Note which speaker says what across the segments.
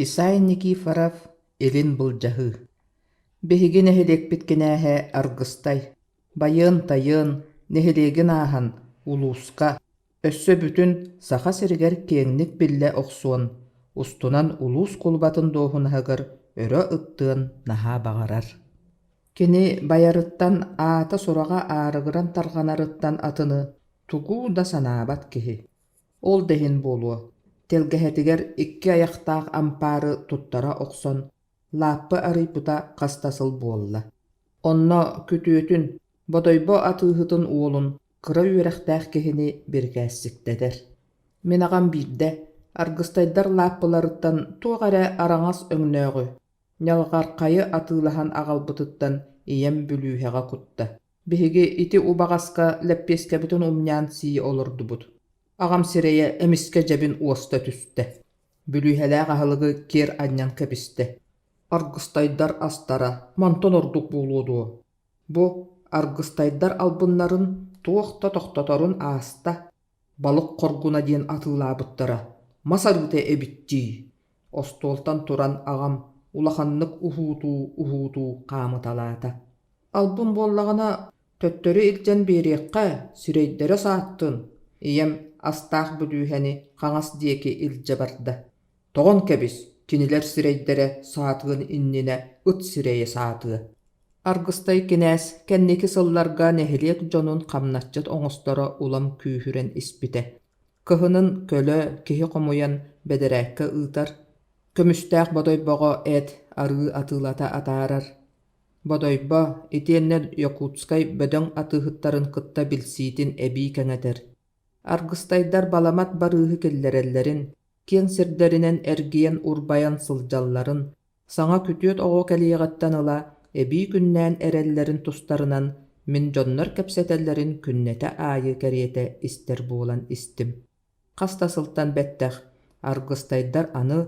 Speaker 1: Исай Никифоров Илин былдьаһыы Биһиги нэһилиэкпит кинээһэ Аргыстай, байыан-тайыан, нэһилиэгин ааһан, улууска, өссө бүтүн Саха сиригэр киэҥник биллэ охсуон, устунан улуус кулубатын дуоһунаһыгар өрө ыттыан наһаа баҕарар. Кини байарыттан аата-сураҕа аарыгыран тарҕанарыттан атыны тугу да санаабат киһи. Ол да иһин буолуо, тэлгэһэтигэр икки айахтаах ампаары туттара охсон, лааппы арыйбыта хас да сыл буолла. Онно күтүөтүн, Бодойбо атыыһытын уолун, кыра үөрэхтээх киһини бирикээссиктэтэр. Мин аҕам биирдэ аргыстайдар лааппыларыттан туох эрэ араҥас өҥнөөҕү, ньалҕархайы атыылаһан аҕалбытыттан ийэм бүлүүһэҕэ кутта. Биһиги ити убаҕаска лэппиэскэбитин умньаан сии олордубут. Аҕам сирэйэ эмискэ дьэбин уоста түстэ. Бүлүүһэлээх аһылыгы киэр анньан кэбистэ. Аргыстайдар астара мантан ордук буолуо дуо? Бу аргыстайдар албыннарын туох да тохтоторун ааста. Балык хоргуна диэн атыылаабыттара мас арыыта эбит дии. Остуолтан туран аҕам улаханнык уһуутуу-уһуутуу хаамыталаата. Албын буоллаҕына, төттөрү илдьэн биэриэххэ, сирэйдэрэ сааттын, ийэм астаах бүлүүһэни хаҥас диэки илдьэ барда. Тоҕон кэбис, кинилэр сирэйдэрэ саатыан иннинэ ыт сирэйэ саатыа. Аргыстай кинээс кэнники сылларга нэһилиэк дьонун хамначчыт оҥосторо улам күүһүрэн испитэ. Кыһынын көлө киһи хомуйан бэдэрээккэ ыытар, көмүстээх Бодойбоҕо эт, арыы атыылата атаарар. Бодойбо итиэннэ Якутскай бөдөҥ атыыһыттарын кытта билсиитин эбии кэҥэтэр. Аргыстайдар баламат барыыһы киллэрэллэрин, киэҥ сирдэринэн эргийэн-урбайан сылдьалларын, саҥа күтүөт оҕо кэлиэҕиттэн ыла эбии күннээн эрэллэрин тустарынан мин дьоннор кэпсэтэллэрин күннэтэ аайы кэриэтэ истэр буолан истим. Хас да сылтан бэттэх аргыстайдар аны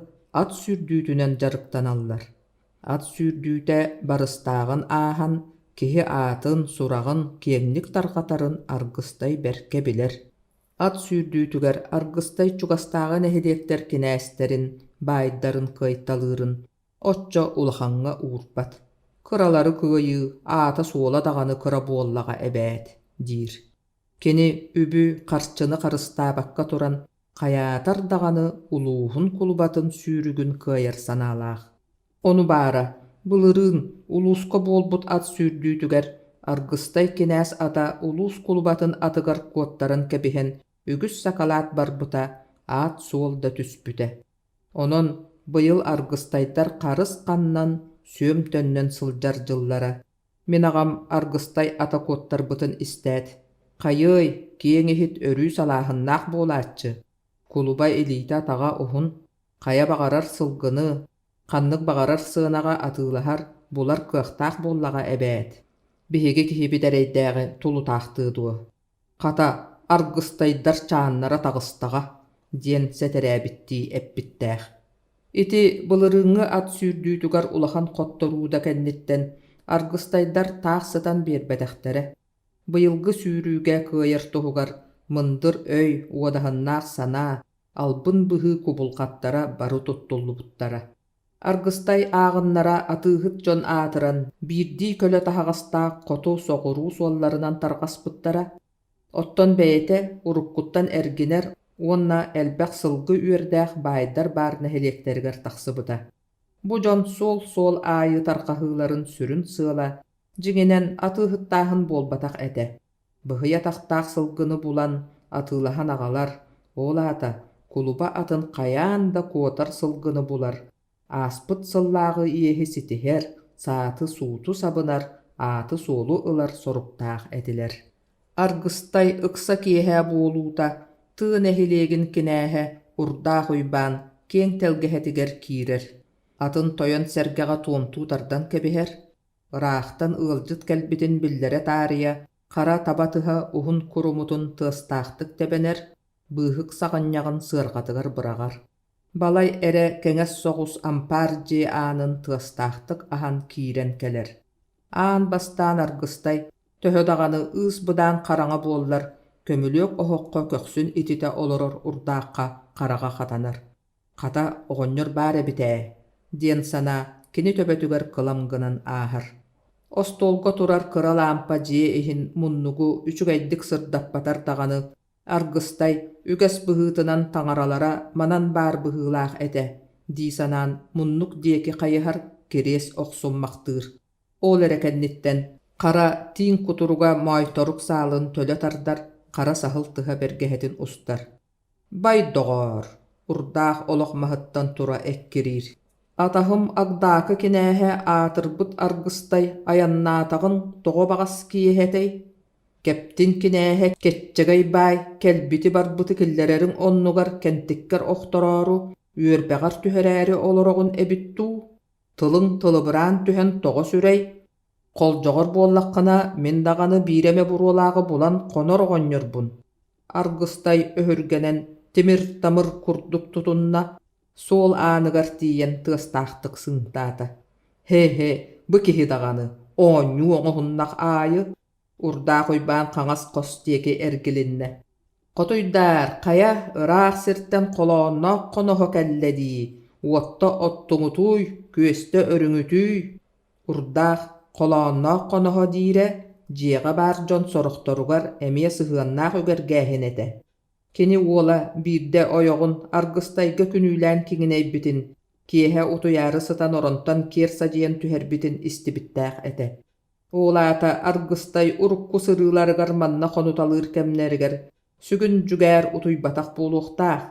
Speaker 1: ат сүүрдүүтүнэн дьарыктаналлар. Ат сүүрдүүтэ барыстааҕын ааһан, киһи аатын, сураҕын киэҥник тарҕатарын Аргыстай бэркэ билэр. Ат сүүрдүүтүгэр Аргыстай чугастааҕы нэһилиэктэр кинээстэрин, баайдарын кыайталыырын оччо улахаҥҥа уурбат. Кыралары кыайыы аата-суола даҕаны кыра буоллаҕа эбээт, диир. Кини үбү, харчыны харыстаабакка туран, хайаатар даҕаны улууһун кулубатын сүүрүгүн кыайар санаалаах. Ону баара, былырыын улууска буолбут ат сүүрдүүтүгэр Аргыстай кинээс ата улуус кулубатын атыгар куоттаран кэбиһэн үгүс сакалаат барбыта, аат-суол да түспүтэ. Онон быйыл аргыстайдар харыс ханнан, сүөм төннөн сылдьар дьыллара. Мин аҕам Аргыстай ата куоттарбытын истээт, «Хайыай, киэҥ иһит өрүү салааһыннаах буолааччы, кулуба илиитэ-атаҕа уһун, хайа баҕарар сылгыны, ханнык баҕарар сыанаҕа атыылаһар, булар кыахтаах буоллаҕа эбээт. Биһиги киһибит эрэйдээҕи тулутаахтыы дуо? Хата, аргыстайдар чааннара таҕыстаҕа» диэн сэтэрээбиттии эппиттээх. Ити былырыыҥҥы ат сүүрдүүтүгэр улахан хотторуу да кэнниттэн аргыстайдар таах сытан биэрбэтэхтэрэ. Быйылгы сүүрүүгэ кыайар туһугар мындыр өй, уодаһыннаах санаа, албын быһыы кубулҕаттара бары туттуллубуттара. Аргыстай ааҕыннара атыыһыт дьон аатыран, биирдии көлө таһаҕастаах хоту соҕуруу суолларынан тарҕаспыттара. Оттон бэйэтэ уруккуттан эргинэр уонна элбэх сылгы үөрдээх баайдар баар нэһилиэктэригэр тахсыбыта. Бу дьон суол-суол аайы тарҕаһыыларын сүрүн сыала дьиҥинэн атыыһыттааһын буолбатах этэ. Быһый атахтаах сылгыны булан атыылаһан аҕалар, ол аата кулуба атын хайаан да куотар сылгыны булар, ааспыт сыллааҕы иэһи ситиһэр, сааты-сууту сабынар, ааты-суолу ылар соруктаах этилэр. Аргыстай ыкса киэһэ буолуута тыа нэһилиэгин кинээһэ Урдаах Уйбаан киэҥ тэлгэһэтигэр киирэр, атын тойон сэргэҕэ туомтуу тардан кэбиһэр, ыраахтан ыалдьыт кэлбитин биллэрэ таарыйа хара таба тыһа уһун курумутун тыастаахтык тэбэнэр, быыһык саҕынньаҕын сыарҕатыгар быраҕар. Балай эрэ кэҥэс соҕус ампаар дьиэ аанын тыастаахтык аһан киирэн кэлэр. Аан бастаан Аргыстай, төһө даҕаны ыыс-быдаан хараҥа буоллар, көмүлүөк оһоххо көхсүн ититэ олорор урдаахха хараҕа хатанар. Хата, оҕонньор баар эбит ээ диэн санаа кини төбөтүгэр кылам гынан ааһар. Остуолга турар кыра лаампа дьиэ иһин муннугу үчүгэйдик сырдаппатар даҕаны, Аргыстай, үгэс быһыытынан таҥаралара манан баар быһыылаах этэ дии санаан муннук диэки хайыһар кириэс охсуммахтыыр. Ол эрэ кэнниттэн хара тииҥ кутуруга моойторук саалын төлө тардар, хара саһыл тыһа бэргэһэтин устар. Бай доҕоор, урдаах олох маһыттан тура эккириир. Атаһым Агдаакы кинээһэ аатырбыт Аргыстай айаннаатаҕын тоҕо баҕас киэһэтэй? Кэптин кинээһэ Кэччэгэй баай кэлбити-барбыты киллэрэриҥ оннугар кэнтиккэр охтороору, үөрбэҕэр түһэрээри олороҕун эбит дуу? Тылыҥ тылыбыраан түһэн тоҕо сүрэй? Холдьоҕор буоллаххына, мин даҕаны биир эмэ буруолааҕы булан хонор оҕонньорбун. Аргыстай өһүргэнэн тимир-тамыр курдук тутунна, суол ааныгар тиийэн тыастаахтык сыҥтаата. Һэ-һэ, бу киһи даҕаны, оонньуу оҥоһуннах аайы, Урдаах Уйбаан хаҥас хос диэки эргилиннэ. Хотуйдаар, хайа, ыраах сиртэн холоонноох хоноһо кэллэ дии, уотта оттуҥутууй, күөстэ өрүҥүтүүй Урдаах, холоонноох хоноһо диирэ, дьиэҕэ баар дьон сорохторугар эмиэ сыһыаннаах үгэргээһин этэ. Кини уола биирдэ ойоҕун Аргыстайга күнүүлээн киҥинэйбитин, киэһэ утуйаары сытан оронтон киэр садьыйан түһэрбитин истибиттээх этэ. Ол аата Аргыстай урукку сырыыларыгар манна хонуталыыр кэмнэригэр сүгүн дьүгээр утуйбатах буолуохтаах.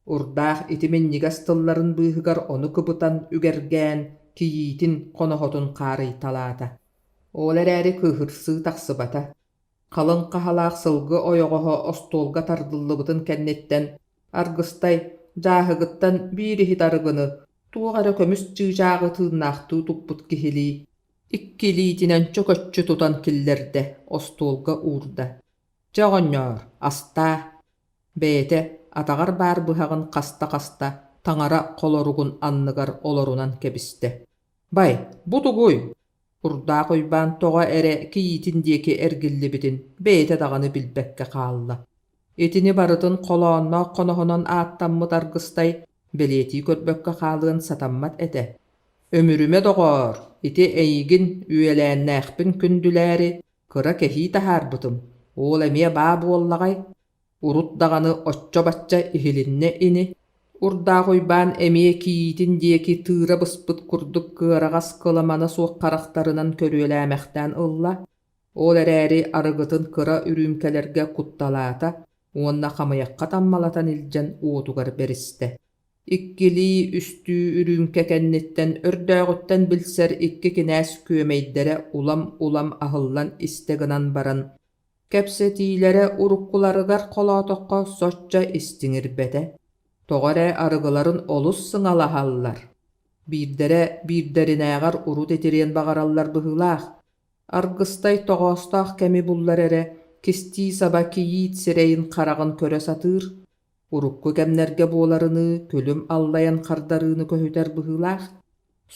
Speaker 1: Урдаах ити минньигэс тылларын быыһыгар ону кыбытан үгэргээн, кийиитин, хоноһотун хаарыйталаата. Ол эрээри кыыһырсыы тахсыбата. Халыҥ хаһалаах сылгы ойоҕоһо остуолга тардыллыбытын кэнниттэн Аргыстай дьааһыгыттан биир иһит арыгыны, туох эрэ көмүс чыычааҕы тыыннаахтыы туппут киһилии, икки илиитинэн чөкөччү тутан киллэрдэ, остуолга уурда. «Чэ, оҕонньоор, астаа» Бэйэтэ атаҕар баар быһаҕын хаста-хаста таҥара холоругун анныгар олорунан кэбистэ. «Бай, бу тугуй?» Урдаах Уйбаан тоҕо эрэ кийиитин диэки эргиллибитин бэйэтэ даҕаны билбэккэ хаалла. Итини барытын холоонноох хоноһонон ааттаммыт Аргыстай бэлиэтии көрбөккө хаалыан сатаммат этэ. «Өмүрүмэ, доҕоор, ити эйигин үөлээннээхпин күндүлээри кыра кэһии таһаарбытым, ол эмиэ баа буоллаҕай Урут даҕаны оччо-бачча иһилиннэ ини, Урдаах Уйбаан эмиэ кийиитин диэки тыыра быспыт курдук кыараҕас кыламана суох харахтарынан көрүөлээмэхтээн ылла, ол эрээри арыгытын кыра үрүүмкэлэргэ кутталаата уонна хамыйахха таммалатан илдьэн уотугар бэристэ. Иккилии-үстүү үрүүмкэ кэнниттэн өрдөөҕүттэн билсэр икки кинээс күөмэйдэрэ улам-улам аһыллан истэ гынан баран Кэпсэтиилэрэ уруккуларыгар холоотоххо соччо истиҥирбэтэ, тоҕо эрэ арыгыларын олус сыҥалаһаллар, биирдэрэ биирдэринээҕэр урут итириэн баҕараллар быһыылаах. Аргыстай тоҕоостоох кэми буллар эрэ кистии-саба кийиит сирэйин-хараҕын көрө сатыыр, урукку кэмнэргэ буоларыныы күлүм аллайан хардарыыны көһүтэр быһыылаах.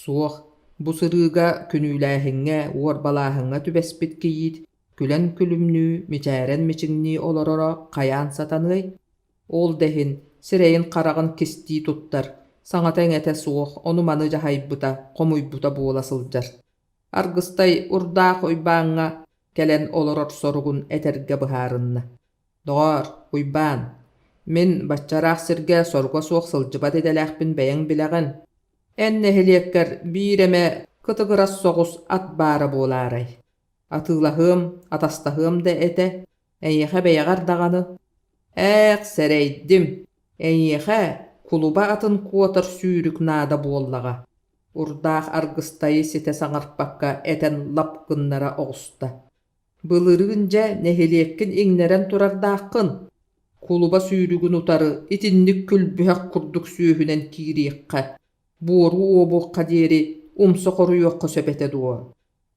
Speaker 1: Суох, бу сырыыга күнүүлээһиҥҥэ, уорбалааһыҥҥа түбэспит кийиит күлэн күлүмнүү, мичээрэн мичиҥнии олороро хайаан сатаныай? Ол да иһин сирэйин-хараҕын кистии туттар, саҥата-иҥэтэ суох ону-маны дьаһайбыта, хомуйбута буола сылдьар. Аргыстай Урдаах Уйбааҥҥа кэлэн олорор соругун этэргэ быһаарынна. «Доҕоор, Уйбаан, мин баччараах сиргэ соруга суох сылдьыбат идэлээхпин бэйэҥ билэҕин. Эн нэһилиэккэр биир эмэ кытыгырас соҕус ат баара буолаарай? Атыылаһыам, атастаһыам да этэ, эйиэхэ бэйэҕэр даҕаны. Ээх, сэрэйдим, эйиэхэ кулуба атын куотар сүүрүк наада буоллаҕа, Урдаах Аргыстайы ситэ саҥарпакка этэн лап гыннара оҕуста. Былырыын дьэ нэһилиэккин иҥнэрэн турардааххын, кулуба сүүрүгүн утары итинник күлбүһэх курдук сүөһүнэн киириэххэ, буору уобуохха диэри умса хоруйуохха сөп этэ дуо?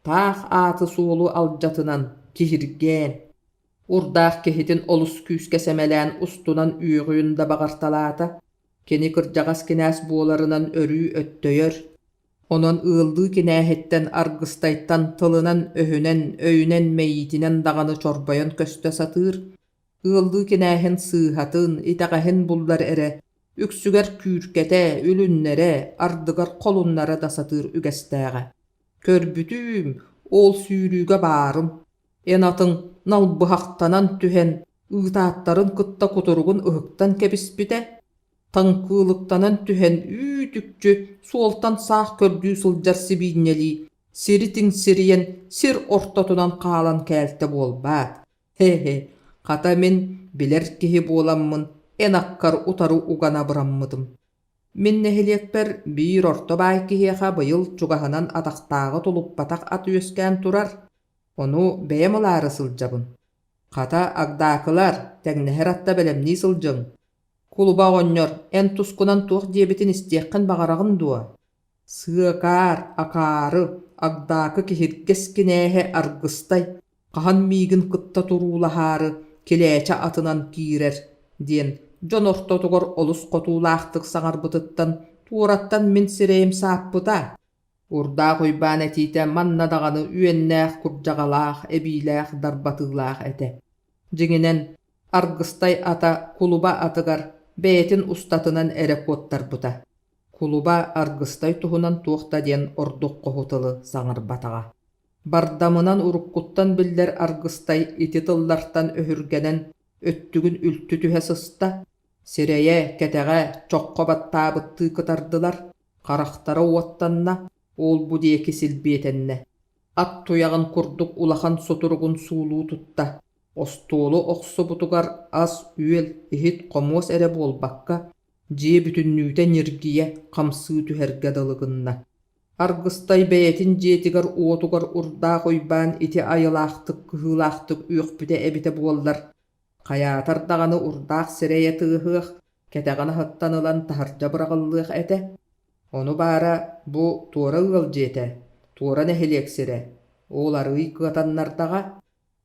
Speaker 1: Таах ааты-суолу алдьатынан, киһиргээн, Урдаах киһитин олус күүскэ сэмэлээн устунан үөҕүөн да баҕарталаата. Кини кырдьаҕас кинээс буоларынан өрүү өттөйөр, онон ыаллыы кинээһиттэн Аргыстайтан тылынан-өһүнэн, өйүнэн-мэйиитинэн даҕаны чорбойон көстө сатыыр, ыаллыы кинээһин сыыһатын, итэҕэһин буллар эрэ. Үксүгэр күүркэтэ, үлүннэрэ, ардыгар холуннара да сатыыр үгэстээҕэ. Көрбүтүүм, ол сүүрүүгэ баарым, эн атыҥ налбыһахтанан түһэн, ыытааттарын кытта кутуругун ыһыктан кэбиспитэ, таҥкыылыктанан түһэн үүт-үкчү суолтан саах көрдүү сылдьар сибиинньэлии сири тиҥсирийэн сир ортотунан хаалан кээлтэ буолбаат. Һэ-һэ, хата мин билэр киһи буоламмын эн аккар утары уган абыраммытым. Мин нэһилиэкпэр биир орто баай киһиэхэ быйыл чугаһынан атахтааҕы тулуппатах ат үөскээн турар, ону бэйэм ылаары сылдьабын. Хата, агдаакылар, тэҥнэһэр атта бэлэмнии сылдьыҥ. Кулуба оҕонньор, эн тускунан туох диэбитин истиэххин баҕараҕын дуо? Сыакаар, акаары, агдаакы киһиргэс кинээһэ Аргыстай хаһан миигин кытта туруулаһаары килээчэ атынан киирэр диэн дьон ортотугар олус хотуулаахтык саҥарбытыттан туораттан мин сирэйим сааппыта. Урдаах Уйбаан этиитэ манна даҕаны үөннээх курдьаҕалаах, эбиилээх дарбатыылаах этэ. Дьиҥинэн, Аргыстай ата кулуба атыгар бэйэтин устатынан эрэ куоттарбыта. Кулуба Аргыстай туһунан туох да диэн ордук хоһу тылы саҥарбатаҕа. Бардамынан уруккуттан биллэр Аргыстай ити тыллартан өһүргэнэн өттүгүн үлтү түһэ сыста, сирэйэ, кэтэҕэ чоххо баттаабыттыы кытардылар, харахтара уоттанна, ол-бу диэки силбиэтэннэ. Ат туйаҕын курдук улахан сутуругун суулуу тутта, остуолу охсубутугар ас-үөл, иһит-хомуос эрэ буолбакка, дьиэ бүтүннүүтэ ньиргийэ, хамсыы түһэргэ дылы гынна. Аргыстай бэйэтин дьиэтигэр-уотугар Урдаах Уйбаан ити айылаахтык кыһыылаахтык үөхпүтэ эбитэ буоллар, хайаатар даҕаны урдаах сирэйэ тыаһыах, кэтэҕин аһыттан ылан таһырдьа быраҕыллыах этэ. Ону баара бу туора ыал дьиэтэ, туора нэһилиэк сирэ, ол арыый кыатаннардаҕа.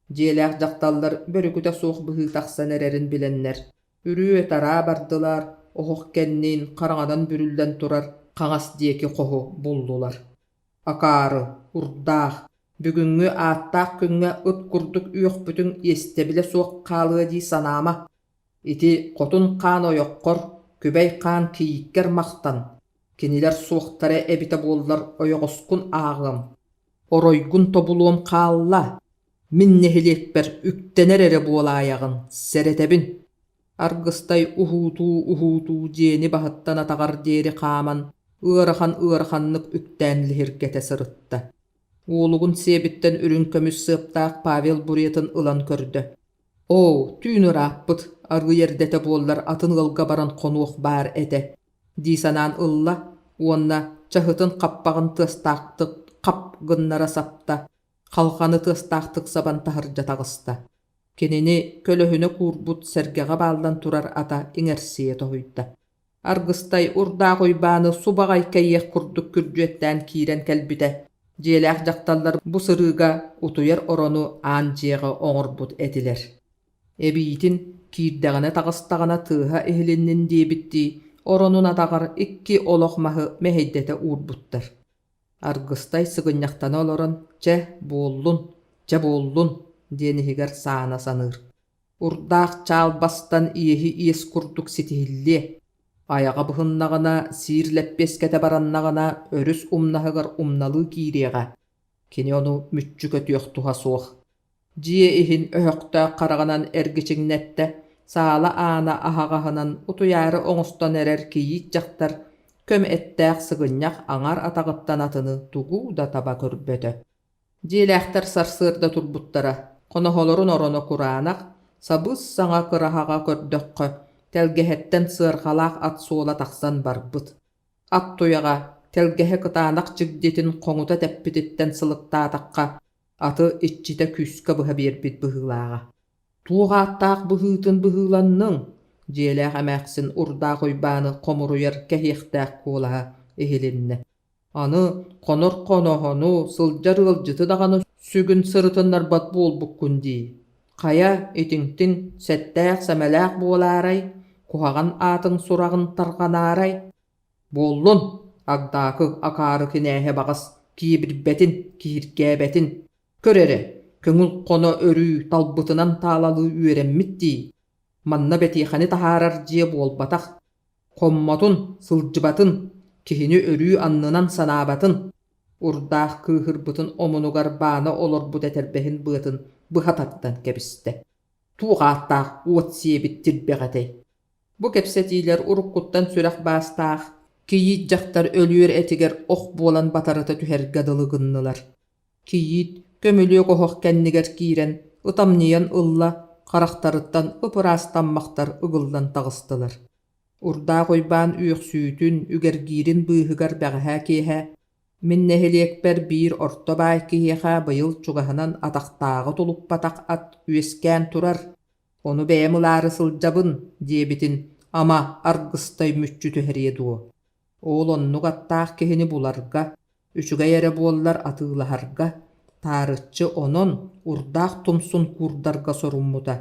Speaker 1: Дьиэлээх дьахталлар бөрүкүтэ суох быһыы тахсан эрэрин билэннэр, үрүө-тараа бардылар, оһох кэннин хараҥанан бүрүллэн турар хаҥас диэки хоһу буллулар. Акаары, урдаах, бүгүҥҥү ааттаах күҥҥэ ыт курдук үөхпүтүҥ иэстэбилэ суох хаалыа дии санаама. Ити хотун хаан ойоххор, күбэй хаан кийииккэр махтан, кинилэр суохтара эбитэ буоллар ойоҕоскун ааҕыам, оройгун тобулуом хаалла, мин нэһилиэкпэр үктэнэр эрэ буолаайаҕын, сэрэтэбин. Аргыстай уһуутуу-уһуутуу дьиэни баһыттан атаҕар диэри хааман, ыарахан-ыараханнык үктээн лиһиргэтэ сырытта. Уолугун сиэбиттэн үрүҥ көмүс сыаптаах Павел буретын ылан көрдө. Оо, түүн ырааппыт, арыый эрдэтэ буоллар атын ыалга баран хонуох баар этэ дии санаан ылла уонна чаһытын хаппаҕын тыастаахтык хап гыннара сапта, халҕаны тыастаахтык сабан таһырдьа таҕыста. Кинини көлөһүнэ куурбут сэргэҕэ бааллан турар ата иҥэрсийэ тоһуйда. Аргыстай Урдаах Уйбааны субаҕай кэйиэх курдук күрдьүөттээн киирэн кэлбитэ. Дьиэлээх дьахталлар бу сырыыга утуйар орону аан дьиэҕэ оҥорбут этилэр. Эбиитин киирдэҕинэ-таҕыстаҕына тыаһа иһилиннин диэбиттии, оронун атаҕар икки олох маһы мэһэйдэтэ уурбуттар. Аргыстай сыгынньахтана олорон «Чэ, буоллун, чэ буоллун» диэн иһигэр саана саныыр. Урдаах чаалбастан иэһи иэс курдук ситиһиллиэ. Айаҕа быһыннаҕына, сиир лэппиэскэтэ бараннаҕына, өрүс умнаһыгар умналыы киириэҕэ. Кини ону мүччү көтүөх туһа суох. Дьиэ иһин өһөхтөөх хараҕынан эргичиҥнэттэ, саала аана аһаҕаһынан утуйаары оҥостон эрэр кийиит дьахтар көм эттээх сыгынньах аҥар атаҕыттан атыны тугу да таба көрбөтө. Дьиэлээхтэр сарсыарда турбуттара, хоноһолорун ороно кураанах, сабыс-саҥа кыраһаҕа көрдөххө, тэлгэһэттэн сыарҕалаах ат суола тахсан барбыт. Ат туйаҕа тэлгэһэ кытаанах чигдитин хоҥута тэппититтэн сылыктаатахха, аты иччитэ күүскэ быһа биэрбит быһыылааҕа. Туох ааттаах быһыытын быһыыланныҥ? дьиэлээх эмээхсин Урдаах Уйбааны хомуруйар кэһиэхтээх куолаһа иһилиннэ. Аны хонор хоноһону, сылдьар ыалдьыты даҕаны сүгүн сырытыннарбат буолбуккун дии. Хайа, итинтин сэттээх-сэмэлээх буолаарай, куһаҕан аатыҥ сураҕын тарҕанаарай? Буоллун, Агдаакы акаары кинээһэ баҕас киэбирбэтин, киһиргээбэтин. Көр эрэ, көҥүл хоно өрүү талбытынан таалалыы үөрэммит дии. Манна бэтиэхэни таһаарар дьиэ буолбатах. Хоммотун, сылдьыбатын, киһини өрүү аннынан санаабатын, Урдаах кыыһырбытын омунугар баана олорбут этэрбэһин быатын быһа тардан кэбистэ. Туох ааттаах уот сиэбит тирбэҕ этэй? Бу кэпсэтиилэр уруккуттан сүрэх баастаах, кийиит дьахтар өлүөр этигэр ох буолан батарыта түһэргэ дылы гыннылар. Кийиит көмүлүөк оһох кэннигэр киирэн ытамньыйан ылла, харахтарыттан ып-ыраас таммахтар ыгыллан таҕыстылар. Урдаах Уйбаан үөхсүүтүн, үгэргиирин быыһыгар бэҕэһээ киэһэ «Мин нэһилиэкпэр биир орто баай киһиэхэ быйыл чугаһынан атахтааҕы тулуппатах ат үөскээн турар, ону бэйэм ылаары сылдьабын» диэбитин ама аргыстай мүччү түһэриэ дуо? Ол оннук аттаах киһини буларга, үчүгэй эрэ буоллар атыылаһарга, таарыччы онон урдаах тумсун куурдарга соруммута.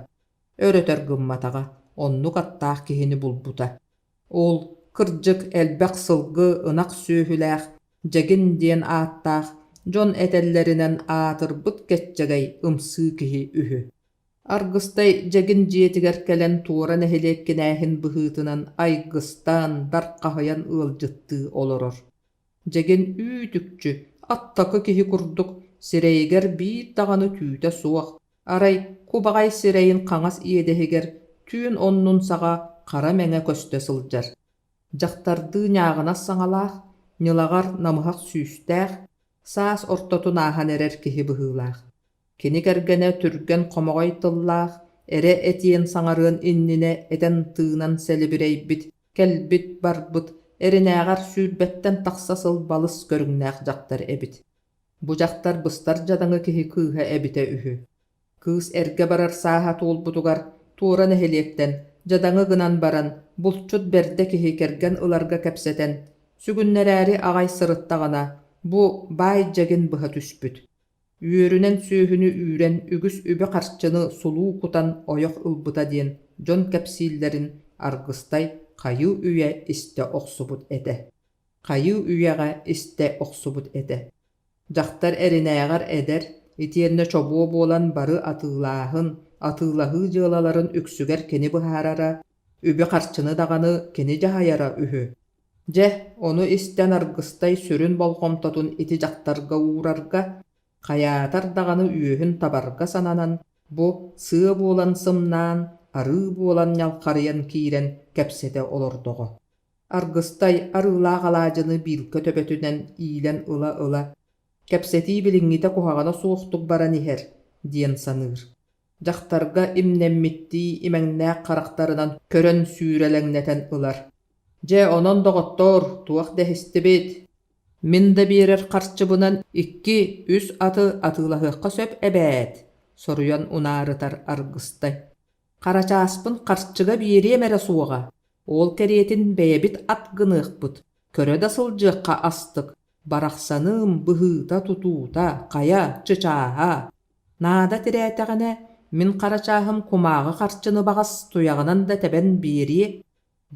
Speaker 1: Өр-өтөр гымматаҕа, оннук аттаах киһини булбута. Ол, кырдьык, элбэх сылгы, ынах сүөһүлээх, Дьэгин диэн ааттаах, дьон этэллэринэн аатырбыт кэччэгэй ымсыы киһи үһү. Аргыстай Дьэгин дьиэтигэр кэлэн туора нэһилиэк кинээһин быһыытынан айгыстаан, дархаһыйан ыалдьыттыы олорор. Дьэгин үүт-үкчү, аттакы киһи курдук, сирэйигэр биир даҕаны түүтэ суох, арай кубаҕай сирэйин хаҥас иэдэһигэр түүн оннун саҕа хара мэҥэ көстө сылдьар. Дьахтардыы ньааҕынас саҥалаах, ньылаҕар намыһах сүүстээх, саас ортотун ааһан эрэр киһи быһыылаах. Кини кэргэнэ түргэн хомоҕой тыллаах, эрэ этиэн саҥарыан иннинэ этэн-тыынан сэлибирэйбит, кэлбит-барбыт, эринээҕэр 20-тэн тахса сыл балыс көрүҥнээх дьахтар эбит. Бу дьахтар быстар дьадаҥы киһи кыыһа эбитэ үһү. Кыыс эргэ барар сааһа туолбутугар туора нэһилиэктэн дьадаҥы гынан баран булчут бэрдэ киһи кэргэн ыларга кэпсэтэн, сүгүннэрээри аҕай сырыттаҕына, бу баай дьэгин быһа түспүт. Үөрүнэн сүөһүнү үүрэн үгүс үбү-харчыны сулуу кутан ойох ылбыта диэн дьон кэпсииллэрин Аргыстай хайыы-үйэ истэ охсубут этэ. Хайыы-үйэҕэ истэ охсубут этэ. Дьахтар эринээҕэр эдэр, итиэннэ чобуо буолан бары атыылааһын, атыылаһыы дьыалаларын үксүгэр кини быһаарара, үбү-харчыны даҕаны кини дьаһайара үһү. Дьэ, ону истэн Аргыстай сүрүн болҕомтотун ити дьахтарга уурарга, хайаатар даҕаны үөһүн табарга сананан, бу сыа буолан сымнаан, арыы буолан ньалхарыйан киирэн кэпсэтэ олордоҕо. Аргыстай арыылаах алаадьыны биилкэ төбөтүнэн иилэн ыла-ыла, «Кэпсэтии билиҥҥитэ куһаҕана суохтук баран иһэр» диэн саныыр. Дьахтарга имнэммиттии имэҥнээх харахтарынан көрөн сүүрэлэҥнэтэн ылар. «Дьэ, онон, доҕоттоор, туох дэһистибит? Мин да биэрэр харчыбынан икки, үс аты атыылаһыахха сөп эбээт», соруйан унаарытар Аргыстай. «Харачааспын харчыга биэриэм эрэ суоҕа, ол кэриэтин бэйэбит ат гыныахпыт, көрө да сылдьыахха астык, барахсаным быһыыта-тутуута, хайа, чычааһа. Наада тирээтэҕинэ, мин харачааһым кумааҕы харчыны баҕас туйаҕынан да тэбэн биэриэ»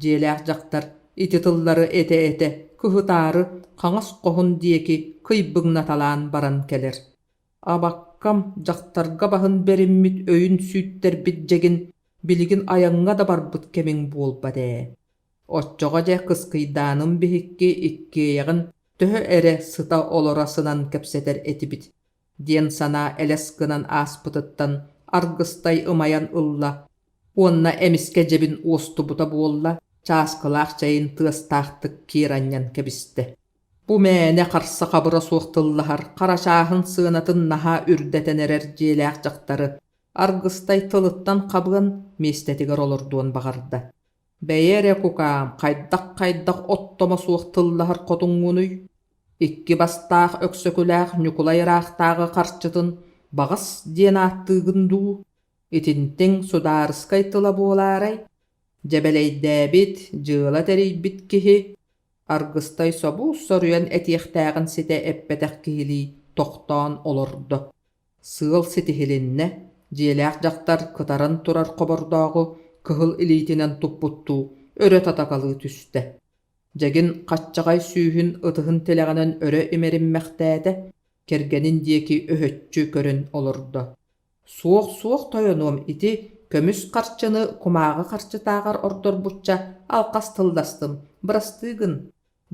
Speaker 1: Дьиэлээх дьахтар ити тыллары этэ-этэ кыһытаары хаҥас хоһун диэки кыйбыҥнаталаан баран кэлэр. Абаккам дьахтарга баһын бэриммит өйүн сүүттэрбит дьэгин билигин айаҥҥа да барбыт кэмиҥ буолбат ээ. Оччоҕо дьэ кыскыйдааным биһикки иккиэйэҕин төһө эрэ сыта-олоро сынан кэпсэтэр этибит диэн санаа элэс гынан ааспытыттан аргыстай ымайан ылла уонна эмискэ дьэбин уостубута буолла, чааскылаах чэйин тыастаахтык киэр анньан кэбистэ. Бу мээнэ харса-хабыра суох тыллаһар, харачааһын сыанатын наһаа үрдэтэн эрэр дьиэлээх дьахтары аргыстай тылыттан хабыан, миэстэтигэр олордуон баҕарда. Бэйэ эрэ кукаам, хайдах-хайдах оттомо суох тыллаһар хотуҥҥунуй? Икки бастаах Өксөкүлээх Ньукулай ыраахтааҕы харчытын баҕас диэн ааттыыгын дуу? Итинтиҥ судаарыскай тыла буолаарай? Дьэбэлэйдээбит, дьыала тэрийбит киһи Аргыстай собуус-соруйан этиэхтээҕин ситэ эппэтэх киһилии тохтоон олордо. Сыал ситиһилиннэ, дьиэлээх дьахтар кытаран турар хобордооҕу кыһыл илиитинэн туппуттуу өрө татакалыы түстэ. Дьэгин хаччаҕай сүүһүн ытыһын тилэҕинэн өрө имэриммэхтээтэ, кэргэнин диэки өһөччү көрөн олордо. «Суох, суох тойонуом, ити көмүс харчыны кумааҕы харчытааҕар ордорбучча алҕас тылластым, бырастыы гын.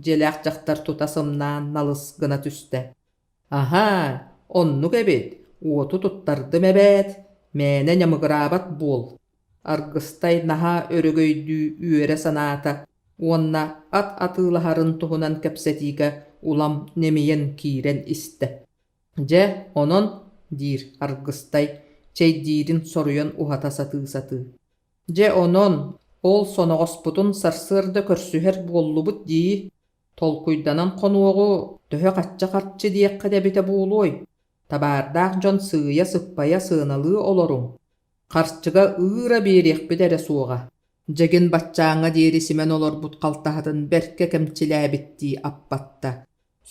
Speaker 1: Дьиэлээх дьахтар тута сымнаан налыс гына түстэ. Аһаа, оннук эбит, уоту туттардым эбээт, мээнэ ньамыгыраабат буол. Аргыстай наһаа өрөгөйдүү үөрэ санаата уонна ат атыылаһарын туһунан кэпсэтиигэ улам нэмийэн киирэн истэ. Дьэ, онон, диир Аргыстай, чэйдиирин соруйан уһата сатыы-сатыы. Дьэ, онон, ол соноҕоспутун сарсыарда көрсүһэр буоллубут дии, толкуйданан хонуоҕу төһө-хачча харчы диэххит эбитэ буолуой, табаардаах дьон сыыйа-сыппайа сыаналыы олоруҥ, харчыга ыыра биэриэхпит эрэ суоҕа. Дьэгин баччааҥҥа диэри симэн олорбут халтаһатын бэркэ кэмчилээбиттии аппатта,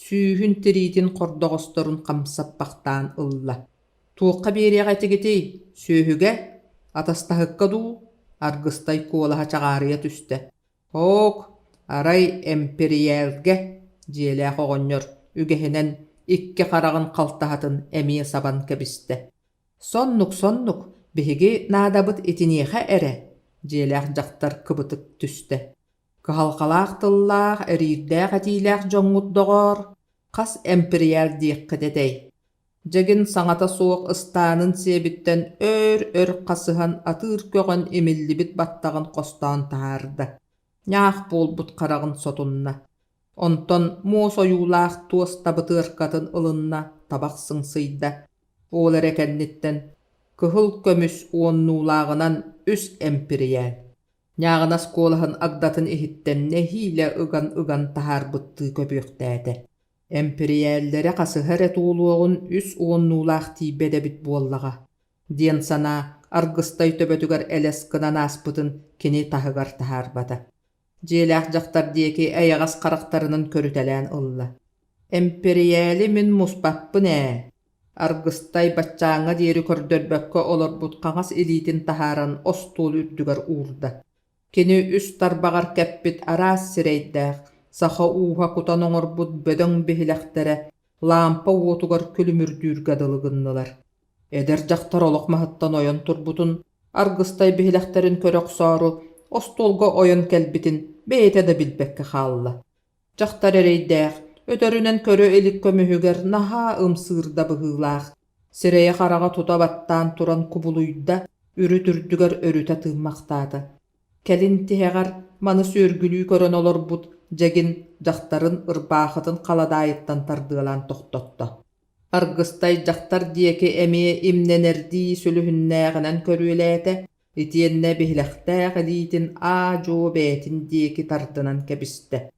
Speaker 1: сүүһүн тириитин хордоҕосторун хамсаппахтаан ылла. «Туохха биэриэх этигитий, сүөһүгэ, атастаһыкка дуу?» Аргыстай куолаһа чаҕаарыйа түстэ. «Һоок, арай эмпирийээлгэ» дьиэлээх оҕонньор үгэһинэн икки хараҕын халтаһатын эмиэ сабан кэбистэ. «Соннук-соннук, биһиги наадабыт итиниэхэ эрэ» дьиэлээх дьахтар кыбытык түстэ. «Кыһалҕалаах тыллаах, эриирдээх этиилээх дьоҥҥут доҕоор, хас эмпирийээл диэххит этэй?» Дьэгин саҥата суох ыстаанын сиэбиттэн өөр-өр хасыһан атыыр көҕөн имиллибит баттаҕын хостоон таһаарда, ньаах буолбут хараҕын сотунна. Онтон муос ойуулаах туос табытыаркатын ылынна, табах сыҥсыйда. Ол эрэ кэнниттэн кыһыл көмүс уоннуулааҕынан үс эмпирийээл Ньааҕынас куолаһын агдатын иһиттэн нэһиилэ ыган-ыган таһаарбыттыы көбүөхтээтэ. Эмпирийээллэрэ хасыһа эрэ туолуоҕун үс уоннуулаах тиийбэт эбит буоллаҕа диэн санаа Аргыстай төбөтүгэр элэс гынан ааспытын кини таһыгар таһаарбата. Дьиэлээх дьахтар диэки эйэҕэс харахтарынан көрүтэлээн ылла. «Эмпирийээли мин муспаппын ээ» Аргыстай баччааҥҥа диэри көрдөрбөккө олорбут хаҥас илиитин таһааран остуол үрдүгэр уурда. Кини үс тарбаҕар кэппит араас сирэйдээх, саха ууһа кутан оҥорбут бөдөҥ биһилэхтэрэ лаампа уотугар күлүмүрдүүргэ дылы гыннылар. Эдэр дьахтар олох маһыттан ойон турбутун, Аргыстай биһилэхтэрин көрө охсоору остуолга ойон кэлбитин бэйэтэ да билбэккэ хаалла. Дьахтар эрэйдээх, өтөрүнэн көрө илик көмүһүгэр наһаа ымсыырда быһыылаах, сирэйэ-хараҕа тута баттаан туран кубулуйда, үрүт үрдүгэр өрүтэ тыыммахтаата. Кэлин тиһэҕэр маны сүөргүлүү көрөн олорбут дьэгин дьахтарын ырбаахытын халадаайыттан тардыалаан тохтотто. Аргыстай дьахтар диэки эмиэ имнэнэрдии сүлүһүннээҕинэн көрүөлээтэ, итиэннэ биһилэхтээх илиитин аа-дьуо бэйэтин диэки тардынан кэбистэ.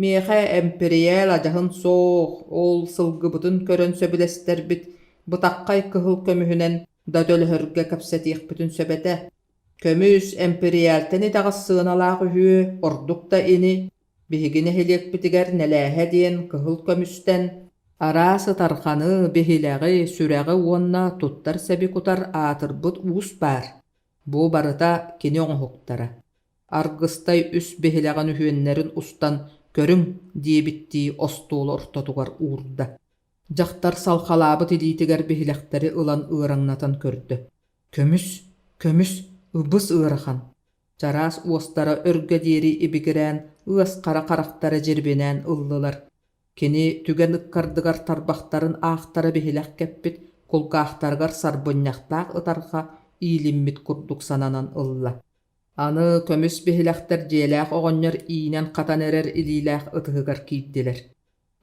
Speaker 1: Миэхэ эмпирийээл адьаһын суох, ол сылгыбытын көрөн сөбүлэстэрбит, бытаххай кыһыл көмүһүнэн да төлөһөргө кэпсэтиэхпитин сөп этэ. Көмүс эмпирийээлтэн итэҕэс сыаналаах үһүө, ордук да ини. Биһиги нэһилиэкпитигэр Нэлээһэ диэн кыһыл көмүстэн араас ытарҕаны, биһилэҕи, сүрэҕи уонна туттар сэби кутар аатырбыт уус баар. Бу барыта кини оҥоһуктара. Аргыстай үс биһилэҕин үһүөннэрин устан «көрүҥ» диэбиттии остуол ортотугар уурда. Дьахтар салхалаабыт илиитигэр биһилэхтэри ылан ыараҥнатан көрдө. Көмүс, көмүс, ыбыс ыарахан. Чараас уостара өргө диэри ибигирээн, ыас хара харахтара дьирбинээн ыллылар. Кини түгэн ыккардыгар тарбахтарын аахтара биһилэх кэппит, кулгаахтарыгар сарбынньахтаах ытарҕа иилиммит курдук сананан ылла. Аны көмүс биһилэхтэр дьиэлээх оҕонньор иинэн-хатан эрэр илиилээх ытыһыгар киирдилэр.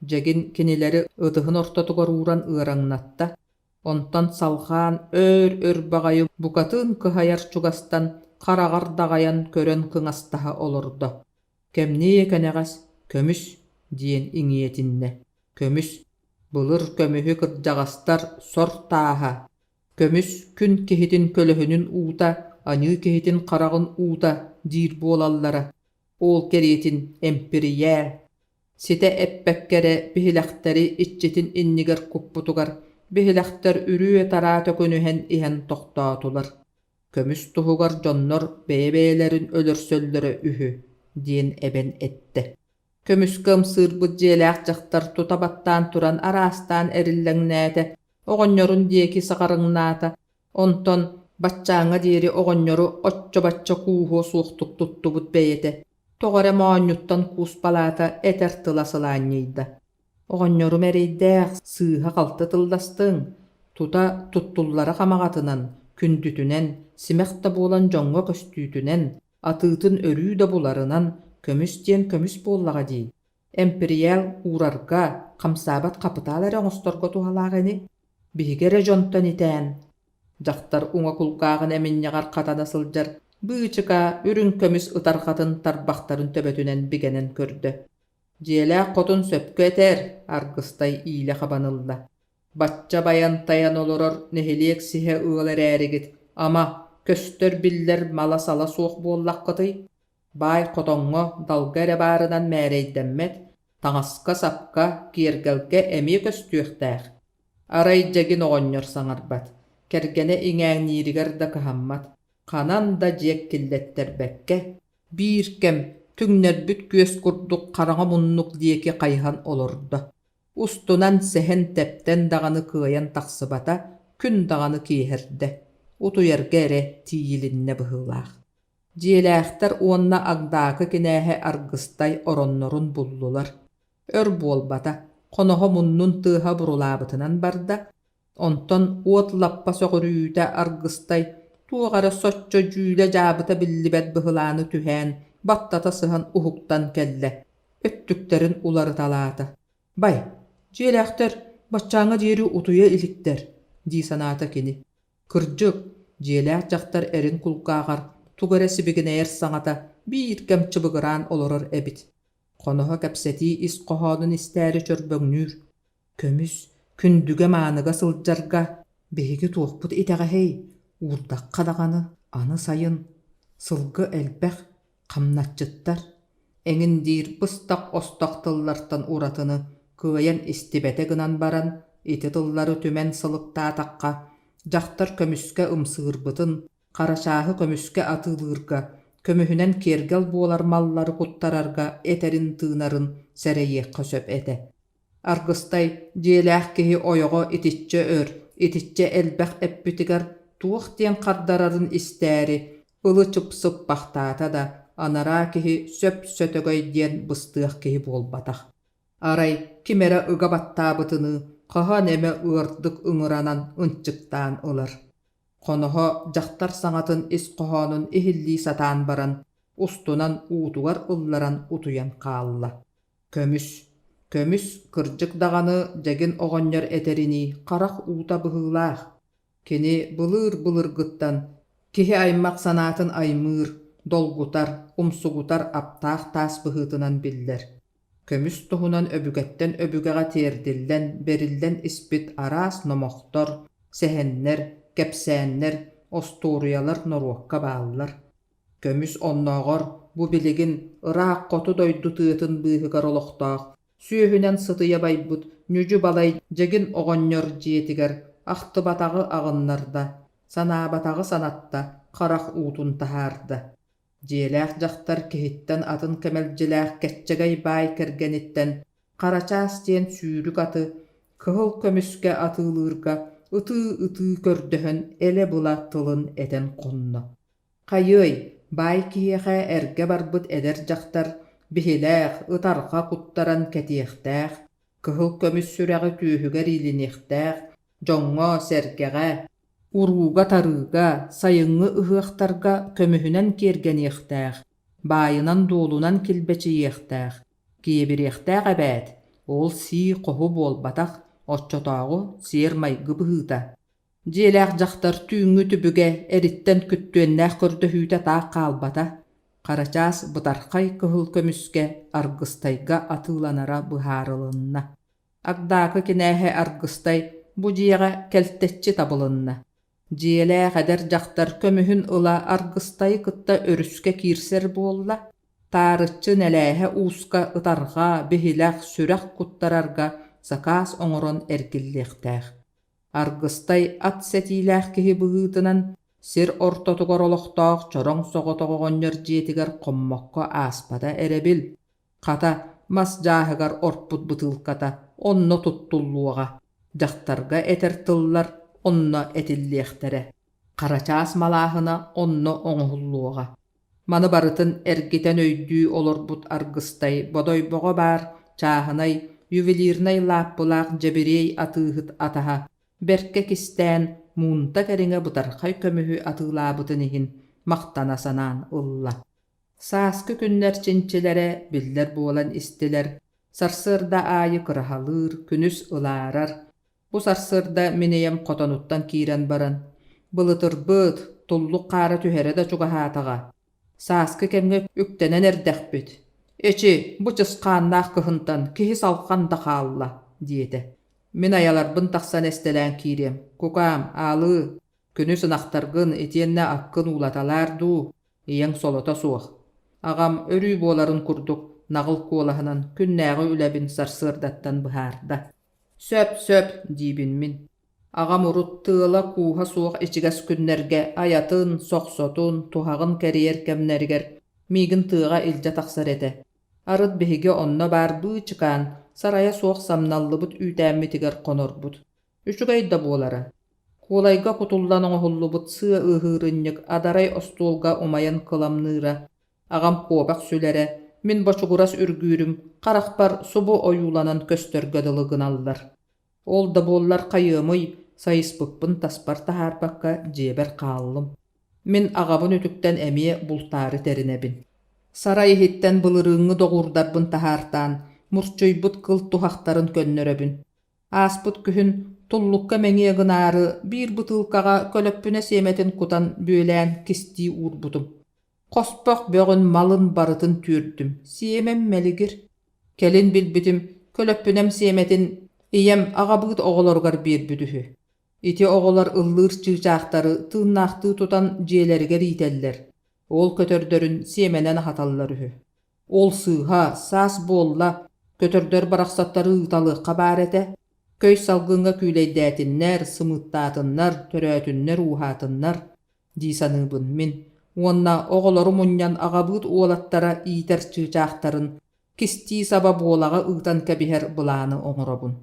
Speaker 1: Дьэгин кинилэри ытыһын ортотугар ууран ыараҥнатта, онтон салҕаан өөр-өр баҕайы букатын кыһайар чугастан хараҕар даҕайан көрөн кыҥастаһа олордо. Кэмниэ кэнэҕэс «Көмүс» диэн иҥиэтиннэ. Көмүс, былыр көмүһү кырдьаҕастар сор тааһа, көмүс күн киһитин көлөһүнүн уута, аньыы киһитин хараҕын уута диир буолаллара. Ол кэриэтин эмпирийээл Ситэ эппэккэ эрэ биһилэхтэри иччитин иннигэр куппутугар биһилэхтэр үрүө-тараа төкүнүһэн иһэн тохтоотулар. Көмүс туһугар дьоннор бэйэ-бэйэлэрин өлөрсөллөрө үһү диэн эбэн эттэ. Көмүскэ ымсыырбыт дьиэлээх дьахтар тута баттаан туран араастаан эриллэҥнээтэ, оҕонньорун диэки саҕарыҥнаата, онтон Баччааҥҥа диэри оҕонньору оччо-бачча кууһуо суохтук туттубут бэйэтэ тоҕо эрэ моонньуттан кууспалаата, этэр тыла сылаанньыйда. Оҕонньорум эрэйдээх, сыыһа-халты тылластыҥ, тута туттуллара хамаҕатынан, күндүтүнэн, симэх да буолан дьоҥҥо көстүүтүнэн, атыытын өрүү да буларынан көмүс диэн көмүс буоллаҕа дии. Эмпириээл уурарга, хамсаабат хапытаал эрэ оҥосторго туһалаах ини. Биһиги эрэ дьонтон итээн, дьахтар уҥа кулгааҕын эминньэҕэр хатана сылдьар быычыкаа үрүҥ көмүс ытарҕатын тарбахтарын төбөтүнэн бигэнэн көрдө. Дьиэлээх хотун сөпкө этэр, Аргыстай иилэ хабан ылла. Бачча байан-тайан олорор нэһилиэк сиһэ ыал эрээригит, ама, көстөр-биллэр мала-сала суох буоллаххытый? Баай хотоҥҥо, далга эрэ баарынан мээрэйдэммэт, таҥаска-сапка, киэргэлгэ эмиэ көстүөхтээх. Арай дьэгин оҕонньор саҥарбат, кэргэнэ иҥээҥнииригэр да кыһаммат, ханан да дьиэк киллэттэрбэккэ, биир кэм түҥнэрбит күөс курдук хараҥа муннук диэки хайыһан олордо. Устунан сэһэн-тэптэн даҕаны кыайан тахсыбата, күн даҕаны киэһэрдэ, утуйарга эрэ тиийилиннэ быһыылаах. Дьиэлээхтэр уонна Агдаакы кинээһэ Аргыстай ороннорун буллулар. Өр буолбата, хоноһо муннун тыаһа бурулаабытынан барда, онтон уот лаппа сөҕүрүйүүтэ Аргыстай туох эрэ соччо дьүүлэ-дьаабыта биллибэт быһылааны түһээн баттата сыһан уһуктан кэллэ, өттүктэрин уларыталаата. «Бай, дьиэлээхтэр баччааҥҥа диэри утуйа иликтэр» дии санаата кини. Кырдьык, дьиэлээх дьахтар эрин кулгааҕар тугу эрэ сибигинэйэр саҥата биир кэм чыбыгыраан олорор эбит. Хоноһо кэпсэтии ис хоһоонун истээри чөрбөҥнүүр. Көмүс, күндүгэ-мааныга сылдьарга биһиги туохпут итэҕэһэй, уурдахха даҕаны аны сайын, сылгы элбэх, хамначчыттар эҥин диир быстах-остох тыллартан уратыны кыайан истибэтэ гынан баран, ити тыллары түмэн сылыктаатахха, дьахтар көмүскэ ымсыырбытын, харачааһы көмүскэ атыылыырга, көмүһүнэн киэргэл буолар маллары куттарарга этэрин-тыынарын сэрэйиэххэ сөп этэ. Аргыстай дьиэлээх киһи ойоҕо итиччэ өр, итиччэ элбэх эппитигэр туох диэн хардарарын истээри, ылы-чып сыппахтаата да, анараа киһи сөп-сөтөгөй диэн быстыах киһи буолбатах. Арай ким эрэ ыга баттаабытыныы хаһан эмэ ыардык ыҥыранан ынчыктаан ылар. Хоноһо дьахтар саҥатын ис хоһоонун иһиллии сатаан баран, устунан уутугар ылларан утуйан хаалла. Көмүс, көмүс, кырдьык даҕаны дьэгин оҕонньор этэринии харах уута быһыылаах. Кини былыыр-былыргыттан киһи аймах санаатын аймыыр, долгутар, умсугутар аптаах таас быһыытынан биллэр. Көмүс туһунан өбүгэттэн өбүгэҕэ тиэрдиллэн, бэриллэн испит араас номохтор, сэһэннэр, кэпсээннэр, остуоруйалар норуокка бааллар. Көмүс оннооҕор бу билигин ыраах хоту дойду тыатын быыһыгар олохтоох, сүөһүнэн сытыйа байбыт ньүдьү-балай дьэгин оҕонньор дьиэтигэр ахтыбатаҕы аҕыннарда, санаабатаҕы санатта, харах уутун таһаарда. Дьиэлээх дьахтар киһиттэн атын кэмэлдьилээх кэччэгэй баай кэргэниттэн Харачаас диэн сүүрүк аты кыһыл көмүскэ атыылыырга ытыы-ытыы көрдөһөн элэ-была тылын этэн хонно. Хайыай, баай киһиэхэ эргэ барбыт эдэр дьахтар биһилэх, ытарҕа куттаран кэтиэхтээх, кыһыл көмүс сүрэҕи түөһүгэр иилиниэхтээх, дьоҥҥо-сэргэҕэ, урууга-тарыыга, сайыҥҥы ыһыахтарга көмүһүнэн киэргэниэхтээх, баайынан-дуолунан килбэчийиэхтээх, киэбириэхтээх эбээт, ол сии хоһу буолбатах, оччотооҕу сиэр-майгы быһыыта. Дьиэлээх дьахтар түүҥҥү түбүгэ эриттэн күттүөннээх көрдөһүүтэ таах хаалбата, Харачаас бытархай кыһыл көмүскэ Аргыстайга атыыланара быһаарылынна. Агдаакы кинээһэ Аргыстай бу дьиэҕэ кэлтэччи табылынна. Дьиэлээх эдэр дьахтар көмүһүн ыла Аргыстайы кытта өрүскэ киирсэр буолла, таарыччы Нэлээһэ ууска ытарҕа, биһилэх, сүрэх куттарарга сакаас оҥорон эргиллиэхтээх. Аргыстай ат сэтиилээх киһи быһыытынан сир ортотугар олохтоох чороҥ соҕотох оҕонньор дьиэтигэр хоммокко ааспата эрэбил, хата, мас дьааһыгар орпут бытыылката онно туттуллуоҕа, дьахтарга этэр тыллар онно этиллиэхтэрэ. Харачаас малааһына онно оҥоһуллуоҕа. Маны барытын эргитэн өйдүү олорбут Аргыстай Бодойбоҕо баар чааһынай ювелирнай лааппылаах дьэбириэй атыыһыт атаһа бэркэ кистээн муунта кэриҥэ бытархай көмүһү атыылаабытын иһин махтана санаан ылла. Сааскы күннэр чинчилэрэ биллэр буолан истилэр, сарсыарда аайы кыраһалыыр, күнүс ылаарар. Бу сарсыарда мин ийэм хотонуттан киирэн баран, «Былытырбыт, туллук хаара түһэрэ да чугаһаатаҕа. Сааскы кэмҥэ үктэнэн эрдэхпит. Эчи, бу чысхааннаах кыһынтан киһи салхан да хаалла» диэтэ. Мин айаларбын тахсан эстэлээн киириэм. Кукаам, аалыы, күнүс ынахтаргын итиэннэ аккын уулаталаар дуу, ийэҥ солото суох. Аҕам өрүү буоларын курдук наҕыл куолаһынан күннээҕи үлэбин сарсыардаттан быһаарда. Сөп, сөп, диибин мин. Аҕам урут тыала-кууһа суох ичигэс күннэргэ айатын, сохсотун, туһаҕын кэрийэр кэмнэригэр миигин тыаҕа илдьэ тахсар этэ. Арыт биһиги онно баар быычыкаан, сарайа суох самналлыбыт үүтээммитигэр хонорбут. Үчүгэй да буолара. Куолайга кутуллан оҥоһуллубут сыа ыһыырынньык адарай остуолга умайан кыламныыра, аҕам куобах сүлэрэ, мин бочугурас үргүүрүм харахпар субу ойууланан көстөргө дылы гыналлар. Ол да буоллар хайыамый, сайыспыппын таспар таһаарбакка дьиэбэр хааллым. Мин аҕабын үтүктэн эмиэ бултаары тэринэбин. Сарай иһиттэн былырыыҥҥы доҕуурдарбын таһаартаан, мурчуйбут кыл туһахтарын көннөрөбүн. Ааспыт күһүн туллукка мэҥиэ гынаары биир бытыылкаҕа көлөппүнэ сиэмэтин кутан бүөлээн кистии уурбутум. Хоспох бөҕүн малын барытын түөрдүм, сиэмэм мэлигир. Кэлин билбитим, көлөппүнэм сиэмэтин ийэм аҕабыыт оҕолоругар биэрбит үһү. Ити оҕолор ыллыыр чыычаахтары тыыннаахтыы тутан дьиэлэригэр иитэллэр, ол көтөрдөрүн сиэмэнэн аһаталлар үһү. Ол сыыһа, саас буолла, көтөрдөр барахсаттары ыыталыахха баар этэ. Көй салгыҥҥа күүлэйдээтиннэр, сымыыттаатыннар, төрөөтүннэр-ууһаатыннар дии саныыбын мин уонна оҕолору мунньан аҕабыыт уолаттара иитэр чыычаахтарын кистии саба буолаҕа ыытан кэбиһэр былааны оҥоробун.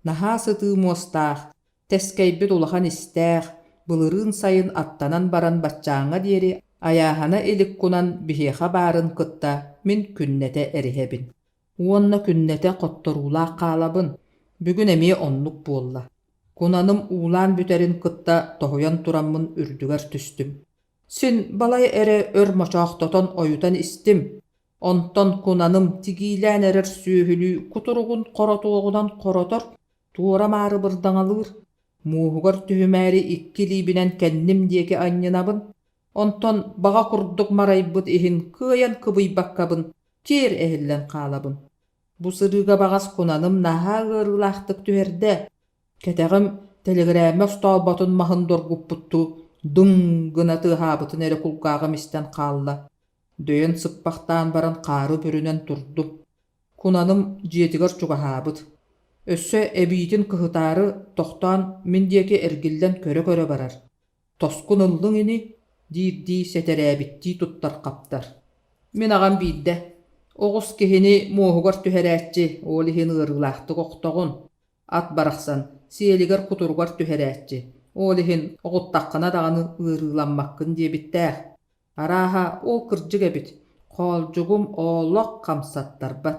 Speaker 1: Наһаа сытыы муостаах, тэскэйбит улахан истээх, былырыын сайын аттанан баран баччааҥҥа диэри айааһана илик кунан биһиэхэ баарын кытта мин күннэтэ эриһэбин. Уонна күннэтэ хотторуулаах хаалабын. Бүгүн эмиэ оннук буолла. Кунаным уулаан бүтэрин кытта тоһуйан тураммын үрдүгэр түстүм. Син балай эрэ өр мочоохтотон ойутан истим. Онтон кунаным тигиилээн эрэр сүөһүлүү кутуругун хоротуоҕунан хоротор, туора-маары бырдаҥалыыр. Мууһугар түһүмээри икки илиибинэн кэнним диэки анньынабын. Онтон баҕа курдук марайбыт иһин кыайан кыбыйбаккабын киэр эһиллэн хаалабын. Бу сырыыга баҕас кунаным наһаа ыарыылаахтык түһэрдэ. Кэтэҕим тэлэгирээммэ остоолботун маһын доргуппуттуу дыҥ гына тыаһаабытын эрэ кулгааҕым истэн хаалла. Дөйөн сыппахтаан баран хаары бүрүнэн турдум. Кунаным дьиэтигэр чугаһаабыт. Өссө эбиитин кыһытаары тохтоон мин диэки эргиллэн көрө-көрө барар. «Тоскун ыллыҥ ини» диирдии сэтэрээбиттии туттар-хаптар. Мин аҕам биирдэ «Оҕус киһини муоһугар түһэрээччи, ол иһин ыарыылаахтык охтоҕун. Ат барахсан сиэлигэр-кутуругар түһэрээччи, ол иһин оҕуттаххына даҕаны ыарыыламмаккын» диэбиттээх. Арааһа, ол кырдьык эбит, хоолдьугум олох хамсаттарбат.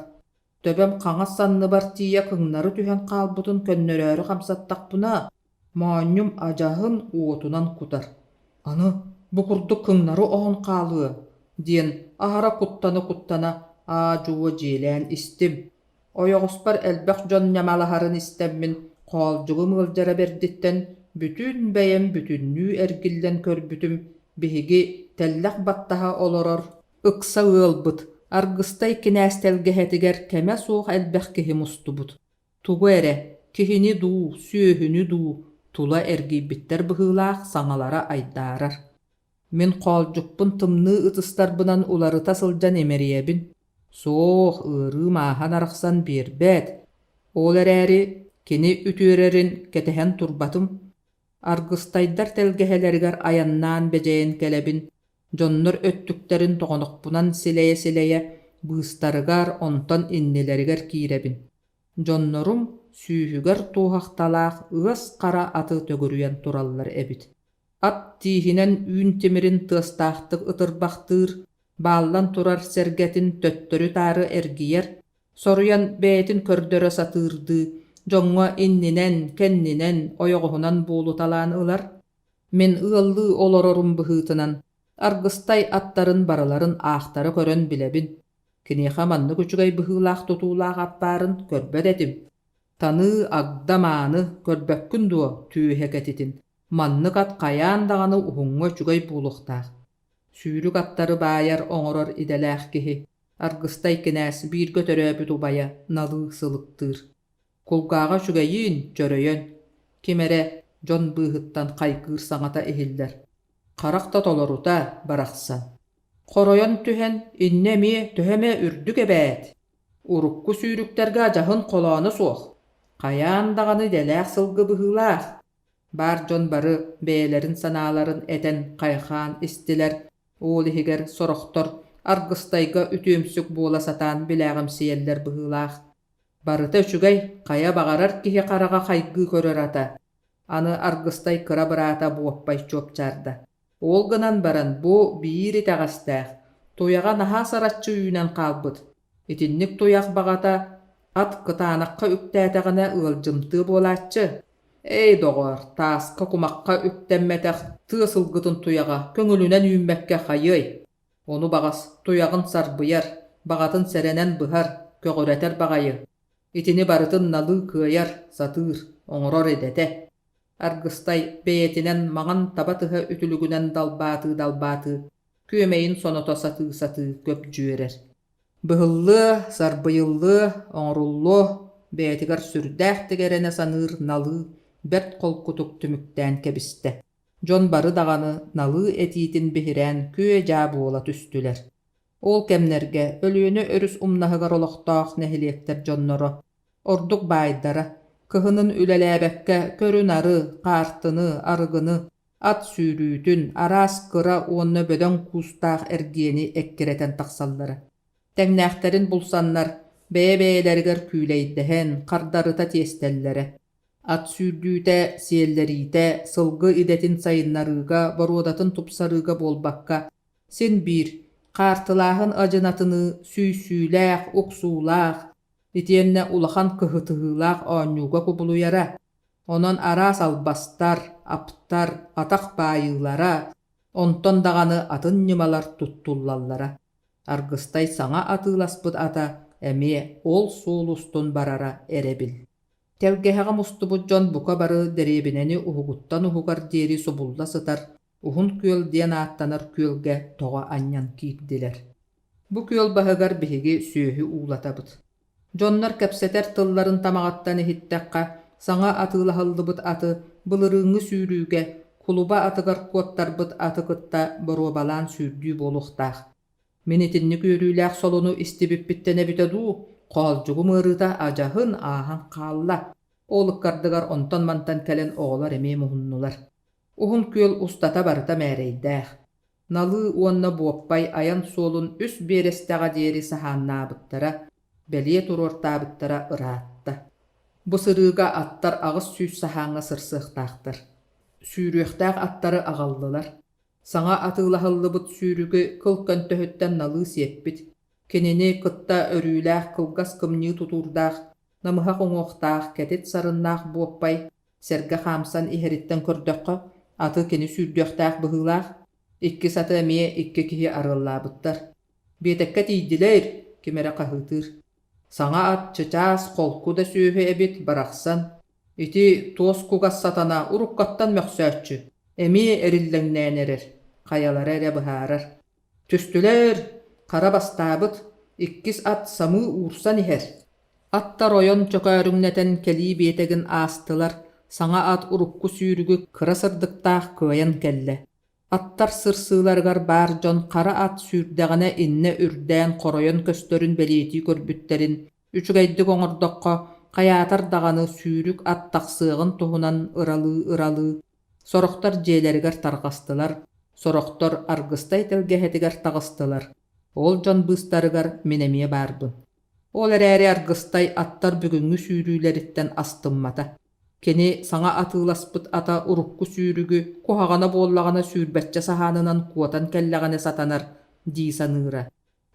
Speaker 1: Төбөм хаҥас санныбар тиийэ кыҥнары түһэн хаалбытын көннөрөөрү хамсаттахпына, моонньум адьаһын уотунан кутар. Аны бу курдук кыҥнары оһон хаалыа диэн аһара куттана-куттана аа-дьуо дьиэлээн истим. Ойоҕоспор элбэх дьон ньамалаһарын истэммин, хоолдьугум ыалдьара бэрдиттэн бүтүн бэйэм бүтүннүү эргиллэн көрбүтүм, биһиги тэллэх баттаһа олорор ыкса ыалбыт Аргыстай кинээс тэлгэһэтигэр кэмэ суох элбэх киһи мустубут. Тугу эрэ, киһини дуу, сүөһүнү дуу тула эргийбиттэр быһыылаах саҥалара айдаарар. Мин хоолдьукпун тымныы ытыстарбынан уларыта сылдьан имэрийэбин. Суох, ыарыым ааһан арахсан биэрбэт. Ол эрээри кини үтүөрэрин кэтэһэн турбатым. Аргыстайдар тэлгэһэлэригэр айаннаан бэдьэйэн кэлэбин. Дьоннор өттүктэрин тоҕонохпунан силэйэ-силэйэ быыстарыгар, онтон иннилэригэр киирэбин. Дьоннорум сүүһүгэр туоһахталаах ыас хара аты төгүрүйэн тураллар эбит. Ат тииһинэн үүн тимирин тыастаахтык ытырбахтыыр, бааллан турар сэргэтин төттөрү-таары эргийэр, соруйан бэйэтин көрдөрө сатыырдыы, дьоҥҥо иннинэн, кэннинэн, ойоҕоһунан буолуталаан ылар. Мин ыаллыы олорорум быһыытынан, Аргыстай аттарын барыларын аахтара көрөн билэбин. Киниэхэ маннык үчүгэй быһыылаах тутуулаах ат баарын көрбөт этим. Таныы, агда мааны, көрбөккүн дуо, түөһэ кэтитин, маннык ат хайаан даҕаны уһуҥҥа үчүгэй буолуохтаах. Сүүрүк аттары баайар, оҥорор идэлээх киһи, Аргыстай кинээс бииргэ төрөөбүт убайа налыы сылыктыыр. Кулгааҕа үчүгэйиин, чөрөйөн, ким эрэ дьон быыһыттан хайгыыр саҥата иһиллэр. Харах да толорута, барахсан. Хоройон түһэн, иннэ эмиэ төһө эмэ үрдүк эбээт. Урукку сүүрүктэргэ адьаһын холооно суох. Хайаан даҕаны идэлээх сылгы быһыылаах. Баар дьон бары бэйэлэрин санааларын этэн хайҕаан истилэр, ол иһигэр сорохтор Аргыстайга үтүөмсүк буола сатаан билээҕимсийэллэр быһыылаах. Барыта үчүгэй, хайа баҕарар киһи хараҕа хайгыы көрөр ата. Аны Аргыстай кыра быраата Буоппай чуопчаарда. Ол гынан баран бу биир итэҕэстээх, туйаҕа наһаа сараччы үүнэн хаалбыт. Итинник туйах баҕата ат кытаанахха үктээтэҕинэ ыалдьымтыа буолааччы. Эй, доҕоор, тааска кумахха үктэммэтэх тыа сылгытын туйаҕа көҥүлүнэн үүммэккэ хайыай? Ону баҕас туйаҕын сарбыйар, баҕатын сэрэнэн быһар, көҕүрэтэр баҕайы. Итини барытын налыы кыайар, сатыыр, оҥорор идэтэ. Аргыстай бэйэтинэн маҥан таба тыһа үтүлүгүнэн далбаатыы-далбаатыы, күөмэйин соното сатыы-сатыы көбдьүөрэр. Быһыллыа, сарбыйыллыа, оҥоруллуо, бэйэтигэр сүрдээхтик эрэнэ саныыр налыы бэрт холкутук түмүктээн кэбистэ. Дьон бары даҕаны налыы этиитин биһирээн күө-дьаа буола түстүлэр. Ол кэмнэргэ Өлүөнэ өрүс умнаһыгар олохтоох нэһилиэктэр дьонноро, ордук баайдара, кыһынын үлэлээбэккэ көрү-нары, хаартыны, арыгыны, ат сүүрүүтүн, араас кыра уонна бөдөҥ куустаах эргиэни эккирэтэн тахсаллара. Тэҥнээхтэрин булсаннар, бэйэ-бэйэлэригэр күүлэйдэһэн, хардарыта тиэстэллэрэ. Ат сүүрдүүтэ, сиэллэриитэ, сылгы идэтин сайыннарыыга, боруодатын тупсарыыга буолбакка, син биир хаартылааһын адьынатыныы сүүйсүүлээх, уксуулаах, итиэннэ улахан кыһытыһыылаах оонньууга кубулуйара. Онон араас албастар, аптар, атах баайыылара, онтон даҕаны атын ньымалар туттуллаллара. Аргыстай саҥа атыыласпыт ата эмиэ ол суол устун барара эрэбил. Тэлгэһэҕэ мустубут дьон бука бары дэриэбинэни уһугуттан уһугар диэри субулла сытар Уһун Күөл диэн ааттанар күөлгэ тоҕо анньан киирдилэр. Бу күөл баһыгар биһиги сүөһү уулатабыт. Дьоннор кэпсэтэр тылларын тамаҕыттан иһиттэххэ, саҥа атыылаһыллыбыт аты былырыыҥҥы сүүрүүгэ кулуба атыгар куоттарбыт аты кытта боруобалаан сүүрдүү буолуохтаах. Мин итинник үөрүүлээх солуну истибиппиттэн эбитэ дуу, хоолдьугум ыарыыта адьаһын ааһан хаалла. Ол ыккардыгар онтон-мантан кэлэн оҕолор эмиэ муһуннулар. Уһун күөл устата барыта мээрэйдээх. Налыы уонна Буоппай айан суолун үс биэрэстэҕэ диэри саһааннаабыттара, бэлиэ туруортаабыттара ыраатта. Бу сырыыга аттар 800 саһааҥҥа сырсыахтаахтар. Сүүрүөхтээх аттары аҕаллылар. Саҥа атыылаһыллыбыт сүүрүгү кыл көнтөһүттэн налыы сиэппит, кинини кытта өрүүлээх кылгас кымньыы тутуурдаах, намыһах уҥуохтаах, кэтит сарыннаах Буоппай сэргэ хаамсан иһэриттэн көрдөххө, аты кини сүүрдүөхтээх быһыылаах, иккис аты эмиэ икки киһи арыаллаабыттар. Биэтэккэ тиийдилэр, ким эрэ хаһыытыыр. Саҥа ат чычаас холку да сүөһү эбит барахсан. Ити туос кугас сатана уруккаттан мөхсөөччү, эмиэ эриллэҥнээн эрэр, хайалара эрэ быһаарар. Түстүлэр, хара бастаабыт, иккис ат самыы уурсан иһэр. Аттар ойон чөкөөрүҥнэтэн кэлии биэтэгин аастылар, саҥа ат урукку сүүрүгү кыра сырдыктаах кыайан кэллэ. Аттар сырсыыларыгар баар дьон хара ат сүүрдэҕинэ иннэ үрдээн хоройон көстөрүн бэлиэтии көрбүттэрин, үчүгэйдик оҥордоххо, хайаатар даҕаны сүүрүк ат тахсыаҕын туһунан ыралыы-ыралыы, сорохтор дьиэлэригэр тарҕастылар, сорохтор Аргыстай тэлгэһэтигэр таҕыстылар. Ол дьон быыстарыгар мин эмиэ баарбын. Ол эрээри Аргыстай аттар бүгүҥҥү сүүрүүлэриттэн астыммата. Кини саҥа атыыласпыт ата урукку сүүрүгү куһаҕана буоллаҕына сүүрбэччэ саһаанынан куотан кэллэҕинэ сатанар дии саныыра.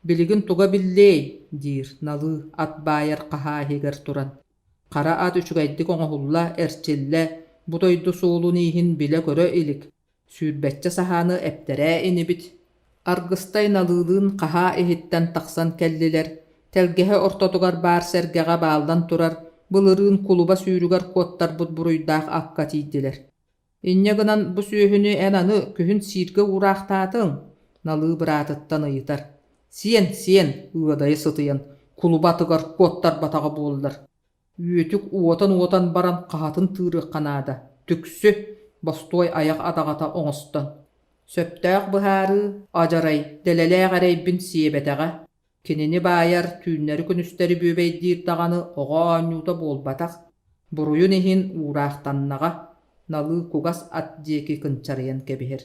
Speaker 1: Билигин туга биллиэй, диир Налыы ат баайар хаһаа иһигэр туран. Хара ат үчүгэйдик оҥоһулла, эрчиллэ, бу дойду суолун-ииһин билэ-көрө илик, сүүрбэччэ саһааны эптэрээ инибит. Аргыстай Налыылыын хаһаа иһиттэн тахсан кэллилэр, тэлгэһэ ортотугар баар сэргэҕэ бааллан турар былырыын кулуба сүүрүгэр куоттарбыт буруйдаах акка тиийдилэр. Инньэ гынан бу сүөһүнү эн аны күһүн сииргэ уураахтаатыҥ? Налыы быраатыттан ыйытар. Сиэн, сиэн, ыадайа сытыйан, кулуба атыгар куоттарбатаҕа буоллар. Үөтүк уотан-уотан баран хаһатын тыырыахха наада, түксү, бостуой айах адаҕата оҥостон. Сөптөөх быһаарыы, адьарай, дэлэлээх эрэйбин сиэбэтэҕэ. Кинини баайар, түүннэри-күнүстэри бүөбэйдиир даҕаны оҕо оонньуута буолбатах, буруйун иһин уураахтаннаҕа, Налыы кугас ат диэки кынчарыйан кэбиһэр.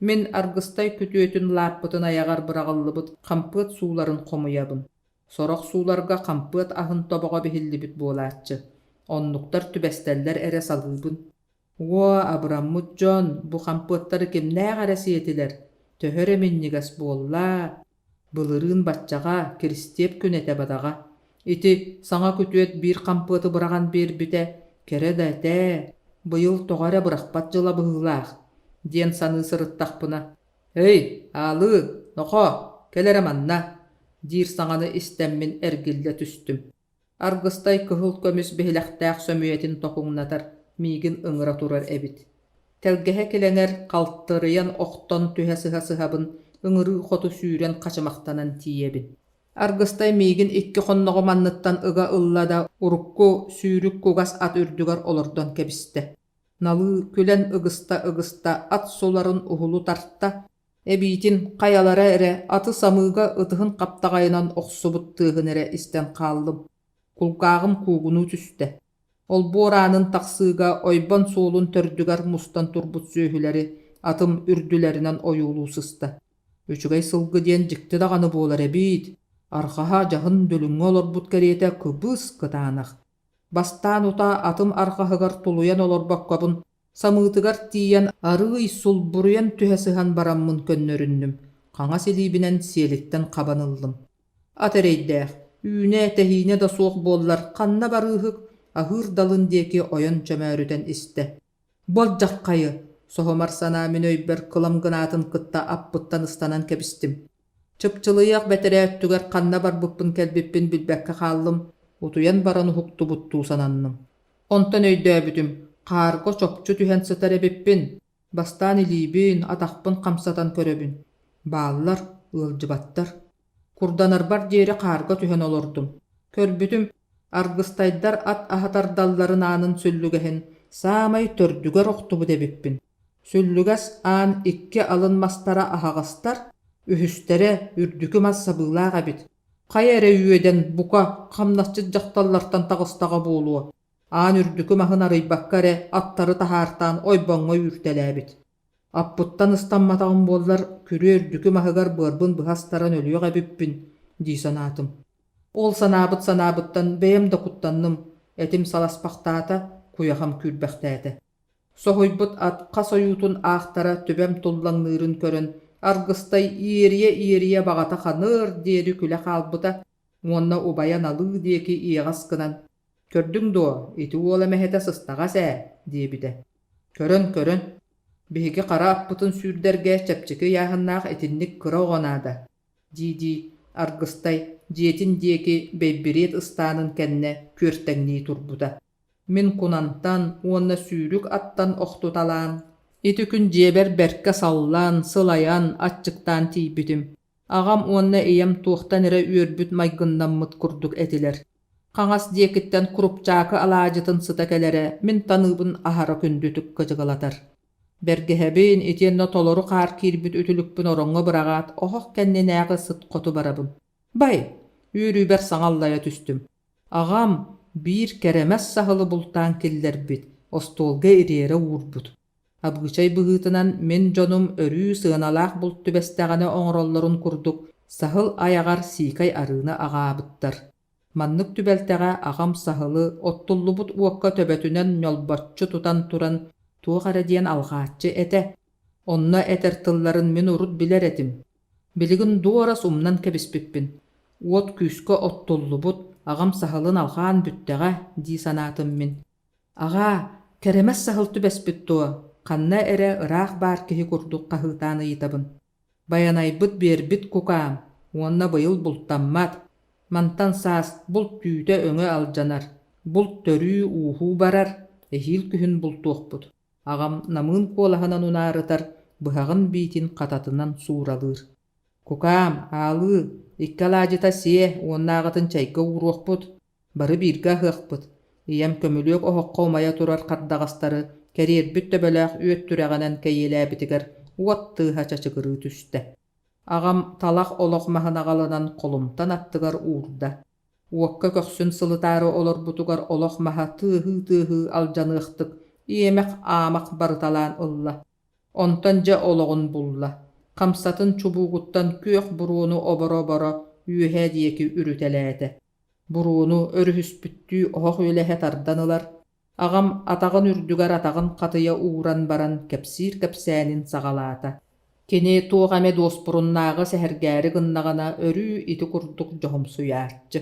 Speaker 1: Мин Аргыстай күтүөтүн лааппытын айаҕар быраҕыллыбыт хампыат сууларын хомуйабын. Сорох сууларга хампыат аһын тобоҕо биһиллибит буолааччы. Оннуктар түбэстэллэр эрэ салыыбын. Уо, абыраммыт дьон, бу хампыаттары кимнээх эрэ сиэтилэр, төһө эрэ минньигэс буолла Былырыын баччаҕа Киристиэп күн этэ бадаҕа. Ити саҥа күтүөт биир хампыаты быраҕан биэрбитэ кэрэ да этээ, быйыл тоҕо эрэ бырахпат дьыла быһыылаах диэн саныы сырыттахпына, «Эй, Аалыы, нохоо, кэл эрэ манна» диир саҥаны истэммин эргиллэ түстүм. Аргыстай кыһыл көмүс биһилэхтээх сөмүйэтин токуҥнатар, миигин ыҥыра турар эбит. Тэлгэһэ килэҥэр халтарыйан охтон түһэ сыһа-сыһабын ыҥырыы хоту сүүрэн хачымахтанан тиийэбин. Аргыстай миигин икки хонноҕум анныттан ыга ылла да урукку сүүрүк кугас ат үрдүгэр олордон кэбистэ. Налыы күлэн ыгыста-ыгыста ат суларын уһулу тарта, Эбиитин хайалара эрэ аты самыыга ытыһын хаптаҕайынан охсубут тыаһын эрэ истэн хааллым, кулгааҕым куугунуу түстэ. Олбуор аанын тахсыыга ойбон суолун төрдүгэр мустан турбут сүөһүлэри атым үрдүлэринэн ойуулуу сыста. Үчүгэй сылгы диэн дьикти даҕаны буолар эбиит, арҕаһа дьаһын дүлүҥҥэ олорбут кэриэтэ кыбыс-кытаанах. Бастаан утаа атым арҕаһыгар тулуйан олорбоккобун Самыытыгар тиийэн арыый сулбуруйан түһэ сыһан бараммын көннөрүннүм, хаҥас илиибинэн сиэлиттэн хабан ыллым. Ат эрэйдээх, үүнэ-тэһиинэ да суох буоллар ханна барыыһык, аһыыр далын диэки ойон чөмөөрүтэн истэ. Болдьаххайы! Соһумар санаа мин өйбөр кылам гынаатын кытта аппыттан ыстанан кэбистим. Чыпчылыйыах бэтэрээ өттүгэр ханна барбыппын-кэлбиппин билбэккэ хааллым, утуйан баран уһуктубуттуу сананным. Онтон өйдөөбүтүм, хаарга чопчу түһэн сытар эбиппин. Бастаан илиибин, атахпын хамсатан көрөбүн. Бааллар, ыалдьыбаттар. Курданарбар диэри хаарга түһэн олордум. Көрбүтүм, аргыстайдар ат аһатардалларын аанын сүллүгэһин саамай төрдүгэр охтубут эбиппин. Сүллүгэс аан икки алын мастара аһаҕастар, үһүстэрэ үрдүкү мас сабыылаах эбит. Хайа эрэ үөдэн, бука, хамнасчыт дьахталлартан таҕыстаҕа буолуо, аан үрдүкү маһын арыйбакка эрэ аттары таһаартаан ойбоҥҥо үүртэлээбит. Аппыттан ыстамматаҕым буоллар, күрүө үрдүкү маһыгар быарбын быһа астаран өлүөх эбиппин дии санаатым. Ол санаабыт санаабыттан бэйэм да куттанным, этим саласпахтаата, куйахам күүрбэхтээтэ. Соһуйбут ат хас ойуутун аахтара төбөм туллаҥныырын көрөн, Аргыстай иэрийэ-иэрийэ баҕата ханыар диэри күлэ хаалбыта уонна убайа Налыы диэки иэҕэс гынан: «Көрдүҥ дуо, ити уол эмэһэтэ сыстаҕас ээ» диэбитэ. «Көрөн-көрөн, биһиги хара аппытын сүүрдэргэ чэпчэки ыйааһыннаах итинник кыра оҕо наада» дии-дии Аргыстай дьиэтин диэки бэйбириэт ыстаанын кэннэ күөртэҥнии турбута. Мин кунантан уонна сүүрүк аттан охтуталаан, ити күн дьиэбэр бэркэ саллан, сылайан, аччыктаан тиийбитим. Аҕам уонна ийэм туохтан эрэ үөрбүт майгыннаммыт курдук этилэр. Хаҥас диэкиттэн курупчаакы алаадьытын сыта кэлэрэ мин таныыбын аһара күндүтүк кыдьыгылатар. Бэргэһэбин итиэннэ толору хаар киирбит үтүлүкпүн ороҥҥо быраҕаат, оһох кэннинээҕи сыт хоту барабын. Бай! Үөрүүбэр саҥа аллайа түстүм. Аҕам биир кэрэмэс саһылы бултаан киллэрбит, остуолга ириэрэ уурбут. Абыычай быһыытынан мин дьонум өрүү сыаналаах булт түбэстэҕинэ оҥороллорун курдук саһыл айаҕар сиикэй арыыны аҕаабыттар. Маннык түбэлтэҕэ аҕам саһылы оттуллубут уокка төбөтүнэн ньолбоччу тутан туран туох эрэ диэн алҕааччы этэ. Онно этэр тылларын мин урут билэр этим. Билигин дуорас умнан кэбиспиппин. Уот күүскэ оттуллубут, аҕам саһылын алҕаан бүттэҕэ дии санаатым мин. Аҕаа, кэрэмэс саһыл түбэспит дуо? Ханна эрэ ыраах баар киһи курдук хаһыытаан ыйытабын. Байанайбыт биэрбит кукаам уонна быйыл бултаммат. Мантан саас булт түүтэ-өҥө алдьанар, булт төрүү-ууһуу барар, эһиил күһүн бултуохпут. Аҕам намыын куолаһынан унаарытар, быһаҕын биитин хататынан сууралыыр. Кукаам, аалыы, икки алаадьыта сиэ уоннааҕытын чэйгэ ууруохпут, бары бииргэ аһыахпыт. Ийэм көмүлүөк оһоххо умайа турар хардаҕастары кэриэрбит төбөлөөх үөт түрэҕинэн кэйиэлээбитигэр уот тыаһа чачыгырыы түстэ. Аҕам талах олох маһын аҕалынан холумтан аттыгар уурда. Уокка көхсүн сылытаары олорбутугар олох маһа тыаһыы-тыаһыы алдьаныахтык иэмэх-аамах барыталаан ылла. Онтон дьэ олоҕун булла, хамсатын чубуугуттан күөх буруону оборо-оборо үөһэ диэки үрүтэлээтэ. Буруону өрүһүспүттүү оһох үөлэһэ тардан ылар, аҕам атаҕын үрдүгэр атаҕын хатыйа ууран баран кэпсиир кэпсээнин саҕалаата. Кини туох эмэ дуоспуруннааҕы сэһэргээри гыннаҕына өрүү ити курдук дьоһумсуйааччы.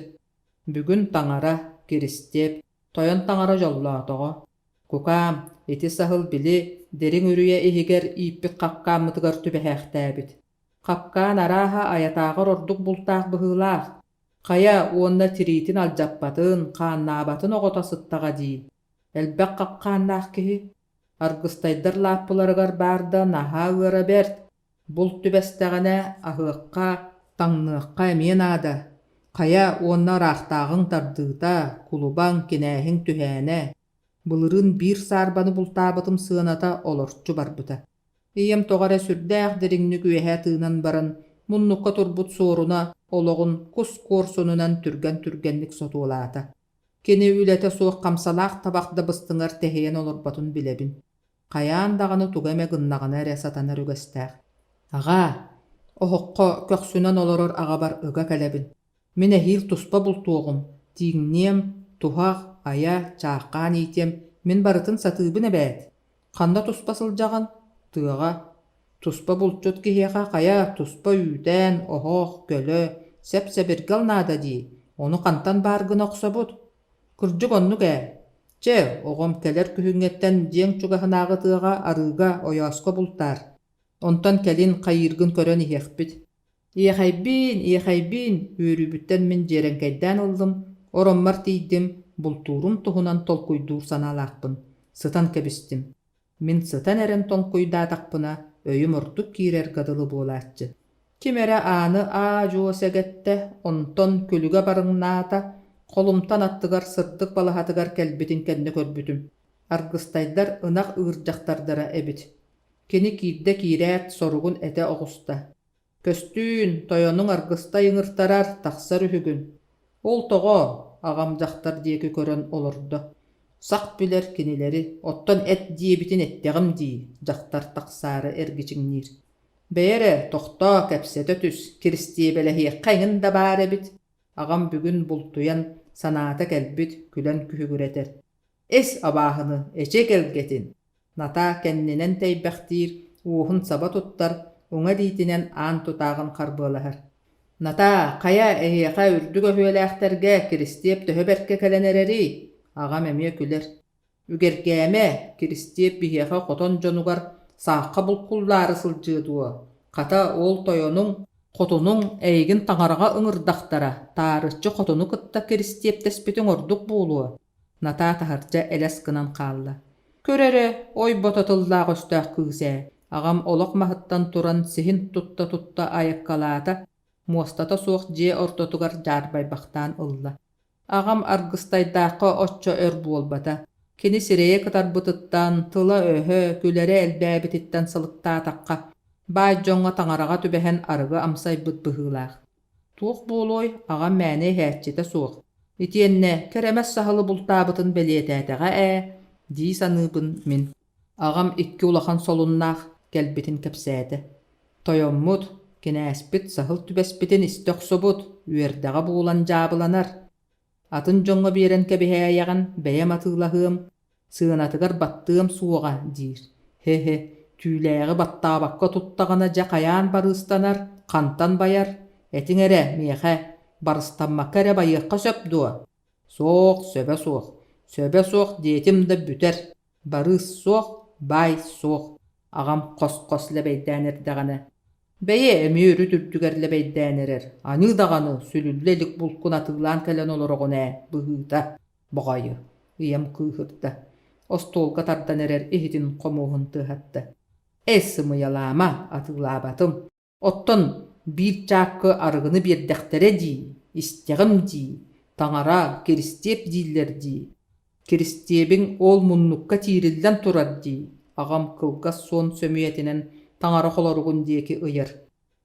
Speaker 1: Бүгүн таҥара, Киристиэп, тойон таҥара дьоллоотоҕо. Кукаам, ити саһыл били дириҥ үрүйэ иһигэр ииппит хапкааммытыгар түбэһээхтээбит. Хапкаан арааһа айатааҕар ордук бултаах быһыылаах. Хайа уонна тириитин алдьаппатын, хааннаабатын оҕото сыттаҕа дии. Элбэх хапкааннаах киһи. Аргыстайдар лааппыларыгар баар да наһаа ыара бэрт. Булт түбэстэҕинэ аһыахха, таҥныахха эмиэ наада. Хайа уонна ыраахтааҕыҥ тардыыта, кулубаҥ, кинээһиҥ түһээнэ. Былырыын биир саарбаны бултаабытым сыаната олорчу барбыта. Ийэм тоҕо эрэ сүрдээх дириҥник үөһэ тыынан баран, муннукка турбут суоруна олоҕун кус куорсунунан түргэн-түргэнник сотуолаата. Кини үлэтэ суох хамсалаах табах да быстыҥар тэһийэн олорботун билэбин. Хайаан даҕаны тугу эмэ гыннаҕына эрэ сатанар үгэстээх. Аҕаа, оһоххо көхсүнэн олорор аҕабар ыга кэлэбин. Мин эһиил туспа бултуоҕум, тииҥниэм, туһах, айа, чааххаан иитиэм, мин барытын сатыыбын эбээт. Ханна туспа сылдьаҕын? Тыаҕа. Туспа булчут киһиэхэ хайа туспа үүтээн, оһох, көлө, сэп-сэбиргэл наада дии, ону хантан баар гына охсобут? Кырдьык оннук ээ. Чэ, оҕом кэлэр күһүҥҥэттэн дьиэҥ чугаһынааҕы тыаҕа арыыга, ойооско бултаар. Онтон кэлин хайыыргын көрөн иһиэхпит. Иэхэйбиин, иэхэйбиин, үөрүүбүттэн мин дьиэрэҥкэйдээн ыллым, ороммор тиийдим, бултуурум туһунан толкуйдуур санаалаахпын. Сытан кэбистим. Мин сытан эрэн тоҥкуйдаатахпына, өйүм ордук киирэргэ дылы буолааччы. Ким эрэ ааны аа-дьуо сэгэттэ, онтон күлүгэ барыҥнаата, холумтан аттыгар сырдык балаһатыгар кэлбитин кэннэ көрбүтүм. Аргыстайдар ынах ыыр дьахтардара эбит. Кини киирдэ киирээт, соругун этэ оҕуста. Көстүүн, тойонуҥ аргыстай ыҥыртарар, тахсар үһүгүн. Ол тоҕо? аҕам дьахтар диэки көрөн олордо. Сах билэр кинилэри, оттон эт диэбитин эттэҕим дии, дьахтар тахсаары эргичиҥниир. Бэйэ эрэ, тохтоо, кэпсэтэ түс, киристиэбэлэһиэххэ эҥин да баар эбит. Аҕам бүгүн бултуйан, санаата кэлбит, күлэн күһүгүрэтэр. Эс абааһыны, эчи кэлгэтин! Натаа кэннинэн тэйбэхтиир, уоһун саба туттар, уҥа илиитинэн аан тутааҕын харбыалаһар. Натаа, хайа, эһиэхэ үрдүк өһүөлээхтэргэ Киристиэп төһө бэркэ кэлэн эрэрий? Аҕам эмиэ күлэр. Үгэргээмэ, Киристиэп биһиэхэ хотон дьонугар саахха булкуллаары сылдьыа дуо? Хата, ол тойонуҥ, хотунуҥ эйигин таҥараҕа ыҥырдахтара, таарыччы хотуну кытта киристиэптэспитиҥ ордук буолуо. Натаа таһырдьа элэс гынан хаалла. Көр эрэ, ой бото тыллаах өстөөх кыыс ээ, аҕам олох маһыттан туран сиһин тутта-тутта айаккалаата, муостата суох дьиэ ортотугар дьаарбайбахтаан ылла. Аҕам аргыстайдаахха оччо өр буолбата. Кини сирэйэ кытарбытыттан, тыла-өһө, күлэрэ элбээбититтэн сылыктаатахха, баай дьоҥҥо таҥараҕа түбэһэн арыгы амсайбыт быһыылаах. Туох буолуой, аҕам мээнэ иһээччитэ суох. Итиэннэ кэрэмэс саһылы бултаабытын бэлиэтээтэҕэ ээ, дии саныыбын мин. Аҕам икки улахан солуннаах кэлбитин кэпсээтэ. Тойоммут, кинээспит саһыл түбэспитин истэ охсубут, үөрдэҕэ буолан дьаабыланар. Атын дьоҥҥо биэрэн кэбиһээйэҕин, бэйэм атыылаһыам, сыанатыгар баттыам суоҕа диир. Һэ-һэ, түүлээҕи баттаабакка туттаҕына дьэ хайаан барыыстанар, хантан байар? Этиҥ эрэ, миэхэ, барыстаммакка эрэ байыахха сөп дуо? Суох, сөбө суох. Сөбө суох диэтим да бүтэр. Барыыс суох, баай суох. Аҕам хос-хос лэбэйдээн эрдэҕинэ Бэйэ эмиэ үрүт үрдүгэр лэбэйдээн эрэр, аньыы даҕаны, сүлүллэ илик булкун атыылаан кэлэн олороҕун ээ, быһыыта, баҕайы, ийэм кыыһырда, остуолга тардан эрэр иһитин хомуоһун тыаһатта. Эй, сымыйалаама, атыылаабатым. Оттон биир чааккы арыгыны биэрдэхтэрэ дии, истэҕим дии, таҥара, Киристиэп дииллэр дии. Киристиэбиҥ ол муннукка тиириллэн турар дии, аҕам кылгас суон сөмүйэтинэн таҥара холоругун диэки ыйар.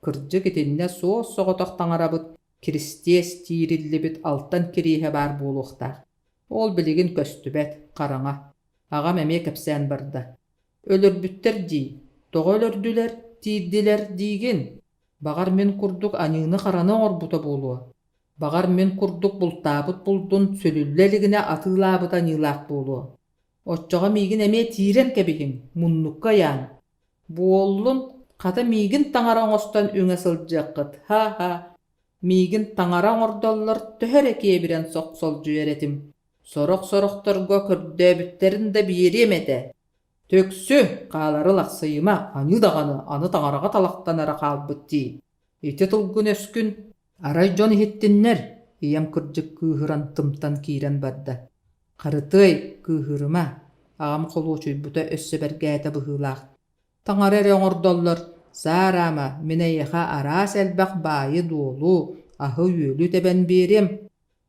Speaker 1: Кырдьык итиннэ суос-соҕотох таҥарабыт Киристиэс тиириллибит алтан кириэһэ баар буолуохтаах. Ол билигин көстүбэт, хараҥа. Аҕам эмиэ кэпсээн барда. Өлөрбүттэр дии, тоҕо өлөрдүлэр, тиирдилэр диигин? Баҕар мин курдук аньыыны-хараны оҥорбута буолуо. Баҕар, мин курдук бултаабыт булдун сүлүллэ илигинэ атыылаабыт аньыылаах буолуо. Оччоҕо миигин эмиэ тиирэн кэбиһиҥ, муннукка ыйааҥ. Буоллун, хата миигин таҥара оҥостон үҥэ сылдьыаххыт, ха-ха. Миигин таҥара оҥордоллор төһө эрэ киэбирэн сохсолдьуйар этим. Сорох-сорохторго көрдөөбүттэрин да биэриэм этэ. Түксү, хаалары лахсыйыма, аньыы даҕаны аны таҥараҕа талахтанара хаалбыт дии. Ити тылгын-өскүн арай дьон иһиттиннэр, ийэм кырдьык кыыһыран тымтан киирэн барда. Харытыай, кыыһырыма, аҕам холуочуйбута өссө бэргээтэ быһыылаах. Таҥара эрэ оҥордоллор, саараама, мин эйиэхэ араас элбэх баайы-дуолу, аһы-үөлү тэбэн биэриэм.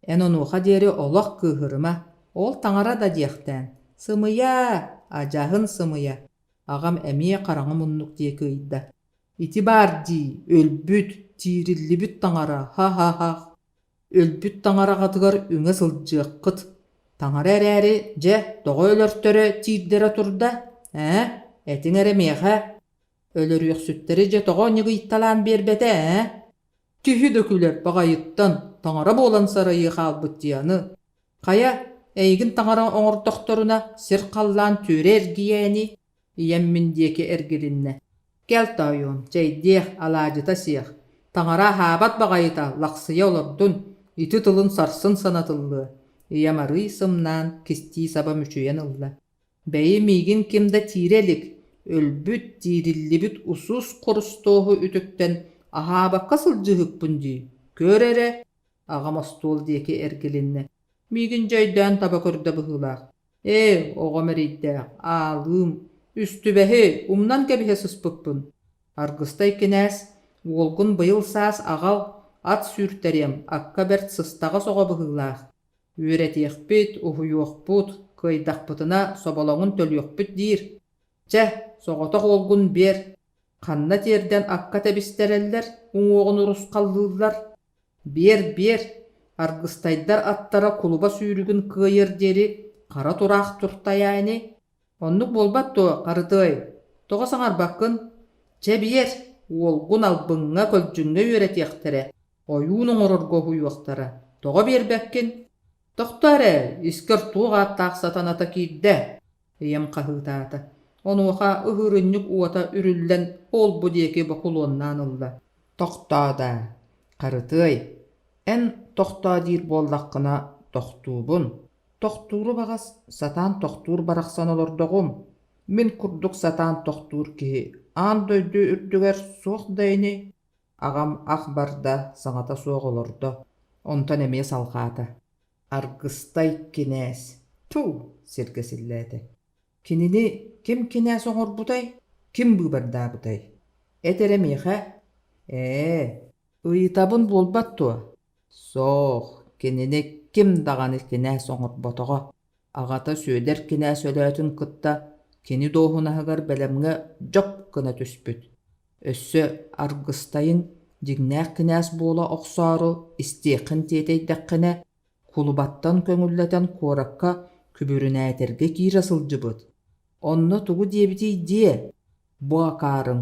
Speaker 1: Эн онуоха диэри олох кыыһырыма, ол таҥара да диэхтээн. Сымыйа, адьаһын сымыйа, аҕам эмиэ хараҥа муннук диэки ыйда. Ити баар дии, өлбүт, тиириллибит таҥара, ха-ха-ха Өлбүт таҥараҕытыгар үҥэ сылдьыаххыт. Таҥара эрээри, дьэ, тоҕо өлөртөрө, тиирдэрэ турда, ээ, этиҥ эрэ миэхэ. Өлөрүөхсүттэри дьэ тоҕо ньыгыйталаан биэрбэтэ, ээ? Киһи да күлэр баҕайыттан, таҥара буолан сарайыы хаалбыт дии аны. Хайа, эйигин таҥара оҥордохторуна, сир-халлаан түөрэ эргийээ ини Ийэм мин диэки эргилиннэ: «Кэл, тоойуом, чэйдиэх, алаадьыта сиэх, таҥара аһаабат баҕайыта лахсыйа олордун, ити тылын сарсын санатыллыа» Ийэм арыый сымнаан, кистии-саба мүчүйэн ылла: «Бэйи миигин ким да тиирэ илик, өлбүт, тиириллибит усус хрустуоһу үтүктэн аһаабакка сылдьыһыкпын дии, көр эрэ» Аҕам остуол диэки эргилиннэ: «Миигин дьэ өйдөөн таба көрдө быһыылаах Ээ, оҕом эрэйдээх, аалыым, үстүбэһи, умнан кэбиһэ сыспыппын. Аргыстай кинээс, уолгун быйыл саас аҕал, ат сүүртэриэм, акка бэрт сыстаҕас оҕо быһыылаах. Үөрэтиэхпит, уһуйуохпут, кыайдахпытына соболоҥун төлүөхпүт диир. Чэ, соҕотох уолгун биэр, ханна тиэрдэн акка тэбистэрэллэр, уҥуоҕун урусхаллыыллар. Биэр-биэр, аргыстайдар аттара кулуба сүүрүгүн кыайыар диэри хара тураах туртайаа ини. Оннук буолбат дуо, Харытыай? Тоҕо саҥарбаккын? Чэ биэр, уолгун албыҥҥа, көлдьүҥҥэ үөрэтиэхтэрэ, ойуун оҥорорго уһуйуохтара. Тоҕо биэрбэккин? Тохтоо эрэ, искэр туох ааттаах сатаната киирдэ? Ийэм хаһыытаата. Онуоха ыһыырынньык уота үрүллэн ол-бу диэки бокулуоннаан ылла. Тохтоо даа, Харытыай, эн тохтоо диир буоллаххына тохтуубун. Тохтууру баҕас сатаан тохтуур барахсан олордоҕум. Мин курдук сатаан тохтуур киһи аан дойду үрдүгэр суох да ини. Аҕам ах барда, саҥата суох олордо. Онтон эмиэ салҕаата. Аргыстай кинээс, туу, сиргэ силлээтэ. Кинини ким кинээс оҥорбутай, ким быыбардаабытай? Эт эрэ миэхэ. Ээ, ыйытабын буолбат дуо? Суох, кинини ким даҕаны кинээс оҥорботоҕо. Аҕата Сүөдэр кинээс өлөөтүн кытта кини дуоһунаһыгар бэлэмҥэ дьоп гына түспүт. Өссө аргыстайын дьиҥнээх кинээс буола охсоору истиэххин тиэтэйдэххинэ, кулубаттан көҥүллэтэн куоракка күбүрүнээтэргэ киирэ сылдьыбыт. Онно тугу диэбитий диэ, бу акаарыҥ,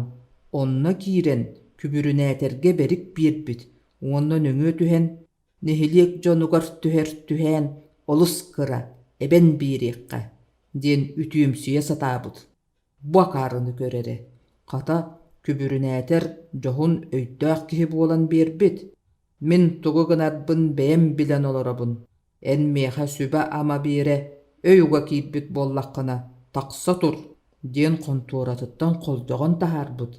Speaker 1: онно киирэн күбүрүнээтэргэ бэрик биэрбит уонна нөҥүө түһэн. Нэһилиэк дьонугар түһэр түһээн олус кыра, эбэн биэриэххэ диэн үтүөмсүйэ сатаабыт. Бу акаарыны көр эрэ, хата, күбүрүнээтэр дьоһун өйдөөх киһи буолан биэрбит. Мин тугу гынарбын бэйэм билэн олоробун. Эн миэхэ сүбэ-ама биэрэ, өй уга киирбит буоллаххына, тахса тур диэн хонтуоратыттан холдьоҕон таһаарбыт.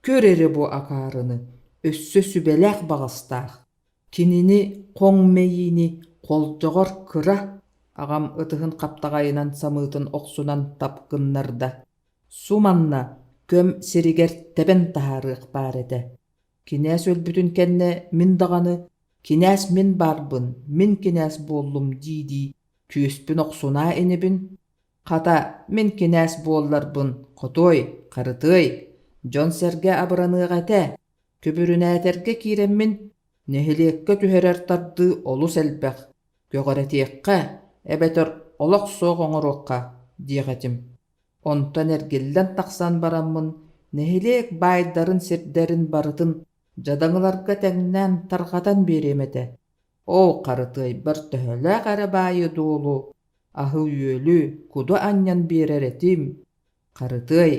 Speaker 1: Көр эрэ бу акаарыны, өссө сүбэлээх баҕастаах. Кинини хоҥ мэйиини холдьоҕор кыра, аҕам ытыһын хаптаҕайынан самыытын охсунан тап гыннарда. Суманна көм сиригэр тэбэн таһаарыах баар этэ. Кинээс өлбүтүн кэннэ мин даҕаны «Кинээс мин баарбын, мин кинээс буоллум» дии-дии түөспүн охсунаа инибин. Хата, мин кинээс буолларбын, хотуой, харытыай, дьон-сэргэ абыраныах этэ. Күбүрүнээтэргэ киирэммин, нэһилиэккэ түһэрэр тардыы олус элбэх, көҕүрэтиэххэ эбэтэр олох суох оҥоруохха диэх этим. Онтон эргиллэн тахсан бараммын, нэһилиэк баайдарын сирдэрин барытын дьадаҥыларга тэҥнээн тарҕатан биэриэм этэ. Оо, харытыайбар төһөлөөх эрэ баайы-дуолу, аһы-үөлү, куду анньан биэрэр этим. Харытыай,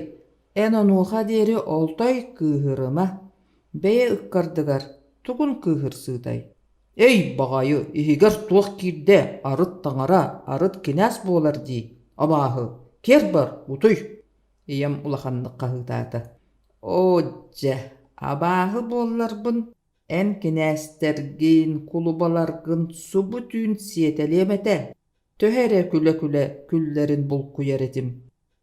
Speaker 1: эн онуоха диэри олтой кыыһырыма, бэйэ ыккардыгар тугун кыыһырсыытай? Эй, баҕайы, иһигэр туох киирдэ, арыт таҥара, арыт кинээс буолар дии, абааһы, киэр бар, утуй! Ийэм улаханнык хаһыытаата. Оо, дьэ, абааһы буолларбын, эн кинээстэргин, кулубаларгын субу түүн сиэтэлиэм этэ. Төһө эрэ күлэ-күлэ күллэрин булкуйар этим.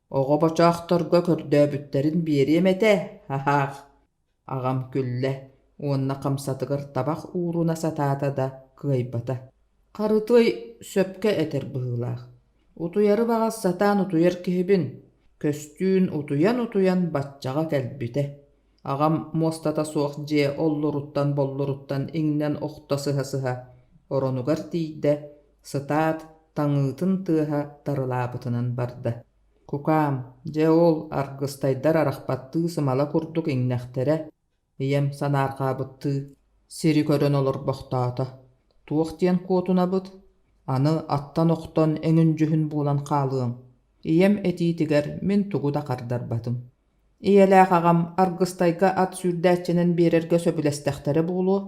Speaker 1: Оҕо бочоохторго көрдөөбүттэрин биэриэм этэ, хаһаах Аҕам күллэ уонна хамсатыгар табах ууруна сатаата да кыайбата. Харытыай сөпкө этэр быһыылаах. Утуйары баҕас сатаан утуйар киһибин. Көстүүн утуйан-утуйан баччаҕа кэлбитэ. Аҕам муостата суох дьиэ оллуруттан-боллуруттан иҥнэн охто сыһа-сыһа оронугар тиийдэ, сытаат, таҥыытын тыаһа тарылаабытынан барда. Кукаам, дьэ ол аргыстайдар арахпаттыы сымала курдук иҥнэхтэрэ, ийэм санаарҕаабыттыы сири көрөн олорбохтоото. Туох диэн куотунабыт? Аны аттан охтон эҥин-дьүһүн буолан хаалыаҥ. Ийэм этиитигэр мин тугу да хардарбатым. Ийэлээх аҕам Аргыстайга ат сүүрдээччинэн биэрэргэ сөбүлэстэхтэрэ буолуо,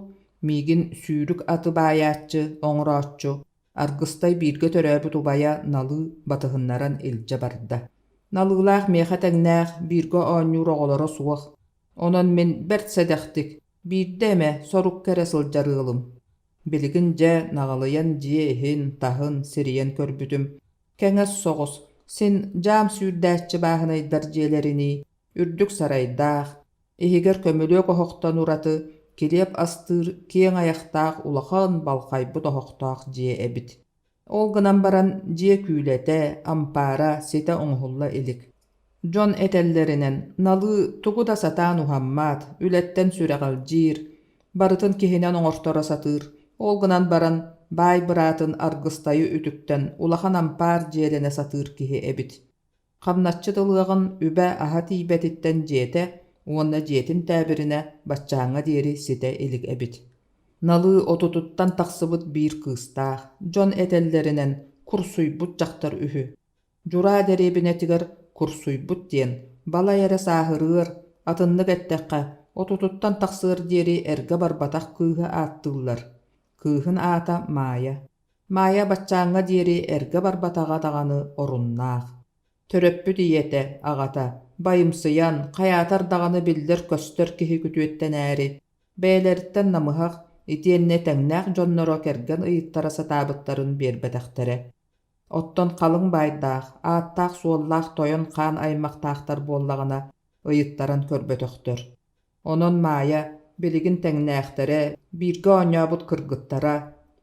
Speaker 1: миигин сүүрүк аты баайааччы, оҥорооччу, Аргыстай бииргэ төрөөбүт убайа Налыы батыһыннаран илдьэ барда. Налыылаах миэхэ тэҥнээх, бииргэ оонньуур оҕолоро суох. Онон мин бэрт сэдэхтик, биирдэ эмэ сорукка эрэ сылдьар ыалым. Билигин дьэ наҕылыйан дьиэ иһин, таһын сирийэн көрбүтүм, кэҥэс соҕус, син дьаам сүүрдээччи бааһынайдар дьиэлэринии үрдүк сарайдаах, иһигэр көмүлүөк оһохтон ураты килиэп астыыр киэҥ айахтаах улахан балхайбыт оһохтоох дьиэ эбит. Ол гынан баран дьиэ күүлэтэ, ампаара ситэ оҥоһулла илик. Дьон этэллэринэн, Налыы тугу да сатаан уһаммат, үлэттэн сүрэҕэлдьиир, барытын киһинэн оҥорторо сатыыр, ол гынан баран баай быраатын Аргыстайы үтүктэн улахан ампаар дьиэлэнэ сатыыр киһи эбит. Хамначчыт ылыаҕын үбэ-аһа тиийбэтиттэн дьиэтэ уонна дьиэтин тээбиринэ баччааҥҥа диэри ситэ илик эбит. Налыы отутуттан тахсыбыт биир кыыстаах, дьон этэллэринэн, курсуйбут дьахтар үһү. Дьураа дэриэбинэтигэр курсуйбут диэн, балай эрэ сааһырыар, атыннык эттэххэ, отутуттан тахсыар диэри эргэ барбатах кыыһы ааттыыллар. Кыыһын аата Маайа. Маайа баччааҥҥа диэри эргэ барбатаҕа даҕаны оруннаах. Төрөппүт ийэтэ, аҕата, байымсыйан, хайаатар даҕаны биллэр-көстөр киһи күтүөттэнээри, бэйэлэриттэн намыһах, итиэннэ тэҥнээх дьонноро кэргэн ыйыттара сатаабыттарын биэрбэтэхтэрэ. Оттон халыҥ баайдаах, ааттаах-суоллаах тойон-хаан аймахтаахтар буоллаҕына, ыйыттаран көрбөтөхтөр. Онон Маайа билигин тэҥнээхтэрэ, бииргэ оонньообут кыргыттара,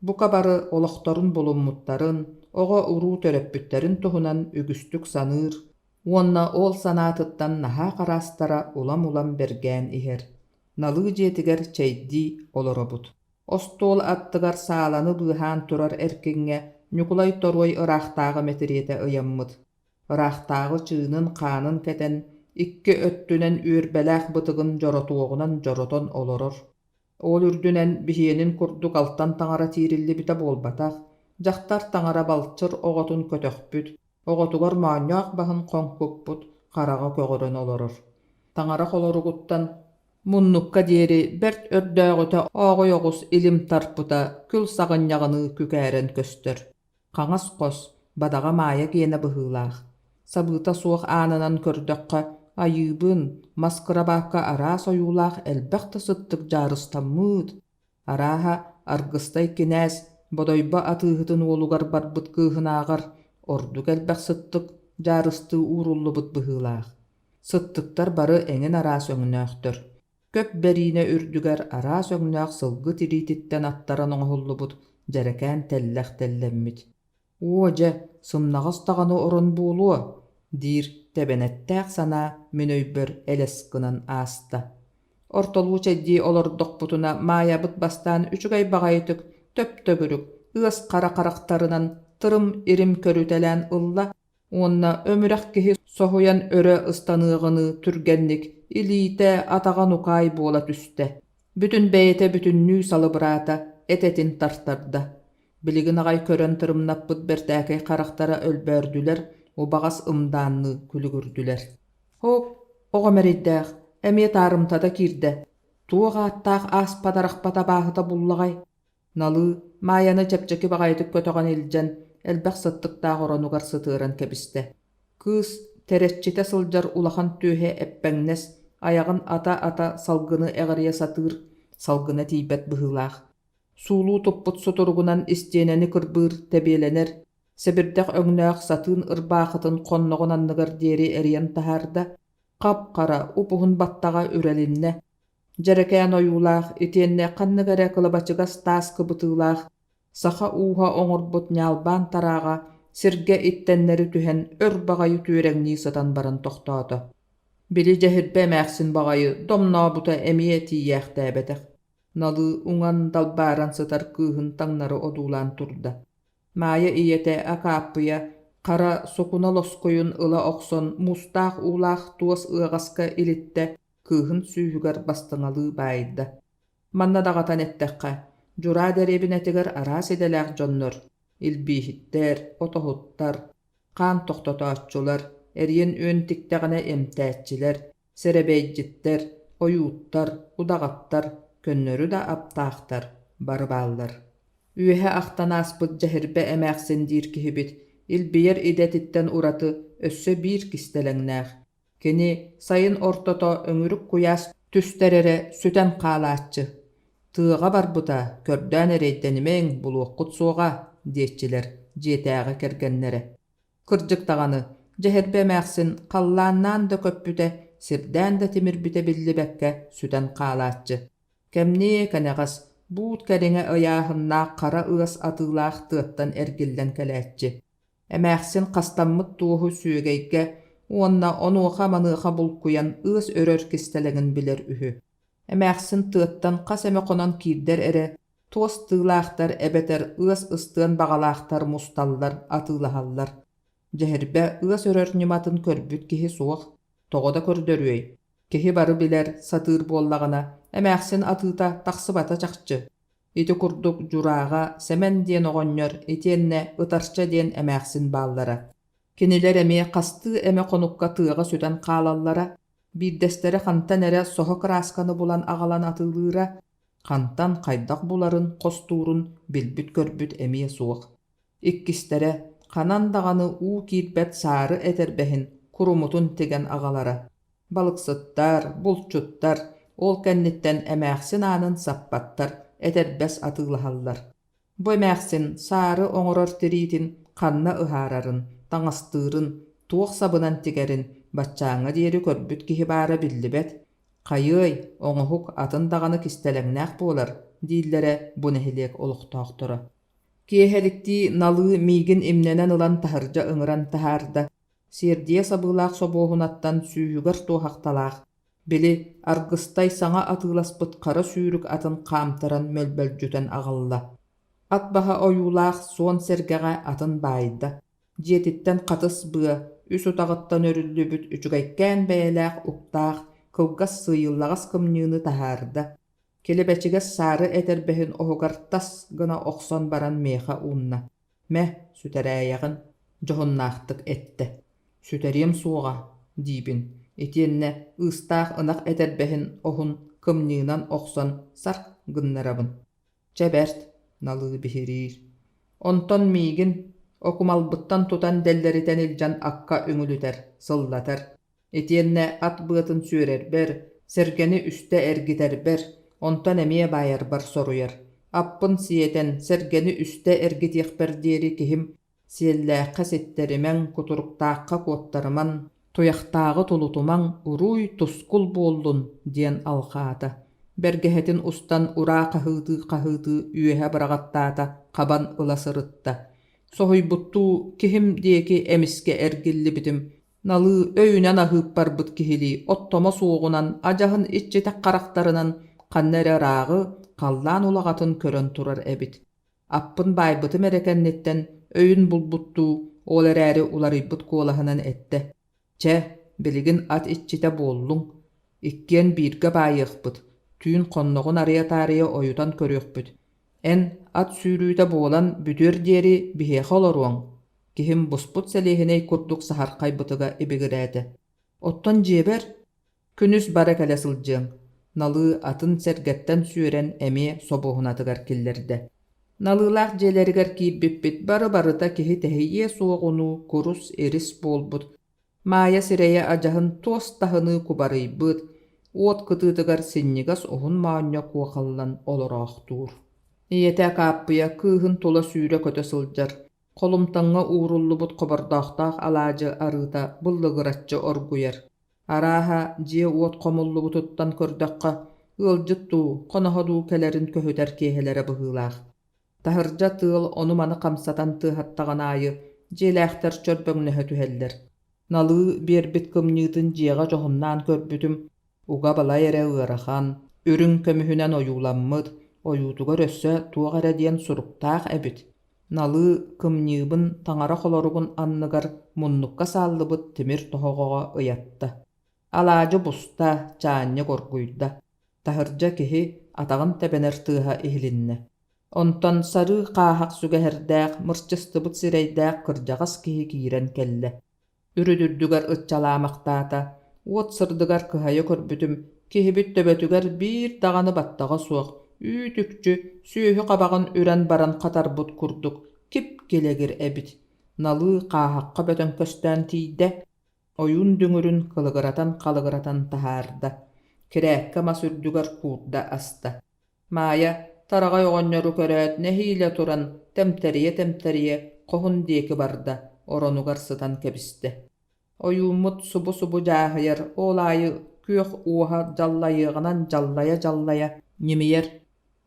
Speaker 1: бука бары олохторун булуммуттарын, оҕо-уруу төрөппүттэрин туһунан үгүстүк саныыр уонна ол санаатыттан наһаа хараастара улам-улам бэргээн иһэр. Налыы дьиэтигэр чэйдии олоробут. Остуол аттыгар сааланы быыһаан турар эркиҥҥэ Ньукулай Торуой ыраахтааҕы мэтириэтэ ыйаммыт. Ыраахтааҕы чыынын-хаанын кэтэн, икки өттүнэн үөрбэлээх бытыгын дьоротуоҕунан дьоротон олорор. Ол үрдүнэн биһиэнин курдук алтан таҥара тиириллибитэ буолбатах, дьахтар таҥара балчыр оҕотун көтөхпүт, оҕотугар моонньоох баһын хоҥкуппут, хараҕа көҕөрөн олорор. Таҥара холоругуттан муннукка диэри бэрт өрдөөҕүтэ ооҕуй оҕус илим тарпыта күл саҕынньаҕыныы күкээрэн көстөр. Хаҥас хос, бадаҕа Маайа гиэнэ быһыылаах. Сабыыта суох аанынан көрдөххө, айыыбын, мас кырабаакка араас ойуулаах элбэх да сыттык дьаарыстаммыт. Арааһа, Аргыстай кинээс Бодойбо атыыһытын уолугар барбыт кыыһынааҕар ордук элбэх сыттык дьаарыстыы ууруллубут быһыылаах. Сыттыктар бары эҥин араас өҥнөөхтөр. Көп бэриинэ үрдүгэр араас өҥнөөх сылгы тириититтэн аттаран оҥоһуллубут дьэрэкээн тэллэх тэллэммит. «Уо дьэ, сымнаҕас даҕаны орон буолуо» диир тэбэнэттээх санаа мин өйбөр элэс гынан ааста. Ортолуу чэйдии олордохпутуна Маайабыт бастаан үчүгэй баҕайытык төп-төгүрүк, ыас хара харахтарынан тырым-ирим көрүтэлээн ылла уонна өмүрэх киһи соһуйан өрө ыстаныаҕыныы түргэнник илиитэ, атаҕа нукаай буола түстэ. Бүтүн бэйэтэ бүтүннүү салыбыраата, эт-этин тартарда. Билигин аҕай көрөн тырымнаппыт бэртээкэй харахтара өлбөөрдүлэр, убаҕас ымдаанныы күлүгүрдүлэр. Һоок, оҕом эрэйдээх, эмиэ таарымтата киирдэ. Туох ааттаах ааспат-арахпат абааһыта буллаҕай? Налыы, Маайаны чэпчэки баҕайытык көтөҕөн илдьэн, элбэх сыттыктаах оронугар сытыаран кэбистэ. Кыыс тэрэччитэ сылдьар улахан түөһэ эппэҥнэс, айаҕын ата-ата салгыны эҕирийэ сатыыр, салгына тиийбэт быһыылаах. Суулуу туппут сутуругунан истиэнэни кырбыыр, тэбиэлэнэр, сэбирдэх өҥнөөх сатыын ырбаахытын хонноҕун анныгар диэри эрийэн таһаарда, хап-хара, уп-уһун баттаҕа үрэлиннэ, Дьэрэкээн ойуулаах итиэннэ ханнык эрэ кылабачыгас таас кыбытыылаах саха ууһа оҥорбут ньаалбаан тарааҕа сиргэ иттэннэри түһэн өр баҕайы түөрэҥнии сытан баран тохтоото. Били дьэһирбэ эмээхсин баҕайы домнообута эмиэ тиийээхтээбэтэх. Налыы уҥан далбааран сытар кыыһын таҥнары одуулаан турда. Маайа ийэтэ Акааппыйа хара сукуна лоскуйун ыла охсон муустаах уулаах туос ыаҕаска илиттэ кыыһын сүүһүгэр бастыҥалыы баайда. Манна даҕатан эттэххэ, Дьураа дэриэбинэтигэр араас идэлээх дьоннор, илбииһиттэр, отоһуттар, хаан тохтотооччулар, эриэн үөн тиктэҕинэ эмтээччилэр, сэрэбэйдьиттэр, ойууттар, удаҕаттар, көннөрү да аптаахтар бары бааллар. Үөһэ ахтан ааспыт Дьэһирбэ эмээхсин диир киһибит илбийэр идэтиттэн ураты өссө биир кистэлэҥнээх. Кини сайын ортото өҥүрүк куйаас түстэр эрэ сүтэн хаалааччы. Тыаҕа барбыта, көрдөөн эрэйдэнимэҥ, булуоххут суоҕа, диэччилэр дьиэтээҕи кэргэннэрэ. Кырдьык даҕаны, Дьэһирбэ эмээхсин халлааннаан да көппүтэ, сирдээн да тимирбитэ биллибэккэ сүтэн хаалааччы. Кэмниэ кэнэҕэс, буут кэриҥэ ыйааһыннаах хара ыас атыылаах тыаттан эргиллэн кэлээччи. Эмээхсин хастаммыт туоһу сүөгэйгэ уонна онуоха-маныаха булкуйан ыас өрөр кистэлэҥин билэр үһү. Эмээхсин тыаттан хас эмэ хонон киирдэр эрэ, туос тыылаахтар эбэтэр ыас ыстыан баҕалаахтар мусталлар, атыылаһаллар. Дьэһирбэ ыас өрөр ньыматын көрбүт киһи суох, тоҕо да көрдөрүөй? Киһи бары билэр, сатыыр буоллаҕына, эмээхсин атыыта тахсыбата чахчы. Ити курдук Дьурааҕа Сэмэн диэн оҕонньор итиэннэ Ытарча диэн эмээхсин бааллара. Кинилэр эмиэ хастыы эмэ хонукка тыаҕа сүтэн хаалаллара, биирдэстэрэ хантан эрэ соһо кыраасканы булан аҕалан атыылыыра, хантан хайдах буларын, хостуурун билбит-көрбүт эмиэ суох. Иккистэрэ ханан даҕаны уу киирбэт саары этэрбэһин курумутун тигэн аҕалара. Балыксыттар, булчуттар ол кэнниттэн эмээхсин аанын саппаттар, этэрбэс атыылаһаллар. Бу эмээхсин саары оҥорор тириитин ханна ыһаарарын, таҥастыырын, туох сабынан тигэрин баччааҥҥа диэри көрбүт киһи баара биллибэт. Хайыай, оҥоһук атын даҕаны кистэлэҥнээх буолар, дииллэрэ бу нэһилиэк олохтоохторо. Киэһэликтии налыы миигин имнэнэн ылан таһырдьа ыҥыран таһаарда. Сиэрдийэ сабыылаах собуоһунаттан сүүһүгэр туоһахталаах, били, Аргыстай саҥа атыыласпыт хара сүүрүк атын хаамтаран мөлбөлдьүтэн аҕалла. Ат баһа ойуулаах суон сэргэҕэ атын баайда, дьиэтиттэн хатыс быа, үс утаҕыттан өрүллүбүт үчүгэйкээн бэйэлээх уктаах, кылгас сыыйыллаҕас кымньыыны таһаарда. Килэбэчигэс саары этэрбэһин оһугар тас гына охсон баран миэхэ уунна: «Мэ, сүтэрээйэҕин», дьоһуннаахтык эттэ. «Сүтэриэм суоҕа» диибин, итиэннэ ыыстаах ынах этэрбэһин оһун кымньыынан охсон сарк гыннарабын. Чэ бэрт, налыы биһириир. Онтон миигин окумалбыттан тутан дэллэритэн илдьэн акка үҥүлүтэр, сыллатар. Итиэннэ ат быатын сүөрэрбэр, сэргэни үстэ эргитэрбэр, онтон эмиэ баайарбар соруйар. Аппын сиэтэн, сэргэни үстэ эргитиэхпэр диэри киһим Сиэллээххэ ситтэримэҥ, кутуруктаахха куоттарымаҥ, туйахтааҕы тулутумаҥ, уруй-тускул буоллун диэн алҕаата. Бэргэһэтин устан ураа хаһыытыы-хаһыытыы үөһэ быраҕаттаата, хабан ыла сырытта. Соһуйбуттуу киһим диэки эмискэ эргиллибитим, налыы өйүнэн аһыыппарбыт киһилии оттомо суоҕунан адьаһын иччитэх харахтарынан ханна эрэ ырааҕы, халлаан улаҕатын көрөн турар эбит. Аппын баайбытым эрэ кэнниттэн өйүн булбуттуу, ол эрээри уларыйбыт куолаһынан эттэ: «Чэ, билигин ат иччитэ буоллуҥ, иккиэн бииргэ баайыахпыт, түүн хонноҕун арыйа таарыйа ойутан көрүөхпүт. Эн ат сүүрүүтэ буолан бүтүөр диэри биһиэхэ олоруоҥ» киһим буспут сэлиэһинэй курдук саһархайбытыга ибигирээтэ. «Оттон дьиэбэр Күнүс бара-кэлэ сылдьыаҥ, Налыы атын сэргэттэн сүөрэн эмиэ собуоһунатыгар киллэрдэ. Налыылаах дьиэлэригэр киирбиппит бары-барыта киһи тэһийиэ суоҕунуу курус-ирис буолбут, Маайа сирэйэ адьаһын туос таһыныы кубарыйбыт, уот кытыытыгар синньигэс уһун моонньо куохаллан олороохтуур. Ийэтэ Акааппыйа кыыһын тула сүүрэ-көтө сылдьар, холумтаҥҥа ууруллубут хобордоохтоох алаадьы арыыта быллыгыраччы оргуйар. Арааһа, дьиэ-уот хомуллубутуттан көрдөххө, ыалдьыт дуу, хоноһо дуу кэлэрин көһүтэр киэһэлэрэ быһыылаах. Таһырдьа тыал ону-маны хамсатан тыаһаттаҕын аайы дьиэлээхтэр чөрбөҥнөһө түһэллэр. Налыы биэрбит кымньыытын дьиэҕэ дьоһуннаан көрбүтүм, уга балай эрэ ыарахан, үрүҥ көмүһүнэн ойууламмыт, ойуутугар өссө туох эрэ диэн суруктаах эбит. Налыы кымньыыбын таҥара холоругун анныгар муннукка сааллыбыт тимир тоһоҕоҕо ыйатта. Алаадьы буста, чаанньык оргуйда. Таһырдьа киһи атаҕын тэбэнэр тыаһа иһилиннэ. Онтон сарыы хааһах сүгэһэрдээх, мырчыстыбыт сирэйдээх кырдьаҕас киһи киирэн кэллэ. Үрүт-үрдүгэр ыччалаамахтаата, уот сырдыгар кыһайа көрбүтүм, киһибит төбөтүгэр биир даҕаны баттаҕа суох, үүт-үкчү, сүөһү хабаҕын үрэн баран хатарбыт курдук кип-килэгир эбит. Налыы хааһахха бөтөҥкөстөөн тиийдэ, ойуун дүҥүрүн кылыгыратан-халыгыратан таһаарда, кирээккэ мас үрдүгэр куурда аста. Маайа тараҕай оҕонньору көрөөт нэһиилэ туран тэмтэрийэ-тэмтэрийэ хоһун диэки барда, оронугар сытан кэбистэ. Ойууммут субу-субу дьааһыйар, ол аайы күөх уоһа дьаллайыаҕынан дьаллайа-дьаллайа ньимийэр.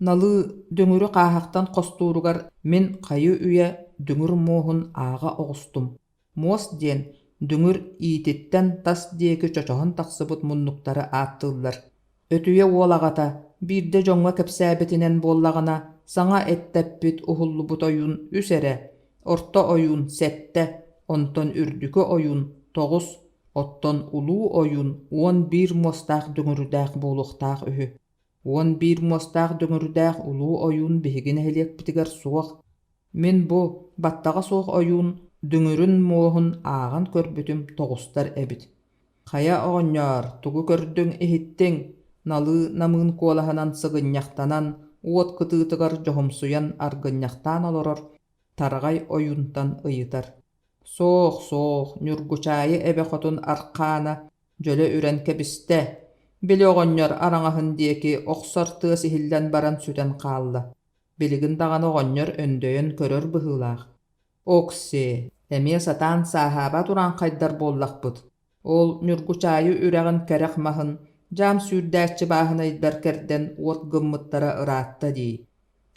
Speaker 1: Налыы дүҥүрү хааһахтан хостууругар мин хайы-үйэ дүҥүр муоһун ааҕа оҕустум. Муос диэн дүҥүр иититтэн тас диэки чочоһон тахсыбыт муннуктары ааттыыллар. Өтүйэ уол аҕата биирдэ дьоҥҥо кэпсээбитинэн буоллаҕына, саҥа эттэппит уһуллубут ойуун үс эрэ, орто ойуун сэттэ, онтон үрдүкү ойуун тоҕус, оттон улуу ойуун 11 муостаах дүҥүрдээх буолуохтаах үһү. 11 муостаах дүҥүрдээх улуу ойуун биһиги нэһилиэкпитигэр суох. Мин бу баттаҕа суох ойуун дүҥүрүн муоһун ааҕан көрбүтүм тоҕустар эбит. Хайа оҕонньоор, тугу көрдүҥ-иһиттиҥ? Налыы намыын куолаһынан сыгынньахтанан, уот кытыытыгар дьоһумсуйан аргынньахтаан олорор тараҕай ойуунтан ыйытар. Суох, суох, Ньургучаайы эбэ хотун архаана дьөлө үрэн кэбистэ, били оҕонньор араҥаһын диэки охсор тыас иһиллэн баран сүтэн хаалла. Билигин даҕаны оҕонньор өндөйөн көрөр быһыылаах. Окси, эмиэ сатаан сааһаабат урааҥхайдар буоллахпыт. Ол Ньургучаайы үрэҕин кэрэх маһын дьаам сүүрдээччи бааһынайдар кэрдэн уот гыммыттара ыраатта дии.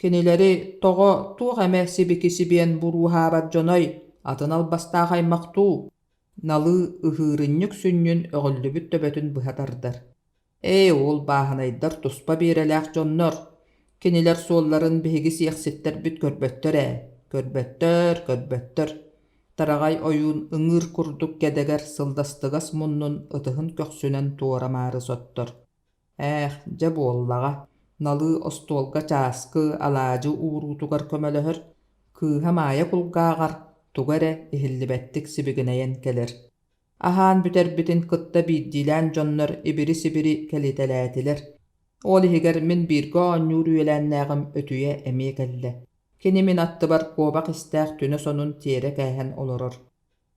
Speaker 1: Кинилэри тоҕо туох эмэ сибики сибиэн бурууһаабат дьоной, атын албастаах аймах дуу? Налыы ыһыырынньык сүнньүн өҕүллүбүт төбөтүн быһа тардар. Ээ, ол бааһынайдар туспа биэрэлээх дьоннор. Кинилэр суолларын биһиги сиэхситтэрбит көрбөттөр ээ, көрбөттөр, көрбөттөр. Тараҕай ойуун ыҥыыр курдук кэдэгэр сылдастыгас муннун ытыһын көхсүнэн туора-маары соттор. Ээх, дьэ буоллаҕа. Налыы остуолга чааскы, алаадьы ууруутугар көмөлөһөр, кыыһа Маайа кулгааҕар тугу эрэ иһиллибэттик сибигинэйэн кэлэр. Аһаан бүтэрбитин кытта биирдиилээн дьоннор ибири-сибири кэлитэлээтилэр. Ол иһигэр мин бииргэ оонньуур үөлээннээҕим өтүйэ эмиэ кэллэ. Кини мин аттыбар куобах истээх түнэ сонун тиэрэ кээһэн олорор.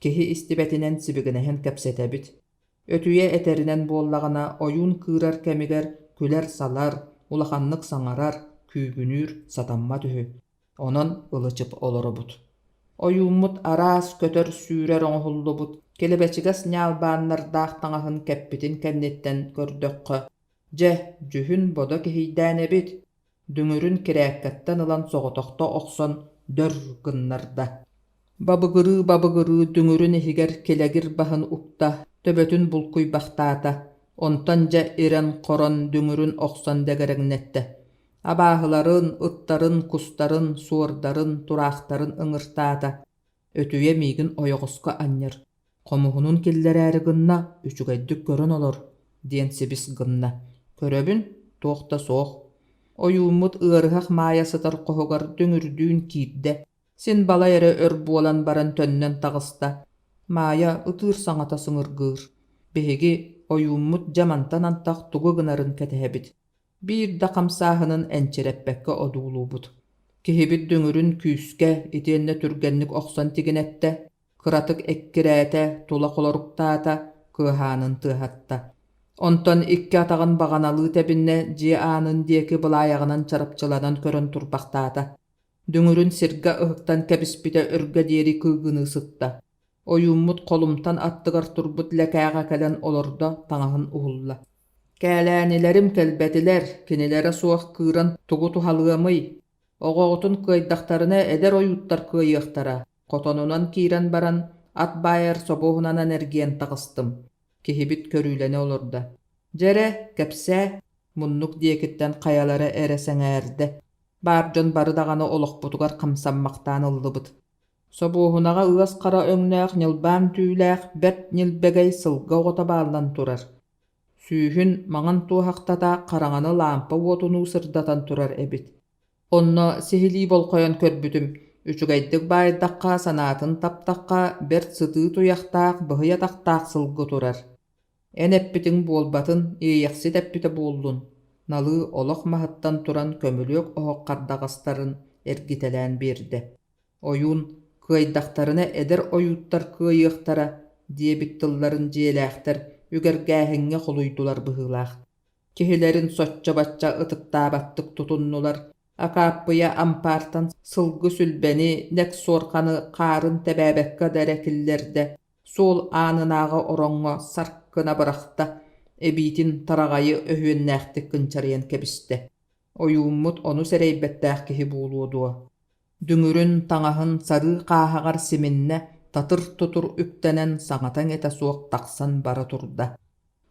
Speaker 1: Киһи истибэтинэн сибигинэһэн кэпсэтэбит. Өтүйэ этэринэн буоллаҕына, ойуун кыырар кэмигэр күлэр-салар, улаханнык саҥарар, күүгүнүүр сатаммат үһү. Онон ылы-чып олоробут. Ойууммут араас көтөр-сүүрэр оҥоһуллубут килэбэчигэс ньаалбааннардаах таҥаһын кэппитин кэнниттэн көрдөххө, дьэ, дьүһүн-бодо киһийдээн эбит, дүҥүрүн кирээккэттэн ылан соҕотохто охсон дөр гыннарда. Бабыгырыы-бабыгырыы дүҥүрүн иһигэр килэгир баһын укта, төбөтүн булкуйбахтаата, онтон дьэ ирэн-хорон дүҥүрүн охсон дэгэрэҥнэттэ. Абааһыларын, ыттарын, кустарын, суордарын, тураахтарын ыҥыртаата. Өтүйэ миигин ойоҕоско анньар, хомуһунун киллэрээри гынна, үчүгэйдик көрөн олор диэн сибис гынна. Көрөбүн, туох да суох. Ойууммут ыарыһах Маайа сытар хоһугар дүҥүрдүүн киирдэ. Син балай эрэ өр буолан баран төннөн таҕыста. Маайа ытыыр саҥата сыҥыргыыр. Биһиги ойууммут дьэ мантан антах тугу гынарын кэтэһэбит. Биир да хамсааһынын энчирэппэккэ одуулуубут. Киһибит дүҥүрүн күүскэ итиэннэ түргэнник охсон тигинэттэ, кыратык эккирээтэ, тула холоруктаата, кыаһаанын тыаһатта. Онтон икки атаҕын баҕаналыы тэбиннэ дьиэ аанын диэки былаайаҕынан чарапчыланан көрөн турбахтаата. Дүҥүрүн сиргэ ыһыктан кэбиспитэ өргө диэри кыыгыныы сытта. Ойууммут холумтан аттыгар турбут лэкээҕэ кэлэн олордо, таҥаһын уһулла. Кээлээнилэрим кэлбэтилэр, кинилэрэ суох кыыран тугу туһалыамый? Оҕоҕутун кыайдахтарына эдэр ойууттар кыайыахтара. Хотонунан киирэн баран, ат баайар собуоһунан эргийэн таҕыстым. Киһибит көрүүлэнэ олордо. Дьэ эрэ, кэпсээ, муннук диэкиттэн хайалара эрэ сэҥээрдэ. Баар дьон бары даҕаны олохпутугар хамсаммахтаан ыллыбыт. Собуоһунаҕа ыас хара өҥнөөх ньылбаан түүлээх бэрт ньилбэгэй сылгы оҕото бааллан турар. Сүүһүн маҥан туоһахтата хараҥаны лаампа уотунуу сырдатан турар эбит. Онно сиһилии болҕойон көрбүтүм, үчүгэйдик баайдахха, санаатын таптахха, бэрт сытыы туйахтаах, быһый атахтаах сылгы турар. Эн эппитиҥ буолбатын, иэйэхсит эппитэ буоллун, Налыы олох маһыттан туран көмүлүөк оһох хардаҕастарын эргитэлээн биэрдэ. Ойуун «Кыайдахтарына эдэр ойууттар кыайыахтара» диэбит тылларын дьиэлээхтэр үгэргээһиҥҥэ холуйдулар быһыылаах. Киһилэрин соччо-бачча ытыктаабаттык тутуннулар, Акааппыйа ампаартан сылгы сүлбэни, нэк суорҕаны хаарын тэбээбэккэ да эрэ киллэрдэ, суол аанынааҕы ороҥҥо сарк гына бырахта, эбиитин тараҕайы өһүөннээхтик кынчарыйан кэбистэ. Ойууммут ону сэрэйбэттээх киһи буолуо дуо? Дүҥүрүн, таҥаһын сарыы хааһаҕар симиннэ, татыр-тутур үктэнэн саҥата-иҥэтэ суох тахсан бара турда.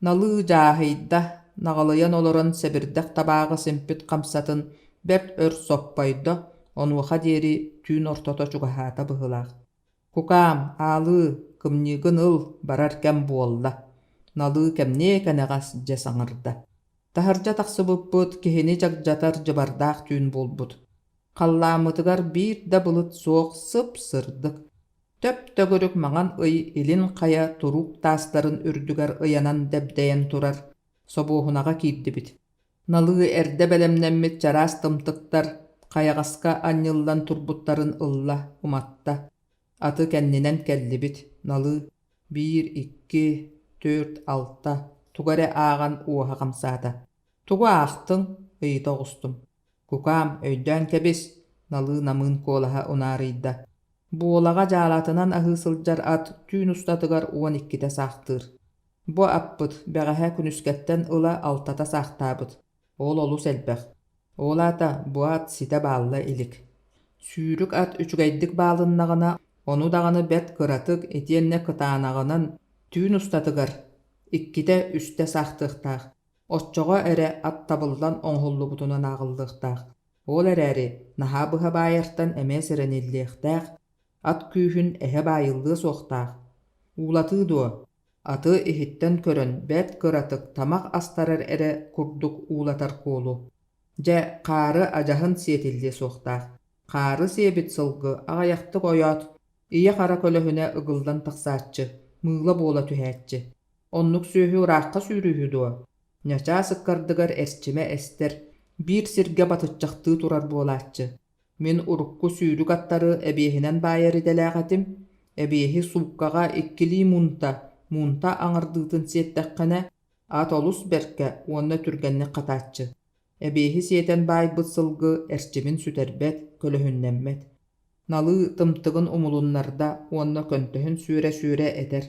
Speaker 1: Налыы дьааһыйда, наҕылыйан олорон сэбирдэх табааҕы симпит хамсатын бэрт өр соппойдо, онуоха диэри түүн ортото чугаһаата быһыылаах. Кукаам, аалыы, кымньыыгын ыл, барар кэм буолла, Налыы кэмниэ кэнэҕэс дьэ саҥарда. Таһырдьа тахсыбыппыт киһини дьагдьатар дьыбардаах түүн буолбут. Халлааммытыгар биир да былыт суох сып-сырдык, төп-төгүрүк маҥан ый илин хайа туруук таастарын үрдүгэр ыйанан дэбдэйэн турар собуоһунаҕа киирдибит. Налыы эрдэ бэлэмнэммит чараас тымтыктар хайаҕаска анньыллан турбуттарын ылла, уматта. Аты кэннинэн кэллибит, Налыы биир, икки, түөрт, алта тугу эрэ ааҕан уоһа хамсаата. «Тугу аахтыҥ?» ыйыта оҕустум. «Кукаам, өйдөөн кэбис!» Налыы намыын куолаһа унаарыйда. Буолаҕа дьаалатынан аһыы сылдьар ат түүн устатыгар 12-тэ саахтыыр. Бу аппыт бэҕэһээ күнүскэттэн ыла алтата саахтаабыт. Ол олус элбэх. Ол аата бу ат ситэ баалла илик. Сүүрүк ат үчүгэйдик баалыннаҕына, ону даҕаны бэрт кыратык итиэннэ кытаанаҕынан түүн устатыгар иккитэ-үстэ саахтыахтаах. Оччоҕо эрэ ат табыллан оҥоһуллубутунан ааҕыллыахтаах. Ол эрээри наһаа быһа баайартан эмиэ сэрэниллиэхтээх, ат күүһүн эһэ баайыллыа суохтаах. Уулатыы дуо? Аты иһиттэн көрөн бэрт кыратык тамах астарар эрэ курдук уулатар куолу. Дьэ, хаары адьаһын сиэтиллиэ суохтаах. Хаары сиэбит сылгы аҕыйахтык ойоот, ийэ-хара көлөһүнэ ыгыллан тахсааччы, мыыла буола түһээччи. Оннук сүөһү ыраахха сүүрүүһү дуо? Ньачаас ыккардыгар эрчимэ эстэр, биир сиргэ батыччахтыы турар буолааччы. Мин урукку сүүрүк аттары эбиэһинэн баайар идэлээх этим. Эбиэһи сууккаҕа иккилии муунта, муунта аҥардыытын сиэттэххинэ, ат олус бэркэ уонна түргэнник хатааччы. Эбиэһи сиэтэн баайбыт сылгы эрчимин сүтэрбэт, көлөһүннэммэт. Налыы тымтыгын умулуннарда уонна көнтөһүн сүөрэ-сүөрэ этэр: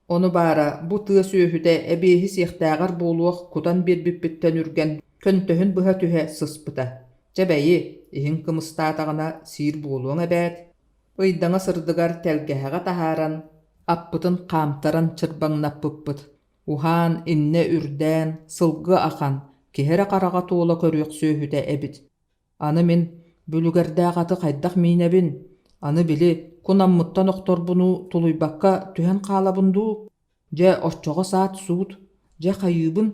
Speaker 1: Ону баара, бу тыа сүөһүтэ эбиэһи сиэхтээҕэр буолуох кутан биэрбиппиттэн үргэн, көнтөһүн быһа түһэ сыспыта. Чэ бэйи, иһиҥ кымыстаатаҕына сиир буолуоҥ эбээт. Ыйдаҥа сырдыгар тэлгэһэҕэ таһааран, аппытын хаамтаран чырбаҥнаппыппыт. Уһаан, иннэ үрдээн, сылгы ахан, киһи эрэ хараҕа туола көрүөх сүөһүтэ эбит. Аны мин бүлүгэрдээх аты хайдах миинэбин, аны били кунаммыттан охторбунуу тулуйбакка түһэн хаалабын дуу, дьэ оччоҕо саат-суут, дьэ хайыыбын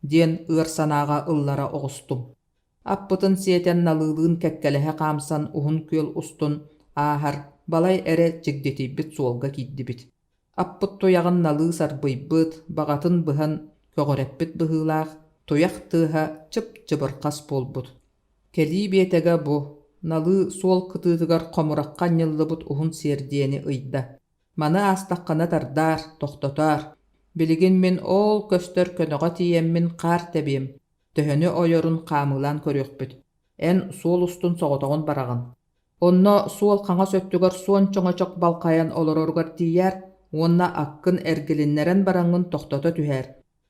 Speaker 1: диэн ыар санааҕа ыллара оҕустум. Аппытын сиэтэн налыылыын кэккэлэһэ хаамсан уһун күөл устун ааһар балай эрэ чигдитийбит суолга киирдибит. Аппыт туйаҕын налыы сарбыйбыт, баҕатын быһан көҕүрэппит быһыылаах, туйах тыаһа чып-чыбырхас буолбут. Кэлии биэтэгэ бу, налыы суол кытыытыгар хомурахха анньыллыбыт уһун сиэрдийэни ыйда. Маны аастаххына тардаар, тохтотоор. Билигин мин ол көстөр көнөҕө тиийэммин хаар тэбиэм, төһөнү ойорун хаамыылаан көрүөхпүт. Эн суол устун соҕотоҕун бараҕын. Онно суол хаҥас өттүгэр суон чоҥочох балхайан олороругар тиийээр уонна аккын эргилиннэрэн бараҥҥын тохтото түһээр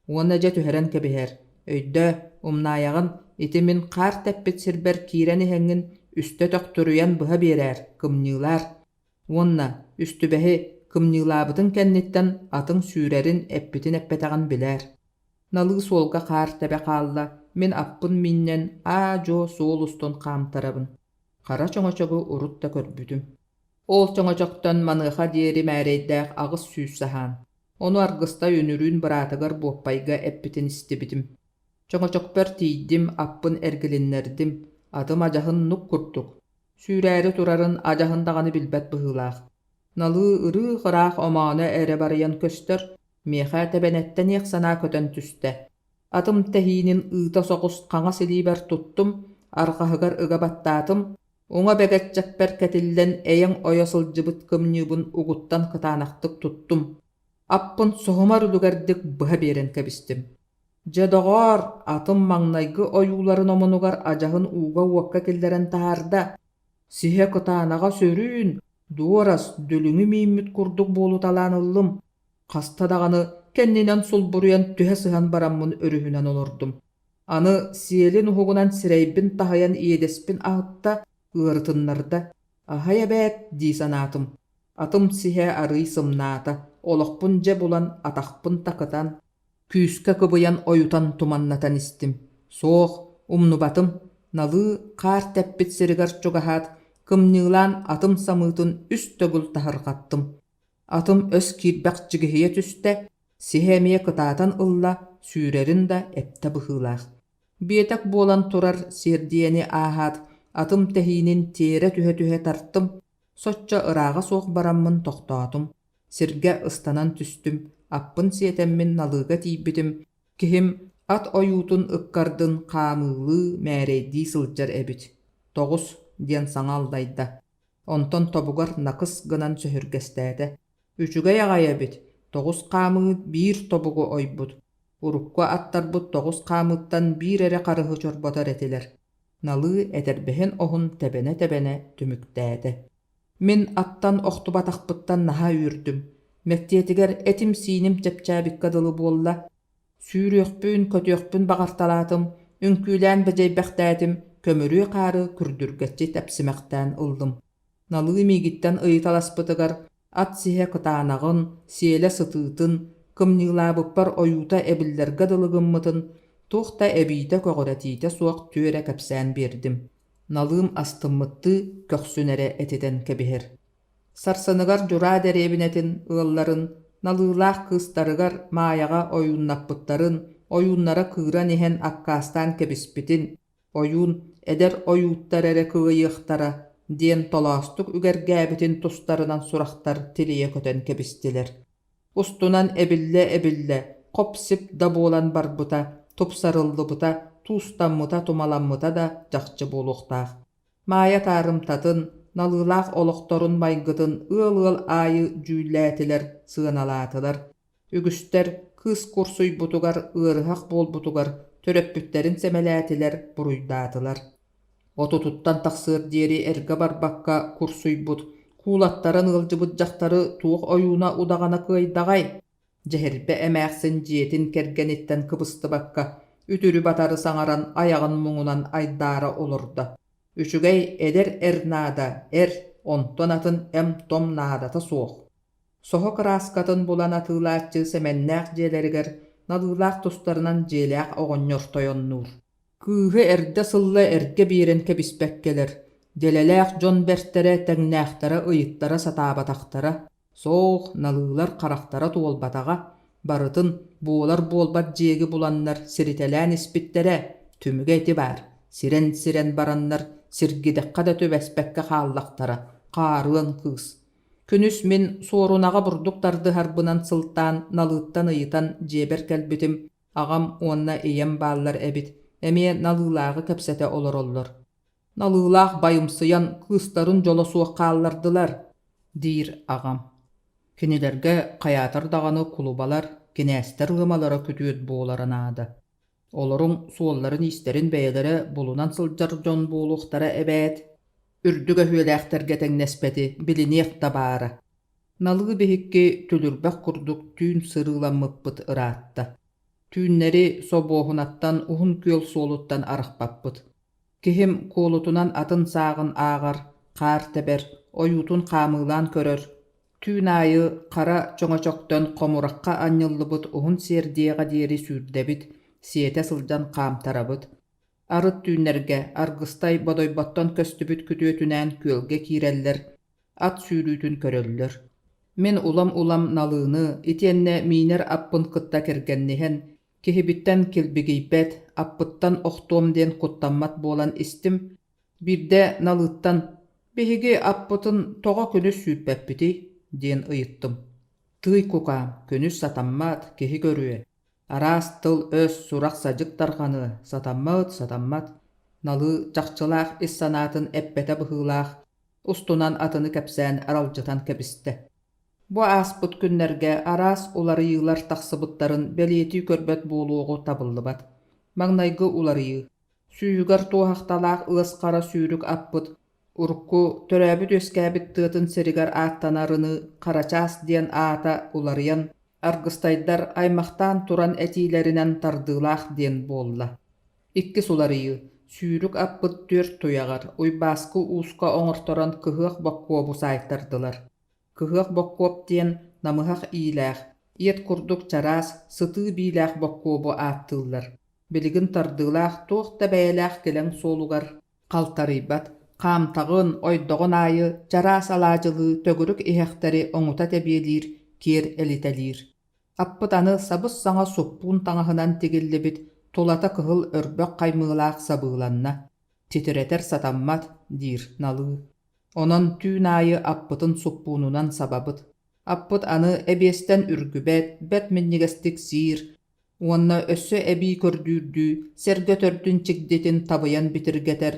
Speaker 1: уонна дьэ түһэрэн кэбиһээр. Өйдөө, умнаайаҕын, ити мин хаар тэппит сирбэр киирэн иһэҥҥин үстэ төхтүрүйэн быһа биэрээр, кымньыылаар. Уонна үстүбэһи кымньыылаабытыҥ кэнниттэн атыҥ сүүрэрин эппитин-эппэтэҕин билээр. Налыы суолга хаар тэбэ хаалла, мин аппын миинньэн аа-дьуо суол устун хаамтарабын. Хара чоҥочогу урут да көрбүтүм. Ол чоҥочоктон маныаха диэри мээрэйдээх 800 саһаан. Ону Аргыстай үнүрүүн быраатыгар буоппайга эппитин истибитим. Чоҥочокпор тиийдим, аппын эргилиннэрдим, атым адьаһын нук курдук. Сүүрээри турарын адьаһын даҕаны билбэт быһыылаах. Налыы ырыы-ыраах омооно эрэ барыйан көстөр, миэхэ тэбэнэттэниэх санаа көтөн түстэ. Атым тэһиинин ыыта соҕус хаҥас илиибэр туттум, арҕаһыгар ыга баттаатым, уҥа бэгэччэкпэр кэтиллэн эйэҥ ойо сылдьыбыт кымньыыбын угуттан кытаанахтык туттум, аппын соһумар үлүгэрдик быһа биэрэн кэбистим. Дьэ, доҕоор, атым маҥнайгы ойууларын омунугар адьаһын ууга-уокка киллэрэн таһаарда, сиһэ кытаанаҕа сөрүүн, дуорас, дүлүҥү мииммит курдук буолуталаан ыллым. Хаста даҕаны кэннинэн сулбуруйан түһэ сыһан бараммын өрүһүнэн олордум. Аны сиэлин уһугунан сирэйбин таһыйан иэдэспин аһытта, ыарытыннарда. Аһай эбээт дии санаатым. Атым сиһэ арыый сымнаата, олохпун дьэ булан атахпын такытан, күүскэ кыбыйан ойутан туманнатан истим. Суох, умнубатым, налыы хаар тэппит сиригэр чугаһаат, кымньыылаан атым самыытын үс төгүл таһырҕаттым. Атым өс киирбэх дьигиһийэ түстэ, сиһэ эмиэ кытаатан ылла, сүүрэрин да эптэ быһыылаах. Биэтэк буолан турар сиэрдийэни ааһаат, атым тэһиинин тиэрэ түһэ-түһэ тартым, соччо ырааҕа суох бараммын тохтоотум. Сиргэ ыстанан түстүм, аппын сиэтэммин налыыга тиийбитим, киһим ат ойуутун ыккардын хаамыылыы, мээрэйдии сылдьар эбит. «Тоҕус» диэн саҥа аллайда. Онтон тобугар накыс гынан сөһүргэстээтэ: «Үчүгэй аҕай эбит, тоҕус хаамыы биир тобугу ойбут, урукку аттарбыт тоҕус хаамыыттан биир эрэ харыһы чорботор этилэр», Налыы этэрбэһин оһун тэбэнэ-тэбэнэ түмүктээтэ. Мин аттан охтубатахпыттан наһаа үөрдүм, мэктиэтигэр этим-сииним чэпчээбиккэ дылы буолла. Сүүрүөхпүн, көтүөхпүн баҕарталаатым, үҥкүүлээн бэдьэйбэхтээтим, көмүрүө хаары күрдүргэччи тэпсимэхтээн ыллым. Налыы миигиттэн ыйыталаспытыгар ат сиһэ кытаанаҕын, сиэлэ сытыытын, кымньыылаабыппар ойуута эбиллэргэ дылы гыммытын, туох да эбиитэ-көҕүрэтиитэ суох түөрэ кэпсээн биэрдим. Налыым астыммыттыы көхсүн эрэ этитэн кэбиһэр. Сарсыныгар Дьураа дэриэбинэтин ыалларын Налыылаах кыыстарыгар Маайаҕа ойууннаппыттарын, ойууннара кыыран иһэн аккаастаан кэбиспитин, Ойуун эдэр ойууттар эрэ кыайыахтара диэн толоостук үгэргээбитин тустарынан сурахтар тилийэ көтөн кэбистилэр. Устунан эбиллэ-эбиллэ, хоп-сип да буолан барбыта, тупсарыллыбыта, туустаммыта-тумаламмыта да чахчы буолуохтаах. Маайа таарымтатын, налыылаах олохторун майгытын ыал-ыал аайы дьүүллээтилэр, сыаналаатылар. Үгүстэр кыыс курсуйбутугар, ыарыһах буолбутугар төрөппүттэрин сэмэлээтилэр, буруйдаатылар. Отутуттан тахсыар диэри эргэ барбакка курсуйбут, куулаттаран ыалдьыбыт дьахтары туох ойууна удаҕана кыайдаҕай? Дьэһирбэ эмээхсин дьиэтин кэргэниттэн кыбыстыбакка, үтүрү-батары саҥаран айаҕын муҥунан айдаара олордо. Үчүгэй эдэр эр наада, эр, онтон атын эм-том наадата суох. Соһо кырааскатын булан атыылааччы Сэмэннээх дьиэлэригэр Налыылаах тустарынан дьиэлээх оҕонньор тойоннуур. Кыыһы эрдэ-сылла эргэ биэрэн кэбиспэккэлэр, дэлэлээх дьон бэртэрэ тэҥнээхтэрэ ыйыттара сатаабатахтара, суох, налыылар харахтара туолбатаҕа, барытын буолар-буолбат дьиэги буланнар сиритэлээн испиттэрэ, түмүгэ ити баар, сирэн-сирэн бараннар сиргидэххэ да түбэспэккэ хааллахтара, хаарыан кыыс. Күнүс мин суорунаҕа бурдук тардыһарбынан сылтаан Налыыттан ыйытан дьиэбэр кэлбитим, аҕам уонна ийэм бааллар эбит, эмиэ Налыылааҕы кэпсэтэ олороллор. Налыылаах байымсыйан кыыстарын дьоло суох хааллардылар, диир аҕам. Кинилэргэ хайаатар даҕаны кулубалар, кинээстэр ыамалара күтүөт буолара наада. Олоруҥ суолларын-иистэрин бэйэлэрэ булунан сылдьар дьон буолуохтара эбээт. Үрдүк өһүөлээхтэргэ тэҥнэспэти билиниэх да баара. Налыы биһикки түлүрбэх курдук түүн сырыыламмыппыт ыраатта. Түүннэри собуоһунаттан Уһун Күөл суолуттан арахпаппыт. Киһим куолутунан атын сааҕын ааҕар, хаар тэбэр, ойуутун хаамыылаан көрөр, Түүн аайы хара чөҥөчөктөн хомурахха анньыллыбыт уһун сиэрдийэҕэ диэри сүүрдэбит, сиэтэ сылдьан хаамтарабыт. Арыт түүннэргэ Аргыстай Бодойботтон көстүбүт күтүөтүнээн күөлгэ киирэллэр, ат сүүрүүтүн көрөллөр. Мин улам-улам Налыыны итиэннэ миинэр аппын кытта кэргэнниһэн, киһибиттэн килбигийбэт, аппыттан охтуом диэн куттаммат буолан истим. Биирдэ Налыыттан «Биһиги аппытын тоҕо күнүс сүүрпэппитий?» диэн ыйыттым. «Тыый кукаам, күнүс сатаммат, киһи көрүө. Араас тыл-өс, сурах-садьык тарҕаныа, сатаммат, сатаммат». Налыы чахчылаах ис санаатын эппэтэ быһыылаах, устунан атыны кэпсээн аралдьытан кэбистэ. Бу ааспыт күннэргэ араас уларыйыылар тахсыбыттарын бэлиэтии көрбөт буолуоҕу табыллыбат. Маҥнайгы уларыйыы Сүүһүгэр туоһахталаах ыас хара сүүрүк аппыт урукку төрөөбүт-үөскээбит тыатын сиригэр ааттанарыныы Харачаас диэн аата уларыйан, аргыстайдар аймахтаан туран этиилэринэн тардыылаах диэн буолла. Иккис уларыйыы сүүрүк аппыт түөрт туйаҕар Уйбааскы ууска оҥорторон кыһыах боккуобу саайтардылар. Кыһыах боккуоп диэн намыһах иилээх, иэт курдук чараас, сытыы биилээх боккуобу ааттыыллар. Билигин тардыылаах туох да бэйэлээх килэҥ суолугар халтарыйбат, хаамтаҕын, ойдоҕун аайы чараас алаадьылыы төгүрүк иһэхтэри оҥута тэбиэлиир, киэр элитэлиир. Аппыт аны сабыс-саҥа суппуун таҥаһынан тигиллибит, тулата кыһыл өрбөх хаймыылаах сабыыланна. Титирэтэр сатаммат, диир Налыы. Онон түүн аайы аппытын суппуунунан сабабыт. Аппыт аны эбиэстэн үргүбэт, бэрт минньигэстик сиир уонна өссө эбии көрдүүрдүү сэргэ төрдүн чигдитин табыйан битиргэтэр,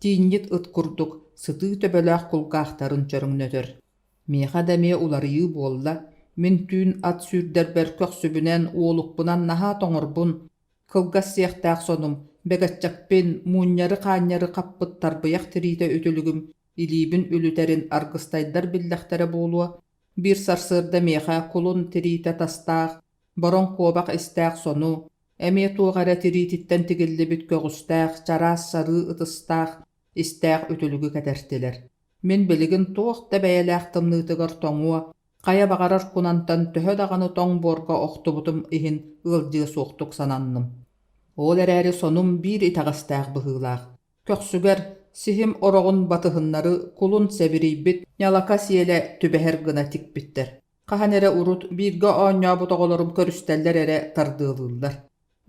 Speaker 1: тиинньит ыт курдук сытыы төбөлөөх кулгаахтарын чөрөҥнөтөр. Миэхэ да эмиэ уларыйыы буолла, мин түүн ат сүүрдэрбэр көхсүбүнэн, уолукпунан наһаа тоҥорбун, Кылгас сиэхтээх сонум, бэгэччэкпин, муунньары-хаанньары хаппыт тарбыйах тириитэ үтүлүгүм илиибин үлүтэрин аргыстайдар биллэхтэрэ буолуо, биир сарсыарда миэхэ кулун тириитэ тастаах, бороҥ куобах истээх сону, эмиэ туох эрэ тириититтэн тигиллибит көҕүстээх, чараас сарыы ытыстаах, истээх үтүлүгү кэтэртилэр. Мин билигин туох да бэйэлээх тымныытыгар тоҥуо, Хайа баҕарар кунантан төһө даҕаны тоҥ буорга охтубутум иһин ыалдьыа суохтук сананным. Ол эрээри сонум биир итэҕэстээх быһыылаах. Көхсүгэр сиһим ороҕун батыһыннары кулун сэбирийбит ньалака сиэлэ түбэһэр гына тикпиттэр. Хаһан эрэ урут бииргэ оонньообут оҕолорум көрүстэллэр эрэ тардыалыыллар.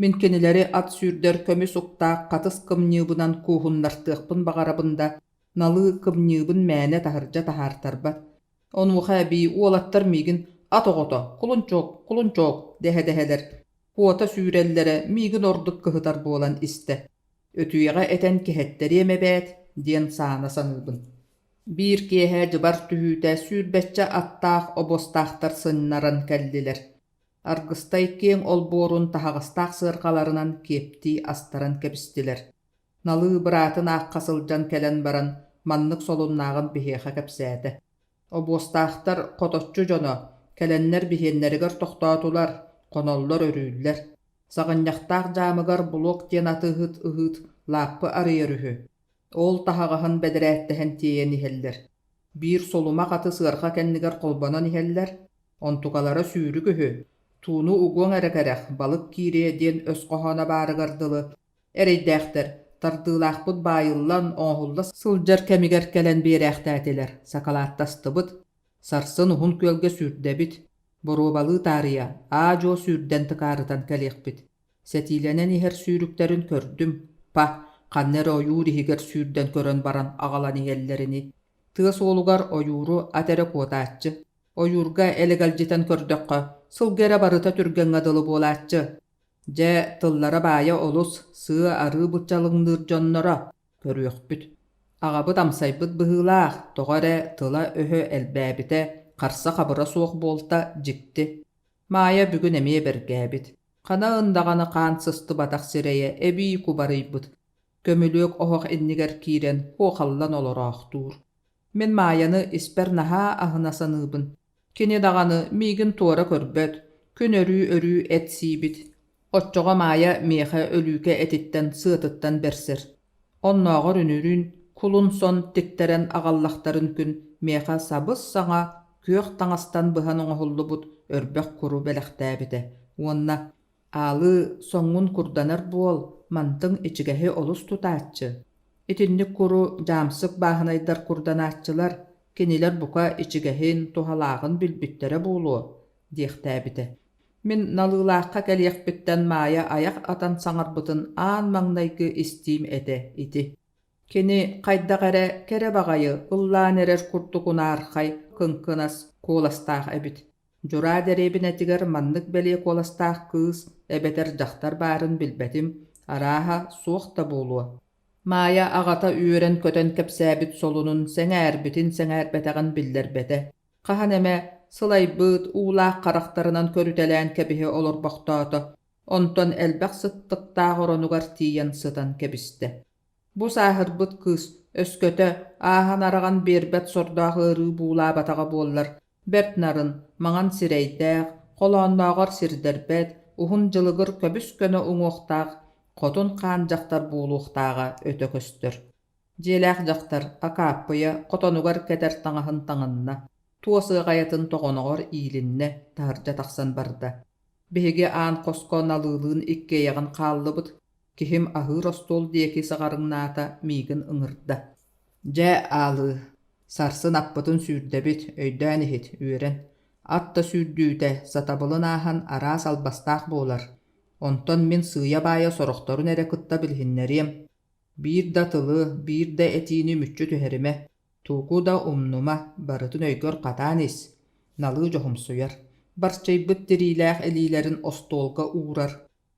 Speaker 1: Мин кинилэри ат сүүрдэр көмүс уктаах хатыс кымньыыбынан кууһуннартыахпын баҕарабын да, налыы кымньыыбын мээнэ таһырдьа таһаартарбат. Онуоха эбии уолаттар миигин «Ат оҕото, кулунчуок, кулунчуок» дэһэ-дэһэлэр, куота сүүрэллэрэ миигин ордук кыһытар буолан истэ. Өтүйэҕэ этэн кэһэттэриэм эбээт диэн саана саныыбын. Биир киэһэ дьыбар түһүүтэ сүүрбэччэ аттаах обуостаахтар сыннаран кэллилэр. Аргыстай киэҥ олбуорун таһаҕастаах сыарҕаларынан киэптии астаран кэбистилэр. Налыы быраатын аахха сылдьан кэлэн баран маннык солуннааҕын биһиэхэ кэпсээтэ. Обуостаахтар хоточчу дьоно, кэлэннэр биһиэннэригэр тохтоотулар, хоноллор-өрүүллэр. Саҕынньахтаах дьаамыгар Булуок диэн атыыһыт ыһыыт лааппы арыйар үһү. Ол таһаҕаһын бэдэрээттэһэн тиэйэн иһэллэр. Биир солумах аты сыарҕа кэннигэр холбонон иһэллэр, онтукалара сүүрүк үһү, тууну угуоҥ эрэ кэрэх, балык киириэ диэн өс хоһооно баарыгар дылы, эрэйдээхтэр, тардыылаахпыт баайыллан, оҥоһулла сылдьар кэмигэр кэлэн биэрээхтээтилэр, сакалааттастыбыт, сарсын Уһун Күөлгэ сүүрдэбит, боруобалыы таарыйа, аа-дьуо сүүрдэн тыкаарытан кэлиэхпит. Сэтиилэнэн иһэр сүүрүктэрин көрдүм, па, ханна эрэ ойуур иһигэр сүүрдэн көрөн баран аҕалан иһэллэрини. Тыа суолугар ойууру ат эрэ куотааччы. Ойуурга элэгэлдьитэн көрдөххө, сылгы эрэ барыта түргэҥҥэ дылы буолааччы. Дьэ, тыллара баайа олус, сыа-арыы быччалыҥныыр дьонноро, көрүөхпүт. Аҕабыт амсайбыт быһыылаах, тоҕо эрэ тыла-өһө элбээбитэ, харса-хабыра суох буолта дьикти. Маайа бүгүн эмиэ бэргээбит. Ханаан даҕаны хаан сыстыбатах сирэйэ эбии кубарыйбыт, көмүлүөк оһох иннигэр киирэн куохаллан олороохтуур. Мин Маайаны испэр наһаа аһына саныыбын. Кини даҕаны миигин туора көрбөт, күн өрүү-өрүү эт сиибит. Оччоҕо Маайа миэхэ өлүүкэ этиттэн, сыатыттан бэрсэр. Оннооҕор үнүрүүн кулун сон тиктэрэн аҕаллахтарын күн миэхэ сабыс-саҥа күөх таҥастан быһан оҥоһуллубут өрбөх куру бэлэхтээбитэ уонна «Аалыы, соҥҥун курданар буол, мантыҥ ичигэһи олус тутааччы. Итинник куру дьаамсык бааһынайдар курданааччылар, кинилэр бука ичигэһин, туһалааҕын билбиттэрэ буолуо» диэхтээбитэ. Мин Налыылаахха кэлиэхпиттэн Маайа айах атан саҥарбытын аан маҥнайгы истиим этэ ити. Кини хайдах эрэ кэрэ баҕайы ыллаан эрэр курдук унаархай, кыҥкынас куоластаах эбит. Дьураа дэриэбинэтигэр маннык бэлиэ куоластаах кыыс эбэтэр дьахтар баарын билбэтим, арааһа, суох да буолуо. Маайа аҕата үөрэн-көтөн кэпсээбит солунун сэҥээрбитин-сэҥээрбэтэҕин биллэрбэтэ. Хаһан эмэ сылайбыт, уулаах харахтарынан көрүтэлээн кэбиһэ олорбохтоото, онтон элбэх сыттыктаах оронугар тиийэн сытан кэбистэ. Бу сааһырбыт кыыс, өскөтө, ааһан-араҕан биэрбэт сордоох ыарыы буулаабатаҕа буоллар, бэрт нарын, маҥан сирэйдээх, холооннооҕор сирдэрбэт, уһун дьылыгыр көбүс-көнө уҥуохтаах хотун хаан дьахтар буолуохтааҕа өтө көстөр. Дьиэлээх дьахтар Акааппыйа хотонугар кэтэр таҥаһын таҥынна, туос ыаҕайатын тоҕоноҕор иилиннэ, таһырдьа тахсан барда. Биһиги аан хоско Налыылыын иккиэйэҕин хааллыбыт, киһим аһыыр остуол диэки саҕарыҥнаата, миигин ыҥырда. Дьэ, Аалыы, сарсын аппытын сүүрдэбит, өйдөөн иһит, үөрэн. Ат да сүүрдүүтэ, сатабылын ааһан араас албастаах буолар. Онтон мин сыыйа-баайа сорохторун эрэ кытта билиһиннэриэм. Биир да тылы, биир да этиини мүччү түһэримэ, тугу да умнума, барытын өйгөр хатаан ис, Налыы дьоһумсуйар, барчыйбыт тириилээх илиилэрин остуолга уурар,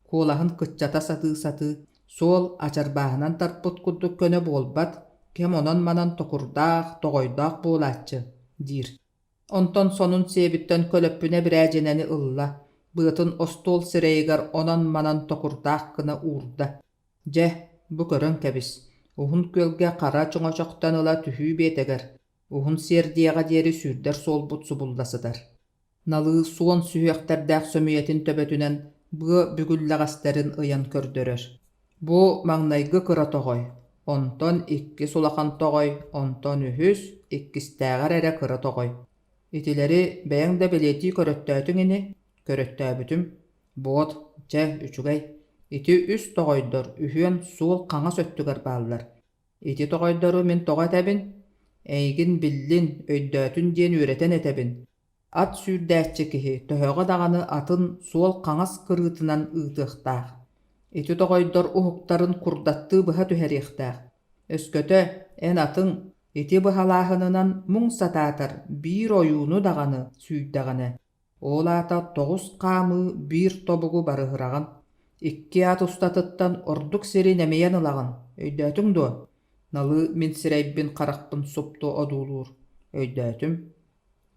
Speaker 1: куолаһын кыччата сатыы-сатыы, суол ачарбааһынан тарпыт курдук көнө буолбат, кэм онон-манан токурдаах, тоҕойдоох буолааччы, диир. Онтон сонун сиэбиттэн көлөппүнэ бирээдьинэни ылла, быатын остуол сирэйигэр онон-манан токурдаах гына уурда. Дьэ, бу көрөн кэбис, Уһун Күөлгэ хара чоҥочохтон ыла түһүү биэтэгэр, уһун сиэрдийэҕэ диэри сүүрдэр суолбут субулла сытар. Налыы суон сүһүөхтэрдээх сөмүйэтин төбөтүнэн быа бүгүллэҕэстэрин ыйан көрдөрөр. Бу маҥнайгы кыра тоҕой, онтон иккис улахан тоҕой, онтон үһүс, иккистээҕэр эрэ кыра тоҕой. Итилэри бэйэҥ да бэлиэтии көрөттөөтүҥ ини? Көрөттөөбүтүм. Буот, чэ, үчүгэй. Ити үс тоҕойдор үһүөн суол хаҥас өттүгэр бааллар. Ити тоҕойдору мин тоҕо этэбин? Эйигин биллин, өйдөөтүн диэн үөрэтэн этэбин. Ат сүүрдээччи киһи төһөҕө даҕаны атын суол хаҥас кырыытынан ыытыахтаах. Ити тоҕойдор уһуктарын курдаттыы быһа түһэриэхтээх. Өскөтө эн атыҥ ити быһалааһынынан муҥ сатаатар биир ойууну даҕаны сүүйдэҕинэ, ол аата 9 хаамыы биир тобугу барыһыраҕын, икки ат устатыттан ордук сири нэмийэн ылаҕын, өйдөөтүҥ дуо? Налыы мин сирэйбин-харахпын супту одуулуур. Өйдөөтүм.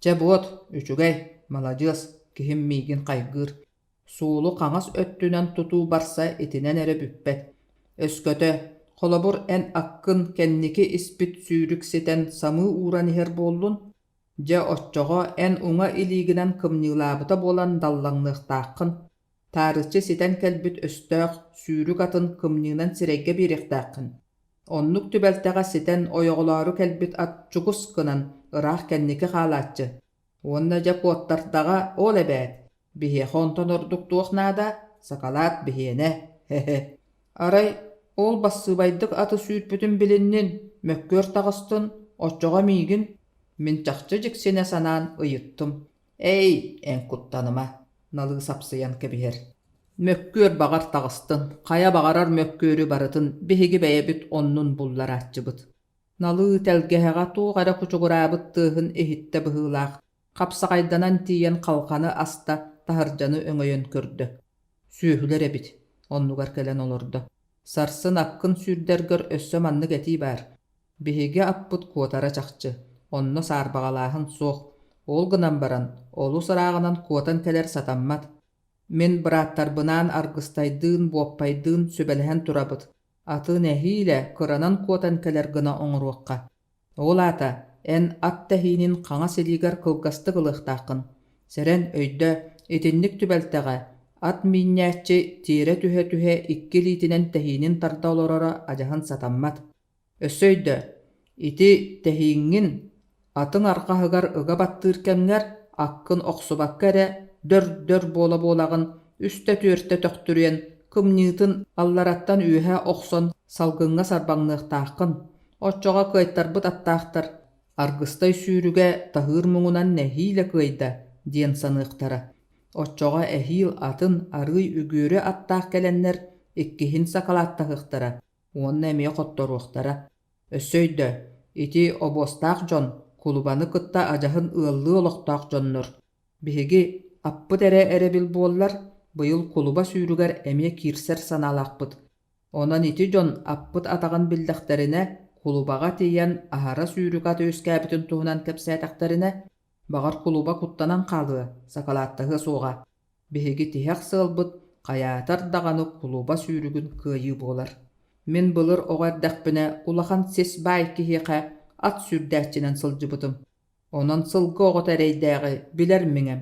Speaker 1: Чэ буот, үчүгэй, маладьыас, киһим миигин хайгыыр. Суолу хаҥас өттүнэн тутуу барса итинэн эрэ бүппэт. Өскөтө, холобур, эн аккын кэнники испит сүүрүк ситэн самыы ууран иһэр буоллун, дьэ оччоҕо эн уҥа илиигинэн кымньыылаабыта буолан даллаҥныахтааххын, таарыччы ситэн кэлбит өстөөх сүүрүк атын кымньыынан сирэйгэ биэриэхтээххин. Оннук түбэлтэҕэ ситэн ойоҕолоору кэлбит ат чугус гынан ыраах кэнники хаалааччы. Уонна дьэ куоттардаҕа ол эбээт, биһиэхэ онтон ордук туох наада, сакалаат биһиэнэ, һэ-һэ. Арай ол бассыыбайдык аты сүүрпүтүн билиннин, мөккүөр таҕыстын, оччоҕо миигин, мин чахчы дьиксинэ санаан ыйыттым: «Эй, эн куттаныма», налыы сапсыйан кэбиһэр. Мөккүөр баҕар таҕыстын, хайа баҕарар мөккүөрү барытын биһиги бэйэбит оннун булларааччыбыт. Налыы тэлгэһэҕэ туох эрэ кучугураабыт тыаһын иһиттэ быһыылаах, хапсаҕайданан тиийэн халҕаны аста, таһырдьаны өҥөйөн көрдө. Сүөһүлэр эбит, оннугар кэлэн олордо. Сарсын аккын сүүрдэргэр өссө маннык этии баар. Биһиги аппыт куотара чахчы, онно саарбаҕалааһын суох. Ол гынан баран, олус ырааҕынан куотан кэлэр сатаммат. Мин бырааттарбынаан Аргыстайдыын, Буоппайдыын сүбэлэһэн турабыт. Аты нэһиилэ кыранан куотан кэлэр гына оҥоруохха. Ол аата, эн ат тэһиинин хаҥас илиигэр кылгастык ылыахтааххын. Сэрэн, өйдөө, итинник түбэлтэҕэ ат миинньээччи тиэрэ түһэ-түһэ икки илиитинэн тэһиинин тарда олороро адьаһын сатаммат. Өссө өйдөө, ити тэһииҥҥин атыҥ арҕаһыгар ыга баттыыр кэмҥэр аккын охсубакка эрэ дөр-дөр буола-буолаҕын үстэ-түөртэ төхтүрүйэн, кымньыытын аллараттан үөһэ охсон салгыҥҥа сарбаҥныахтааххын, оччоҕо кыайтарбыт аттаахтар «Аргыстай сүүрүгэ таһыыр муҥунан нэһиилэ кыайда» диэн саныахтара. Оччоҕо эһиил атын арыый үгүөрү аттаах кэлэннэр иккиһин сакалааттаһыахтара уонна эмиэ хотторуохтара. Өссө өйдөө, ити обуостаах дьон кулубаны кытта адьаһын ыаллыы олохтоох дьоннор. Биһиги аппыт эрэ эрэбил буоллар, быйыл кулуба сүүрүгэр эмиэ киирсэр санаалаахпыт. Онон ити дьон аппыт атаҕын биллэхтэринэ, кулубаҕа тиийэн аһара сүүрүк ат үөскээбитин туһунан кэпсээтэхтэринэ, баҕар кулуба куттанан хаалыа, сакалааттаһыа суоҕа. Биһиги тиһэх сыалбыт хайаатар даҕаны кулуба сүүрүгүн кыайыы буолар. Мин былыр оҕо эрдэхпинэ улахан сис баай киһиэхэ ат сүүрдээччинэн сылдьыбытым. Онон сылгы оҕото эрэйдээҕи билэр миҥэм.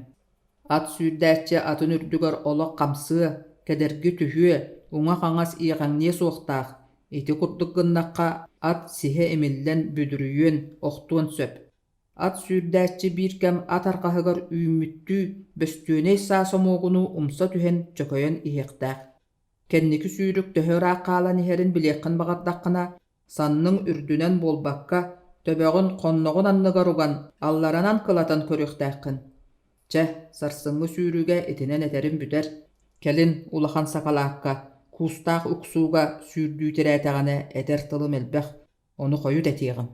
Speaker 1: Ат сүүрдээччи атын үрдүгэр олох хамсыа, кэдэрги түһүө, уҥа-хаҥас иэҕэҥниэ суохтаах. Ити курдук гыннахха ат сиһэ имиллэн бүдүрүйүөн, охтуон сөп. Ат сүүрдээччи биир кэм ат арҕаһыгар үүммүттүү бөстүөнэй саа сомуогунуу умса түһэн чөкөйөн иһиэхтээх. Кэнники сүүрүк төһө ыраах хаалан иһэрин билиэххин баҕардаххына, санныҥ үрдүнэн буолбакка, төбөҕүн хонноҕун анныгар уган, алларанан кылатан көрүөхтээххин. Чэ, сарсыҥҥы сүүрүүгэ итинэн этэрим бүтэр. Кэлин улахан сакалаакка, куустаах уксууга сүүрдүү тирээтэҕинэ этэр тылым элбэх, ону хойут этиэҕим.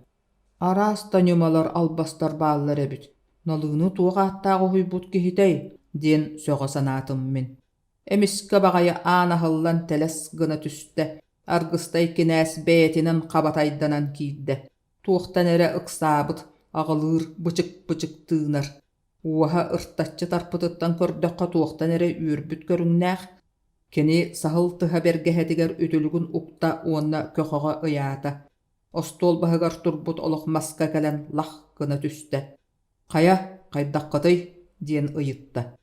Speaker 1: Араас да ньымалар, албастар бааллар эбит, Налыыны туох ааттаах уһуйбут киһитэй диэн сөҕө санаатым мин. Эмискэ баҕайы аан аһыллан тэлэс гына түстэ, Аргыстай кинээс бэйэтинэн хабатайданан киирдэ, туохтан эрэ ыксаабыт, аҕылыыр, бычык-бычык тыынар. Уоһа ыртаччы тарпытыттан көрдөххө туохтан эрэ үөрбүт көрүҥнээх, кини саһыл тыһа бэргэһэтигэр үтүлүгүн укта уонна көхөҕө ыйаата. Остуол баһыгар турбут олох маска кэлэн лах гына түстэ. «Хайа, хайдаххытый?» диэн ыйытта.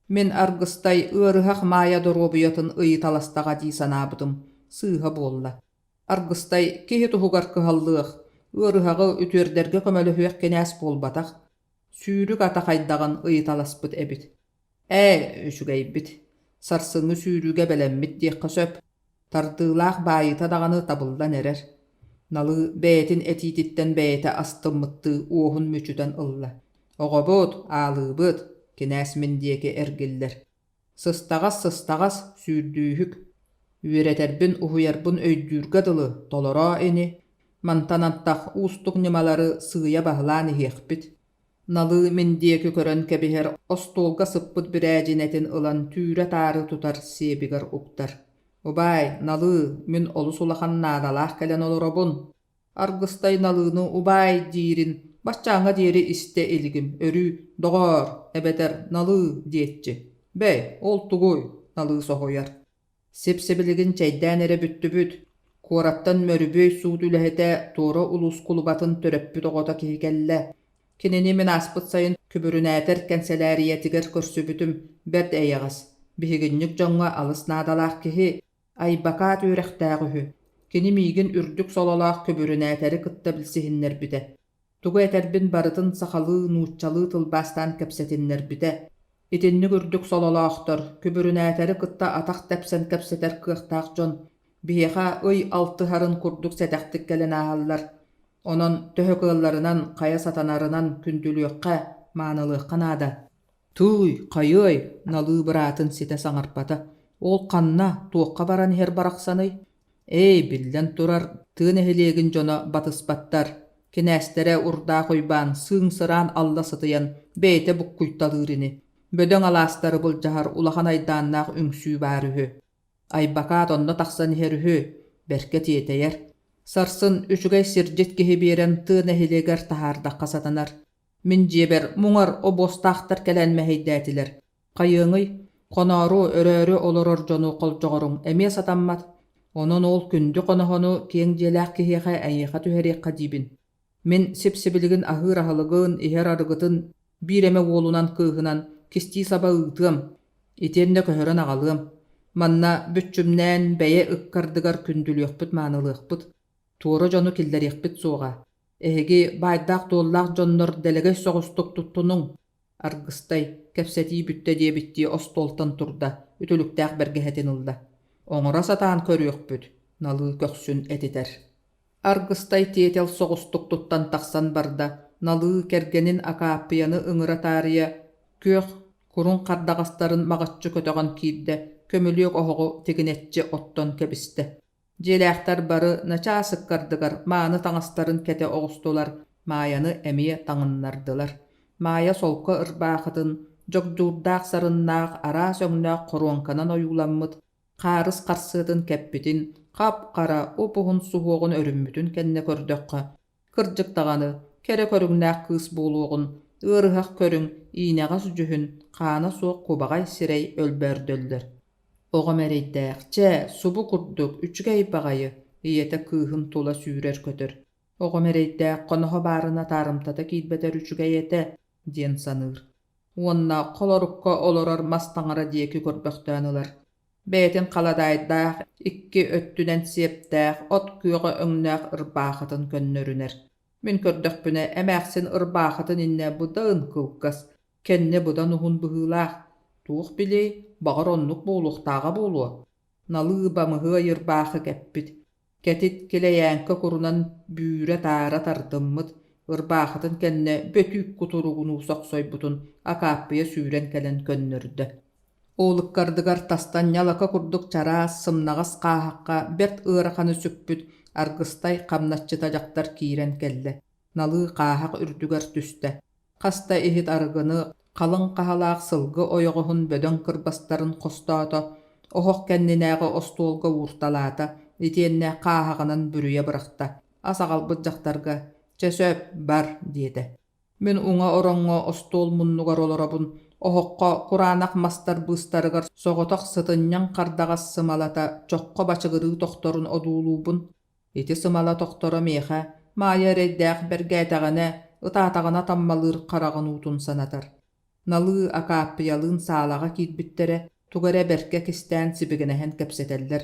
Speaker 1: Мин Аргыстай ыарыһах Маайа доруобуйатын ыйыталастаҕа дии санаабытым сыыһа буолла. Аргыстай киһи туһугар кыһаллыах, ыарыһаҕы үтүөрдэргэ көмөлөһүөх кинээс буолбатах, сүүрүк ата хайдаҕын ыйыталаспыт эбит. Ээ, үчүгэйбит, сарсыҥҥы сүүрүүгэ бэлэммит диэххэ сөп, тардыылаах баайыта даҕаны табыллан эрэр. Налыы бэйэтин этиититтэн бэйэтэ астыммыттыы уоһун мүчүтэн ылла. Оҕобут, аалыыбыт, кинээс мин диэки эргиллэр. Сыстаҕас-сыстаҕас, сүүрдүүһүк. Үөрэтэрбин, уһуйарбын өйдүүргэ дылы толороо ини, мантан антах уустук ньымалары сыыйа баһылаан иһиэхпит. Налыы мин диэки көрөн кэбиһэр, остуолга сыппыт бирээдьинэтин ылан түүрэ-таары тутар сиэбигэр уктар. «Убаай, Налыы, мин олус улахан наадалаах кэлэн олоробун. Аргыстай Налыыны убаай диирин баччааҥҥа диэри истэ илигим, өрүү «доҕоор» эбэтэр «Налыы» диэччи. Бэй, ол тугуй?» Налыы соһуйар. Сип-сибилигин чэйдээн эрэ бүттүбүт, куораттан Мөрүбүөй суут үлэһитэ туора улуус кулубатын төрөппүт оҕото киһи кэллэ. Кинини мин ааспыт сайын күбүрүнээтэр кэнсэлээрийэтигэр көрсүбүтүм, бэрт эйэҕэс, биһигинньик дьоҥҥо алыс наадалаах киһи, айбакаат үөрэхтээх үһү. Кини миигин үрдүк сололоох күбүрүнээтэри кытта билсиһиннэрбитэ. Тугу этэрбин барытын сахалыы, нууччалыы тылбаастаан кэпсэтиннэрбитэ. Итинник үрдүк сололоохтор, күбүрүнээтэри кытта атах тэпсэн кэпсэтэр кыахтаах дьон биһиэхэ ый алтыһарын курдук сэтэхтик кэлэн ааһаллар. Онон төһө кыалларынан, хайа сатанарынан күндүлүөххэ, маанылыахха наада. Тыый, хайыай, Налыы быраатын ситэ саҥарбата. Ол ханна, туохха баран иһэр барахсаный? Ээ, биллэн турар, тыа нэһилиэгин дьоно батыспаттар. Кинээстэрэ Урдаах Уйбаан сыыҥ-сыраан алла сытыйан, бэйэтэ буккуйталыыр ини. Бөдөҥ алаастары былдьаһар улахан айдааннаах үҥсүү баар үһү. Айбакаат онно тахсан иһэр үһү, бэркэ тиэтэйэр. Сарсын үчүгэй сирдьит киһи биэрэн тыа нэһилиэгэр таһаардахха сатанар. Мин дьиэбэр муҥар обуостаахтар кэлэн мэһэйдээтилэр. Хайыаҥый, хоноору, өрөөрү олорор дьону холдьоҕоруҥ эмиэ сатаммат. Онон ол күндү хоноһону киэҥ дьиэлээх киһиэхэ эйиэхэ түһэриэххэ диибин. Мин сип-сибилигин аһыыр аһылыгын, иһэр арыгытын биир эмэ уолунан кыыһынан кистии-саба ыытыам, итиэннэ көһөрөн аҕалыам. Манна бүччүмнээн бэйэ ыккардыгар күндүлүөхпүт-маанылыахпыт, туора дьону киллэриэхпит суоҕа. Эһиги баайдаах-дуоллаах дьоннор дэлэгэй соҕустук туттунуҥ, Аргыстай, кэпсэтии бүттэ диэбиттии остуолтан турда, үтүлүктээх бэргэһэтин ылла. Оҥоро сатаан көрүөхпүт, Налыы көхсүн этитэр. Аргыстай тиэтэл соҕустук туттан тахсан барда, Налыы кэргэнин Акааппыйаны ыҥыра таарыйа, күөх, куруҥ хардаҕастарын маҕыччы көтөҕөн киирдэ, көмүлүөк оһоҕу тигинэччи оттон кэбистэ. Дьиэлээхтэр бары начаас ыккардыгар мааны таҥастарын кэтэ оҕустулар, Маайаны эмиэ таҥыннардылар. Маайа солко ырбаахытын, дьогдьуурдаах сарыннаах араас өҥнөөх хоруоҥканан ойууламмыт хаарыс харсыатын кэппитин, хап-хара, уп-уһун суһуоҕун өрүммүтүн кэннэ көрдөххө, кырдьык даҕаны, кэрэ көрүҥнээх кыыс буолуоҕун, ыарыһах көрүҥ, иинэҕэс дьүһүн, хаана суох кубаҕай сирэй өлбөөрдөллөр. Оҕом эрэйдээх, чэ, субу курдук, үчүгэй баҕайы, ийэтэ кыыһын тула сүүрэр-көтөр. Оҕом эрэйдээх хоноһо баарына таарымтата киирбэтэр үчүгэй этэ, диэн саныыр. Уонна холорукка олорор мас таҥара диэки көрбөхтөөн ылар. Бэйэтин халадаайдаах, икки өттүнэн сиэптээх, от күөҕэ өҥнөөх ырбаахытын көннөрүнэр. Мин көрдөхпүнэ, эмээхсин ырбаахытын иннэ быдан кылгас, кэннэ быдан уһун быһыылаах, туох билиэй, баҕар оннук буолуохтааҕа буолуо. Налыы бамыһыай ырбаахы кэппит, кэтит килэйээҥкэ курунан бүүрэ-таара тардыммыт, ырбаахытын кэннэ бөтүүк кутуругунуу сохсойбутун Акааппыйа сүүрэн кэлэн көннөрдө. Ол ыккардыгар тастан ньалака курдук чараас, сымнаҕас хааһахха бэрт ыараханы сүкпүт Аргыстай хамначчыта дьахтар киирэн кэллэ, налыы хааһах үрдүгэр түстэ. Хас да иһит арыгыны, халыҥ хаһалаах сылгы ойоҕоһун бөдөҥ кырбастарын хостоото, оһох кэннинээҕи остуолга уурталаата, итиэннэ хааһаҕынан бүрүйэ бырахта. Ас аҕалбыт дьахтарга «Чэ сөп, бар» диэтэ. Мин уҥа ороҥҥо остуол муннугар олоробун, оһоххо кураанах мастар быыстарыгар соҕотох сытынньаҥ хардаҕас сымалата чоххо бачыгырыы тохторун одуулуубун. Ити сымала тохторо миэхэ Маайа эрэйдээх бэргээтэҕинэ, ытаатаҕына таммалыыр хараҕын уутун санатар. Налыы Акааппыйалыын саалаҕа киирбиттэрэ, тугу эрэ бэркэ кистээн сибигинэһэн кэпсэтэллэр.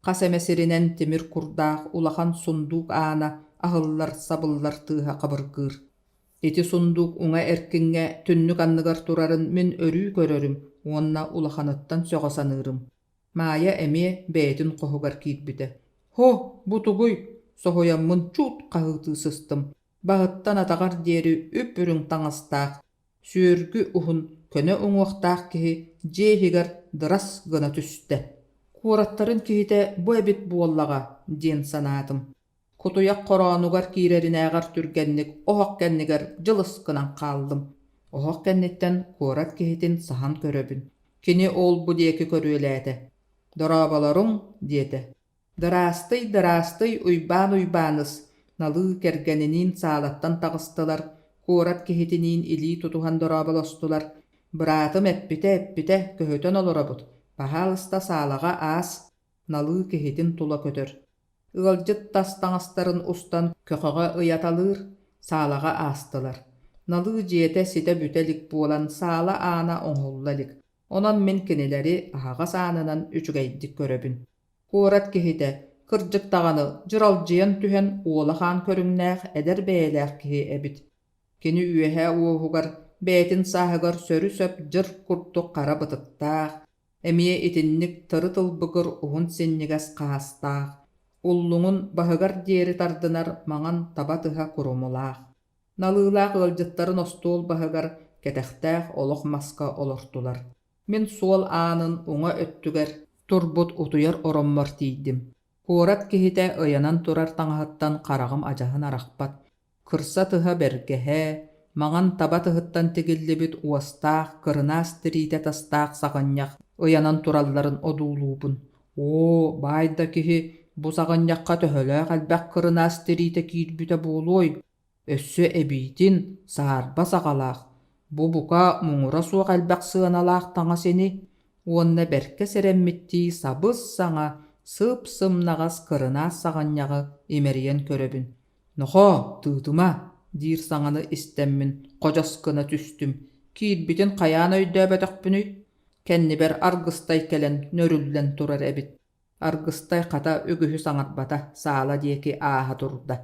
Speaker 1: Хас эмэ сиринэн тимир курдаах улахан сундуук аана аһыллар-сабыллар тыаһа хабыргыыр. Ити сундуук уҥа эркиҥҥэ түннүк анныгар турарын мин өрүү көрөрүм уонна улаханыттан сөҕө саныырым. Маайа эмиэ бэйэтин хоһугар киирбитэ. «Һо, бу тугуй?» Соһуйаммын чуут хаһыытыы сыстым. Баһыттан атаҕар диэри үп-үрүҥ таҥастаах, сүөргү уһун, көнө уҥуохтаах киһи дьиэ иһигэр дырас гына түстэ. Куораттарын киһитэ бу эбит буоллаҕа диэн санаатым. Кутуйах хороонугар киирэринээҕэр түргэнник оһох кэннигэр дьылыс гынан хааллым. Оһох кэнниттэн куорат киһитин саһан көрөбүн. Кини ол-бу диэки көрүөлээтэ. «Дорооболоруҥ» диэтэ. «Дыраастый, дыраастый, Уйбаан Уйбааныс!» Налыы кэргэниниин саалаттан таҕыстылар, куорат киһитиниин илии тутуһан дорооболостулар. «Быраатым эппитэ-эппитэ, көһүтэн олоробут, баһаалыста саалаҕа аас» Налыы киһитин тула көтөр. Ыалдьыт тас таҥастарын устан көхөҕө ыйаталыыр, саалаҕа аастылар. Налыы дьиэтэ ситэ бүтэ илик буолан саала аана оҥоһулла илик, онон мин кинилэри аһаҕас аанынан үчүгэйдик көрөбүн. Куорат киһитэ, кырдьык даҕаны, дьыралдьыйан түһэн уола хаан көрүҥнээх эдэр бэйэлээх киһи эбит. Кини үөһэ уоһугар бэйэтин сааһыгар сөрү-сөп дьыр курдук хара бытыктаах, Эмиэ итинник тырыт ылбыгыр уһун синньигэс хаастаах, уллуҥун баһыгар диэри тардынар маҥан таба тыһа курумулаах, налыылаах ыалдьыттарын остуол баһыгар кэтэхтээх олох маска олортулар. Мин суол аанын уҥа өттүгэр турбут утуйар ороммор тиийдим. Куорат киһитэ ыйанан турар таҥаһыттан хараҕым адьаһын арахпат, Кырса тыһа бэргэһэ, маҥан таба тыһыттан тигиллибит уостаах, кырынаас тириитэ тастаах саҕынньах ыйанан туралларын одуулуубун. Оо, баай да киһи бу саҕынньахха төһөлөөх элбэх кырынаас тириитэ киирбитэ буолуой? Өссө эбиитин саарба саҕалаах, бу бука муҥура суох элбэх сыаналаах таҥас ини уонна бэркэ сэрэммиттии сабыс-саҥа, сып-сымнаҕас кырынаас саҕынньаҕы имэрийэн көрөбүн. «Нохоо, тыытыма!» диир саҥаны истэммин ходьос гына түстүм, киирбитин хайаан өйдөөбөтөхпүнүй? Кэннибэр Аргыстай кэлэн нөрүллэн турар эбит. Аргыстай хата үгүһү саҥарбата, саала диэки ааһа турда.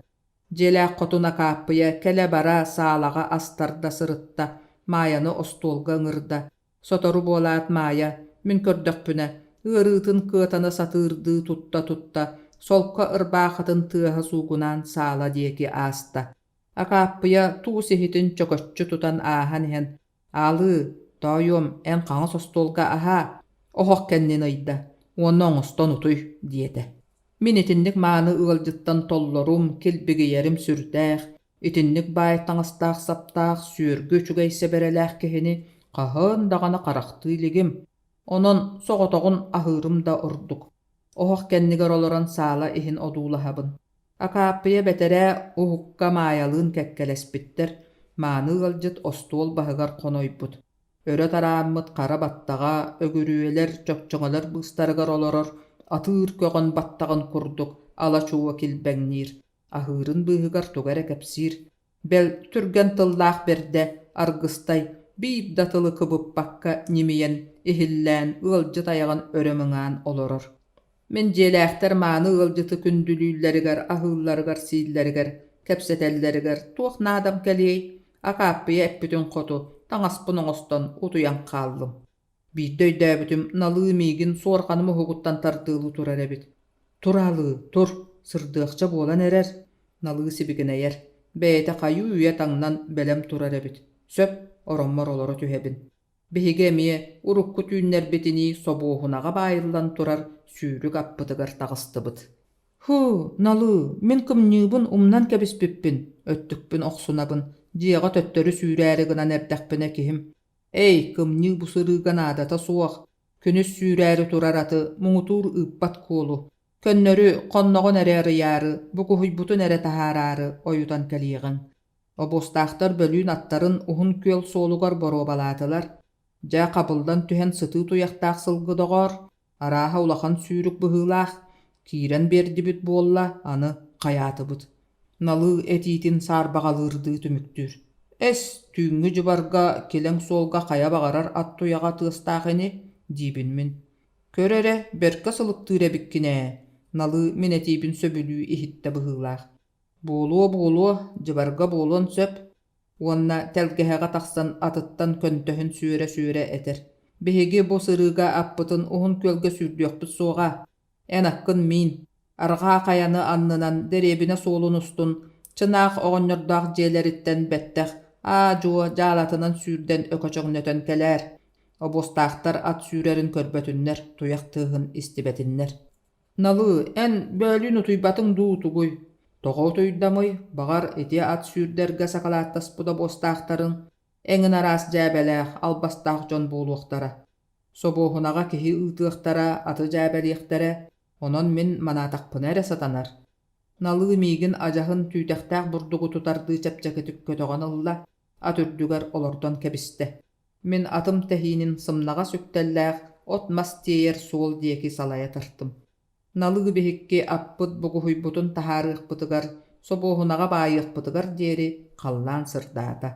Speaker 1: Дьиэлээх хотун Акааппыйа кэлэ-бара саалаҕа ас тарда сырытта, Маайаны остуолга ыҥырда. Сотору буолаат Маайа, мин көрдөхпүнэ, ыарыытын кыатана сатыырдыы тутта-тутта, солко ырбаахытын тыаһа суугунаан саала диэки ааста. Акааппыйа туус иһитин чөкөччү тутан ааһан иһэн, «Аалыы, тоойуом, эн хаҥас остуолга аһаа, оһох кэннин ыйда уонна оҥостон утуй» диэтэ. Мин итинник мааны ыалдьыттан толлорум, килбигийэрим сүрдээх, Итинник баай таҥастаах-саптаах, сүөргү үчүгэй сэбэрэлээх киһини хаһан даҕаны харахтыы илигим, онон соҕотоҕун аһыырым да ордук. Оһох кэннигэр олорон саала иһин одуулаһабын. Акааппыйа бэтэрээ уһукка Маайалыын кэккэлэспиттэр, мааны ыалдьыт остуол баһыгар хонойбут. Өрө тарааммыт хара баттаҕа өгүрүөлэр, чөкчөҥөлөр быыстарыгар олорор атыыр көҕөн баттаҕын курдук ала-чуо килбэҥниир. Аһыырын быыһыгар тугу эрэ кэпсиир, бэл, түргэн тыллаах бэрдэ Аргыстай биир да тылы кыбыппакка ньимийэн, иһиллээн, ыалдьыт айаҕын өрө мыҥаан олорор. Мин дьиэлээхтэр мааны ыалдьыты күндүлүүллэригэр, аһыылларыгар-сииллэригэр, кэпсэтэллэригэр туох наадам кэлиэй, Акааппыйа эппитин хоту, таҥаспын оҥостон утуйан хааллым. Биирдэ өйдөөбүтүм, Налыы миигин суорҕаным уһугуттан тардыалыы турар эбит. «Тур, Аалыы, тур, сырдыахча буолан эрэр», Налыы сибигинэйэр, бэйэтэ хайыы-үйэ таҥнан бэлэм турар эбит. Сөп, ороммор олоро түһэбин. Биһиги эмиэ урукку түүннэрбитинии собуоһунаҕа баайыллан турар сүүрүк аппытыгар таҕыстыбыт. «Һуу, Налыы, мин кымньыыбын умнан кэбиспиппин», өттүкпүн охсунабын, дьиэҕэ төттөрү сүүрээри гынан эрдэхпинэ киһим Эй, кымньыы бу сырыыга наадата суох, күнүс сүүрээри турар аты муҥутуур ыыппат куолу, көннөрү, хонноҕун эрэ арыйаары, букуһуйбутун эрэ таһаараары ойутан кэлиэҕиҥ. Обуостаахтар бөлүүн аттарын Уһун Күөл суолугар боруобалаатылар. Дьэ, хабыллан түһэн сытыы туйахтаах сылгы доҕоор, Арааһа улахан сүүрүк быһыылаах, киирэн биэрдибит буолла, аны хайаатыбыт. Налыы этиитин саарбаҕалыырдыы түмүктүүр. Эс, түүҥҥү дьыбарга, килэҥ суолга хайа баҕарар ат туйаҕа тыастаах ини, диибин мин. Көр эрэ, бэркэ сылыктыыр эбиккин ээ, Налыы мин этиибин сөбүлүү иһиттэ быһыылаах. Буолуо-буолуо, дьыбарга буолуон сөп, уонна тэлгэһэҕэ тахсан атыттан көнтөһүн сүөрэ-сүөрэ этэр: «Биһиги бу сырыыга аппытын Уһун Күөлгэ сүүрдүөхпүт суоҕа. Эн аккын миин, арҕаа хайаны аннынан дэриэбинэ суолун устун Чынаах оҕонньордоох дьиэлэриттэн бэттэх аа-дьуо дьаалатынан сүүрдэн өкөчөҥнөтөн кэлээр. Обуостаахтар ат сүүрэрин көрбөтүннэр, туйах тыаһын истибэтиннэр. Налыы, эн бөөлүүн утуйбатыҥ дуу тугуй? Тоҕо утуйдамый, баҕар, ити ат сүүрдэргэ сакалааттаспыт обуостаахтарын эҥин араас дьээбэлээх, албастаах дьон буолуохтара. Собуоһунаҕа киһи ыытыахтара, аты дьээбэлиэхтэрэ, онон мин манаатахпына эрэ сатанар. Налыы миигин адьаһын түүтэхтээх бурдугу тутардыы чэпчэкитик көтөҕөн ылла, ат үрдүгэр олордон кэбистэ. Мин атым тэһиинин сымнаҕас үктэллээх от-мас тиэйэр суол диэки салайа тартым. Налыы биһикки аппыт бугуһуйбутун таһаарыахпытыгар, собуоһунаҕа баайыахпытыгар диэри халлаан сырдаата.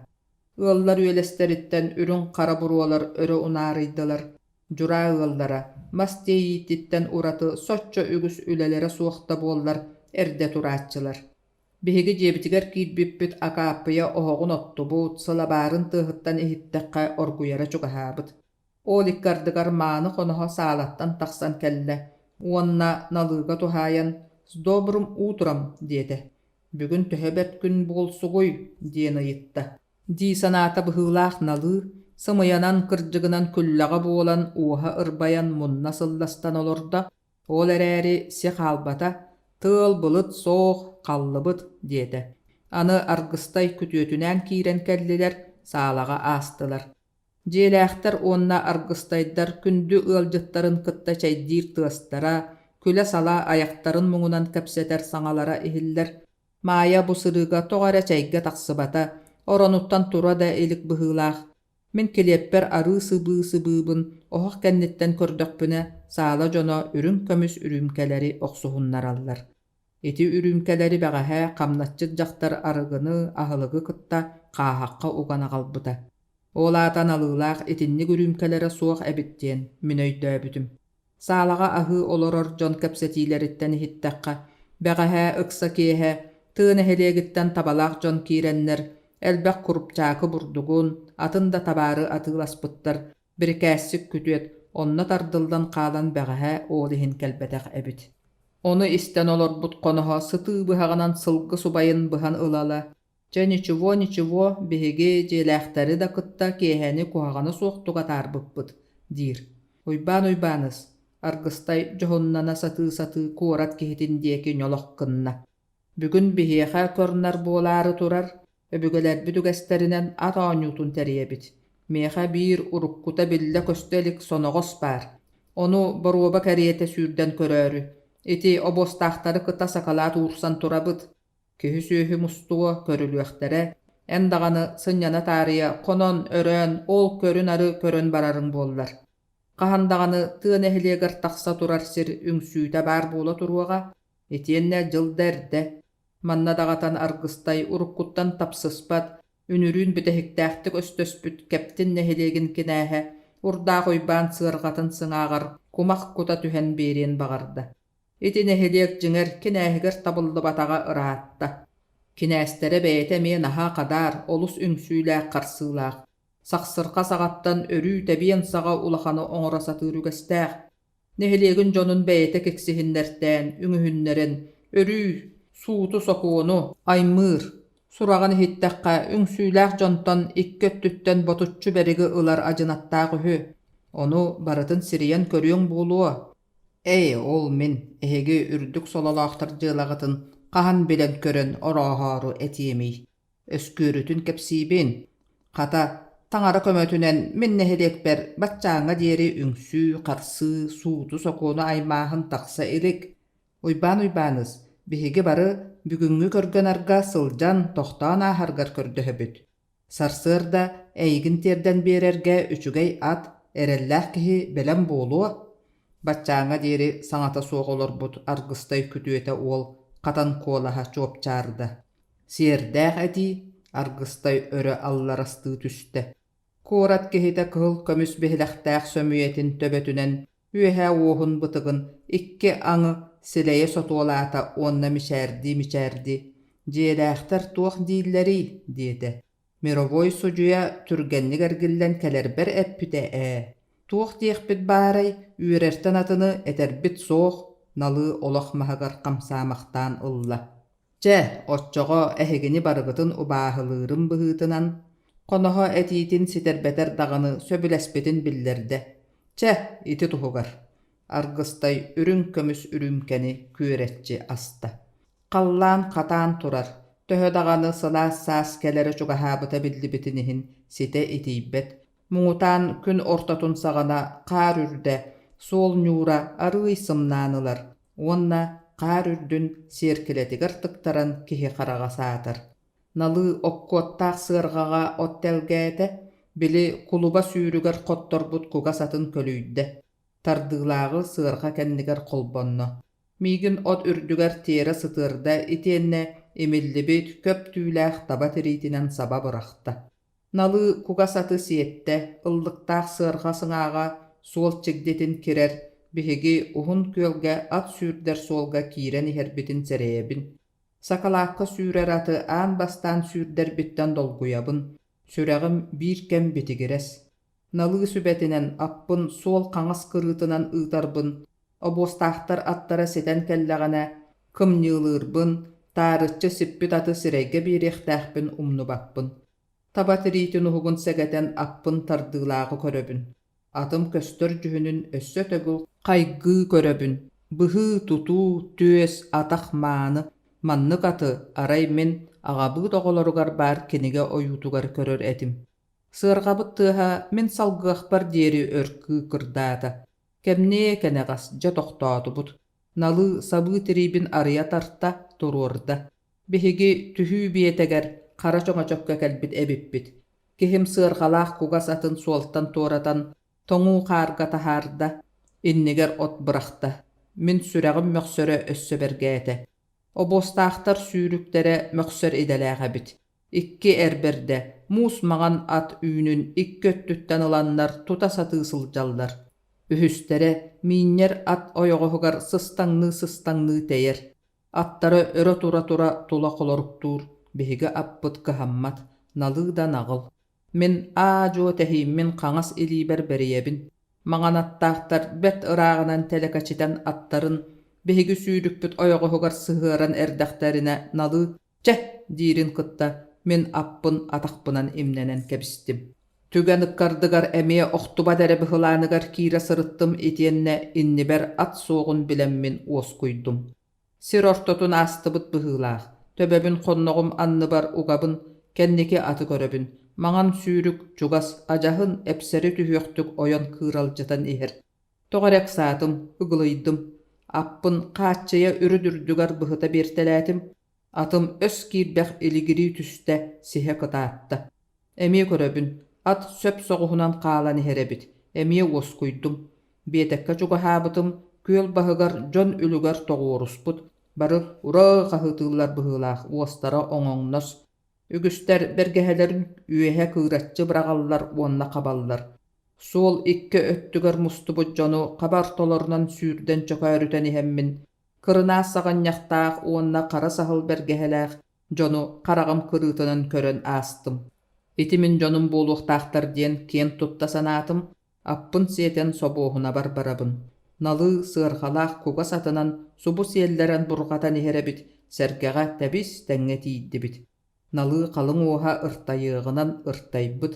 Speaker 1: Ыаллар үөлэстэриттэн үрүҥ-хара буруолар өрө унаарыйдылар. Дьураа ыаллара, мас тиэйиититтэн ураты соччо үгүс үлэлэрэ суох да буоллар, эрдэ турааччылар. Биһиги дьиэбитигэр киирбиппит Акааппыйа оһоҕун оттубут, сылабаарын тыаһыттан иһиттэххэ оргуйара чугаһаабыт. Ол икки ардыгар мааны хоноһо саалаттан тахсан кэллэ уонна Налыыга туһаайан «С добрым утром» диэтэ. «Бүгүн төһө бэрт күн буолсугуй?» диэн ыйытта. Дии санаата быһыылаах Налыы, сымыйанан кырдьыгынан күллэҕэ буолан уоһа ырбайан мунна сылластан олордо Ол эрээри си хаалбата, тыал, былыт суох, халлыбыт диэтэ. Аны Аргыстай күтүөтүнээн киирэн кэллилэр, саалаҕа аастылар. Дьиэлээхтэр уонна аргыстайдар күндү ыалдьыттарын кытта чэйдиир тыастара, күлэ-сала айахтарын муҥунан кэпсэтэр саҥалара иһиллэр. Маайа бу сырыыга тоҕо эрэ чэйгэ тахсыбата, оронуттан тура да илик быһыылаах. Мин килиэппэр арыы сыбыы-сыбыыбын оһох кэнниттэн көрдөхпүнэ, саала дьоно үрүҥ көмүс үрүүмкэлэри охсуһуннараллар. Ити үрүүмкэлэри бэҕэһээ хамначчыт дьахтар арыгыны, аһылыгы кытта хааһахха уган аҕалбыта. Ол аата аналыылаах итинник үрүүмкэлэрэ суох эбит диэн мин өйдөөбүтүм. Саалаҕа аһыы олорор дьон кэпсэтиилэриттэн иһиттэххэ, бэҕэһээ ыкса киэһэ тыа нэһилиэгиттэн табалаах дьон киирэннэр элбэх курупчаакы бурдугун, атын да табаары атыыласпыттар, бирикээссик күтүөт онно тардыллан хаалан бэҕэһээ ол иһин кэлбэтэх эбит. Ону истэн олорбут хоноһо сытыы быһаҕынан сылгы субайын быһан ыла-ыла Чэ, ничего, ничего, биһиги дьиэлээхтэри да кытта киэһэни куһаҕана суохтук атаарбыппыт, диир. Уйбаан Уйбааныс, Аргыстай дьоһуннана сатыы-сатыы куорат киһитин диэки ньолох гынна. Бүгүн биһиэхэ көр-нар буолаары турар, өбүгэлэрбит үгэстэринэн ат оонньуутун тэрийэбит. Миэхэ биир уруккута биллэ-көстө илик соноҕос баар. Ону боруоба кэриэтэ сүүрдэн көрөөрү, ити обуостаахтары кытта сакалаат уурсан турабыт. Киһи-сүөһү мустуо, көрүлүөхтэрэ, эн даҕаны сынньана таарыйа хонон, өрөөн, ол көрү-нары көрөн барарыҥ буоллар. Хаһан даҕаны тыа нэһилиэгэр тахса турар сир үҥсүүтэ баар буола туруоҕа, итиэннэ дьыл да эрдэ. Манна даҕатан Аргыстай уруккуттан тапсыспат, үнүрүүн бүтэһиктээхтик өстөспүт Кэптин нэһилиэгин кинээһэ Урдаах Уйбаан сыарҕатын сыҥааҕар кумах кута түһэн биэриэн баҕарда. Ити нэһилиэк дьиҥэр кинээһигэр табыллыбатаҕа ыраатта. Кинээстэрэ бэйэтэ эмиэ наһаа хадаар, олус үҥсүүлээх харсыылаах. Сахсырҕа саҕаттан өрүү тэбиэн саҕа улаханы оҥоро сатыыр үгэстээх. Нэһилиэгин дьонун бэйэтэ киксиһиннэртээн, үҥүһүннэрэн, өрүү сууту-сокуону аймыыр. Сураҕын иһиттэххэ, үҥсүүлээх дьонтон икки өттүттэн ботуччу бэриги ылар адьынаттаах үһү. Ону барытын сирийэн көрүөҥ буолуо. Ээ, ол мин, эһиги үрдүк сололоохтор дьыалаҕытын хаһан билэн-көрөн орооһоору этиэмий? Өскүөрүтүн кэпсиибин. Хата, таҥара көмөтүнэн мин нэһилиэкпэр баччааҥҥа диэри үҥсүү, харсыы, сууту-сокуону аймааһын тахса илик. Уйбаан Уйбааныс, биһиги бары бүгүҥҥү көргө-нарга сылдьан, тохтоон ааһаргар көрдөһөбүт. Сарсыарда эйигин тиэрдэн биэрэргэ үчүгэй ат, эрэллээх киһи бэлэм буолуо? Баччааҥҥа диэри саҥата суох олорбут Аргыстай күтүөтэ уол хатан куолаһа чуопчаарда. Сиэрдээх этии, Аргыстай өрө алларастыы түстэ. Куорат киһитэ кыһыл көмүс биһилэхтээх сөмүйэтин төбөтүнэн үөһээ уоһун бытыгын икки аҥы силэйэ сотуолаата уонна мичээрдии-мичээрдии «Дьиэлээхтэр туох дииллэрий?» диэтэ. Мировой судьуйа түргэнник эргиллэн кэлэрбэр эппитэ ээ. Туох диэхпит баарай, үөрэртэн атыны этэрбит суох, налыы олох маһыгар хамсаамахтаан ылла. Чэ, оччоҕо эһигини барыгытын убааһылыырым быһыытынан, Хоноһо этиитин ситэрбэтэр даҕаны сөбүлэспитин биллэрдэ: «Чэ, ити туһугар» Аргыстай үрүҥ көмүс үрүүмкэни күөрэччи аста. Халлаан хатаан турар, төһө даҕаны сылаас саас кэлэрэ чугаһаабыта биллибитин иһин ситэ итийбэт, муҥутаан күн ортотун саҕана хаар үрдэ, суол ньуура арыый сымнаан ылар уонна хаар үрдүн сиэркилэтигэр тыктаран киһи хараҕа саатар. Налыы оккуоттаах сыарҕаҕа от тэлгээтэ, били кулуба сүүрүгэр хотторбут кугас атын көлүйдэ, тардыылааҕы сыарҕа кэннигэр холбонно. Миигин от үрдүгэр тиэрэ сытыарда итиэннэ имиллибит көп түүлээх таба тириитинэн саба бырахта. Налыы кугас аты сиэттэ, ыллыктаах сыарҕа сыҥааҕа суол чигдитин кирэр, биһиги Уһун Күөлгэ ат сүүрдэр суолга киирэн иһэрбитин сэрэйэбин. Сакалаакка сүүрэр аты аан бастаан сүүрдэрбиттэн долгуйабын, сүрэҕим биир кэм битигирэс. Налыы сүбэтинэн аппын суол хаҥас кырыытынан ыытарбын, обуостаахтар аттара ситэн кэллэҕинэ кымньыылыырбын, таарыччы сиппит аты сирэйгэ биэриэхтээхпин умнубаппын. Таба тириитин уһугун сэгэтэн аппын тардыылааҕы көрөбүн. Атым көстөр дьүһүнүн өссө төгүл хайгыы көрөбүн: быһыы-тутуу, түөс, атах мааны, маннык аты арай мин аҕабыыт оҕолоругар баар кинигэ ойуутугар көрөр этим. Сыарҕабыт тыаһа мин салгыахпар диэри өр кыыкырдаата. Кэмниэ кэнэҕэс дьэ тохтоотубут. Налыы сабыы тириибин арыйа тарта, туруорда. Биһиги түһүү биэтэгэр хара чөҥөчөккө кэлбит эбиппит. Киһим сыарҕалаах кугас атын суолтан туоратан, тоҥуу хаарга таһаарда, иннигэр от бырахта. Мин сүрэҕим мөхсөрө өссө бэргээтэ. Обуостаахтар сүүрүктэрэ мөхсөр идэлээх эбит. Икки эр бэрдэ муус маҥан ат үүнүн икки өттүттэн ыланнар тута сатыы сылдьаллар. Үһүстэрэ миинньэр ат ойоҕоһугар сыстаҥныы-сыстаҥныы тэйэр. Аттара өрө тура-тура тула холоруктуур, биһиги аппыт кыһаммат, налыы да наҕыл. Мин аа-дьуо тэһииммин хаҥас илиибэр бэрийэбин. Маҥан аттаахтар бэрт ырааҕынан тэлэкэчитэн аттарын биһиги сүүрүкпүт ойоҕоһугар сыһыаран эрдэхтэринэ налыы «Чэ!» диирин кытта мин аппын атахпынан имнэнэн кэбистим. Түгэн ыккардыгар эмиэ охтубат эрэ быһылааныгар киирэ сырыттым итиэннэ иннибэр ат суоҕун билэммин уоскуйдум. Сир ортотун аастыбыт быһыылаах, төбөбүн хонноҕум анныбар угабын, кэнники аты көрөбүн, маҥан сүүрүк чугас адьаһын эпсэри түһүөхтүк ойон кыыралдьытан иһэр. Тоҕо эрэ ыксаатым, ыгылыйдым. Аппын хааччыйа үрүт-үрдүгэр быһыта биэртэлээтим, атым өс киирбэх илигирии түстэ, сиһэ кытаатта. Эмиэ көрөбүн, ат сөп соҕуһунан хаалан иһэр эбит, эмиэ уоскуйдум. Биэтэккэ чугаһаабытым, күөл баһыгар дьон үлүгэр тоҕуоруспут, бары «Ура!» хаһыытыыллар быһыылаах, уостара оҥоҥнос. Үгүстэр бэргэһэлэрин үөһэ кыыраччы быраҕаллар уонна хабаллар. Суол икки өттүгэр мустубут дьону хаба ортолорунан сүүрдэн чөкөөрүтэн иһэммин, кырынаас саҕынньахтаах уонна хара саһыл бэргэһэлээх дьону хараҕым кырыытынан көрөн аастым. Ити мин дьонум буолуохтаахтар диэн киэн тутта санаатым, аппын сиэтэн собуоһунабар барабын. Налыы сыарҕалаах кугас атынан субу сиэллэрэн бурҕатан иһэр эбит, сэргэҕэ тэбис-тэҥҥэ тиийдибит. Налыы халыҥ уоһа ыртайыаҕынан ыртайбыт,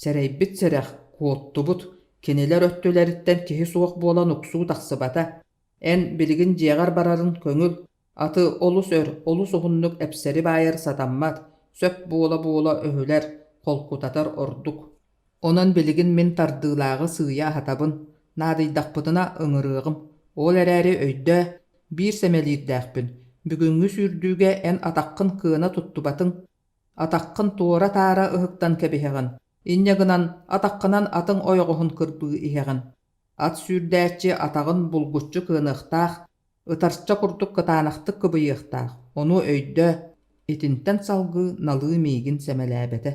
Speaker 1: сэрэйбит сэрэх, куоттубут, кинилэр өттүлэриттэн киһи суох буолан уксуу тахсыбата. Эн билигин дьиэҕэр барарын көҥүл, Аты олус өр, олус уһуннук эпсэри баайар сатаммат, сөп буола-буола өһүлэр, холкутатар ордук. Онон билигин мин тардыылааҕы сыыйа аһатабын, наадыйдахпытына ыҥырыаҕым. Ол эрээри өйдөө, биир сэмэлиирдээхпин, бүгүҥҥү сүүрдүүгэ эн атаххын кыана туттубатыҥ, атаххын туора-таара ыһыктан кэбиһэҕин, инньэ гынан атаххынан атыҥ ойоҕоһун кырбыы иһэҕин. Ат сүүрдээччи атаҕын булгуччу кыаныахтаах, ытарча курдук кытаанахтык кыбыйыахтаах, ону өйдөө, итинтэн салгыы налыы миигин сэмэлээбэтэ.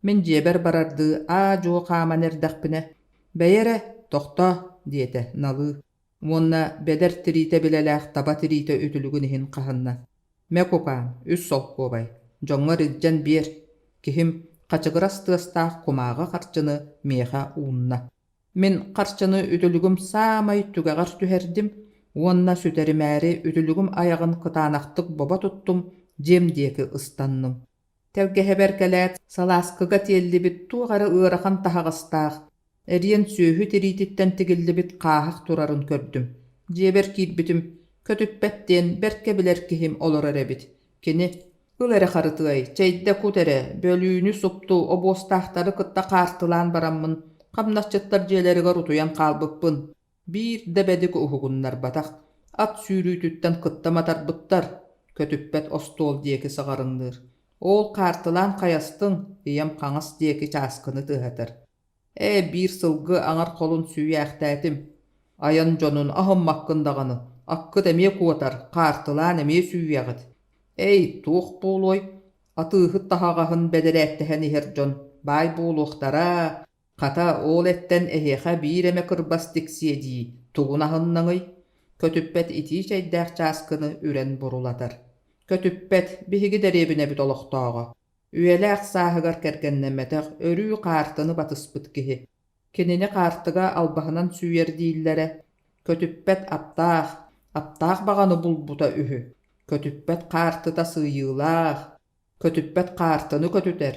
Speaker 1: Мин дьиэбэр барардыы аа-дьуо хааман эрдэхпинэ, «Бэйэ эрэ, тохтоо» диэтэ Налыы уонна бэдэр тириитэ билэлээх таба тириитэ үтүлүгүн иһин хаһынна. «Мэ кукаан, үс солкуобай, дьоҥҥор илдьэн биэр» киһим хачыгырас тыастаах кумааҕы харчыны миэхэ уунна. Мин харчыны үтүлүгүм саамай түгэҕэр түһэрдим уонна сүтэримээри үтүлүгүм айаҕын кытаанахтык бобо туттум, дьиэм диэки ыстанным. Тэлгэһэбэр кэлээт, салааскыга тиэллибит туох эрэ ыарахан таһаҕастаах, эриэн сүөһү тириититтэн тигиллибит хааһах турарын көрдүм. Дьиэбэр киирбитим, көтүппэт диэн бэркэ билэр киһим олорор эбит. Кини «Ыл эрэ Харытыай, чэйдэ кут эрэ, бөлүүнү супту обуостаахтары кытта хаартылаан бараммын, хамнасчыттар дьиэлэригэр утуйан хаалбыппын. Биир да бэдик уһугуннарбатах, ат сүүрүүтүттэн кытта матарбыттар, көтүппэт остуол диэки саҕарыҥныыр. Ол хаартылаан хайастыҥ, ийэм хаҥас диэки чааскыны тыаһатар. Ээ, биир сылгы аҥар холун сүүйээхтээтим. Айан дьонун аһыммаккын даҕаны, аккыт эмиэ куотар, хаартылаан эмиэ сүүйэҕит. Эй, туох буолуой, атыыһыт таһаҕаһын бэдэрээттэһэн иһэр дьон баай буолуохтара, Хата, ол эттэн эһиэхэ биир эмэ кырбас тиксиэ дии, тугун аһыннаҥый? Көтүппэт итии чэйдээх чааскыны үрэн бурулатар. Көтүппэт, биһиги дэриэбинэбит олохтооҕо. Үйэлээх сааһыгар кэргэннэммэтэх, өрүү хаартыны батыспыт киһи. Кинини хаартыга албаһынан сүүйэр дииллэрэ. Көтүппэт аптаах, аптаах баҕаны булбута үһү. Көтүппэт хаартыта сыыйыылаах, Көтүппэт хаартыны көтүтэр,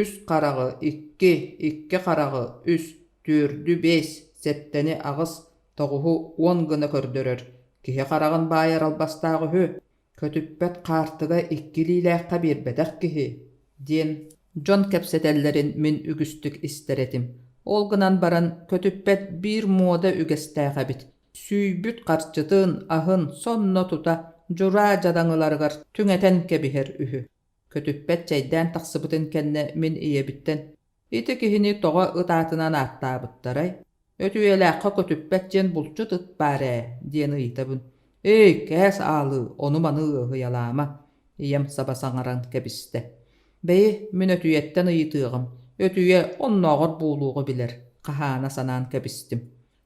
Speaker 1: үс хараҕы икки, икки хараҕы үс, түөрдү биэс, сэттэни аҕыс, тоҕуһу уон гына көрдөрөр, киһи хараҕын баайар албастаах үһү, көтүппэт хаартыга икки илиилээххэ биэрбэтэх киһи, диэн дьон кэпсэтэллэрин мин үгүстүк истэр этим. Ол гынан баран көтүппэт биир муода үгэстээх эбит. Сүүйбүт харчытын, аһын сонно тута дьураа дьадаҥыларыгар түҥэтэн кэбиһэр үһү. Көтүппэт чэйдээн тахсыбытын кэннэ мин ийэбиттэн «Ити киһини тоҕо ыт аатынан ааттаабыттарай? Өтүйэлээххэ көтүппэт диэн булчут ыт баар ээ» диэн ыйытабын. «Эй, кээс аалыы, ону-маны ыаһыйалаама» ийэм саба саҥаран кэбистэ. «Бэйи, мин өтүйэттэн ыйытыаҕым, өтүйэ оннооҕор буолуоҕу билэр» хаһаана санаан кэбистим.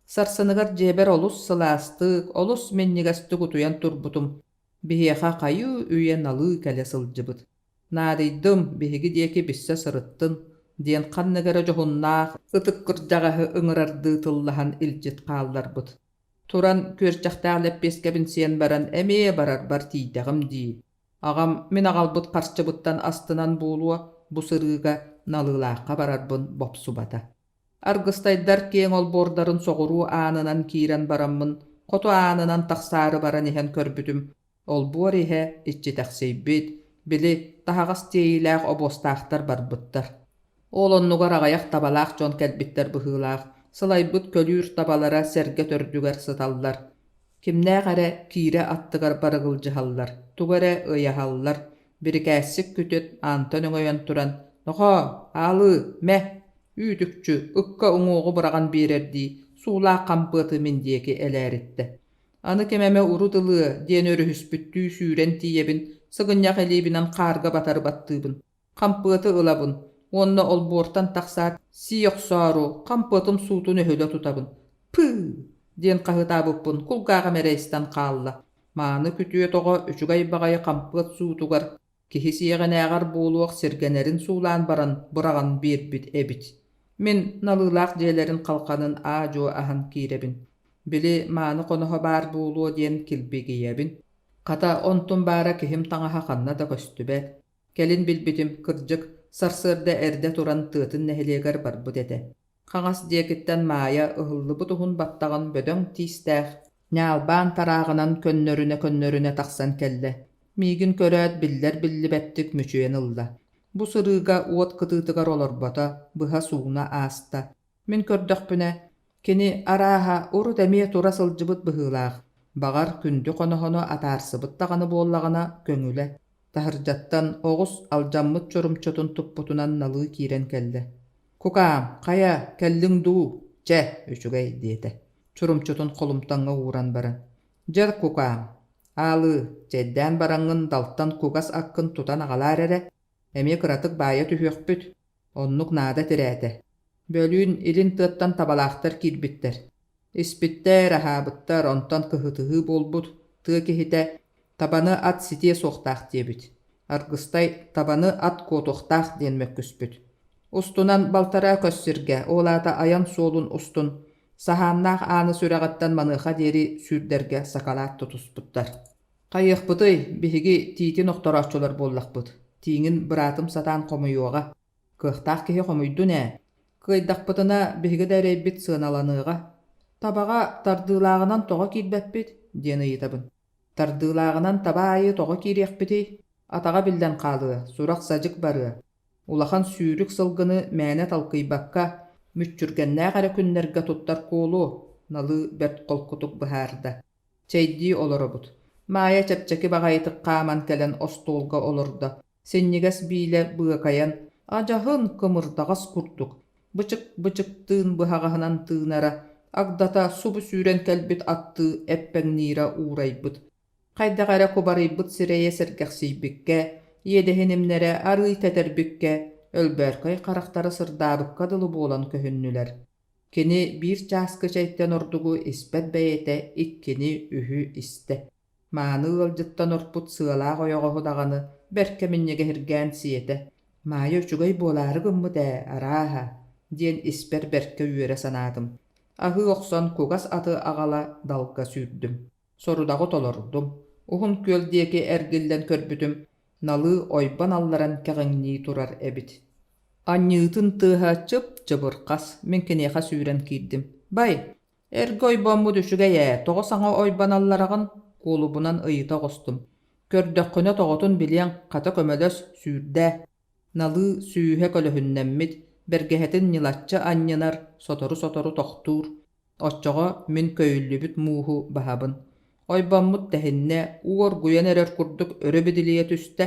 Speaker 1: Сарсыныгар дьиэбэр олус сылаастык, олус минньигэстик утуйан турбутум, биһиэхэ хайыы-үйэ налыы кэлэ сылдьыбыт. Наадыйдым, биһиги диэки биссэ сырыттын, диэн ханнык эрэ дьоһуннаах ытык кырдьаҕаһы ыҥырардыы тыллаһан илдьит хаалларбыт. Туран күөрчэхтээх лэппиэскэбин сиэн баран эмиэ барарбар тиийдэҕим дии. Аҕам мин аҕалбыт харчыбыттан астынан буолуо, бу сырыыга Налыылаахха барарбын бопсубата. Аргыстайдар киэҥ олбуордарын соҕуруу аанынан киирэн бараммын, хоту аанынан тахсаары баран иһэн көрбүтүм, олбуор иһэ иччитэхсийбит, били, таһаҕас тиэйиилээх обуостаахтар барбыттар. Ол оннугар аҕыйах табалаах дьон кэлбиттэр быһыылаах, сылайбыт көлүүр табалара сэргэ төрдүгэр сыталлар. Кимнээх эрэ киирэ аттыгар барыгылдьыһаллар, тугу эрэ ыйаһаллар, бирикээссик күтүт аантан өҥөйөн туран «Нохоо, аалыы, мэ, үүт-үкчү, ыкка уҥуоҕу быраҕан биэрэрдии суулаах хампыаты мин диэки элээриттэ. Аны ким эмэ урут ылыа диэн өрүһүспүттүү сүүрэн тиийэбин, сыгынньах илиибинэн хаарга батары баттыыбын. Хампыаты ылабын уонна олбуортан тахсаат сии охсоору хампыатым суутун өһүлэ тутабын. «Пыы!» диэн хаһыытаабыппын кулгааҕым эрэ истэн хаалла. Мааны күтүөт оҕо үчүгэй баҕайы хампыат суутугар киһи сиэҕинээҕэр буолуох сиргэнэрин суулаан баран быраҕан биэрбит эбит. Мин налыылаах дьиэлэрин халҕанын аа-дьуо аһан киирэбин. Били мааны хоноһо баар буолуо диэн килбигийэбин. Хата, онтум баара киһим таҥаһа ханна да көстүбэт. Кэлин билбитим, кырдьык, сарсыарда эрдэ туран тыатын нэһилиэгэр барбыт этэ. Хаҥас диэкиттэн Маайа ыһыллыбыт уһун баттаҕын бөдөҥ тиистээх, ньаалбаан тарааҕынан көннөрүнэ-көннөрүнэ тахсан кэллэ. Миигин көрөөт биллэр-биллибэттик мүчүйэн ылла. Бу сырыыга уот кытыытыгар олорбото, быһа сууна ааста. Мин көрдөхпүнэ, кини, арааһа, урут эмиэ тура сылдьыбыт быһыылаах, баҕар, күндү хоноһону атаарсыбыт даҕаны буоллаҕына көҥүлэ. Таһырдьаттан оҕус алдьаммыт чурумчутун туппутунан налыы киирэн кэллэ. «Кукаам, хайа, кэллиҥ дуу? Чэ, үчүгэй» диэтэ, чурумчутун холумтаҥҥа ууран баран. «Дьэ, кукаам, аалыы, чэйдээн бараҥҥын далтан кугас аккын тутан аҕалаар эрэ, эмиэ кыратык баайа түһүөхпүт, оннук наада тирээтэ. Бөлүүн илин тыаттан табалаахтар киирбиттэр. Испиттэр, аһаабыттар, онтон кыһытыһыы буолбут, тыа киһитэ табаны ат ситиэ суохтаах диэбит. Аргыстай табаны ат куотуохтаах диэн мөккүспүт. Устунан балтараа көс сиргэ, ол аата айан суолун устун, саһааннаах ааны сүрэҕиттэн маныаха диэри сүүрдэргэ сакалаат тутуспуттар. Хайыахпытый, биһиги тиитин охторооччулар буоллахпыт. Тииҥин быраатым сатаан хомуйуоҕа. Кыахтаах киһи хомуйдун ээ. Кыайдахпытына, биһиги да эрэйбит сыаналаныаҕа. Табаҕа тардыылааҕынан тоҕо киирбэппит? диэн ыйытабын. Тардыылааҕынан таба аайы тоҕо киириэхпитий? Атаҕа биллэн хаалыа, сурах-садьык барыа. Улахан сүүрүк сылгыны мээнэ талкыйбакка, мүччүргэннээх эрэ күннэргэ туттар куолу, Налыы бэрт холкутук быһаарда. Чэйдии олоробут. Маайа чэпчэки баҕайытык хааман кэлэн остуолга олордо. Синньигэс биилэ быакайан, адьаһын кымырдаҕас курдук, бычык-бычыктыын быһаҕаһынан тыынара, агдата субу сүүрэн кэлбит аттыы эппэҥниирэ уурайбыт. Хайдах эрэ кубарыйбыт сирэйэ сэргэхсийбиккэ, иэдэһин имнэрэ арыый тэтэрбиккэ, өлбөөркөй харахтара сырдаабыкка дылы буолан көһүннүлэр. Кини биир чааскы чэйтэн ордугу испэт бэйэтэ иккини, үһү истэ. Мааны ыалдьыттан орпут сыалаах ойоҕоһу даҕаны бэркэ минньигэһиргээн сиэтэ. «Маайа үчүгэй буолаары гыммыт ээ, арааһа» диэн испэр бэркэ үөрэ санаатым. Аһыы охсон кугас аты аҕала далга сүүрдүм. Сорудаҕы толордум. Уһун күөл диэки эргиллэн көрбүтүм, налыы ойбон алларан кэҕиҥнии турар эбит. Анньыытын тыаһа чып-чыбырхас, мин киниэхэ сүүрэн киирдим. «Бай, Эргэ ойбоммут үчүгэй ээ, тоҕо саҥа ойбон аллараҕын?» куолубунан ыйыта оҕустум. «Көрдөххүнэ тоҕотун билиэҥ, хата көмөлөс, сүүрдээ» Налыы сүүһэ көлөһүннэммит, бэргэһэтин ньылаччы анньынар, сотору-сотору тохтуур. Оччоҕо мин көйүллүбүт мууһу баһабын. Ойбоммут тэһиннэ, уу оргуйан эрэр курдук өрө бидилийэ түстэ,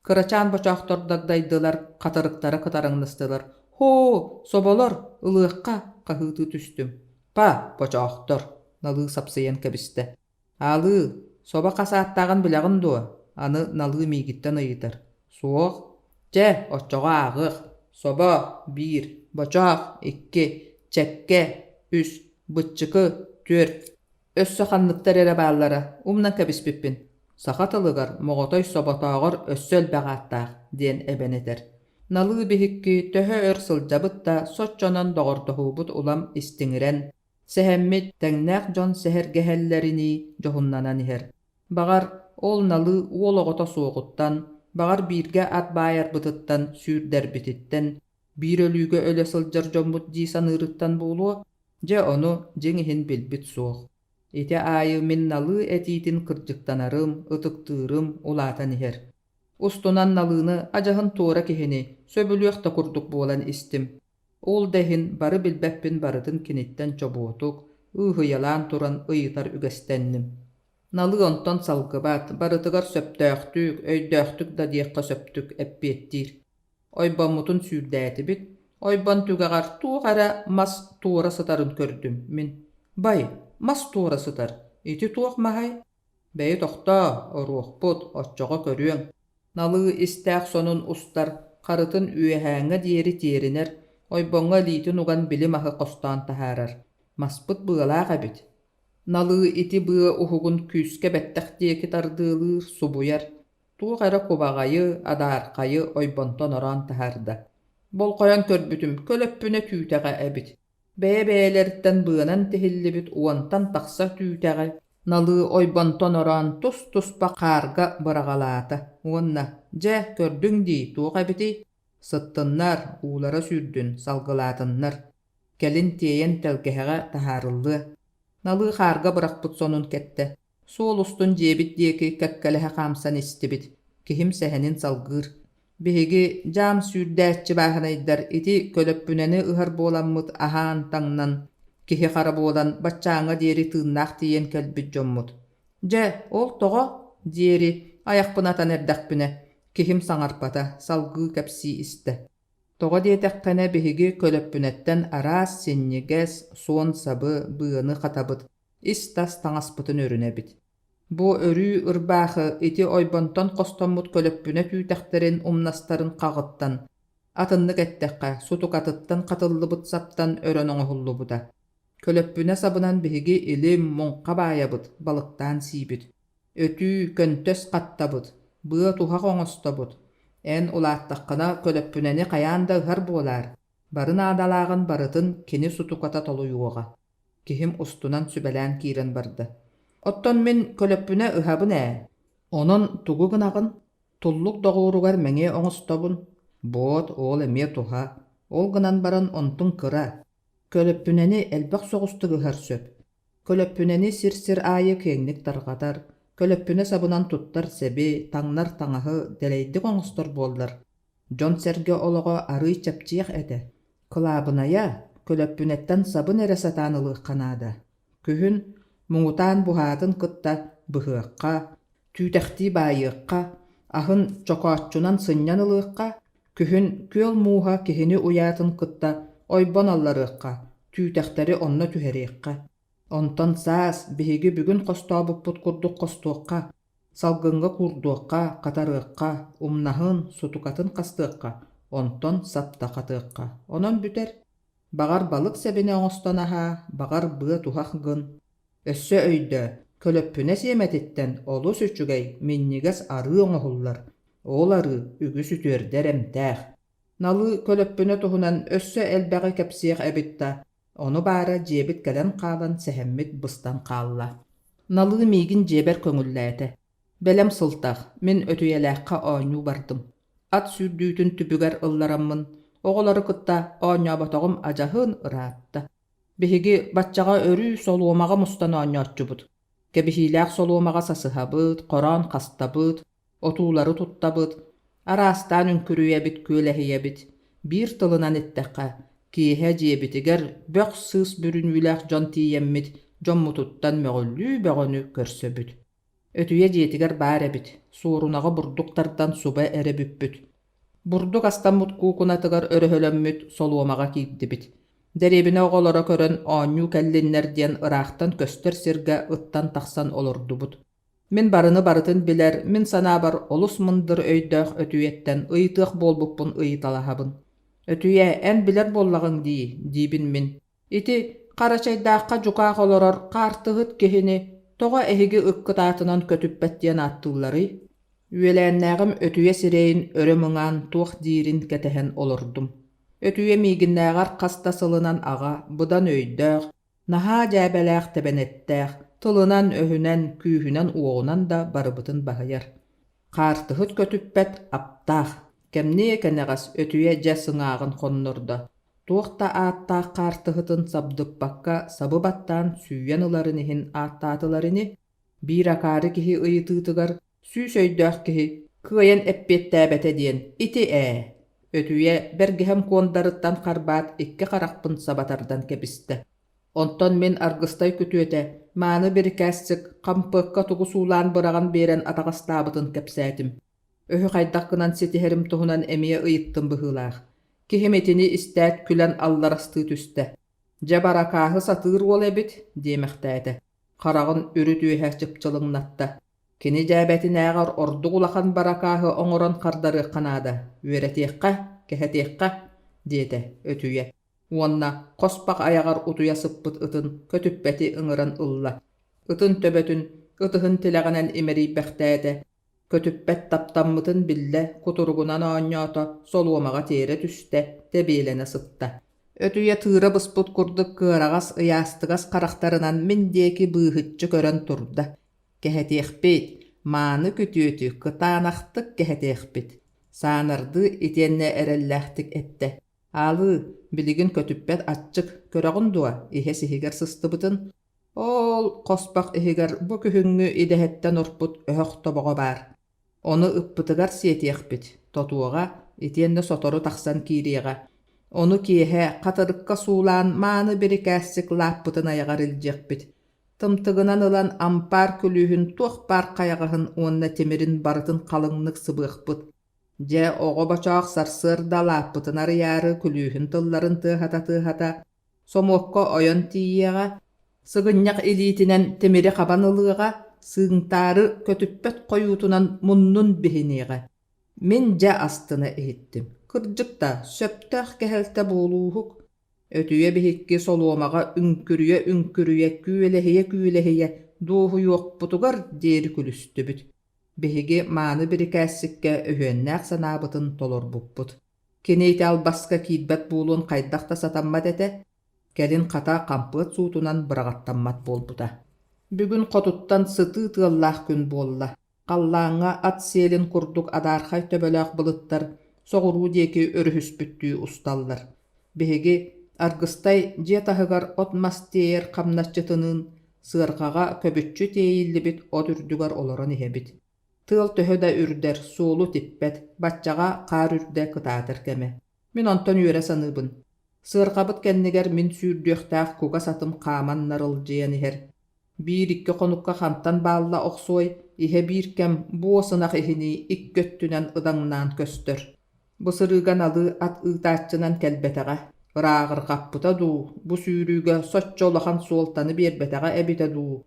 Speaker 1: кырачаан бочоохтор дагдайдылар, хатырыктара кытарыҥнастылар. «Һоо, соболор, ылыахха!» хаһыытыы түстүм. «Па, бочоохтор!» Налыы сапсыйан кэбистэ. «Аалыы, собо хас ааттааҕын билэҕин дуо?» Аны Налыы миигиттэн ыйытар. «Суох. Чэ, оччоҕо ааҕыах. Собо биир, бочоох икки, чэккэ үс, быччыкы түөрт. Өссө ханныктар эрэ бааллара, умнан кэбиспиппин. Саха тылыгар моҕотой соботооҕор өссө элбэх ааттаах диэн эбэн этэр. Налыы биһикки төһө өр сылдьабыт да, соччонон доҕордоһуубут улам истиҥирэн, сэһэммит тэҥнээх дьон сэһэргэһэллэринии дьоһуннанан иһэр. Баҕар, ол налыы уол оҕото суоҕуттан, баҕар бииргэ ат баайарбытыттан, сүүрдэрбититтэн, биир өлүүгэ өлө сылдьар дьоммут дии саныырыттан буолуо, Дьэ ону дьиҥ иһин билбит суох. Ити аайы мин налыы этиитин кырдьыктанарым, ытыктыырым улаатан иһэр. Устунан налыыны адьаһын туора киһини сөбүлүөх да курдук буолан истим. Ол да иһин бары билбэппин барытын киниттэн чобуотук, ыыһыйалаан туран ыйытар үгэстэнним. Налыы онтон салгыбат, барытыгар сөптөөхтүк, өйдөөхтүк да диэххэ сөптүк эппиэттиир. Ойбоммутун сүүрдээтибит, ойбон түгэҕэр туох эрэ мас туора сытарын көрдүм мин. Бай, мас туора сытар, ити туох маһай? Бэйи тохтоо, оруохпут, оччоҕо көрүөҥ. Налыы истээх сонун устар, харытын үөһээҥҥэ диэри тиэринэр, ойбоҥҥо илиитин уган били маһы хостоон таһаарар. Маспыт быалаах эбит. Налыы ити быа уһугун күүскэ бэттэх диэки тардыалыыр, субуйар, Туох эрэ кубаҕайы, адаархайы ойбонтон ороон таһаарда. Болҕойон көрбүтүм, көлөппүнэ түүтэҕэ эбит. Бэйэ-бэйэлэриттэн быанан тиһиллибит уонтан тахса түүтэҕи налыы ойбонтон ороон тус-туспа хаарга быраҕалаата уонна «Дьэ, көрдүҥ дии, туох эбитий? Сыттыннар, уулара сүүрдүн, салгылаатыннар. Кэлин тиэйэн тэлгэһэҕэ таһаарыллыа». Налыы хаарга бырахпыт сонун кэттэ. Суол устун дьиэбит диэки кэккэлэһэ хаамсан истибит. Киһим сэһэнин салгыыр. Биһиги дьаам сүүрдээччи бааһынайдар ити көлөппүнэни ыһар буоламмыт аһаан-таҥнан, киһи-хара буолан баччааҥҥа диэри тыыннаах тиийэн кэлбит дьоммут. Дьэ, ол тоҕо? диэри айахпын атан эрдэхпинэ, киһим саҥарбата, салгыы кэпсии истэ. Тоҕо диэтэххинэ, биһиги көлөппүнэттэн араас синньигэс, суон сабы, быаны хатабыт, ис-тас таҥаспытын өрүнэбит. Бу өрүү ырбаахы ити ойбонтон хостоммут көлөппүнэ түүтэхтэрин умнастарын хаҕыттан, атыннык эттэххэ, сутукатыттан хатыллыбыт саптан өрөн оҥоһуллубута. Көлөппүнэ сабынан биһиги илим, муҥха баайабыт, балыктаан сиибит. Өтүү, көнтөс хаттабыт, быа-туһах оҥостобут. Эн улааттаххына көлөппүнэни хайаан да ыһар буолаар, бары наадалааҕын барытын кини сутуката толуйуоҕа. Киһим устунан сүбэлээн киирэн барда. «Оттон мин көлөппүнэ ыһабын ээ. Онон тугу гынаҕын? Туллук доҕууругар мэҥиэ оҥостобун, буот, ол эмиэ туһа, ол гынан баран онтуҥ кыра, Көлөппүнэни элбэх соҕустук ыһар сөп. Көлөппүнэни сир-сир аайы киэҥник тарҕатар, көлөппүнэ сабынан туттар сэби, таҥнар таҥаһы дэлэйдик оҥостор буоллар, дьон-сэргэ олоҕо арыый чэпчиэх этэ. Кылаабынайа, көлөппүнэттэн сабын эрэ сатаан ылыахха наада. Күһүн муҥутаан буһаатын кытта быһыахха, түүтэхтии баайыахха, аһын чокооччунан сынньан ылыахха, күһүн күөл мууһа киһини уйаатын кытта ойбон алларыахха, түүтэхтэри онно түһэриэххэ. Онтон саас биһиги бүгүн хостообуппут курдук хостуохха, салгыҥҥа куурдуохха, хатарыахха, умнаһын, сутукатын хастыахха, онтон сапта хатыахха. Онон бүтэр. Баҕар балык сэбинэ оҥостон аһаа, баҕар быа-туһах гын. Өссө өйдөө, көлөппүнэ сиэмэтиттэн олус үчүгэй, минньигэс арыы оҥоһуллар. Ол арыы үгүс үтүөрдэр эмтээх. Налыы көлөппүнэ туһунан өссө элбэҕи кэпсиэх эбит да, ону баара дьиэбит кэлэн хаалан сэһэммит быстан хаалла. Налыы миигин дьиэбэр көҥүллээтэ. Бэлэм сылтах, мин Өтүйэлээххэ оонньуу бардым. Ат сүүрдүүтүн түбүгэр ыллараммын, оҕолору кытта оонньооботоҕум адьаһын ыраатта. Биһиги баччаҕа өрүү солуомаҕа мустан оонньооччубут. Кэбиһиилээх солуомаҕа сасыһабыт, хороон хастабыт, отуулары туттабыт, араастаан үҥкүрүйэбит, күөлэһийэбит. Биир тылынан эттэххэ, киэһэ дьиэбитигэр бөх-сыыс бүрүнүүлээх дьон тиийэммит, дьоммутуттан мөҕүллүү бөҕөнү көрсөбүт. Өтүйэ дьиэтигэр баар эбит, суорунаҕа бурдук тардан субэ эрэ бүппүт. Бурдук астаммыт куукунатыгар өрөһөлөммүт солуомаҕа киирдибит. Дэриэбинэ оҕолоро көрөн оонньуу кэллиннэр диэн ыраахтан көстөр сиргэ ыттан тахсан олордубут. Мин барыны барытын билэр, мин санаабар олус мындыр өйдөөх өтүйэттэн ыйытыах буолбуппун ыйыталаһабын. «Өтүйэ, эн билэр буоллаҕыҥ дии» диибин мин. Ити Харачайдаахха дьукаах олорор хаартыһыт киһини тоҕо эһиги ыккыт аатынан көтүппэт диэн ааттыылларый? Үөлээннээҕим өтүйэ сирэйин өрө мыҥаан туох диирин кэтэһэн олордум. Өтүйэ миигиннээҕэр хас да сылынан аҕа, быдан өйдөөх, наһаа дьээбэлээх тэбэнэттээх, тылынан-өһүнэн, күүһүнэн-уоҕунан да барыбытын баһыйар. Хаартыһыт көтүппэт аптаах, кэмниэ кэнэҕэс өтүйэ дьэ сыҥааҕын хоннордо, туох да ааттаах хаартыһытын сабдыппакка сабы баттаан сүүйэн ыларын иһин ааттаатылар ини, биир акаары киһи ыйытыытыгар сүүс өйдөөх киһи кыайан эппиэттээбэтэ диэн ити ээ, өтүйэ бэргэһэм куондарыттан харбаат икки харахпын саба тардан кэбистэ. Онтон мин аргыстай күтүөтэ, мааны бирикээсчик хампыакка тугу суулаан быраҕан биэрэн атаҕастаабытын кэпсээтим. Өһү хайдах гынан ситиһэрим туһунан эмиэ ыйыттым быһыылаах. Киһим итини истээт күлэн алларастыы түстэ. «Дьэ баракааһы сатыыр уол эбит» диэмэхтээтэ. Хараҕын үрүт үөһэ чыпчылыҥнатта. Кини дьээбэтинээҕэр ордук улахан баракааһы оҥорон хардарыахха наада, үөрэтиэххэ, кэһэтиэххэ, диэтэ өтүйэ уонна хоспох айаҕар утуйа сыппыт ытын көтүппэти ыҥыран ылла. Ытын төбөтүн ытыһын тилэҕинэн имэрийбэхтээтэ, көтүппэт таптаммытын биллэ, кутуругунан оонньоото, солуомаҕа тиэрэ түстэ, тэбиэлэнэ сытта. Өтүйэ тыыра быспыт курдук кыараҕас ыйаастыгас харахтарынан мин диэки быыһыччы көрөн турда. Кэһэтиэхпит, мааны күтүөтү кытаанахтык кэһэтиэхпит, саанардыы итиэннэ эрэллээхтик эттэ. Аалыы, билигин көтүппэт аччык, көрөҕүн дуо, иһэ сиһигэр сыстыбытын? Ол хоспох иһигэр бу күһүҥҥү идэһэттэн орпут өһөх тобоҕо баар. Ону ыппытыгар сиэтиэхпит, тотуоҕа, итиэннэ сотору тахсан киириэҕэ. Ону киэһэ хатырыкка суулаан мааны бирикээссик лааппытын айаҕар илдьиэхпит. Тымтыгынан ылан ампаар күлүүһүн туох баар хайаҕаһын уонна тимирин барытын халыҥнык сыбыахпыт. Дьэ, оҕо бочоох сарсыарда лааппытын арыйаары күлүүһүн тылларын тыаһата-тыаһата, сомуокка ойон тиийиэҕэ, сыгынньах илиитинэн тимири хабан ылыаҕа, сыыҥтаары көтүппэт хойуутунан муннун биһиниэҕэ. Мин дьэ астына иһиттим. Кырдьык да, сөптөөх кэһэлтэ буолууһук. Өтүйэ биһикки солуомаҕа үҥкүрүйэ-үҥкүрүйэ, күөлэһийэ-күөлэһийэ дуоһуйуохпутугар диэри күлүстүбүт. Биһиги мааны бирикээссиккэ өһүөннээх санаабытын толорбуппут. Кини ити албаска киирбэт буолуон хайдах да сатаммат этэ, кэлин хата хампыат суутунан быраҕаттаммат буолбута. Бүгүн хотуттан сытыы тыаллаах күн буолла. Халлааҥҥа ат сиэлин курдук адаархай төбөлөөх былыттар соҕуруу диэки өрүһүспүттүү усталлар. Биһиги Аргыстай дьиэ таһыгар от-мас тиэйэр хамначчытыныын сыарҕаҕа көбүччү тиэйиллибит от үрдүгэр олорон иһэбит. Тыал төһө да үрдэр, суолу типпэт, баччаҕа хаар үрдэ кытаатар кэмэ. Мин онтон үөрэ саныыбын. Сыарҕабыт кэннигэр мин сүүрдүөхтээх кугас атым хааман нарылдьыйан иһэр. Биир-икки хонукка хантан баалла охсуой, иһэ биир кэм буо сынах иһинии икки өттүнэн ыдаҥнаан көстөр. Бу сырыыга налыы ат ыытааччынан кэлбэтэҕэ, ырааҕырҕаппыта дуу, бу сүүрүүгэ соччо улахан суолтаны биэрбэтэҕэ эбитэ дуу.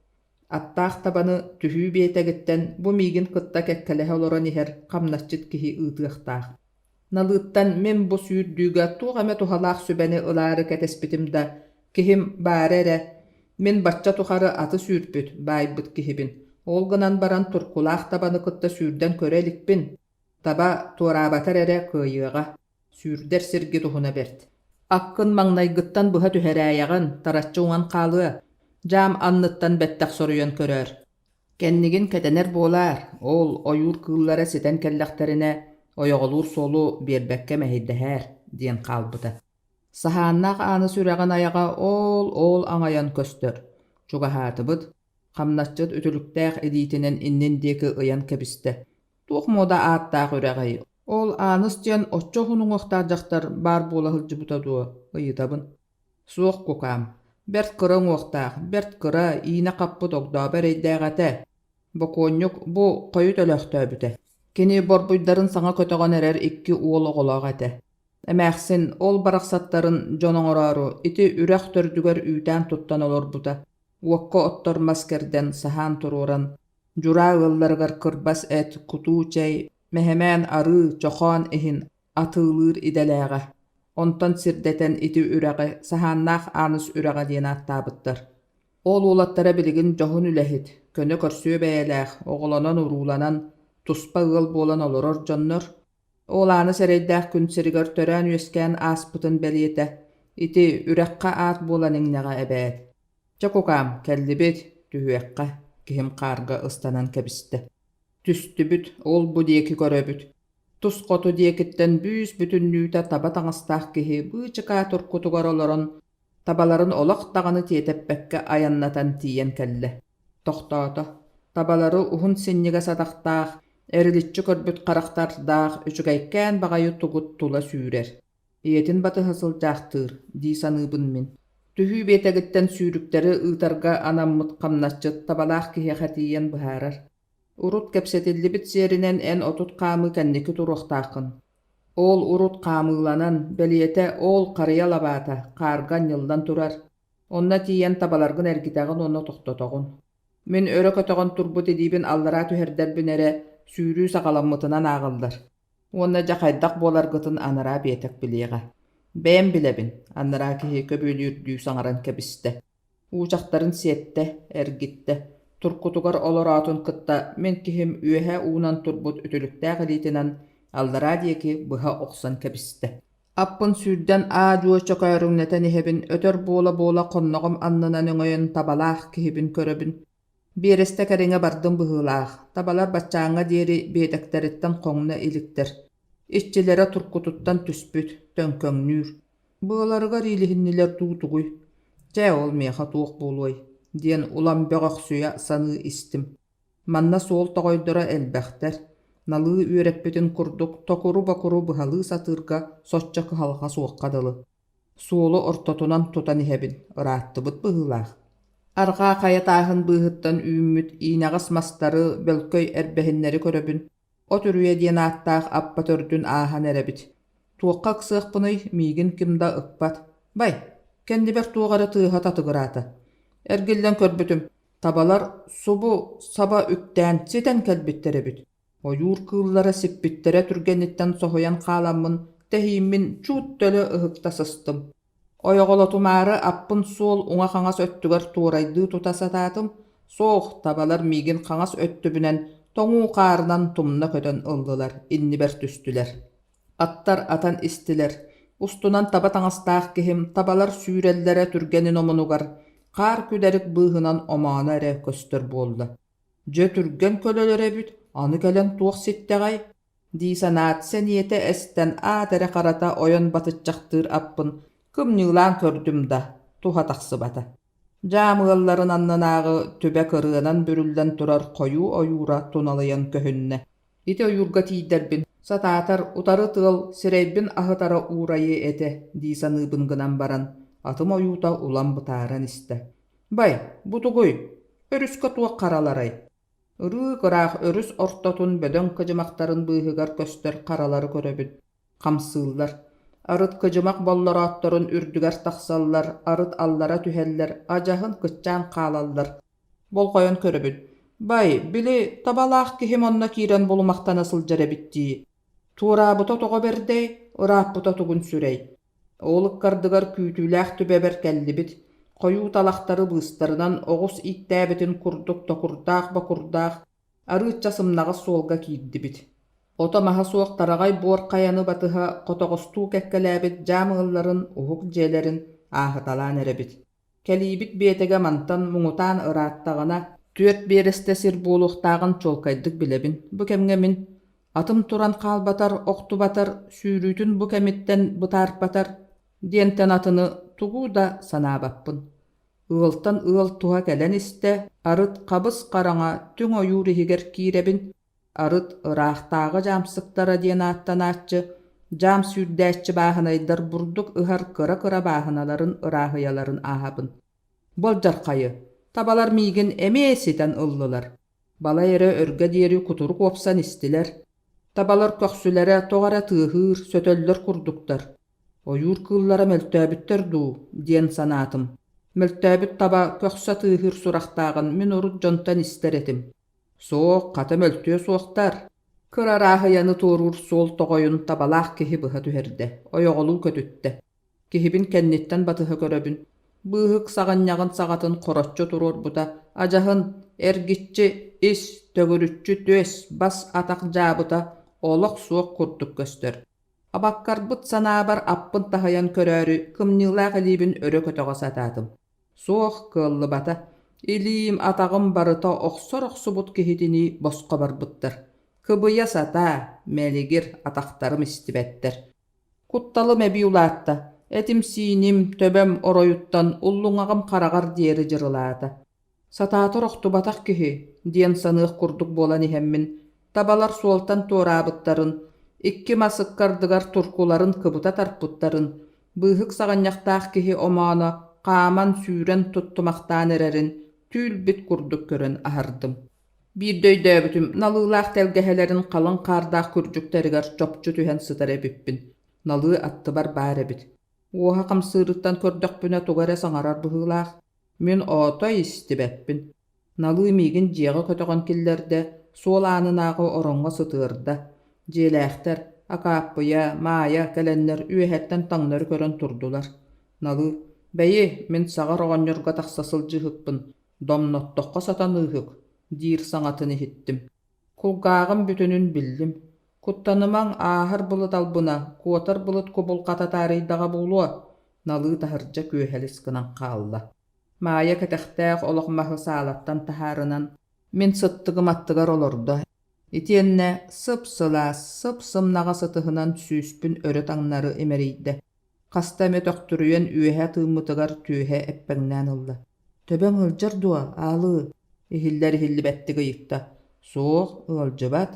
Speaker 1: Аттаах табаны түһүү биэтэгиттэн бу миигин кытта кэккэлэһэ олорон иһэр хамначчыт киһи ыытыахтаах. Налыыттан мин бу сүүрдүүгэ туох эмэ туһалаах сүбэни ылаары кэтэспитим да, киһим баара эрэ, мин бачча тухары аты сүүрпүт, баайбыт киһибин, ол гынан баран туркулаах табаны кытта сүүрдэн көрө иликпин, таба туораабатар эрэ кыайыаҕа, сүүрдэр сиргит уһуна бэрт. Аккын маҥнайгыттан быһа түһэрээйэҕин, тараччы уҥан хаалыа, дьаам анныттан бэттэх соруйан көрөөр. Кэннигин кэтэнэр буолаар, ол ойуур кыыллара ситэн кэллэхтэринэ ойоҕолуур суолу биэрбэккэ мэһэйдэһээр диэн хаалбыта. Саһааннаах Ааныс үрэҕин айаҕа оол-оол аҥайан көстөр. Чугаһаатыбыт, хамначчыт үтүлүктээх илиитинэн иннин диэки ыйан кэбистэ. Туох муода ааттаах үрэҕий? Ол Ааныс диэн оччо уһун уҥуохтаах дьахтар баар буола сылдьыбыта дуо? ыйытабын. Суох кукаам, бэрт кыра уҥуохтаах, бэрт кыра, иинэ хаппыт огдообо эрэйдээх этэ. Бокуонньук бу хойут өлөөхтөөбүтэ. Кини борбуйдарын саҥа көтөҕөн эрэр икки уол оҕолоох этэ. Эмээхсин ол барахсаттарын дьон оҥороору ити үрэх төрдүгэр үүтээн туттан олорбута. Уокка оттор мас кэрдэн, саһаан туруоран, дьураа ыалларыгар кырбас эт, кутуу чэй, мэһэмээн арыы, чохоон иһин атыылыыр идэлээҕэ. Онтон сирдэтэн ити үрэҕи Саһааннаах Ааныс үрэҕэ диэн ааттаабыттар. Ол уолаттара билигин дьоһун үлэһит, көнө көрсүө бэйэлээх, оҕолонон-урууланан, туспа ыал буолан олорор дьоннор. Ол Ааныс эрэйдээх күн сиригэр төрөөн-үөскээн ааспытын бэлиэтэ ити үрэххэ аат буолан иҥнэҕэ эбээт. Чэ кукаам, кэллибит, түһүөххэ, киһим хаарга ыстанан кэбистэ. Түстүбүт, ол-бу диэки көрөбүт. Тус хоту диэкиттэн бүүс-бүтүннүүтэ таба таҥастаах киһи быычыкаа туркутугар олорон, табаларын олох даҕаны тиэтэппэккэ айаннатан тиийэн кэллэ. Тохтоото. Табалары уһун синньигэс атахтаах, эриличчи көрбүт харахтардаах үчүгэйкээн баҕайы тугут тула сүүрэр. Ийэтин батыһа сылдьаахтыыр дии саныыбын мин. Түһүү биэтэгиттэн сүүрүктэри ыытарга анаммыт хамначчыт табалаах киһиэхэ тиийэн быһаарар. Урут кэпсэтиллибит сиэринэн эн 30 хаамыы кэнники туруохтааххын. Ол урут хаамыыланан, бэлиэтэ ол харыйа лабаата хаарга анньыллан турар. Онно тиийэн табаларгын эргитэҕин уонна тохтотоҕун. Мин өрө көтөҕөн турбут илиибин аллараа түһэрдэрбин эрэ сүүрүү саҕаламмытынан ааҕыллар. Уонна дьэ хайдах буоларгытын анараа биэтэк билиэҕэ. Бэйэм билэбин, анараа киһи көбүөлүүрдүү саҥаран кэбистэ. Уучахтарын сиэттэ, эргиттэ, туркутугар олороотун кытта мин киһим үөһэ уунан турбут үтүлүктээх илиитинэн аллараа диэки быһа охсон кэбистэ. Аппын сүүрдэн аа-дьуо чөкөөрүҥнэтэн иһэбин, өтөр буола-буола хонноҕум аннынан өҥөйөн табалаах киһибин көрөбүн. Биэрэстэ кэриҥэ бардым быһыылаах, табалар баччааҥҥа диэри биэтэктэриттэн хоҥно иликтэр. Иччилэрэ туркутуттан түспүт, төҥкөҥнүүр. Быаларыгар иилиһиннилэр дуу тугуй? Чэ, ол миэхэ туох буолуой? диэн улам бөҕөхсүйэ саныы истим. Манна суол тоҕойдоро элбэхтэр, налыы үөрэппитин курдук токуру-бокуру быһалыы сатыырга соччо кыһалҕа суохха дылы. Суолу ортотунан тутан иһэбин, ырааттыбыт быһыылаах. Арҕаа хайа тааһын быыһыттан үүммүт иинэҕэс мастары, бөлкөй эрбэһиннэри көрөбүн. От үрүйэ диэн ааттаах аппа төрдүн ааһан эрэбит. Туохха ыксыахпыный, миигин ким да ыкпат. Бай, кэннибэр туох эрэ тыаһа татыгыраата. Эргиллэн көрбүтүм, табалар субу саба үктээн ситэн кэлбиттэр эбит. Ойуур кыыллара сиппиттэрэ түргэниттэн соһуйан хааламмын, тэһииммин чуут төлө ыһыкта сыстым. Ойоҕолотумаары аппын суол уҥа-хаҥас өттүгэр туорайдыы тута сатаатым, суох, табалар миигин хаҥас өттүбүнэн тоҥуу хаарынан тумна көтөн ыллылар, иннибэр түстүлэр. Аттар атан истилэр, устунан таба таҥастаах киһим табалар сүүрэллэрэ түргэнин омунугар хаар күдэрик быыһынан омооно эрэ көстөр буолла. Дьэ түргэн көлөлөр эбит. Аны кэлэн туох ситтэҕэй? дии санаат, сэниэтэ эстэн аат эрэ харата ойон батыччахтыыр аппын кымньыылаан көрдүм да, туһа тахсыбата. Дьаам ыалларын аннынааҕы түбэ кырыанан бүрүллэн турар хойуу ойуура туналыйан көһүннэ. Ити ойуурга тиийдэрбин, сатаатар, утары тыал сирэйбин аһытара уурайыы этэ дии саныыбын гынан баран, атым ойуута улам бытааран истэ. Бай, бу тугуй? Өрүскэ туох хараларай? Ырыы-ыраах өрүс ортотун бөдөҥ кыдьымахтарын быыһыгар көстөр харалары көрөбүн. Хамсыыллар. Арыт кыдьымах боллороотторун үрдүгэр тахсаллар, арыт аллара түһэллэр, адьаһын кыччаан хаалаллар. Болҕойон көрөбүн. Бай, били, табалаах киһим онно киирэн булумахтана сылдьар эбит дии. Туораабыта тоҕо бэрдэй, ырааппыта тугун сүрэй. Ол ыккардыгар күүтүүлээх түбэбэр кэллибит, хойуу талахтары быыстарынан оҕус ииктээбитин курдук токурдаах-бокурдаах, арыычча сымнаҕас суолга киирдибит. Ото-маһа суох тараҕай буор хайаны батыһа хотоҕостуу кэккэлээбит дьаам ыалларын уһук дьиэлэрин ааһыталаан эрэбит. Кэлиибит биэтэгэ мантан муҥутаан ырааттаҕына, 4 биэрэстэ сир буолуохтааҕын чуолкайдык билэбин. Бу кэмҥэ мин атым туран хаалбатар, охтубатар, сүүрүүтүн бу кэмиттэн бытаарпатар диэнтэн атыны тугу да санаабаппын. Ыалтан ыал туһа кэлэн истэ, арыт хабыс-хараҥа түҥ ойуур иһигэр киирэбин, Арыт ыраахтааҕы дьаамсыктара диэн ааттанааччы, дьаам сүүрдээччи бааһынайдар бурдук ыһар кыра-кыра бааһыналарын ырааһыйаларын ааһабын. Болдьархайы, табалар миигин эмиэ ситэн ыллылар. Балай эрэ өргө диэри кутурук уопсан истилэр. Табалар көхсүлэрэ тоҕо эрэ тыаһыыр, сөтөллөр курдуктар. Ойуур кыыллара мөлтөөбүттэр дуу диэн санаатым. Мөлтөөбүт таба көхсө тыаһыыр сурахтааҕын мин урут дьонтон истэр этим. Суох, хата мөлтүө суохтар. Кыра ырааһыйаны туоруур суол тоҕойун табалаах киһи быһа түһэрдэ, ойоҕолуу көтүттэ. Киһибин кэнниттэн батыһа көрөбүн. Быыһык саҕынньаҕын саҕатын хороччу туруорбута, адьаһын, эргиччи, ис, төгүрүччү түөс, бас атах дьаабыта олох суох курдук көстөр. Абаккарбыт санаабар аппын таһыйан көрөөрү кымньыылаах илиибин өрө көтөҕө сатаатым. Суох, кыаллыбата. Илиим, атаҕым барыта охсор охсубут киһитинии босхо барбыттар. Кыбыйа сатаа, мэлигир, атахтарым истибэттэр. Кутталым эбии улаатта. Этим-сииним, төбөм оройуттан уллуҥаҕым хараҕар диэри дьырылаата. Сатаатар охтубатах киһи диэн саныах курдук буолан иһэммин, табалар суолтан туораабыттарын, икки мас ыккардыгар туркуларын кыбыта тарпыттарын, быыһык саҕынньахтаах киһи омооно хааман сүүрэн туттумахтаан эрэрин түүл-бит курдук көрөн аһардым. Биирдэ өйдөөбүтүм, налыылаах тэлгэһэлэрин халыҥ хаардаах күрдьүктэригэр чопчу түһэн сытар эбиппин. Налыы аттыбар баар эбит. Уоһа хамсыырыттан көрдөхпүнэ тугу эрэ саҥарар быһыылаах. Мин отой истибэппин. Налыы миигин дьиэҕэ көтөҕөн киллэрдэ, суол аанынааҕы ороҥҥо сытыарда. Дьиэлээхтэр, Акааппыйа, Маайа кэлэннэр үөһэттэн таҥнары көрөн турдулар. Налыы, бэйи, мин саҕар оҕонньорго тахса сылдьыһыкпын, домноттоххо сатаныыһык, диир саҥатын иһиттим. Кулгааҕым бүтүнүн биллим. Куттанымаҥ, ааһар былыт албына, куотар былыт кубулҕата таарыйдаҕа буолуо, Налыы таһырдьа күөһэлис гынан хаалла. Маайа кэтэхтээх олох маһы саалаттан таһаарынан, мин сыттыгым аттыгар олордо. Итиэннэ сып-сылаас, сып-сымнаҕас ытыһынан сүүспүн өрө таҥнары имэрийдэ. Хаста эмэ төхтүрүйэн үөһэ тыыммытыгар түөһэ эппэҥнээн ылла. «Төбөҥ ыалдьар дуо, Аалыы?» иһиллэр-иһиллибэттик ыйытта. «Суох, ыалдьыбат.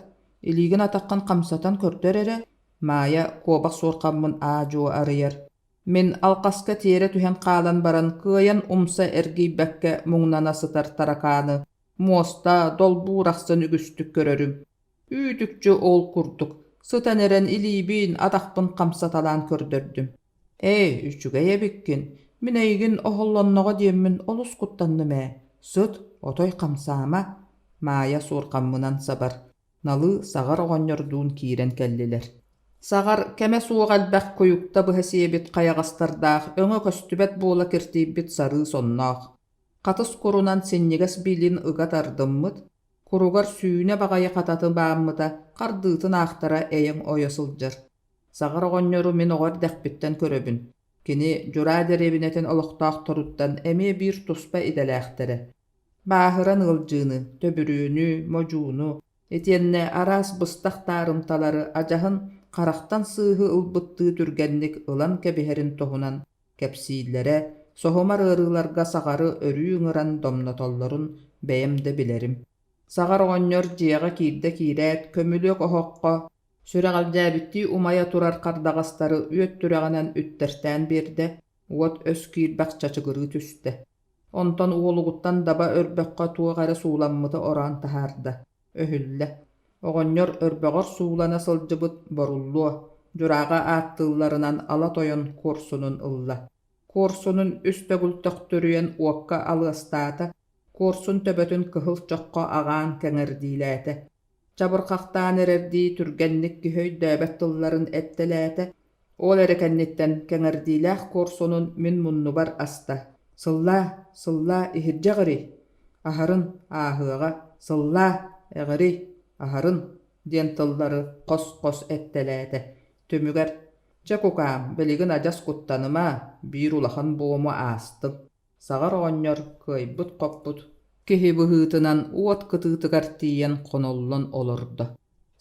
Speaker 1: Илиигин атаххын хамсатан көрдөр эрэ» Маайа куобах суорҕаммын аа-дьуо арыйар. Мин алҕаска тиэрэ түһэн хаалан баран кыайан умса эргийбэккэ муҥнана сытар таракааны муоста, долбуур ахсын үгүстүк көрөрүм. Үүт-үкчү ол курдук, сытан эрэн илиибин, атахпын хамсаталаан көрдөрдүм. Ээ, үчүгэй эбиккин, мин эйигин оһоллонноҕо диэммин олус куттанным ээ, сыт, отой хамсаама, Маайа суорҕаммынан сабар, Налыы Саҕар оҕонньордуун киирэн кэллилэр. Саҕар кэмэ суох элбэх куйукта быһа сиэбит хайаҕастардаах өҥө көстүбэт буола киртийбит сарыы сонноох, хатыс курунан синньигэс биилин ыга тардыммыт, Куругар сүүнэ баҕайы хататы бааммыта, хардыытын аахтара эйэҥ ойо сылдьар. Саҕар оҕонньору мин оҕо эрдэхпиттэн көрөбүн. Кини Дьураа дэриэбинэтин олохтоохторуттан эмиэ биир туспа идэлээхтэрэ. Бааһыран ыалдьыыны, төбүрүөнү, модьууну, Итиэннэ араас быстах таарымталары адьаһын харахтан сыыһы ылбыттыы түргэнник ылан кэбиһэрин туһунан кэпсииллэрэ, соһумар ыарыыларга саҕары өрүү ыҥыран домнотоллорун бэйэм да билэрим. Саҕар оҕонньор дьиэҕэ киирдэ киирээт, көмүлүөк оһоххо сүрэҕэлдьээбиттии умайа турар хардаҕастары үөт түрэҕинэн үттэртээн биэрдэ, уот өс киирбэх чачыгырыы түстэ. Онтон уолугуттан даба өрбөххө туох эрэ сууламмыты ороон таһаарда, өһүллэ. Оҕонньор өрбөҕөр суулана сылдьыбыт боруллуо, дьурааҕа ааттыылларынан ала тойон куорсунун ылла. Куорсунун үс төгүл төхтүрүйэн уокка алыастаата, куорсун төбөтүн кыһыл чоххо аҕаан кэҥэрдиилээтэ. Чабырҕахтаан эрэрдии түргэнник киһи өйдөөбөт тылларын эттэлээтэ, ол эрэ кэнниттэн кэҥэрдиилээх куорсунун мин муннубар аста: «Сыллаа, сыллаа, иһирдьэ эҕирий, аһарын, ааһыаҕа, сыллаа, эҕирий, аһарын» диэн тыллары хос-хос эттэлээтэ. Түмүгэр: «Чэ, кукаам, билигин адьас куттаныма, биир улахан буому аастым» Саҕар оҕонньор кыайбыт-хоппут киһи быһыытынан уот кытыытыгар тиийэн хоноллон олордо.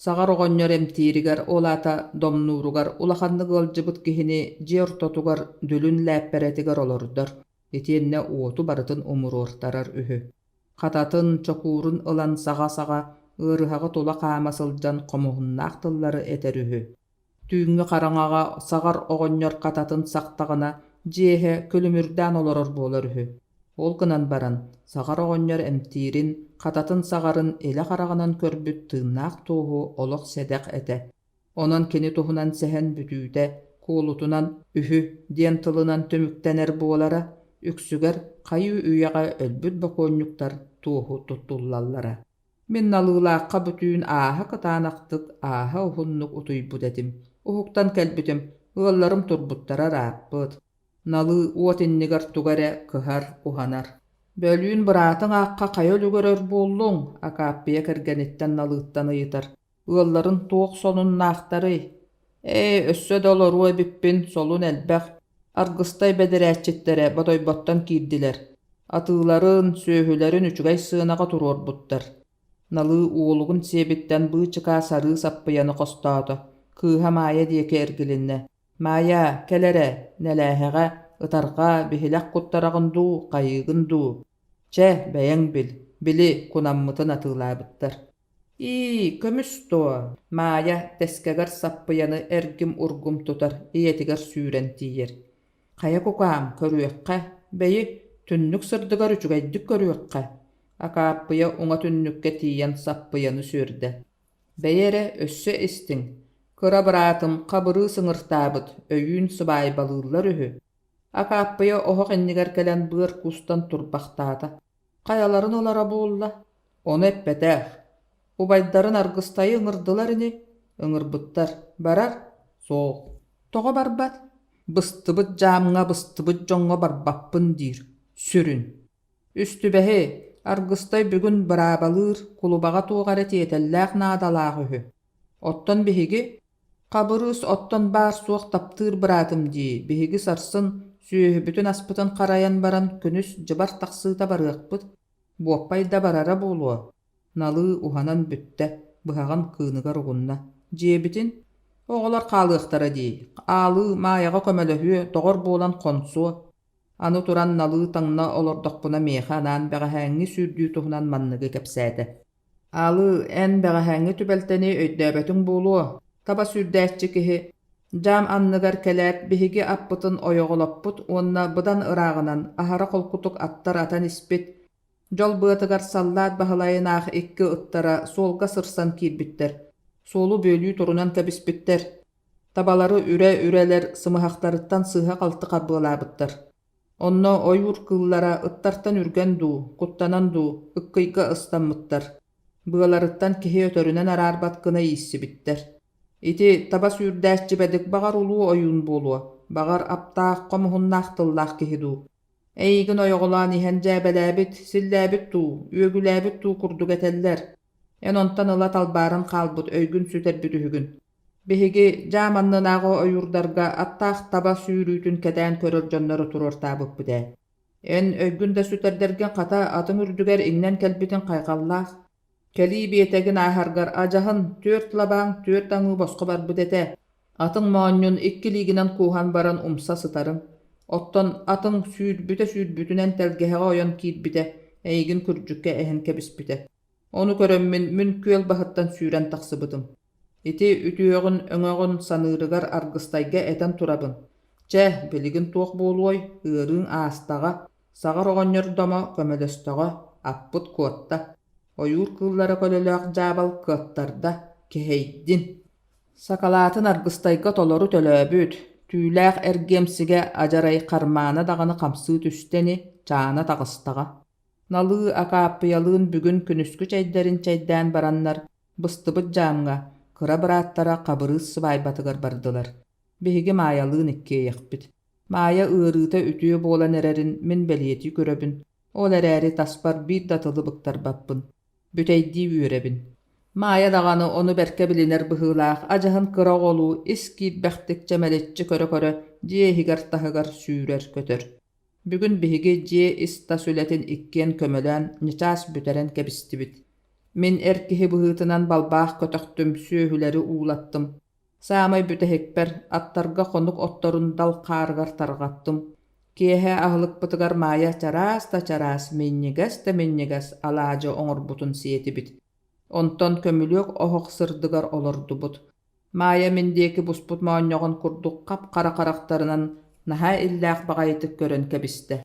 Speaker 1: Саҕар оҕонньор эмтииригэр, ол аата домнууругар улаханнык ыалдьыбыт киһини дьиэ ортотугар дүлүн лээппэрэтигэр олордор, итиэннэ уоту барытын умуруортарар үһү. Хататын, чокуурун ылан саҕа-саҕа ыарыһаҕы тула хаама сылдьан хомуһуннаах тыллары этэр үһү. Түүҥҥү хараҥаҕа саҕар оҕонньор хататын сахтаҕына, дьиэ иһэ күлүмүрдээн олорор буолар үһү. Ол гынан баран, саҕар оҕонньор эмтиирин, хататын саҕарын илэ хараҕынан көрбүт тыыннаах туоһу олох сэдэх этэ. Онон кини туһунан сэһэн бүтүүтэ куолутунан «үһү» диэн тылынан түмүктэнэр буолара, үксүгэр хайыы үйэҕэ өлбүт бокуонньуктар туоһу туттуллаллара. Мин Налыылаахха бүтүүн ааһа кытаанахтык, ааһа уһуннук утуйбут этим. Уһуктан кэлбитим, ыалларым турбуттара ырааппыт. Налыы уот иннигэр тугу эрэ кыһар, уһанар. «Бөлүүн быраатыҥ аахха хайа үлүгэр өр буоллуҥ?» Акааппыйа кэргэниттэн Налыыттан ыйытар. «Ыалларын туох сонуннаахтарый?» «Ээ, өссө да олоруо эбиппин, солун элбэх. Аргыстай бэдэрээччиттэрэ Бодойботтон киирдилэр. Атыыларын, сүөһүлэрин үчүгэй сыанаҕа туруорбуттар. Налыы уолугун сиэбиттэн быычыкаа сарыы саппыйаны хостоото, кыыһа Маайа диэки эргилиннэ: «Маайаа, кэл эрэ, нэлээһэҕэ, ытарҕа, биһилэх куттараҕын дуу, хайыыгын дуу? Чэ, бэйэҥ бил, били кунаммытын атыылаабыттар» Ии, көмүс дуо? Маайа тэскэгэр саппыйаны эргим-ургум тутар, ийэтигэр сүүрэн тиийэр. Хайа кукаам, көрүөххэ, бэйи, түннүк сырдыгар үчүгэйдик көрүөххэ. Акааппыйа уҥа түннүккэ тиийэн саппыйаны сүөрдэ. Бэйи эрэ, өссө истиҥ. Кыра быраатым Хабырыыс ыҥыртаабыт, өйүүн сыбаайбалыыллар үһү. Акааппыйа оһох иннигэр кэлэн быар куустан турбахтаата. Хайаларын ылара буолла? Ону эппэтэх. Убайдарын Аргыстайы ыҥырдылар ини? Ыҥырбыттар. Барар? Суох. Тоҕо барбат? Быстыбыт дьаамҥа быстыбыт дьоҥҥо барбаппын диир. Сүрүн. Үстүбэһи, Аргыстай бүгүн быраабалыыр, кулубаҕа туох эрэ тиэтэллээх наадалаах үһү. Оттон биһиги Хабырыыс оттон баар-суох таптыыр быраатым дии, биһиги сарсын сүөһүбүтүн-аспытын харайан баран күнүс дьыбар тахсыыта барыахпыт, буоппай да барара буолуо. Налыы уһанан бүттэ, быһаҕын кыыныгар угунна. Дьиэбитин? Оҕолор хаалыахтара дии, Аалыы Маайаҕа көмөлөһүө, доҕор буолан хонсуо. Аны туран Налыы таҥна олордохпуна миэхэ анаан бэҕэһээҥҥи сүүрдүү туһунан манныгы кэпсээтэ. Аалы, эн бэҕэһээҥҥи түбэлтэни өйдөөбөтүҥ буолуо, таба сүүрдээччи киһи дьаам анныгар кэлээт биһиги аппытын ойоҕолоппут уонна быдан ырааҕынан аһара холкутук аттар атан испит, дьол быатыгар саллаат Баһылайынаах икки ыттара суолга сырсан киирбиттэр, суолу бүөлүү турунан кэбиспиттэр, табалары үрэ-үрэлэр сымыһахтарыттан сыыһа-халты харбыалаабыттар. Онно ойуур кыыллара ыттартан үргэн дуу, куттанан дуу ыккыйга ыстаммыттар, быаларыттан киһи өтөрүнэн араарбат гына ииссибиттэр. Ити таба сүүрдээччи бэдик баҕар улуу ойуун буолуо, баҕар аптаах, хомуһуннаах тыллаах киһи дуу. Эйигин ойоҕолоон иһэн дьээбэлээбит, силлээбит дуу, үөгүлээбит дуу курдук этэллэр. Эн онтон ыла талбааран хаалбыт өйгүн сүтэрбит үһүгүн. Биһиги дьаам аннынааҕы ойуурдарга аттаах таба сүүрүүтүн кэтээн көрөр дьоннору туруортаабыппыт ээ. Эн өйгүн да сүтэрдэргин хата атыҥ үрдүгэр иҥнэн кэлбитиҥ хайҕаллаах. Кэлии биэтэгин ааһаргар адьаһын түөрт лабааҥ түөрт аҥыы босхо барбыт этэ. Атыҥ моонньун икки илиигинэн кууһан баран умса сытарыҥ. Оттон атыҥ сүүрбүтэ-сүүрбүтүнэн тэлгэһэҕэ ойон киирбитэ, эйигин күрдьүккэ эһэн кэбиспитэ. Ону көрөммүн мин күөл баһыттан сүүрэн тахсыбытым. Ити үтүөҕүн-өҥөҕүн саныырыгар Аргыстайга этэн турабын: «Чэ, билигин туох буолуой, ыарыыҥ аастаҕа, саҕар оҕонньор домо көмөлөстөҕө, аппыт куотта, ойуур кыыллара көлөлөөх дьаабал кыаттарда, кэһэйдин» Сакалаатын Аргыстайга толору төлөөбүт, түүлээх эргиэмсигэ адьарай хармаана даҕаны хамсыы түстэ ини, чаана таҕыстаҕа. Налыы Акааппыйалыын бүгүн күнүскү чэйдэрин чэйдээн бараннар, быстыбыт дьаамҥа, кыра бырааттара Хабырыыс сыбаайбатыгар бардылар. Биһиги Маайалыын иккиэйэхпит. Маайа ыарыыта үтүө буолан эрэрин мин бэлиэтии көрөбүн, ол эрээри таспар биир да тылы быктарбаппын. Бүтэйдии үөрэбин. Маайа даҕаны ону бэркэ билинэр быһыылаах адьаһын кыра оҕолуу ис киирбэхтик чэмэличчи көрө-көрө дьиэ иһигэр-таһыгар сүүрэр-көтөр. Бүгүн биһиги дьиэ ис-тас үлэтин иккиэн көмөлөөн ньычаас бүтэрэн кэбистибит. Мин эр киһи быһыытынан балбаах көтөхтүм, сүөһүлэри уулаттым. Саамай бүтэһикпэр аттарга хонук отторун дал хаарыгар тарҕаттым. Киэһэ аһылыкпытыгар Маайа чараас да чараас, минньигэс да минньигэс алаадьы оҥорбутун сиэтибит. Онтон көмүлүөк оһох сырдыгар олордубут. Маайа мин диэки буспут моонньоҕон курдук хап-хара харахтарынан наһаа иллээх баҕайытык көрөн кэбистэ.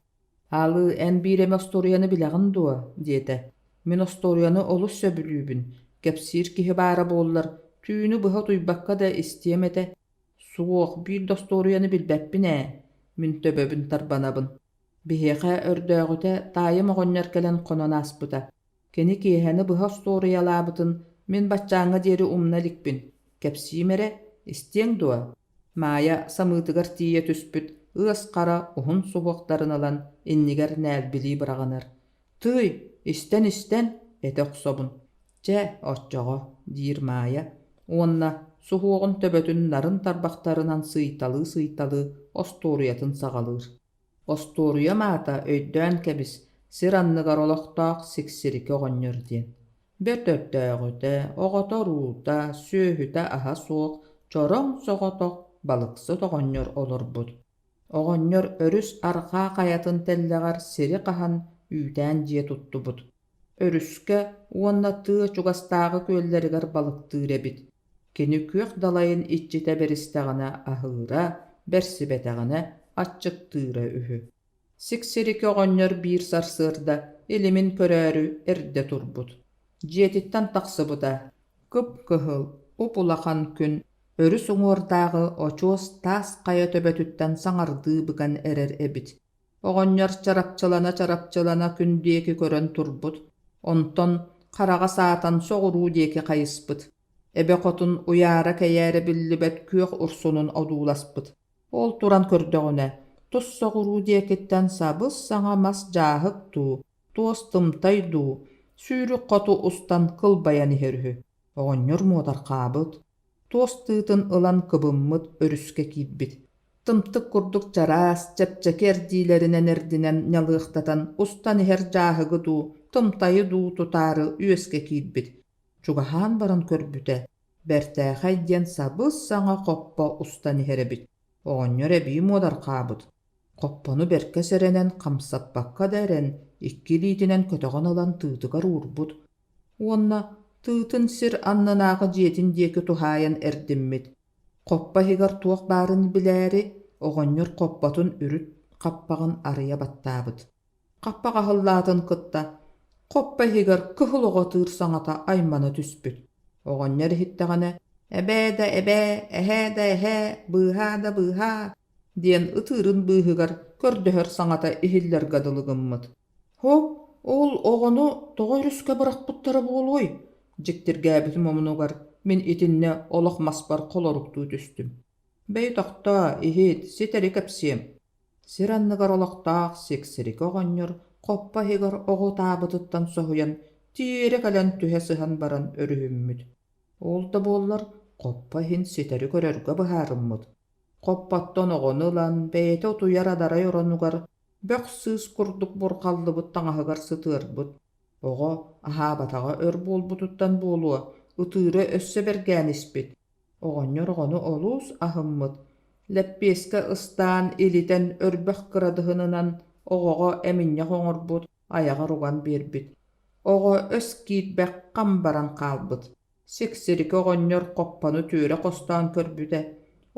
Speaker 1: «Аалы, эн биир эмэ остуоруйаны билэҕин дуо?» диэтэ. «Мин остуоруйаны олус сөбүлүүбүн. Кэпсиир киһи баара буоллар, түүнү быһа утуйбакка да истиэм этэ. Суох, биир да остуоруйаны билбэппин ээ» мин төбөбүн тарбанабын. Биһиэхэ өрдөөҕүтэ таайым оҕонньор кэлэн хонон ааспыта. Кини киэһэни быһа остуоруйалаабытын мин баччааҥҥа диэри умна иликпин. Кэпсиим эрэ, истиэҥ дуо? Маайа самыытыгар тиийэ түспүт ыас хара уһун суһуохтарын ылан иннигэр нээлбилии быраҕынар. «Тыый, истэн-истэн, этэ охсобун. Чэ, оччоҕо», диир Маайа уонна суһуоҕун төбөтүн нарын тарбахтарынан сыыйталыы-сыыйталыы остуоруйатын саҕалыыр. Остуоруйам аата өйдөөн кэбис, сир анныгар олохтоох Сиксирики оҕонньор диэн. Бэрт өрдөөҕүтэ, оҕото-уруута, сүөһүтэ-аһа суох, чороҥ соҕотох балыксыт оҕонньор олорбут. Оҕонньор өрүс арҕаа хайатын тэллэҕэр сири хаһан үүтээн дьиэ туттубут. Өрүскэ уонна тыа чугастааҕы күөллэригэр балыктыыр эбит. Кини күөх далайын иччитэ бэристэҕинэ аһыыра, бэрсибэтэҕинэ аччыктыыра үһү. Сиксирики оҕонньор биир сарсыарда илимин көрөөрү эрдэ турбут. Дьиэтиттэн тахсыбыта, кып-кыһыл, уп-улахан күн өрүс уҥуордааҕы очуос таас хайа төбөтүттэн саҥардыы быган эрэр эбит. Оҕонньор чарапчылана-чарапчылана күн диэки көрөн турбут, онтон хараҕа саатан соҕуруу диэки хайыспыт. Эбэ хотун уйаара-кэйээрэ биллибэт күөх урсунун одууласпыт. Ол туран көрдөҕүнэ, тус соҕуруу диэкиттэн сабыс-саҥа мас дьааһык дуу, туос тымтай дуу, сүүрүк хоту устан кылбайан иһэр үһү. Оҕонньор муодарҕаабыт, туос тыытын ылан кыбыммыт өрүскэ киирбит. Тымтык курдук чараас, чэпчэки эрдиилэринэн эрдинэн ньалыахтатан устан иһэр дьааһыгы дуу, тымтайы дуу тутаары үөскэ киирбит. Чугаһаан баран көрбүтэ, бэртээхэй диэн сабыс-саҥа хоппо устан иһэр эбит. Оҕонньор эбии муодарҕаабыт. Хоппону бэркэ сэрэнэн, хамсаппакка да эрэн, икки илиитинэн көтөҕөн ылан тыытыгар уурбут уонна тыытын сир аннынааҕы дьиэтин диэки туһаайан эрдиммит. Хоппо иһигэр туох баарын билээри, оҕонньор хоппотун үрүт хаппаҕын арыйа баттаабыт. Хаппах аһыллаатын кытта хоппо иһигэр кыһыл оҕо ытыыр саҥата аймана түспүт. Оҕонньор иһиттэҕинэ «Эбээ да эбээ, эһээ да эһээ, быыһаа да быыһаа» диэн ытыырын быыһыгар көрдөһөр саҥата иһиллэргэ дылы гыммыт. «Һо, ол оҕону тоҕо өрүскэ бырахпыттара буолуой?» дьиктиргээбитим омунугар мин итиннэ олох маспар холоруктуу түстүм. «Бэйи тохтоо, иһит, ситэри кэпсиэм». Сир анныгар олохтоох сиксирики оҕонньор хоппо иһигэр оҕо ытаабытыттан соһуйан тиэрэ кэлэн түһэ сыһан баран өрүһүммүт. Ол да буоллар хоппо иһин ситэри көрөргө быһаарыммыт. Хоппоттон оҕону ылан бэйэтэ утуйар адарай оронугар бөх-сыыс курдук бурҕаллыбыт таҥаһыгар сытыарбыт. Оҕо аһаабатаҕа өр буолбутуттан буолуо, ытыыра өссө бэргээн испит. Оҕонньор оҕону олус аһыммыт, лэппиэскэ ыстаан, илитэн өрбөх кырадыһынынан оҕоҕо эминньэх оҥорбут, айаҕар уган биэрбит. Оҕо өс киирбэх хам баран хаалбыт. Сиксирики оҕонньор хоппону түөрэ хостоон көрбүтэ,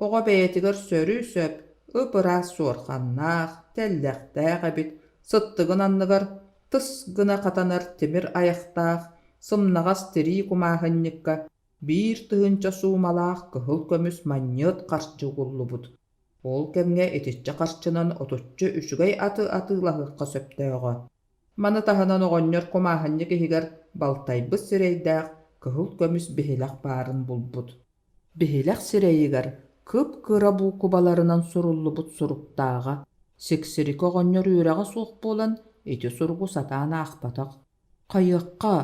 Speaker 1: оҕо бэйэтигэр сөрү-сөп, ып-ыраас суорҕаннаах, тэллэхтээх эбит, сыттыгын анныгар тыс гына хатанар тимир айахтаах, сымнаҕас тирии кумааһынньыкка 1000 суумалаах кыһыл көмүс манньыат харчы угуллубут. Ол кэмҥэ итиччэ харчынан отучча үчүгэй аты атыылаһыахха сөптөөҕө. Маны таһынан оҕонньор кумааһынньык иһигэр балтайбыт сирэйдээх кыһыл көмүс биһилэх баарын булбут. Биһилэх сирэйигэр кып-кыра буукубаларынан суруллубут суруктааҕа. Сиксирики оҕонньор үөрэҕэ суох буолан ити суругу сатаан аахпатах. «Хайыахха?»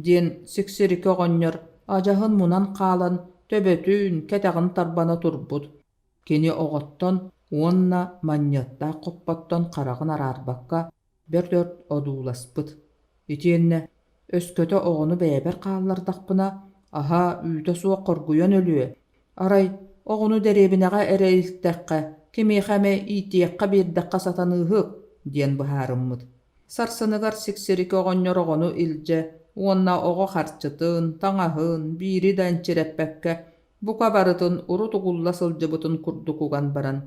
Speaker 1: диэн Сиксирики оҕонньор адьаһын мунан хаалан төбөтүн, кэтэҕин тарбана турбут. Кини оҕоттон уонна манньыаттаах хоппоттон хараҕын араарбакка бэрт өр одууласпыт. Итиэннэ өскөтө оҕону бэйэбэр хааллардахпына, аһа үүтэ суох хоргуйан өлүө, арай оҕону дэриэбинэҕэ эрэ илтэххэ, кимиэхэ эмэ иитиэххэ биэрдэххэ сатаныыһык диэн быһаарыммыт. Сарсыныгар Сиксирики оҕонньор оҕону илдьэ уонна оҕо харчытын, таҥаһын биири да энчирэппэккэ бука барытын урут угулла сылдьыбытын курдук уган баран,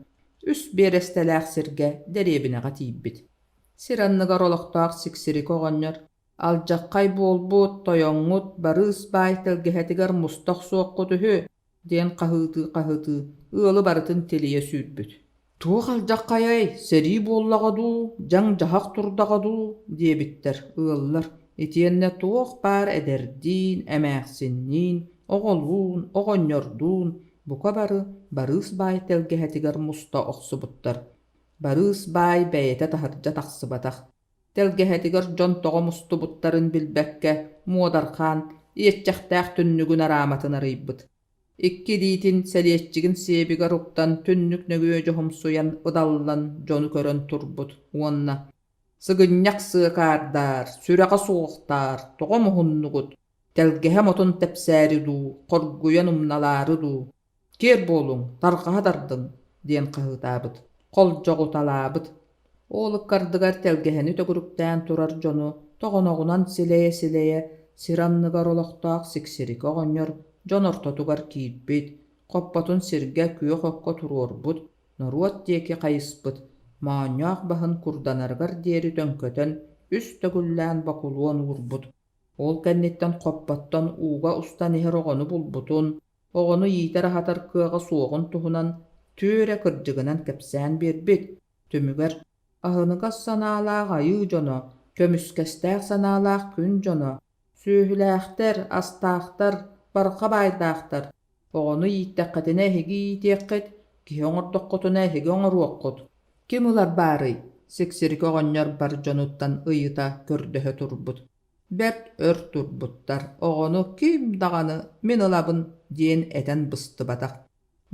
Speaker 1: үс биэрэстэлээх сиргэ дэриэбинэҕэ тиийбит. Сир анныгар олохтоох Сиксирики оҕонньор «Алдьаххай буолбут, тойоҥҥут Барыыс баай тэлгэһэтигэр муста охсуоххут үһү» диэн хаһыытыы-хаһыытыы ыалы барытын тилийэ сүүрбүт. «Туох алдьаххайай, сэрии буоллаҕа дуу, дьаҥ-дьаһах турдаҕа дуу?» диэбиттэр ыаллар итиэннэ туох баар эдэрдиин, эмээхсинниин, оҕолуун, оҕонньордуун бука бары Барыыс баай тэлгэһэтигэр муста охсубуттар. Барыыс баай бэйэтэ таһырдьа тахсыбатах. Тэлгэһэтигэр дьон тоҕо мустубуттарын билбэккэ муодарҕаан, иэччэхтээх түннүгүн арааматын арыйбыт. Икки илиитин сэлиэччигин сиэбигэр уктан түннүк нөҥүө дьоһумсуйан ыдаллан дьону көрөн турбут уонна «Сыгынньах сыакаардаар, сүрэҕэ суохтаар, тоҕо муһуннугут, тэлгэһэм отун тэпсээри дуу, хоргуйан умналаары дуу, киэр буолуҥ, тарҕаһа тардыҥ» диэн хаһыытаабыт, холдьоҕуталаабыт. Ол ыккардыгар тэлгэһэни төгүрүктээн турар дьону тоҕоноҕунан силэйэ-силэйэ сир анныгар олохтоох Сиксирики оҕонньор дьон ортотугар киирбит, хоппотун сиргэ күөх окко туруорбут, норуот диэки хайыспыт, моонньоох баһын курданарыгар диэри төҥкөтөн үс төгүллээн бокулуон уурбут. Ол кэнниттэн хоппоттон ууга устан иһэр оҕону булбутун, оҕону иитэр-аһатар кыаҕа суоҕун туһунан түөрэ кырдьыгынан кэпсээн биэрбит. Түмүгэр аһыныгас санаалаах айыы дьоно, көмүскэстээх санаалаах күн дьоно, сүөһүлээхтэр, астаахтар, барҕа баайдаахтар, оҕону ииттэххитинэ эһиги иитиэххит, киһи оҥордоххутуна эһиги оҥоруоххут. Ким ылар баарый? Сиксирики оҕонньор бар дьонуттан ыйыта, көрдөһө турбут. Бэрт өр турбуттар, оҕону ким даҕаны мин ылабын диэн этэн быстыбатах.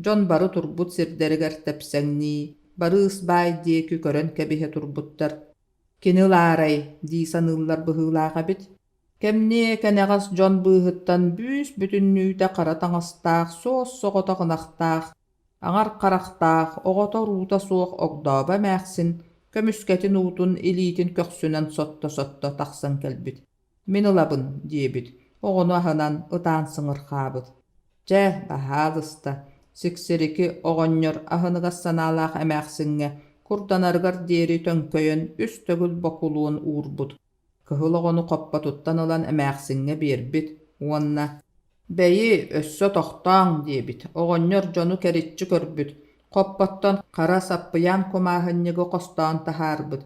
Speaker 1: Дьон бары турбут сирдэригэр тэпсэҥнии, Барыыс баай диэки көрөн кэбиһэ турбуттар. Кини ылаарай дии саныыллар быһыылаах эбит. Кэмниэ кэнэҕэс дьон быыһыттан бүүс-бүтүннүүтэ хара таҥастаах, суос-соҕотох ынахтаах, аҥар харахтаах, оҕото-уруута суох огдообо эмээхсин көмүскэтин уутун илиитин көхсүнэн сотто-сотто тахсан кэлбит. «Мин ылабын» диэбит, оҕону аһынан ытаан сыҥырхаабыт. «Чэ, баһаалыста, Сиксирики оҕонньор аһыныгас санаалаах эмээхсиҥҥэ курданарыгар диэри төҥкөйөн үс төгүл бокулуон уурбут. Кыһыл оҕону хоппотуттан ылан эмээхсиҥҥэ биэрбит уонна «Бэйи, өссө тохтооҥ» диэбит. Оҕонньор дьону кэриччи көрбүт, хоппоттон хара саппыйаан кумааһынньыгы хостоон таһаарбыт.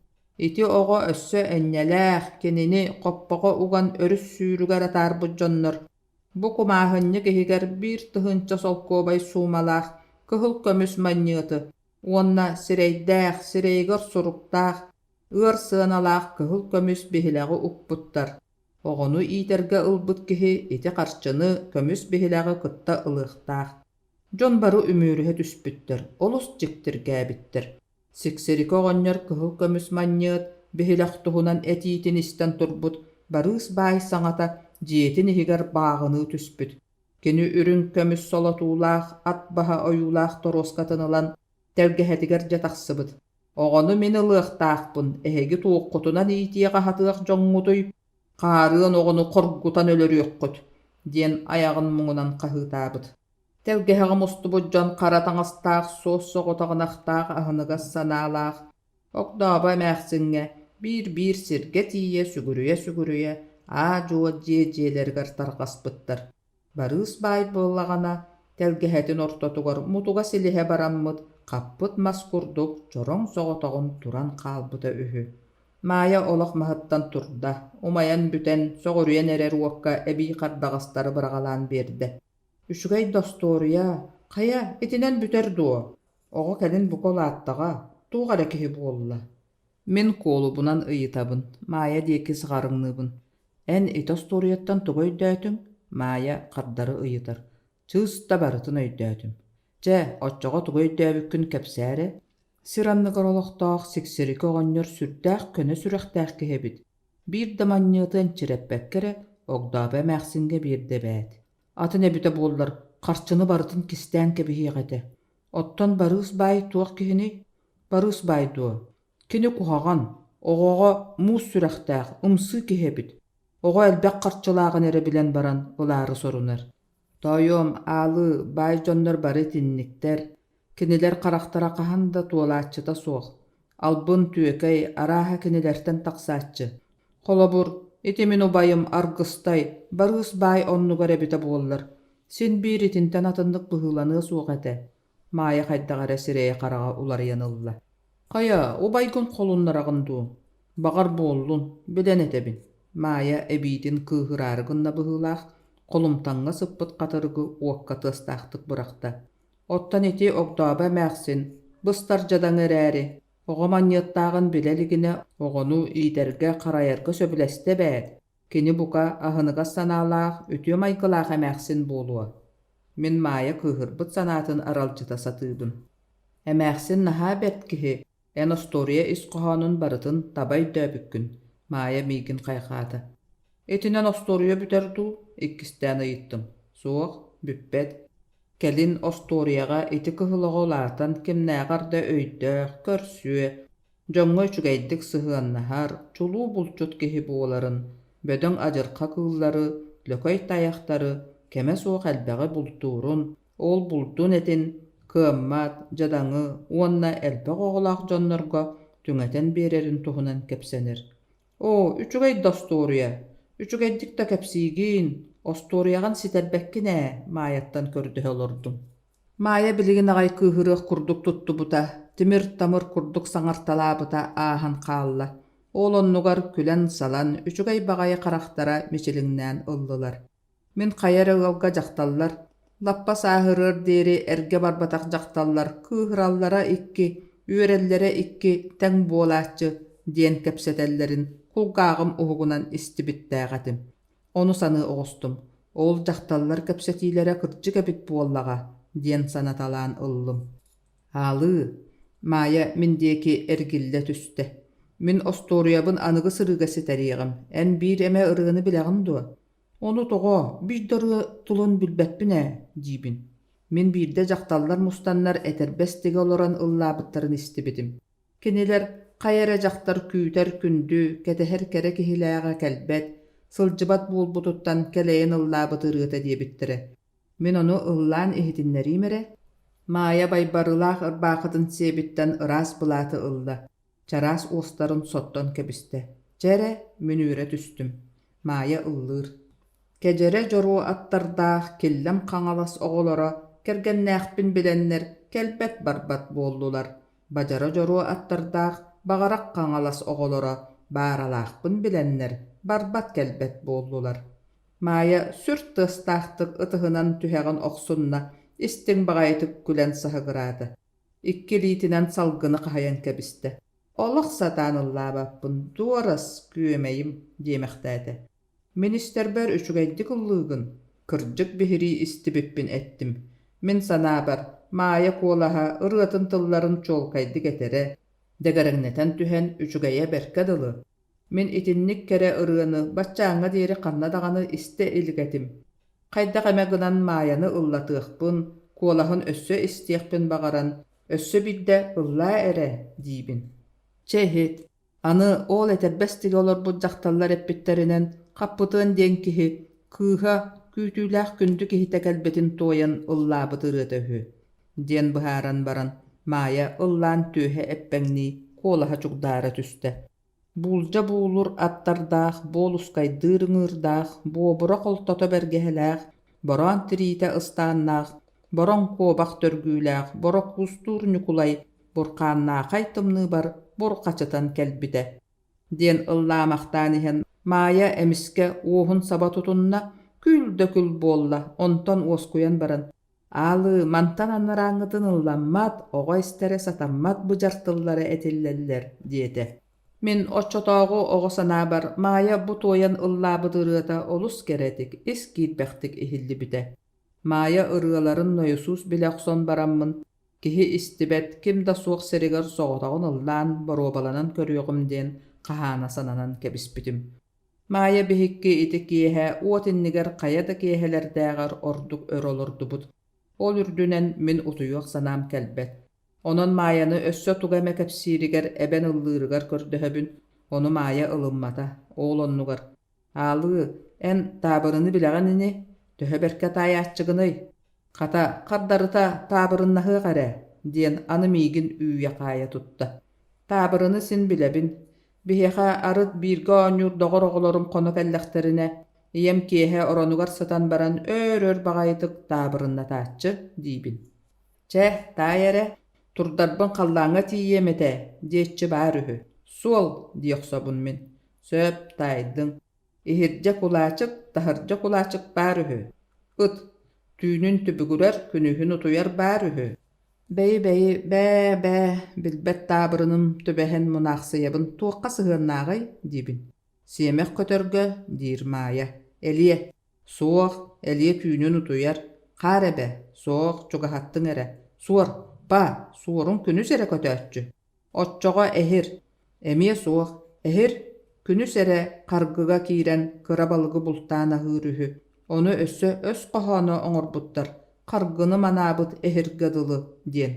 Speaker 1: Ити оҕо өссө энньэлээх, кинини хоппоҕо уган өрүс сүүрүгэр атаарбыт дьоннор бу кумааһынньык иһигэр 1000 солкуобай суумалаах кыһыл көмүс манньыаты уонна сирэйдээх, сирэйигэр суруктаах ыар сыаналаах кыһыл көмүс биһилэҕи укпуттар. Оҕону иитэргэ ылбыт киһи ити харчыны көмүс биһилэҕи кытта ылыахтаах. Дьон бары үмүөрүһэ түспүттэр, олус дьиктиргээбиттэр. Сиксирики оҕонньор кыһыл көмүс манньыат биһилэх туһунан этиитин истэн турбут. Барыыс баай саҥата дьиэтин иһигэр бааҕыныы түспүт. Кини үрүҥ көмүс солотуулаах, ат баһа ойуулаах торуоскатын ылан тэлгэһэтигэр дьэ тахсыбыт. «Оҕону мин ылыахтаахпын, эһиги туоххутунан иитиэх-аһатыах дьоҥҥутуй? Хаарыан оҕону хоргутан өлөрүөххүт» диэн айаҕын муҥунан хаһыытаабыт. Тэлгэһэҕэ мустубут дьон хара таҥастаах, суос-соҕотох ынахтаах аһыныгас санаалаах Огдообо эмээхсиҥҥэ биир-биир сиргэ тиийэ сүгүрүйэ-сүгүрүйэ аа-дьуо дьиэ-дьиэлэригэр тарҕаспыттар. Барыыс баай буоллаҕына, тэлгэһэтин ортотугар мутуга силиһэ бараммыт, хаппыт мас курдук чороҥ соҕотоҕун туран хаалбыта үһү. Маайа олох маһыттан турда, умайан бүтэн, сөҕүрүйэн эрэр уокка эбии хардаҕастары быраҕалаан биэрдэ. Үчүгэй да остуоруйа, хайа, итинэн бүтэр дуо? Оҕо кэлин бука улааттаҕа, туох эрэ киһи буолла. Мин куолубунан ыйытабын, Маайа диэки сыҕарыҥныыбын: «Эн ити остуоруйаттан тугу өйдөөтүҥ?» Маайа хардары ыйытар: «Чыыс да барытын өйдөөтүм. Чэ, оччоҕо тугу өйдөөбүккүн кэпсээ эрэ. Сир анныгар олохтоох Сиксирики оҕонньор сүрдээх көнө сүрэхтээх киһи эбит. Биир да манньыаты энчирэппэккэ эрэ Огдообо эмээхсиҥҥэ биэрдэ эбээт. Атын эбитэ буоллар, харчыны барытын кистээн кэбиһиэх этэ. Оттон Барыыс баай туох киһиний? Барыыс баай дуо? Кини куһаҕан, оҕоҕо муус сүрэхтээх, ымсыы киһи эбит. Оҕо элбэх харчылааҕын эрэ билэн баран ылаары сорунар. Тоойуом, Аалы, баай дьоннор бары итинниктэр. Кинилэр харахтара хаһан да туолааччыта суох. Албын, түөкэй, арааһа кинилэртэн тахсааччы. Холобур, ити мин убайым Аргыстай, Барыыс баай оннугар эбитэ буоллар, син биир итинтэн атыннык быһыыланыа суох этэ. Маайа хайдах эрэ сирэйэ-хараҕа уларыйан ылла. Хайа, убайгын холуннараҕын дуу? Баҕар буоллун, билэн этэбин. Маайа эбиитин кыыһыраары гынна быһыылаах, холумтаҥҥа сыппыт хатырыгы уокка тыастаахтык бырахта. Оттон ити Огдообо эмээхсин, быстар дьадаҥы эрээри, оҕо манньыаттааҕын билэ илигинэ оҕону иитэргэ-харайарга сөбүлэстэ эбээт. Кини бука аһыныгас санаалаах, үтүө майгылаах эмээхсин буолуо. Мин Маайа кыыһырбыт санаатын аралдьыта сатыыбын. Эмээхсин наһаа бэрт киһи, эн остуоруйа ис хоһоонун барытын таба өйдөөбүккүн, Маайа миигин хайҕаата. Итинэн остуоруйа бүтэр дуу? Иккистээн ыйыттым. Суох, бүппэт. Кэлин остуоруйаҕа ити кыһыл оҕо улаатан кимнээҕэр да өйдөөх, көрсүө, дьоҥҥо үчүгэйдик сыһыаннаһар, чулуу булчут киһи буоларын, бөдөҥ адьырҕа кыыллары, лөкөй тайахтары, кэмэ суох элбэҕи бултуурун, ол булдун этин кыаммат, дьадаҥы уонна элбэх оҕолоох дьоннорго түҥэтэн биэрэрин туһунан кэпсэнэр. Оо, үчүгэй да остуоруйа! Үчүгэйдик да кэпсиигин, остуоруйаҕын ситэрбэккин ээ, Маайаттан көрдөһө олордум. Маайа билигин аҕай кыыһырыах курдук туттубута, тимир-тамыр курдук саҥарталаабыта ааһан хаалла. Ол оннугар күлэн-салан, үчүгэй баҕайы харахтара мичилиҥнээн ыллылар. Мин хайа эрэ ыалга дьахталлар, лаппа сааһырыар диэри эргэ барбатах дьахталлар кыыһыраллара икки, үөрэллэрэ икки тэҥ буолааччы диэн кэпсэтэллэрин кулгааҕым уһугунан истибиттээх этим. Ону саныы оҕустум, ол дьахталлар кэпсэтиилэрэ кырдьык эбит буоллаҕа диэн санаталаан ыллым. Аалыы, Маайа мин диэки эргиллэ түстэ. Мин остуоруйабын аныгы сырыыга ситэриэҕим, эн биир эмэ ырыаны билэҕин дуо? Ону тоҕо, биир да ырыа тылын билбэппин ээ, диибин. Мин биирдэ дьахталлар мустаннар этэрбэс тигэ олорон ыллаабыттарын истибитим. Кинилэр хайа эрэ дьахтар күүтэр күндү, кэтэһэр кэрэ киһилээҕэ кэлбэт, сылдьыбат буолбутуттан кэлэйэн ыллаабыт ырыата диэбиттэрэ. Мин ону ыллаан иһитиннэриим эрэ. Маайа байбарыылаах ырбаахытын сиэбиттэн ыраас былааты ылла, чараас уостарын соттон кэбистэ. Чэ эрэ, мин үөрэ түстүм. Маайа ыллыыр. Кэдьэрэ дьоруо аттардаах Киллэм Хаҥалас оҕолоро кэргэннээхпин билэннэр кэлбэт-барбат буоллулар. Бадьара дьоруо аттардаах Баҕарах Хаҥалас оҕолоро бааралаахпын билэннэр барбат-кэлбэт буоллулар. Маайа сүр тыастаахтык ытыһынан түһэҕин охсунна, истиҥ баҕайытык күлэн саһыгыраата. Икки илиитинэн салгыны хаһыйан кэбистэ. Олох сатаан ыллаабаппын, дуорас, күөмэйим, диэмэхтээтэ. Мин истэрбэр үчүгэйдик ыллыыгын, кырдьык биһирии истибиппин эттим. Мин санаабар, Маайа куолаһа ырыатын тылларын чуолкайдык этэрэ, дэгэрэҥнэтэн түһэн үчүгэйэ бэркэ дылы. Мин итинник кэрэ ырыаны баччааҥҥа диэри ханна даҕаны истэ илик этим. Хайдах эмэ гынан Маайаны ыллатыахпын, куолаһын өссө истиэхпин баҕаран, өссө биирдэ ыллаа эрэ диибин. Чэ иһит, аны ол этэрбэс тигэ олорбут дьахталлар эппиттэринэн Хаппытыан диэн киһи кыыһа күүтүүлээх күндү киһитэ кэлбитин туойан ыллаабыт ырыата үһү диэн быһааран баран Маайа ыллаан түөһэ эппэҥнии куолаһа чугдаара түстэ. Буулдьа буулур аттардаах, буолускайдыыр ыҥыырдаах, буобура холтото бэргэһэлээх, бороон тириитэ ыстааннаах, бороҥ куобах төргүүлээх Борокуустуур Ньукулай бурхааннаахай тымныыбар бурҕачытан кэлбитэ диэн ыллаамахтаан иһэн Маайа эмискэ уоһун саба тутунна, күл да күл буолла, онтон уоскуйан баран Аалыы, мантан анарааҥҥытын ылламмат, оҕо истэрэ сатаммат быдьар тыллара этиллэллэр, диэтэ. Мин оччотооҕу оҕо санаабар Маайа бу туойан ыллаабыт ырыата олус кэрэтик, ис киирбэхтик иһиллибитэ. Маайа ырыаларын нойосуус билэ охсон бараммын, киһи истибэт, ким да суох сиригэр соҕотоҕун ыллаан боруобаланан көрүөҕүм диэн хаһаана сананан кэбиспитим. Маайа биһикки ити киэһэ уот иннигэр хайа да киэһэлэрдээҕэр ордук өр олордубут. Ол үрдүнэн мин утуйуох санаам кэлбэт. Онон Маайаны өссө тугу эмэ кэпсииригэр эбэн ыллыырыгар көрдөһөбүн, ону Маайа ылыммата, ол оннугар: «Аалыы, эн таабырыны билэҕин ини, төһө бэркэ таайааччыгыный? Хата, хардарыта таабырыннаһыах эрэ» диэн аны миигин үүйэ-хаайа тутта. «Таабырыны син билэбин, Биһиэхэ арыт бииргэ оонньуур доҕор оҕолорум хоно кэллэхтэринэ, ийэм киэһэ оронугар сытан баран өөр-өр баҕайытык таабырыннатааччы диибин. Чэ, таай эрэ, турдарбын халлааҥҥа тиийиэм этэ, диэччи баар үһү. Суол, дии охсобун мин. Сөп, таайдыҥ. Иһирдьэ кулаачык, таһырдьа кулаачык баар үһү. Ыт, түүнүн түбүгүрэр, күнүһүн утуйар баар үһү. Бэйи-бэйи, бээ-бээ, билбэт таабырыным түбэһэн мунаахсыйабын туохха сыһыаннааҕый диибин. Сиэмэх көтөргө, диир Маайа. Элиэ. Суох, элиэ түүнүн утуйар. Хаар эбэ. Суох, чугаһаттыҥ эрэ. Суор, па, суорун күнүс эрэ көтөөччү. Оччоҕо эһир, эмиэ суох, эһир, күнүс эрэ харгыга киирэн кыра балыгы бултаан аһыыр үһү, ону өссө өс хоһооно оҥорбуттар «харгыны манаабыт эһиргэ дылы» диэн.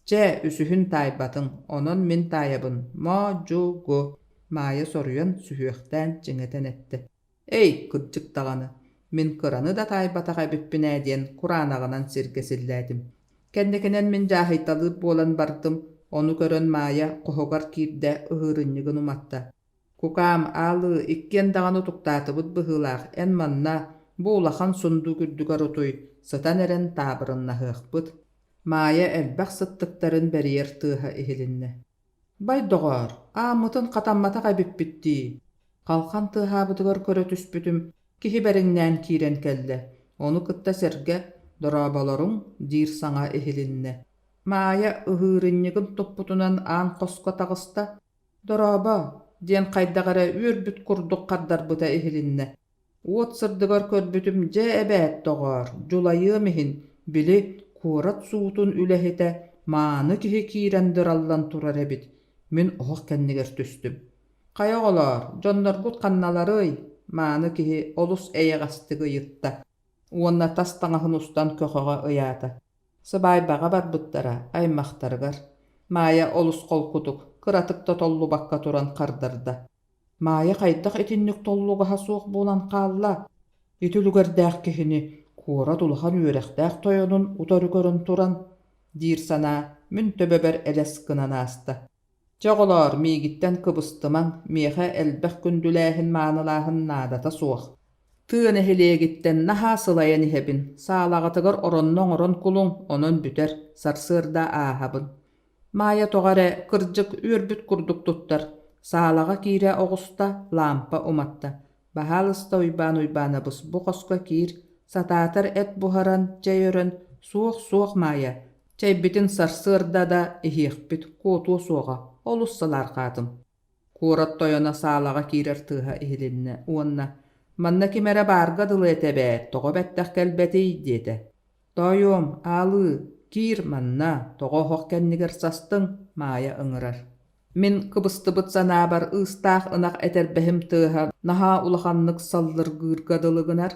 Speaker 1: Чэ, үсүһүн таайбатыҥ, онон мин таайабын, мо-дьу-гу, Маайа соруйан, сүһүөхтээн чиҥэтэн эттэ. Эй, кырдьык даҕаны, мин кыраны да таайбатах эбиппин ээ диэн кураанаҕынан сиргэ силлээтим. Кэнникинэн мин дьааһыйталыыр буолан бардым, ону көрөн Маайа хоһугар киирдэ, ыһыырынньыгын уматта. Кукаам, аалыы, иккиэн даҕаны утуктаатыбыт быһыылаах, эн манна, бу улахан сундуук үрдүгэр утуй, сытан эрэн таабырыннаһыахпыт. Маайа элбэх сыттыктарын бэрийэр тыаһа иһилиннэ. Бай доҕоор, ааммытын хатамматах эбиппит дии, халхан тыаһаабытыгар көрө түспүтүм, киһи бэриҥнээн киирэн кэллэ, ону кытта сэргэ «Дорооболоруҥ» диир саҥа иһилиннэ. Маайа ыһыырынньыгын туппутунан аан хоско таҕыста, «Дорообо» диэн хайдах эрэ үөрбүт курдук хардарбыта иһилиннэ. Уот сырдыгар көрбүтүм дьэ эбээт, доҕоор, дьулайыам иһин, били, куорат суутун үлэһитэ мааны киһи киирэн дыраллан турар эбит, мин оһох кэннигэр түстүм. Хайа оҕолоор, дьонноргут ханналарый? Мааны киһи олус эйэҕэстик ыйытта уонна тас таҥаһын устан көхөҕө ыйаата. Сыбаайбаҕа барбыттара, аймахтарыгар. Маайа олус холкутук, кыратык да толлубакка туран хардарда. Маайа хайдах итинник толлугаһа суох буолан хаалла? Ити үлүгэрдээх киһини куорат улахан үөрэхтээх тойонун утары көрөн туран, диир санаа мин төбөбөр элэс гынан ааста. Чэ оҕолоор, миигиттэн кыбыстымаҥ, миэхэ элбэх күндүлээһин-маанылааһын наадата суох. Тыа нэһилиэгиттэн наһаа сылайан иһэбин, саалаҕытыгар оронно оҥорон кулуҥ, онон бүтэр, сарсыарда ааһабын. Маайа тоҕо эрэ, кырдьык, үөрбүт курдук туттар, саалаҕа киирэ оҕуста, лаампа уматта. «Баһаалыста, Уйбаан Уйбаанабыс, бу хоско киир, сатаатар эт буһаран, чэй өрөн, суох-суох, Маайа, чэйбитин сарсыарда да иһиэхпит, куотуо суоҕа, олус сылаарҕаатым». Куорат тойоно саалаҕа киирэр тыаһа иһилиннэ уонна «Манна ким эрэ баарга дылы этэ эбээт, тоҕо бэттэх кэлбэтий?» диэтэ. «Тоойуом, аалыы, киир манна, тоҕо оһох кэннигэр састыҥ?» Маайа ыҥырар. Мин кыбыстыбыт санаабар ыыстаах ынах этэрбэһим тыаһа наһаа улаханнык саллыргыырга дылы гынар,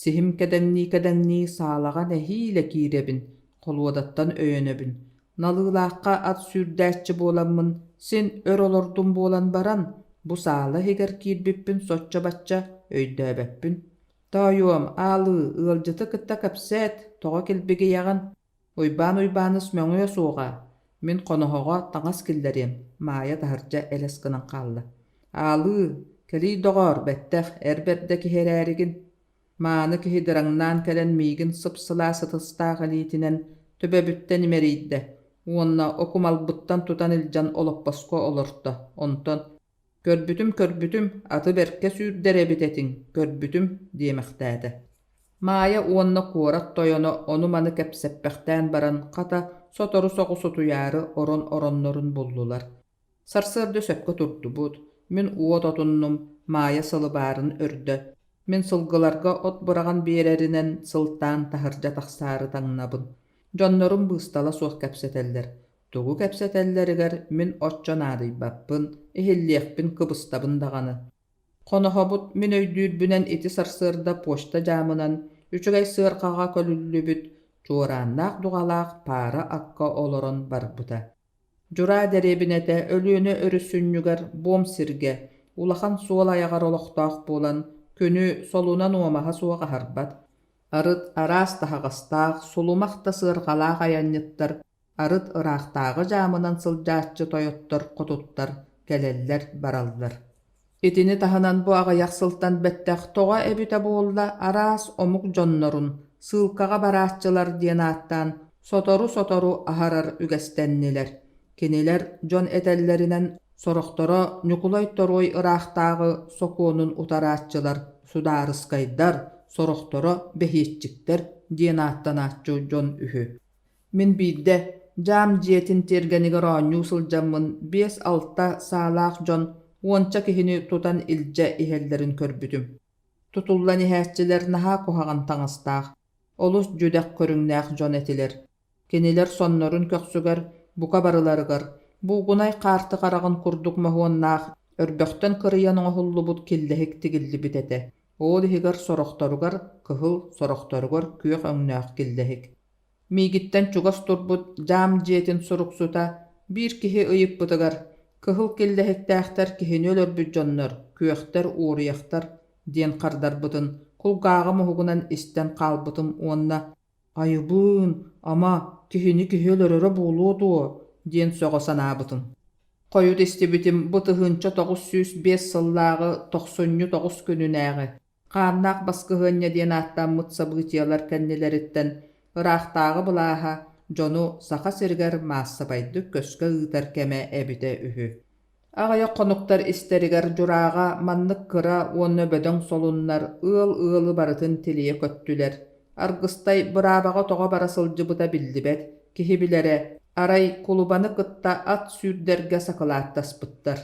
Speaker 1: сиһим кэдэҥнии-кэдэҥнии саалаҕа нэһиилэ киирэбин, холуодаттан өйөнөбүн. Налыылаахха ат сүүрдээччи буоламмын син өр олордум буолан баран, бу саала иһигэр киирбиппин соччо-бачча өйдөөбөппүн. Тоойуом, аалыы, ыалдьыты кытта кэпсээт, тоҕо килбигийэҕин? Уйбаан Уйбааныс мөҥүө суоҕа, мин хоноһоҕо таҥас киллэриэм, Маайа таһырдьа элэс гынан хаалла. Аалыы, кэлиий доҕоор, бэттэх, эр бэрдэ киһи эрээригин. Мааны киһи дыраҥнаан кэлэн миигин сып-сылаас ытыстаах илиитинэн төбөбүттэн имэрийдэ уонна окумалбыттан тутан илдьэн олоппоско олорто, онтон «Көрбүтүм, көрбүтүм, аты бэркэ сүүрдэр эбит этиҥ, көрбүтүм» диэмэхтээтэ. Маайа уонна куорат тойоно ону-маны кэпсэппэхтээн баран, хата, сотору соҕус утуйаары орон ороннорун буллулар. Сарсыарда сөпкө турдубут, мин уот отуннум, Маайа сылыбаарын өрдө. Мин сылгыларга от быраҕан биэрэринэн сылтаан таһырдьа тахсаары таҥнабын. Дьоннорум быыстала суох кэпсэтэллэр. Тугу кэпсэтэллэригэр мин оччо наадыйбаппын, иһиллиэхпин кыбыстабын даҕаны. Хоноһобут мин өйдүүрбүнэн ити сарсыарда почта дьаамынан үчүгэй сыарҕаҕа көлүллүбүт чуорааннаах дуҕалаах паара акка олорон барбыта. Дьураа дэриэбинэтэ Өлүөнэ өрүс сүнньүгэр буом сиргэ, улахан суол айаҕар олохтоох буолан, күнү солунан-уомаһа суох аһарбат. Арыт араас таһаҕастаах, сулумах да сыарҕалаах айанньыттар арыт ыраахтааҕы дьаамынан сылдьааччы тойоттор, хотуттар кэлэллэр-бараллар. Итини таһынан бу аҕыйах сылтан бэттэх тоҕо эбитэ буолла араас омук дьоннорун сыылкаҕа барааччылар диэн ааттаан сотору-сотору аһарар үгэстэннилэр. Кинилэр дьон этэллэринэн сорохторо Ньукулай Торуой ыраахтааҕы сокуонун утарааччылар, судаарыскайдар, сорохторо бэһиэччиктэр диэн ааттанааччы дьон үһү. Мин биирдэ дьаам дьиэтин тиэргэнигэр оонньуу сылдьаммын 5-6 саалаах дьон уонча киһини тутан илдьэ иһэллэрин көрбүтүм. Тутуллан иһээччилэр наһаа куһаҕан таҥастаах, олус дьүдэх көрүҥнээх дьон этилэр. Кинилэр соннорун көхсүгэр бука барыларыгар буугунай хаарты хараҕын курдук моһуоннаах өрбөхтөн кырыйан оҥоһуллубут киллэһик тигиллибит этэ. Ол иһигэр сорохторугар кыһыл, сорохторугар күөх өҥнөөх киллэһик. Миигиттэн чугас турбут дьаам дьиэтин суруксута биир киһи ыйыппытыгар «Кыһыл киллэһиктээхтэр киһини өлөрбүт дьоннор, күөхтэр, уоруйахтар» диэн хардарбытын кулгааҕым уһугунан истэн хаалбытым уонна «Айыбыын, ама, киһини киһи өлөрөрө буолуо дуо?» диэн сөҕө санаабытым. Хойут истибитим бу 1905 сыллааҕы тохсунньу тоҕус күнүнээҕи Хааннаах баскыһыанньа диэн ааттаммыт событиелар кэннилэриттэн ыраахтааҕы былааһа дьону Саха сиригэр маассабайдык көскө ыытар кэмэ эбитэ үһү. Аҕыйах хонуктар истэригэр Дьурааҕа маннык кыра уонна бөдөҥ солуннар ыал ыалы барытын тилийэ көттүлэр. Аргыстай быраабаҕа тоҕо бара сылдьыбыта биллибэт, киһи билэрэ, арай кулубаны кытта ат сүүрдэргэ сакылааттаспыттар.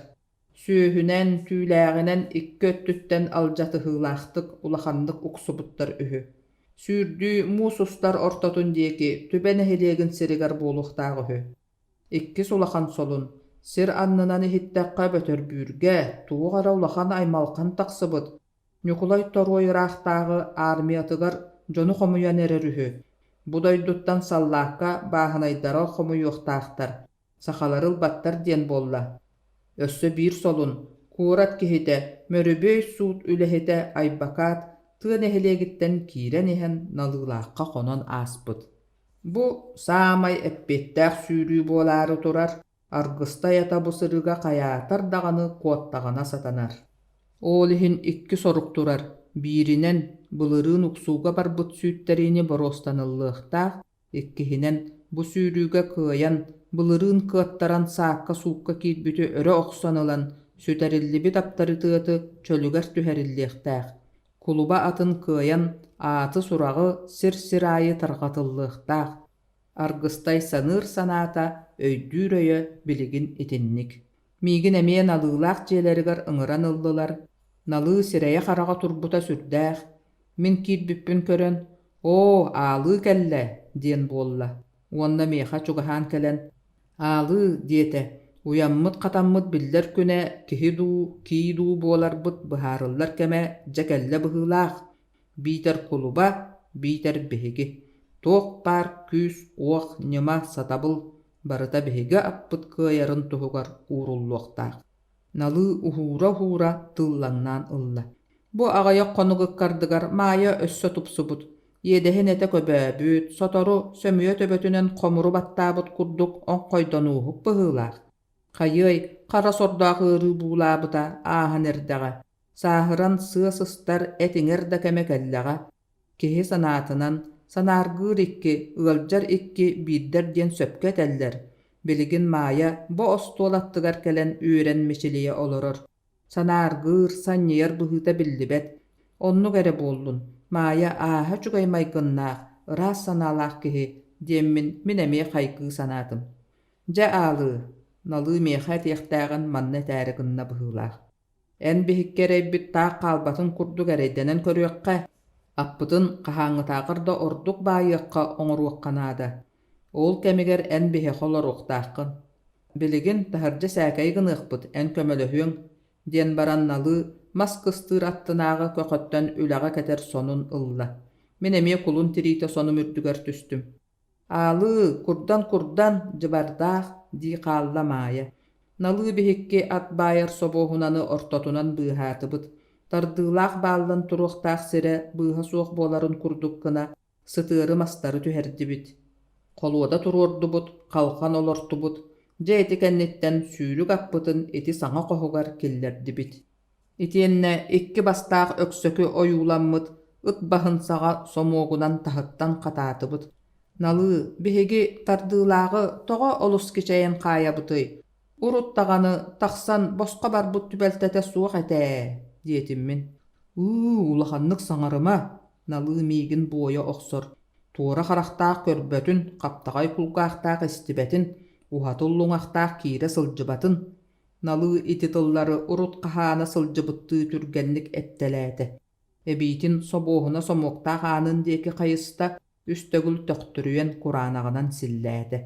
Speaker 1: Сүөһүнэн, түүлээҕинэн икки өттүттэн алдьатыһыылаахтык улаханнык уксубуттар үһү. Сүүрдүү муус устар ортотун диэки Түбэ нэһилиэгин сиригэр буолуохтаах үһү. Иккис улахан солун, сир аннынан иһиттэххэ Бөтөрбүүргэ туох эрэ улахан аймалҕан тахсыбыт, Ньукулай Торуой ыраахтааҕы армиятыгар дьону хомуйан эрэр үһү. Бу дойдуттан саллаакка бааһынайдара хомуйуохтаахтар, сахалары ылбаттар диэн буолла. Өссө биир солун, куорат киһитэ, Мөрүбүөй суут үлэһитэ Айбакаат тыа нэһилиэгиттэн киирэн иһэн Налыылаахха хонон ааспыт. Бу саамай эппиэттээх сүүрүү буолаары турар, Аргыстай ата бу сырыыга хайаатар даҕаны куоттаҕына сатанар. Ол иһин икки сорук турар: бииринэн, былырыын уксууга барбыт сүүттэриини боруостаныллыахтаах, Иккиһинэн, бу сүүрүүгэ кыайан, былырыын кыаттаран саакка-суукка киирбити өрө охсон ылан, сүтэриллибит аптарытыаты чөлүгэр түһэриллиэхтээх, кулуба атын кыайан, ааты-сураҕы сир-сир аайы тарҕатыллыахтаах. Аргыстай саныыр санаата, өйдүүр өйө билигин итинник. Миигин эмиэ Налыылаах дьиэлэригэр ыҥыран ыллылар, Налыы сирэйэ-хараҕа турбута сүрдээх, мин киирбиппин көрөн «Оо, аалыы кэллэ!» диэн буолла уонна миэхэ чугаһаан кэлэн «Аалыы» диэтэ. Уйаммыт-хатаммыт биллэр күнэ киһи дуу, кии дуу буоларбыт быһаарыллар кэмэ дьэ кэллэ быһыылаах. Биитэр кулуба, биитэр биһиги. Туох баар күүс-уох, ньыма, сатабыл барыта биһиги аппыт кыайарын туһугар ууруллуохтаах. Налыы уһуура-уһуура тыллаҥнаан ылла. Бу аҕыйах хонук ыккардыгар Маайа өссө тупсубут, иэдэһин этэ көбөөбүт, сотору сөмүйэ төбөтүнэн хомуру баттаабыт курдук оҥхойдонууһук быһыылаах. Хайыай, хара сордоох ыарыы буулаабыта ааһан эрдэҕэ, сааһыран сыа сыстар этиҥэр да кэмэ кэллэҕэ. Киһи санаатынан, санааргыыр икки, ыалдьар икки биирдэр диэн сөпкө этэллэр. Билигин Маайа бу остуол аттыгар кэлэн үөрэн мичилийэ олорор. Санааргыыр, санньыйар быһыыта биллибэт. Оннук эрэ буоллун, Маайа ааһа үчүгэй майгыннаах, ыраас санаалаах киһи диэммин мин эмиэ хайгыы санаатым. Дьэ аалыы, Налыы миэхэ этиэхтээҕин манна этээри гынна быһыылаах. Эн биһикки эрэйбит таах хаалбатын курдук эрэйдэнэн көрүөххэ, аппытын хаһааҥҥытааҕар да ордук баайыахха оҥоруохха наада. Ол кэмигэр эн биһиэхэ олоруохтааххын. Билигин таһырдьа сээкэйи гыныахпыт, эн көмөлөһүөҥ, диэн баран Налыы мас кыстыыр аттынааҕы көхөттөн үлэҕэ кэтэр сонун ылла. Мин эмиэ кулун тириитэ сонум үрдүгэр түстүм. Аалыы, курдан-курдан, дьыбардаах, дии хаалла Маайа. Налыы биһикки ат баайар собуоһунаны ортотунан быыһаатыбыт. Тардыылаах бааллан туруохтаах сирэ быыһа суох буоларын курдук гына сытыары мастары түһэрдибит. Холуода туруордубут, халҕан олортубут. Дьэ ити кэнниттэн сүүрүк аппытын ити саҥа хоһугар киллэрдибит. Итиэннэ икки бастаах өксөкү ойууламмыт ыт баһын саҕа сомуогунан таһыттан хатаатыбыт. Налыы, биһиги тардыылааҕы тоҕо олус кичэйэн хаайабытый? Урут даҕаны тахсан босхо барбыт түбэлтэтэ суох этэ ээ, диэтим мин. Ыы, улаханнык саҥарыма, Налыы миигин буойа охсор. Туора харахтаах көрбөтүн, хаптаҕай кулгаахтаах истибэтин, уһатыл луҥахтаах киирэ сылдьыбатын Налыы ити тыллары урут хаһаана сылдьыбыттыы түргэнник эттэлээтэ. Эбиитин собуоһуна сомуоктаах аанын диэки хайыста, үс төгүл төхтүрүйэн кураанаҕынан силлээтэ.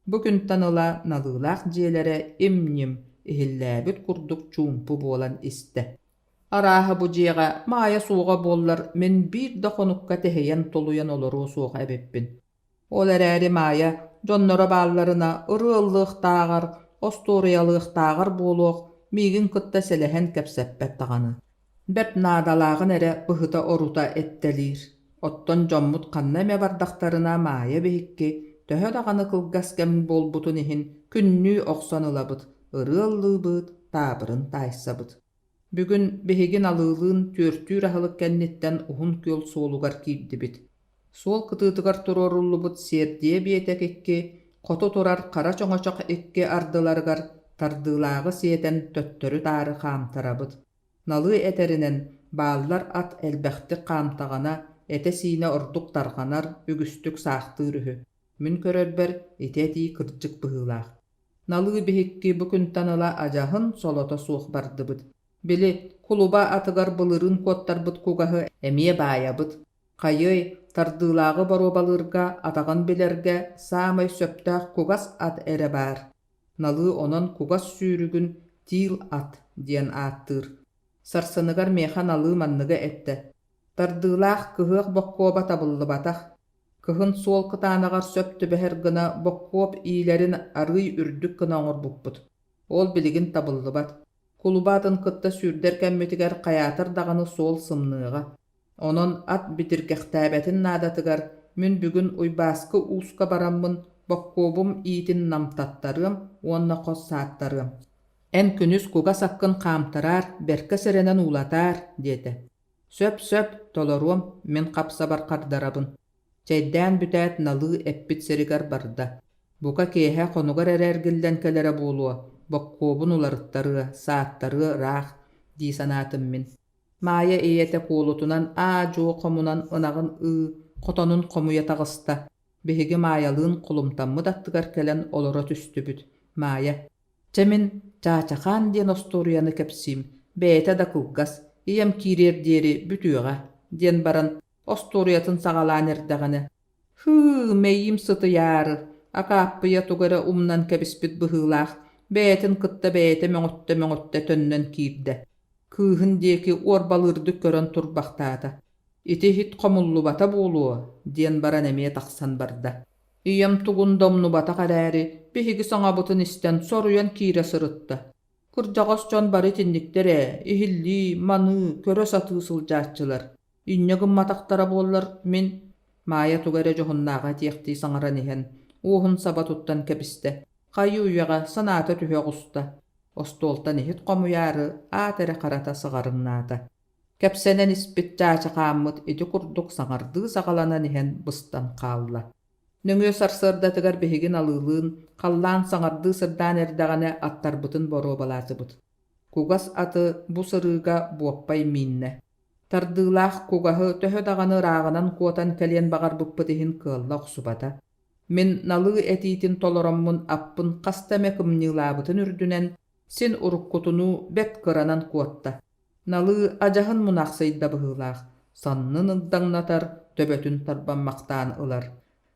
Speaker 1: Бу күнтэн ыла Налыылаах дьиэлэрэ им-ньим, иһиллээбит курдук чуумпу буолан истэ. Арааһа бу дьиэҕэ Маайа суоҕа буоллар мин биир да хонукка тэһийэн-тулуйан олоруо суох эбиппин. Ол эрээри Маайа дьонноро баалларына ырыа ыллыахтааҕар, остуоруйалыахтааҕар буолуох, миигин кытта сэлэһэн кэпсэппэт даҕаны. Бэрт наадалааҕын эрэ быһыта-орута эттэлиир. Оттон дьоммут ханна эмэ бардахтарына Маайа биһикки, төһө даҕаны кылгас кэм буолбутун иһин, күннүү охсон ылабыт, ырыа ыллыыбыт, таабырын таайсабыт. Бүгүн биһиги Налыылыын түөртүүр аһылык кэнниттэн Уһун Күөл суолугар киирдибит. Суол кытыытыгар туруоруллубут сиэрдийэ биэтэк икки, хоту турар хара чоҥочох икки ардыларыгар тардыылааҕы сиэтэн төттөрү-таары хаамтарабыт. Налыы этэринэн, бааллар ат элбэхтик хаамтаҕына, этэ-сиинэ ордук тарҕанар, үгүстүк саахтыыр үһү. Мин көрөрбөр, ити этии кырдьык быһыылаах. Налыы биһикки бу күнтэн ыла адьаһын солото суох бардыбыт. Били, кулуба атыгар былырыын куоттарбыт кугаһы эмиэ баайабыт. Хайыай, тардыылааҕы боруобалыырга, атаҕын билэргэ саамай сөптөөх кугас ат эрэ баар. Налыы онон кугас сүүрүгүн «тиил ат» диэн ааттыыр. Сарсыныгар миэхэ Налыы манныгы эттэ: «Тардыылаах кыһыах боккуоба табыллыбатах, Кыһын суол кытаанаҕар сөп түбэһэр гына боккуоп иилэрин арыый үрдүк гына оҥорбуппут. Ол билигин табыллыбат. Кулуба атын кытта сүүрдэр кэммитигэр хайаатар даҕаны суол сымныаҕа. Онон ат битиргэхтээбэтин наадатыгар мин бүгүн Уйбааскы ууска бараммын боккуобум иитин намтаттарыам уонна хос сааттарыам. Эн күнүс кугас аккын хаамтараар, бэркэ сэрэнэн уулатаар, диэтэ. Сөп-сөп, толоруом, мин хап-сабар хардарабын. Чэйдээн бүтээт Налыы эппит сиригэр барда. Бука киэһэ хонугар эрэ эргиллэн кэлэрэ буолуо, боккуобун уларыттарыа, сааттарыа ыраах дии санаатым мин. Маайа ийэтэ куолутунан аа-дьуо хомунан ынаҕын ыы, хотонун хомуйа таҕыста. Биһиги Маайалыын холумтаммыт аттыгар кэлэн олоро түстүбүт. Маайа Чэ мин Чаачахаан диэн остуоруйаны кэпсиим, бэйэтэ да кылгас, ийэм киириэр диэри бүтүөҕэ, диэн баран остуоруйатын саҕалаан эрдэҕинэ, «Һыы, мэйиим сытыйаары, Акааппыйа тугу эрэ умнан кэбиспит быһыылаах, Бэйэтин кытта бэйэтэ мөҥүттэ-мөҥүттэ төннөн киирдэ. Кыыһын диэки уорбалыырдык көрөн турбахтаата. «Ити иһит хомуллубата буолуо» диэн баран эмиэ тахсан барда. Ийэм тугун да умнубатах эрээри, биһиги саҥабытын истэн соруйан киирэ сырытта. Кырдьаҕас дьон бары итинниктэр ээ, иһиллии, маныы, көрө сатыы сылдьааччылар. Инньэ гымматахтара буоллар, мин, Маайа тугу эрэ дьоһуннааҕы этиэхтии саҥаран иһэн, уоһун саба туттан кэбистэ, хайыы-үйэҕэ санаата түһэ оҕуста. Остуолтан иһит хомуйаары аат эрэ харата сыҕарыҥнаата. Кэпсэнэн испит чаачахааммыт ити курдук саҥардыы саҕаланан иһэн быстан хаалла. Нөҥүө сарсыардатыгар биһиги Налыылыын халлаан саҥардыы сырдаан эрдэҕинэ аттарбытын боруобалаатыбыт. Кугас аты бу сырыыга буоппай мииннэ. Тардыылаах кугаһы төһө даҕаны ырааҕынан куотан кэлиэн баҕарбыппыт иһин кыалла охсубата. Мин Налыы этиитин толороммун аппын хаста эмэ кымньыылаабытын үрдүнэн, син уруккутунуу бэрт кыранан куотта. Налыы адьаһын мунаахсыйда быһыылаах, саннын ыгдаҥнатар, төбөтүн тарбаммахтаан ылар.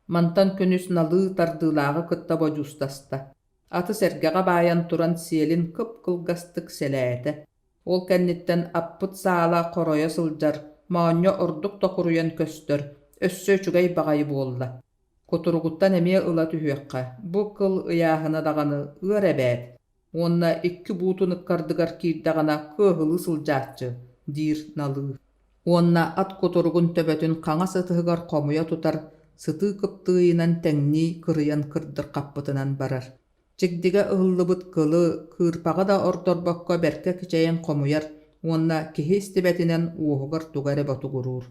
Speaker 1: Мантан күнүс Налыы тардыылааҕы кытта бодьуустаста. Аты сэргэҕэ баайан туран сиэлин кып-кылгастык сэлээтэ. Ол кэнниттэн аппыт саала хоройо сылдьар, моонньо ордук токуруйан көстөр, өссө үчүгэй баҕайы буолла. Кутуругуттан эмиэ ыла түһүөххэ, бу кыл ыйааһына даҕаны ыар эбээт уонна икки буутун ыккардыгар киирдэҕинэ кыаһылыы сылдьааччы, диир Налыы. Уонна ат кутуругун төбөтүн хаҥас ытыһыгар хомуйа тутар сытыы кыптыыйынан тэҥнии кырыйан кырдырхаппытынан барар. Чигдигэ ыһыллыбыт кылы, кыырпаҕы да ордорбокко бэркэ кичэйэн хомуйар уонна киһи истибэтинэн уоһугар тугу эрэ ботугуруур.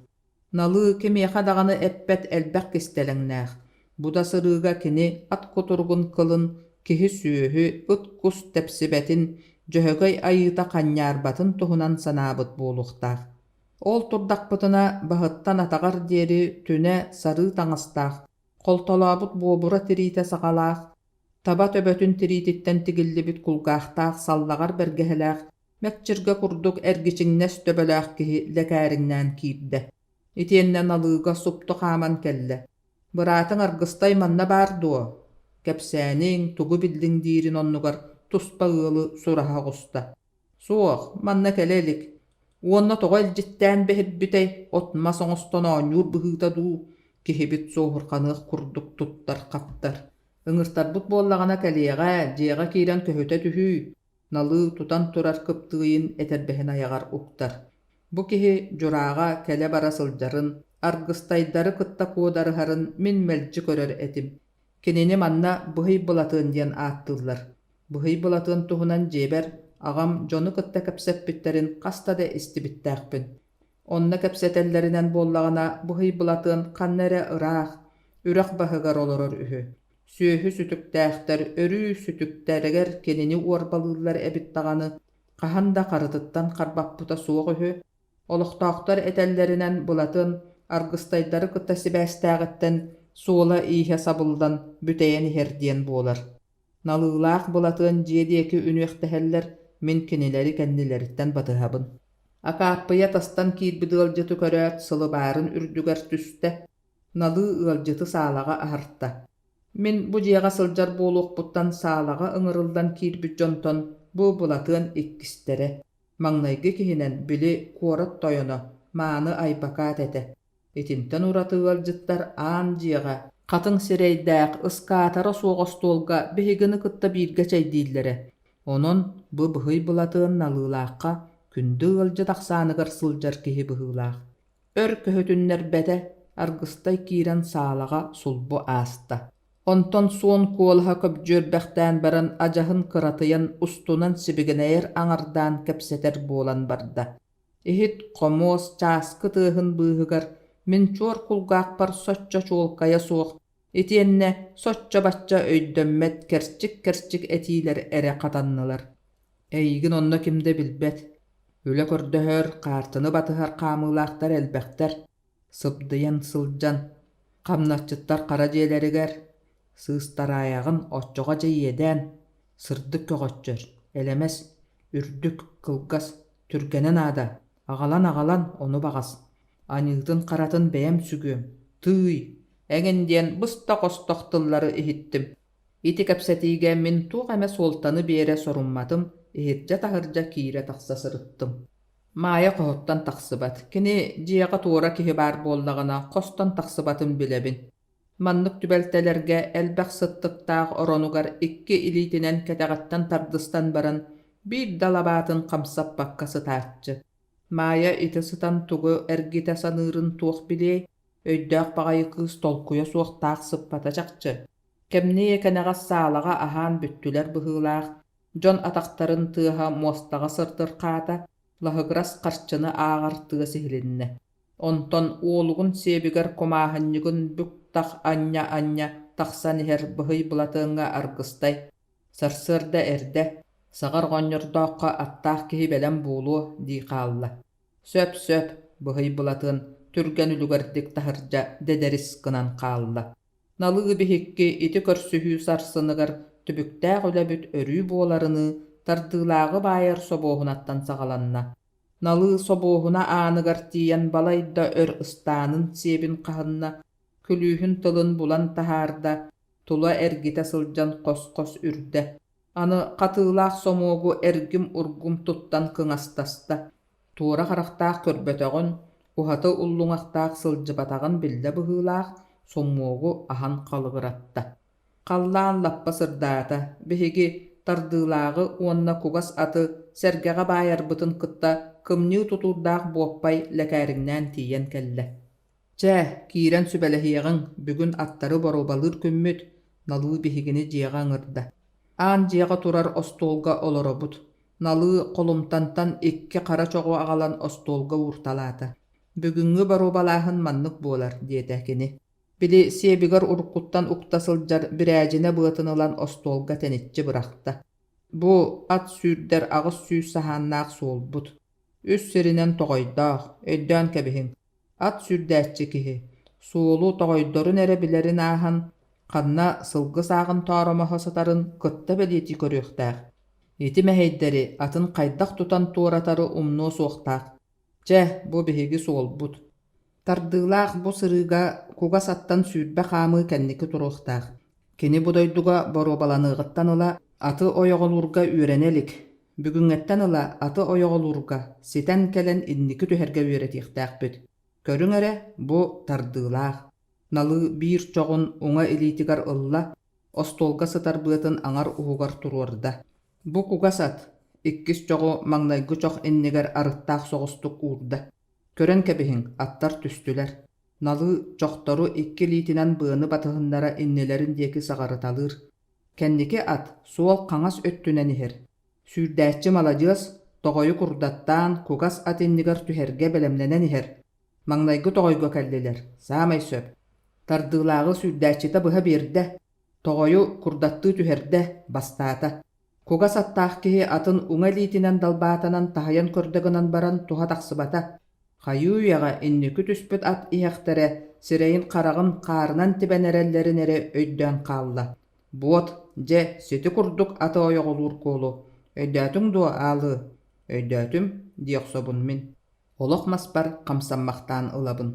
Speaker 1: Налыы кимиэхэ даҕаны эппэт элбэх кистэлэҥнээх. Бу да сырыыга кини ат кутуругун кылын, киһи-сүөһү, ыт-кус тэпсибэтин, Дьөһөгөй айыыта ханньаарбатын туһунан санаабыт буолуохтаах. Ол турдахпытына баһыттан атаҕар диэри түнэ сарыы таҥастаах, холтолообут буобура тириитэ саҕалаах, таба төбөтүн тириититтэн тигиллибит кулгаахтаах саллаҕар бэргэһэлээх мэкчиргэ курдук эргичиҥнэс төбөлөөх киһи лэкээриҥнээн киирдэ. Итиэннэ Налыыга супту хааман кэллэ. «Быраатыҥ Аргыстай манна баар дуо?» Кэпсээниҥ, тугу биллиҥ диирин оннугар туспа ыалы сураһа оҕуста. «Суох, манна кэлэ илик. Уонна тоҕо илдьиттээн бэһирбитэй, от-мас оҥостон оонньуур быһыыта дуу?» Киһибит суоһурҕаныах курдук туттар-хаптар. «Ыҥыртарбыт буоллаҕына кэлиэҕэ, дьиэҕэ киирэн көһүтэ түһүүй, Налыы тутан турар кыптыыйын этэрбэһин айаҕар уктар. Бу киһи Дьурааҕа кэлэ-бара сылдьарын, аргыстайдары кытта куодарыһарын мин мэлдьи көрөр этим. Кинини манна Быһый Былатыан диэн ааттыыллар. Быһый Былатыан туһунан дьиэбэр аҕам дьону кытта кэпсэппиттэрин хаста да истибиттээхпин. Онно кэпсэтэллэринэн буоллаҕына, Быһый Былатыан ханна эрэ ыраах, үрэх баһыгар олорор үһү. Сүөһү сүтүктээхтэр өрүү сүтүктэригэр кинини уорбалыыллар эбит даҕаны, хаһан да харытыттан харбаппыта суох үһү. Олохтоохтор этэллэринэн Былатын аргыстайдары кытта сибээстээҕиттэн суола-ииһэ сабыллан бүтэйэн иһэр диэн буолар. Налыылаах Былатыан дьиэ диэки үнүөхтэһэллэр, мин кинилэри кэннилэриттэн батыһабын. Акааппыйа тастан киирбит ыалдьыты көрөөт сылыбаарын үрдүгэр түстэ, Налыы ыалдьыты саалаҕа аһарта. Мин бу дьиэҕэ сылдьар буолуохпуттан саалаҕа ыҥырыллан киирбит дьонтон бу Былатыан иккистэрэ. Маҥнайгы киһинэн, били, куорат тойоно, мааны айбакаат этэ. Итинтэн ураты ыалдьыттар аан дьиэҕэ, хатыҥ сирэйдээх, ыскаатара суох остуолга биһигини кытта бииргэ чэйдииллэрэ. Онон бу Быһый Былатыан Налыылаахха күндү ыалдьыт ахсааныгар сылдьар киһи быһыылаах. Өр көһүтүннэрбэтэ, Аргыстай киирэн саалаҕа сулбу ааста. Онтон суон куолаһа көбдьүөрбэхтээн баран адьаһын кыратыйан устунан сибигинэйэр аҥардаан кэпсэтэр буолан барда. Иһит, хомуос, чааскы тыаһын быыһыгар мин чуор кулгаахпар соччо чуолкайа суох, итиэннэ соччо-бачча өйдөммөт кэрчик-кэрчик этиилэр эрэ хатаннылар. Эйигин онно ким да билбэт, Үлэ көрдөһөр, хаартыны батыһар хаамыылаахтар элбэхтэр, сыбдыйан сылдьан, хамначчыттар хара дьиэлэригэр сыыстараайаҕын оччоҕо дьэ иэдээн, сырдык көҕөччөр, элэмэс, үрдүк, кылгас, түргэнэ наада, аҕалан-аҕалан ону баҕас, аньыытын-харатын бэйэм сүгүөм, тыый, эҥин диэн быстах-остох тыллары иһиттим. Ити кэпсэтиигэ мин туох эмэ суолтаны биэрэ сорумматым, иһирдьэ-таһырдьа киирэ-тахса сырыттым. Маайа хоһуттан тахсыбат, кини дьиэҕэ туора киһи баар буоллаҕына хостон тахсыбатын билэбин. Маннык түбэлтэлэргэ элбэх сыттыктаах оронугар икки илиитинэн кэтэҕиттэн тардыстан баран биир да лабаатын хамсаппакка сытааччы. Маайа ити сытан тугу эргитэ саныырын туох билиэй, өйдөөх баҕайы кыыс толкуйа суох таах сыппата чахчы. Кэмниэ кэнэҕэс саалаҕа аһаан бүттүлэр быһыылаах, дьон атахтарын тыаһа муостаҕа сырдырхаата, лаһыгырас харчыны ааҕар тыас иһилиннэ. Онтон уолугун сиэбигэр кумааһынньыгын бүк-тах анньа-анньа тахсан иһэр Быһый Былатыаҥҥа аргыстай, «Сарсыарда эрдэ, саҕар оҕонньордооххо аттаах киһи бэлэм буолуо» дии хаалла. «Сөп-сөп», Быһый Былатыан түргэн үлүгэрдик таһырдьа дэдэрис гынан хаалла. Налыы биһикки ити көрсүһүү сарсыныгар түбүктээх үлэбит өрүү буоларыныы тардыылааҕы баайар собуоһунаттан саҕаланна. Налыы собуоһуна ааныгар тиийэн балайда өр ыстаанын сиэбин хаһынна, күлүүһүн тылын булан таһаарда, тула эргитэ сылдьан хос-хос үрдэ. Аны хатыылаах сомуогу эргим-ургум туттан кыҥастаста, туора харахтаах көрбөтөҕүн, уһаты уллуҥахтаах сылдьыбатаҕын биллэ быһыылаах, сомуогу аһан халыгыратта. Халлаан лаппа сырдаата, биһиги тардыылааҕы уонна кугас аты сэргэҕэ баайарбытын кытта кымньыы тутуурдаах буоппай лэкээриҥнээн тиийэн кэллэ. Чэ, киирэн сүбэлэһиэҕиҥ, бүгүн аттары боруобалыыр күммүт, Налыы биһигини дьиэҕэ ыҥырда. Аан дьиэҕэ турар остуолга олоробут. Налыы холумтантан икки хара чоҕу аҕалан остуолга уурталаата. Бүгүҥҥү боруобалааһын маннык буолар, диэтэ кини. Били сиэбигэр уруккуттан укта сылдьар бирээдьинэ быатын ылан остуолга тэниччи бырахта. Бу ат сүүрдэр 800 саһааннаах суолбут. Үс сиринэн тоҕойдоох, өйдөөн кэбиһиҥ, ат сүүрдээччи киһи, суолу тоҕойдорун эрэ билэрин ааһан, ханна сылгы сааҕын тооромоһо сытарын кытта бэлиэтии көрүөхтээх. Ити мэһэйдэри атын хайдах тутан туоратары умнуо суохтаах. Чэ, бу биһиги суолбут. Тардыылаах бу сырыыга кугас аттан 20 хаамыы кэнники туруохтаах. Кини бу дойдуга боруобаланыаҕыттан ыла аты ойоҕолуурга үөрэнэ илик. Бүгүҥҥэттэн ыла аты ойоҕолуурга ситэн кэлэн инники түһэргэ үөрэтиэхтээхпит. Көрүҥ эрэ, бу тардыылаах. Налыы биир чоҕун уҥа илиитигэр ылла, остуолга сытар быатын аҥар уһугар туруорда. Бу кугас ат, иккис чоҕу маҥнайгы чох иннигэр арыттаах соҕустук уурда. Көрөн кэбиһиҥ, аттар түстүлэр. Налыы чохтору икки илиитинэн быаны батыһыннара иннилэрин диэки саҕарыталыыр. Кэнники ат суол хаҥас өттүнэн иһэр. Сүүрдээччи маладьыас, тоҕойу курдаттаан, кугас ат иннигэр түһэргэ бэлэмнэнэн иһэр. Маҥнайгы тоҕойго кэллилэр, саамай сөп. Тардыылааҕы сүүрдээччитэ быһа биэрдэ, тоҕойу курдаттыы түһэрдэ, бастаата. Кугас аттаах киһи атын уҥа илиитинэн далбаатанан таһыйан көрдө гынан баран туһа тахсыбата. Хайыы-үйэҕэ инники түспүт ат иһэхтэрэ сирэйин-хараҕын хаарынан тибэн эрэллэрин эрэ өйдөөн хаалла. Буот, дьэ, сити курдук аты ойоҕолуур куолу. Өйдөөтүҥ дуо, Аалы? Өйдөөтүм, дии охсобун мин. Олох маспар хамсаммахтаан ылабын.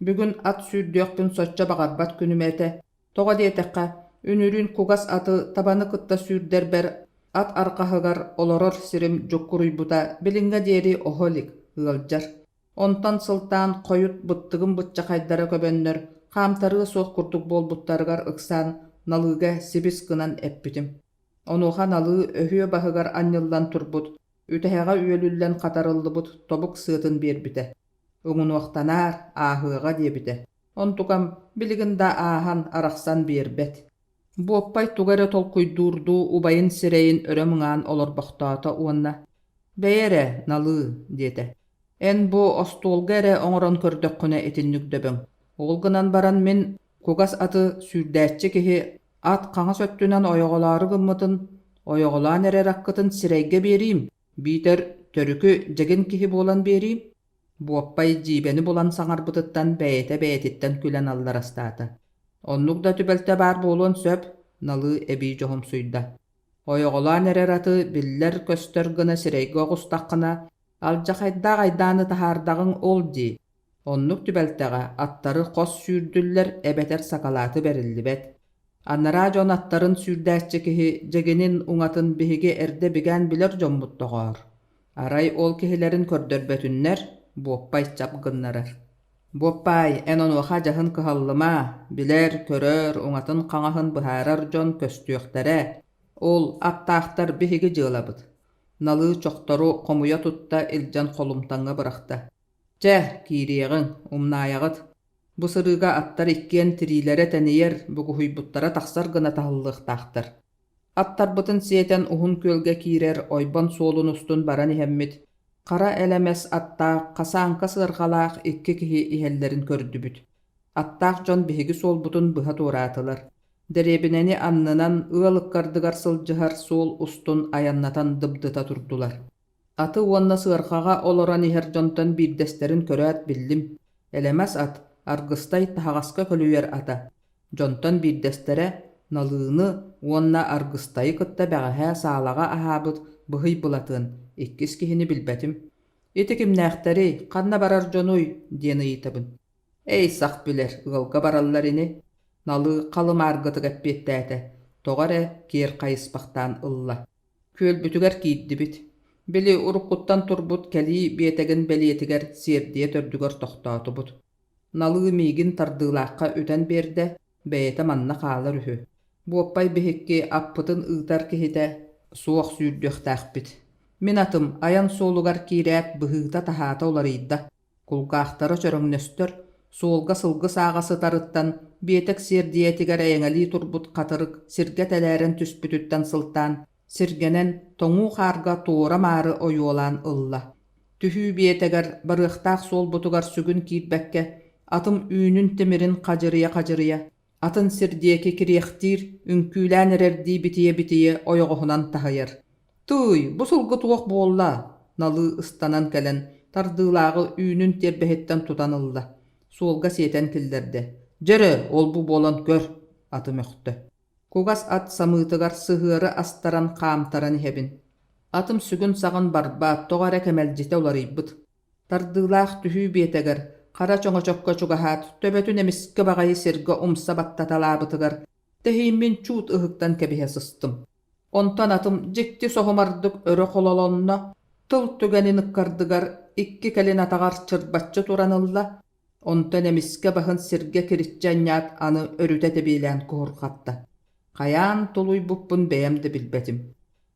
Speaker 1: Бүгүн ат сүүрдүөхпүн соччо баҕарбат күнүм этэ. Тоҕо диэтэххэ, үнүрүүн кугас аты табаны кытта сүүрдэрбэр ат арҕаһыгар олорор сирим дьуккуруйбута билиҥҥэ диэри оһо илик, ыалдьар. Онтон сылтаан хойут быттыгым быччахайдара көбөннөр, хаамтарыа суох курдук буолбуттарыгар ыксаан Налыыга сибис гынан эппитим. Онуоха Налыы өһүө баһыгар анньыллан турбут, үтэһэҕэ үөлүллэн хатарыллыбыт тобук сыатын биэрбитэ. Уҥунуохтанаар, ааһыаҕа диэбитэ. Онтукам билигин да ааһан, арахсан биэрбэт. Буоппай тугу эрэ толкуйдуурдуу убайын сирэйин өрө мыҥаан олорбохтоото уонна «Бэйэ эрэ, Налыы» диэтэ. «Эн бу остуолга эрэ оҥорон көрдөххүнэ итинник дөбөҥ. Ол гынан баран мин кугас аты сүүрдээччи киһи ат хаҥас өттүнэн ойоҕолоору гыммытын, ойоҕолоон эрэр аккытын сирэйгэ биэриим, биитэр төрүкү дьэгин киһи буолан биэриим» Буоппай дьиибэни булан саҥарбытыттан бэйэтэ бэйэтиттэн күлэн алларастаата. Оннук да түбэлтэ баар буолуон сөп, Налыы эбии дьоһумсуйда. Ойоҕолоон эрэр аты биллэр-көстөр гына сирэйгэ оҕустаххына, алдьахайдаах айдааны таһаардаҕыҥ ол дии. Оннук түбэлтэҕэ аттары хос сүүрдүллэр эбэтэр сакалааты бэриллибэт. Анараа дьон аттарын сүүрдээччи киһи дьэгинин уҥатын биһиги эрдэ бигээн билэр дьоммут доҕоор. Арай ол киһилэрин көрдөрбөтүннэр, Буоппай чап гыннарар. Буоппаай, эн онуоха дьаһын кыһаллыма, билэр, көрөр, уҥатын-хаҥаһын быһаарар дьон көстүөхтэрэ. Ол аттаахтар биһиги дьыалабыт. Налыы чохтору хомуйа тутта илдьэн холумтаҥҥа бырахта. Чэ, киириэҕиҥ, умнаайаҕыт. Бу сырыыга аттар иккиэн тириилэрэ тэнийэр, бугуһуйбуттара тахсар гына таһыллыахтаахтар. Аттарбытын сиэтэн Уһун Күөлгэ киирэр ойбон суолун устун баран иһэммит, хара элэмэс аттаах, хасааҥка сыарҕалаах икки киһи иһэллэрин көрдүбүт. Аттаах дьон биһиги суолбутун быһа туораатылар. Дэриэбинэни аннынан ыал ыккардыгар сылдьыһар суол устун айаннатан дыбдыта турдулар. Аты уонна сыарҕаҕа олорон иһэр дьонтон биирдэстэрин көрөөт биллим: элэмэс ат, Аргыстай таһаҕаска көлүйэр ата. Дьонтон биирдэстэрэ Налыыны уонна Аргыстайы кытта бэҕэһээ саалаҕа аһаабыт Быһый Былатыан, иккис киһини билбэтим. «Ити кимнээхтэрий, ханна барар дьонуй?» диэн ыйытабын. «Эй, сах билэр, ыалга бараллар ини» Налыы халы-мааргытык эппиэттээтэ, тоҕо эрэ киэр хайыспахтаан ылла. Күөлбүтүгэр киирдибит. Били уруккуттан турбут кэлии биэтэгин бэлиэтигэр сиэрдийэ төрдүгэр тохтоотубут. Налыы миигин тардыылаахха үтэн биэрдэ, бэйэтэ манна хаалар үһү. Буоппай биһикки аппытын ыытар киһитэ суох сүүрдүөхтээхпит. Мин атым айан суолугар киирээт быһыыта-таһаата уларыйда. Кулгаахтара чөрөҥнөстөр, суолга сылгы сааҕа сытарыттан, биэтэк сиэрдийэтигэр эйэҥэлии турбут хатырык сиргэ тэлээрэн түспүтүттэн сылтаан, сиргэнэн, тоҥуу хаарга туора-маары ойуолаан ылла. Түһүү биэтэгэр барыахтаах суолбутугар сүгүн киирбэккэ, атым үүнүн тимирин хадьырыйа-хадьырыйа, атын сир диэки кириэхтиир, үҥкүүлээн эрэрдии битийэ-битийэ ойоҕоһунан таһыйар. «Тыый, бу сылгы туох буолла?» Налыы ыстанан кэлэн, тардыылааҕы үүнүн тиэрбэһиттэн тутан ылла, суолга сиэтэн киллэрдэ. «Дьэрэ, ол-бу буолан көр!» аты мөхтө. Кугас ат самыытыгар сыһыары астаран хаамтаран иһэбин. Атым сүгүн-саҕын барбаат, тоҕо эрэ кэмэлдьитэ уларыйбыт. Тардыылаах түһүү биэтэгэр, хара чоҥочокко чугаһаат, төбөтүн эмискэ баҕайы сиргэ умса баттаталаабытыгар, тэһииммин чуут ыһыктан кэбиһэ сыстым. Онтон атым дьикти соһумардык өрө хололонно, тыл түгэнин ыккардыгар икки кэлин атаҕар чырбаччы туран ылла, онтон эмискэ баһын сиргэ кириччи анньаат аны өрүтэ тэбиэлээн куһурҕатта. Хайаан тулуйбуппун бэйэм да билбэтим.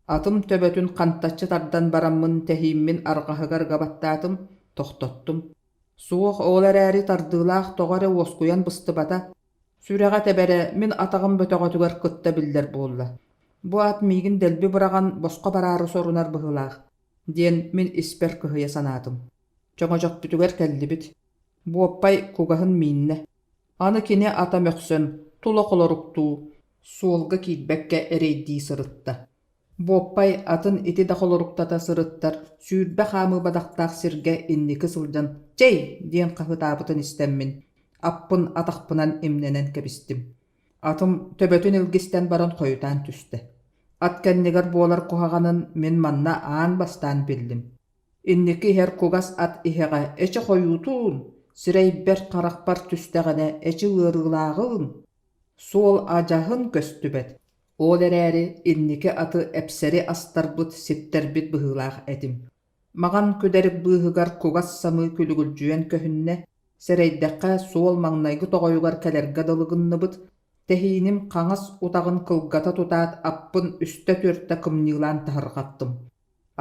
Speaker 1: Атым төбөтүн хантаччы тардан бараммын тэһииммин арҕаһыгар ыга баттаатым, тохтоттум. Суох, ол эрээри тардыылаах тоҕо эрэ уоскуйан быстыбата. Сүрэҕэ тэбэрэ мин атаҕым бөтөҕөтүгэр кытта биллэр буолла. Бу ат миигин дэлби быраҕан босхо бараары сорунар быһыылаах, диэн мин испэр кыһыйа санаатым. Чоҥочохпутугар кэллибит. Буоппай кугаһын мииннэ. Аны кини ата мөхсөн, тула холоруктуу, суолга киирбэккэ эрэйдии сырытта. Буоппай атын ити да холоруктата сырыттар, 20 хаамыы бадахтаах сиргэ инники сылдьан «Чэй!» диэн хаһыытаабытын истэммин, аппын атахпынан имнэнэн кэбистим. Атым төбөтүн илгистэн баран хойутаан түстэ. Ат кэннигэр буолар куһаҕанын мин манна аан бастаан биллим. Инники иһэр кугас ат иһэҕэ эчи хойуутуун, сирэйбэр-харахпар түстэҕинэ эчи ыарыылааҕын, суол адьаһын көстүбэт. Ол эрээри инники аты эпсэри астарбыт, ситтэрбит быһыылаах этим. Маҕан күдэрик быыһыгар кугас самыы күлүгүлдьүйэн көһүннэ, сэрэйдэххэ суол маҥнайгы тоҕойугар кэлэргэ дылы гынныбыт, тэһииним хаҥас утаҕын кылгата тутаат аппын үстэ-түөртэ кымньыылаан таһырҕаттым.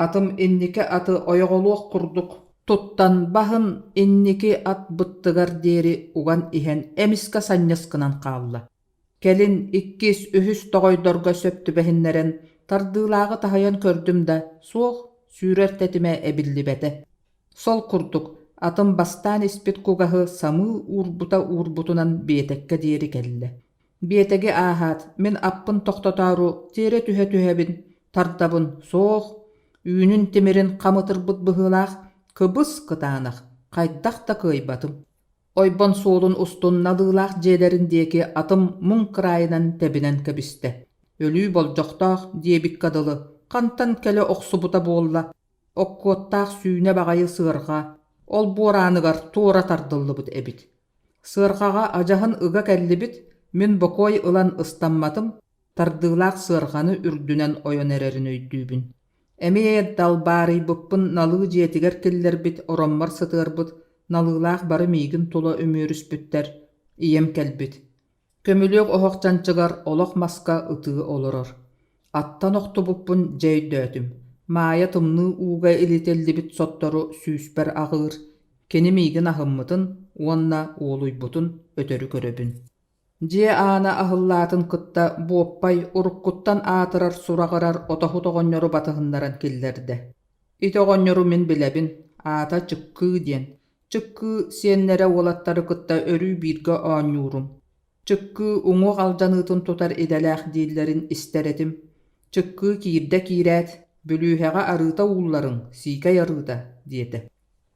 Speaker 1: Атым инники аты ойоҕолуох курдук туттан баһын инники ат быттыгар диэри уган иһэн эмискэ санньыс гынан хаалла. Кэлин иккис, үһүс тоҕойдорго сөп түбэһиннэрэн тардыылааҕы таһыйан көрдүм да, суох, сүүрэр тэтимэ эбиллибэтэ. Сол курдук, атым бастаан испит кугаһы самыы уурбута уурбутунан биэтэккэ диэри кэллэ. Биэтэги ааһаат, мин аппын тохтотоору тиэрэ түһэ-түһэбин, тардабын, суох, үүнүн тимирин хам ытырбыт быһыылаах, кыбыс-кытаанах, хайдах да кыайбатым. Ойбон суолун устун налыылаах дьиэлэрин диэки атым муҥ кыраайынан тэбинэн кэбистэ. Өлүү болдьохтоох диэбиккэ дылы, хантан кэлэ охсубута буолла, оккуоттаах сүүнэ баҕайы сыарҕа олбуор ааныгар туора тардыллыбыт эбит. Сыарҕаҕа адьаһын ыга кэллибит, Мин бокуой ылан ыстамматым, тардыылаах сыарҕаны үрдүнэн ойон эрэрин өйдүүбүн. Эмиэ далбаарыйбыппын Налыы дьиэтигэр киллэрбит, ороммор сытыарбыт, Налыылаах бары миигин тула үмүөрүспүттэр, ийэм кэлбит. Көмүлүөк оһох чанчыгар олох маска ытыы олорор. Аттан охтубуппун дьэ өйдөөтүм. Маайа тымныы ууга илитиллибит соттору сүүспэр аҕыыр, кини миигин аһыммытын уонна уолуйбутун өтөрү көрөбүн. Дьиэ аана аһыллаатын кытта Буоппай уруккуттан аатырар-сураҕырар отоһут оҕонньору батыһыннаран киллэрдэ. Ити оҕонньору мин билэбин, аата Чыккыы диэн. Чыккыы сиэннэрэ уолаттары кытта өрүү бииргэ оонньуурум. Чыккыы уҥуох алдьаныытын тутар идэлээх дииллэрин истэр этим. Чыккыы киирдэ киирээт, «Бүлүүһэҕэ арыыта уулларыҥ, сиикэй арыыта» диэтэ.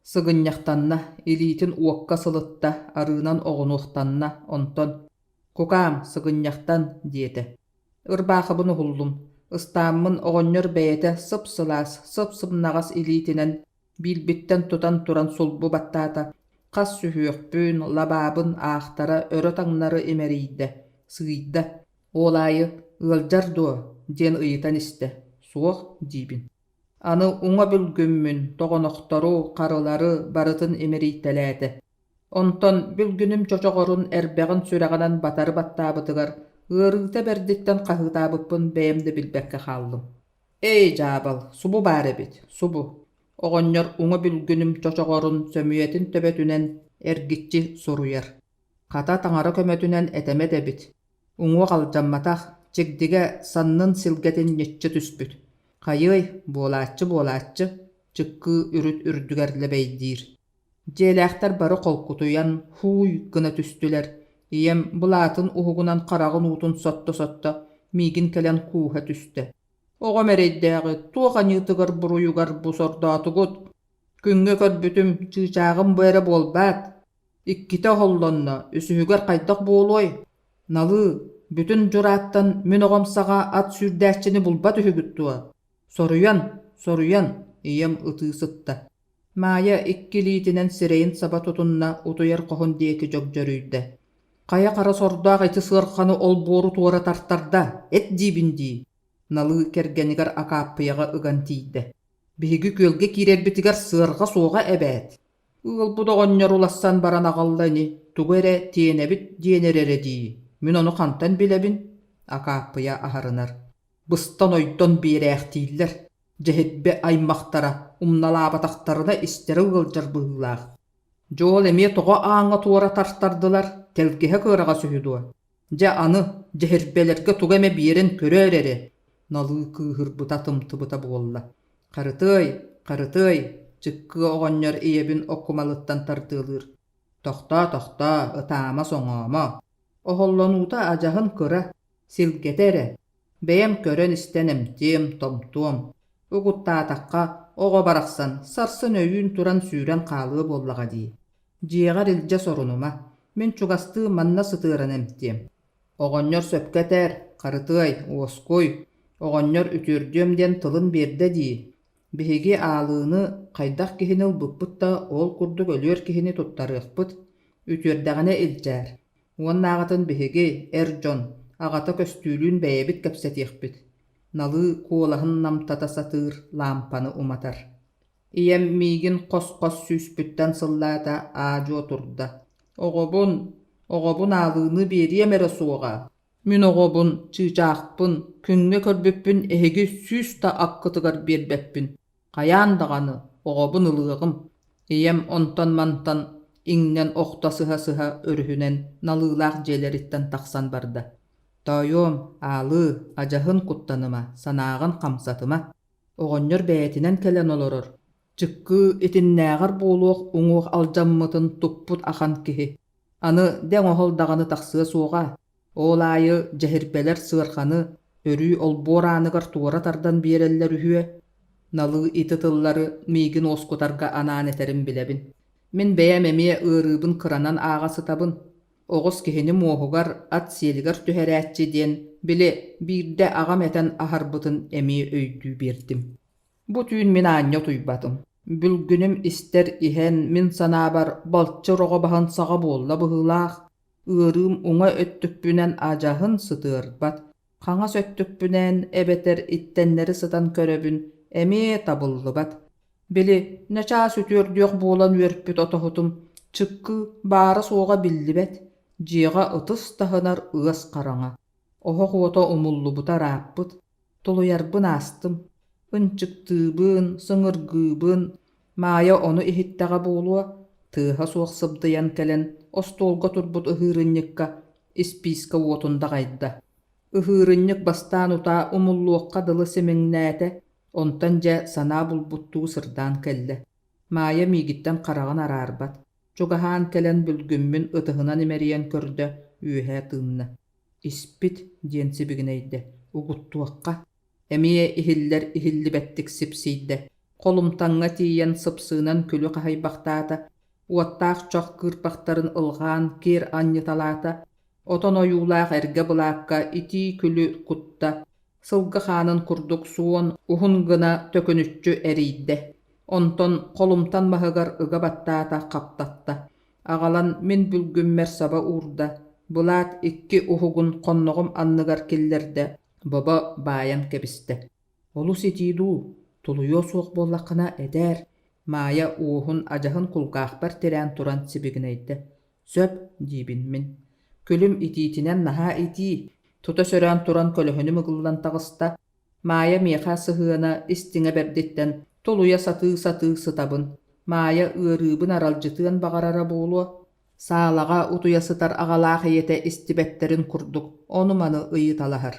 Speaker 1: Сыгынньахтанна, илиитин уокка сылытта, арыынан оҕунуохтанна, онтон «Кукаам, сыгынньахтан» диэтэ. Ырбаахыбын уһуллум, ыстааммын оҕонньор бэйэтэ сып-сылаас, сып-сымнаҕас илиитинэн биилбиттэн тутан туран сулбу баттаата, хас сүһүөхпүн, лабаабын аахтара өрө-таҥнары имэрийдэ, сыыйда. Ол аайы «Ыалдьар дуо?» диэн ыйытан истэ. «Суох» диибин. Аны уҥа бүлгүммүн, тоҕонохтору, харылары барытын имэрийтэлээтэ. Онтон бүлгүнүм чочоҕорун эрбэҕин сүрэҕинэн батары баттаабытыгар ыарыыта бэрдиттэн хаһыытаабыппын бэйэм да билбэккэ хааллым. «Эй, дьаабал, субу баар эбит, субу!» Оҕонньор уҥа бүлгүнүм чочоҕорун сөмүйэтин төбөтүнэн эргиччи суруйар. Хата таҥара көмөтүнэн этэмэт эбит, Уҥуох алдьамматах, чигдигэ саннын силгэтин ньыччы түспүт. Хайыай, буолааччы-буолааччы, чыккыы үрүт үрдүгэр лэбэйдиир. Дьиэлээхтэр бары холкутуйан, һууй гына түстүлэр. Ийэм былаатын уһугунан хараҕын уутун сотто-сотто, миигин кэлэн кууһа түстэ. Оҕом эрэйдээҕи туох аньыытыгар-буруйугар бу сордоотугут? Күҥҥэ көрбүтүм, чыычааҕым бу эрэ буолбаат? Иккитэ оһоллонно, үсүһүгэр хайдах буолуой? Налыы, бүтүн дьурааттан мин оҕом саҕа ат сүүрдээччини булбат үһүгүт дуо? Соруйан, соруйан, ийэм ытыы сытта. Маайа икки илиитинэн сирэйин саба тутунна, утуйар хоһун диэки дьөгдьөрүйдэ. Хайа хара сордоох ити сыарханы олбуору туора тартарда, эт диибин дии, Налыы кэргэнигэр Акааппыйаҕа ыган тиийдэ. Биһиги күөлгэ киирэрбитигэр сыарҕа суоҕа эбээт. Ыалбыт оҕонньор улассан баран аҕалла ини, тугу эрэ тиэнэбит диэн эрэрэ дии, мин ону хантан билэбин? Акааппыйа аһарынар. Быстан-ойдон биэрээхтииллэр, дьэһирбэ аймахтара умналаабатахтарына истэрэ ыалдьар быһыылаах. Дьуол эмиэ тоҕо ааҥҥа туора тартардылар, тэлгэһэ кыараҕас үһү дуо? Дьэ аны дьэһирбэлэргэ тугу эмэ биэрэн көрөөр эрэ, Налыы кыыһырбыта тымтыбыта буолла. Харытыай, Харытыай, Чыккыа оҕонньор ийэбин оккумалыттан тардыалыыр. Тохтоо, тохтоо, ытаама-соҥоомо. Оһоллонуута адьаһын кыра, силгэтэ эрэ. Бэйэм көрөн-истэн эмтиэм, томтуом. Угуттаатахха, оҕо барахсан сарсын өйүүн туран сүүрэн хаалыа буоллаҕа дии. Дьиэҕэр илдьэ сорунума, мин чугастыы манна сытыаран эмтиэм. Оҕонньор сөпкө этэр, Харытыай, уоскуй, оҕонньор үтүөрдүөм диэн тылын биэрдэ дии. Биһиги аалыыны хайдах киһини ылбыппыт да ол курдук өлүөр киһини туттарыахпыт, үтүөрдэҕинэ илдьээр. Уоннааҕытын биһиги, эр дьон, аҕата көстүүлүүн бэйэбит кэпсэтиэхпит. Налыы куолаһын намтата сатыыр лаампаны уматар. Ийэм миигин хос-хос сүүспүттэн сыллаата, аа-дьуо турда. Оҕобун, оҕобун аалыыны биэриэм эрэ суоҕа. Мин оҕобун, чыычаахпын, күҥҥэ көрбүппүн эһиги сүүс да аккытыгар биэрбэппин. Хайаан даҕаны оҕобун ылыаҕым. Ийэм онтон-мантан иҥнэн охто сыһа-сыһа өрүһүнэн налыылаах дьиэлэриттэн тахсан барда. Тоойуом, аалыы, адьаһын куттаныма, санааҕын хамсатыма. Оҕонньор бэйэтинэн кэлэн олорор, чыккыы итиннээҕэр буолуох уҥуох алдьаммытын туппут ахан киһи. Аны дэҥ-оһол даҕаны тахсыа суоҕа, ол аайы дьэһирбэлэр сыарҕаны өрүү олбуор ааныгар туора тардан биэрэллэр үһүө. Налыы ити тыллары миигин уоскутарга анаан этэрин билэбин. Мин бэйэм эмиэ ыарыыбын кыранан ааҕа сытабын. Оҕус киһини муоһугар, ат сиэлигэр түһэрээччи диэн, били, биирдэ аҕам этэн аһарбытын эмиэ өйдүү биэрдим. Бу түүн мин аанньа утуйбатым. Бүлгүнүм истэр иһэн, мин санаабар, балчыр оҕо баһын саҕа буолла быһыылаах. Ыарыым уҥа өттүкпүнэн адьаһын сытыарбат, хаҥас өттүкпүнэн эбэтэр иттэннэри сытан көрөбүн, эмиэ табыллыбат. Били, начаас үтүөрдүөх буолан үөрпүт отоһутум чыккы баара-суоҕа биллибэт, дьиэҕэ ытыс таһынар ыас хараҥа. Оһох уота умуллубута ырааппыт, тулуйарбын аастым. Ынчыктыыбын, сыҥыргыыбын, Маайа ону иһиттэҕэ буолуо, тыаһа суох сыбдыйан кэлэн остуолга турбут ыһыырынньыкка испиискэ уотун даҕайда. Ыһыырынньык бастаан утаа умуллуохха дылы симиҥнээтэ, онтон дьэ санаа булбуттуу сырдаан кэллэ. Маайа миигиттэн хараҕын араарбат, чугаһаан кэлэн бүлгүммүн ытыһынан имэрийэн көрдө, үөһэ тыынна. «Испит» диэн сибигинэйдэ, «угуттуохха» Эмиэ иһиллэр иһиллибэттик сипсийдэ, холумтаҥҥа тиийэн сыпсыынан күлү хаһыйбахтаата, уоттаах чох кыырпахтарын ылҕаан киэр анньыталаата, отон ойуулаах эргэ былаакка итии күлү кутта, сылгы хаанын курдук суон, уһун гына төкүнүччү эрийдэ. Онтон холумтан маһыгар ыга баттаата, хаптатта. Аҕалан мин бүлгүммэр саба уурда, былаат икки уһугун хонноҕум анныгар киллэрдэ, бобо баайан кэбистэ. Олус итии дуу, тулуйуо суох буоллаххына этээр, Маайа уоһун адьаһын кулгаахпар тирээн туран сибигинэйдэ. Сөп, диибин мин. Күлүм итиитинэн наһаа итии, тута сөрөөн туран көлөһүнүм ыгыллан таҕыста. Маайа миэхэ сыһыана истиҥэ бэрдиттэн тулуйа сатыы-сатыы сытабын. Маайа ыарыыбын аралдьытыан баҕарара буолуо. Саалаҕа утуйа сытар аҕалаах ийэтэ истибэттэрин курдук ону-маны ыйыталаһар.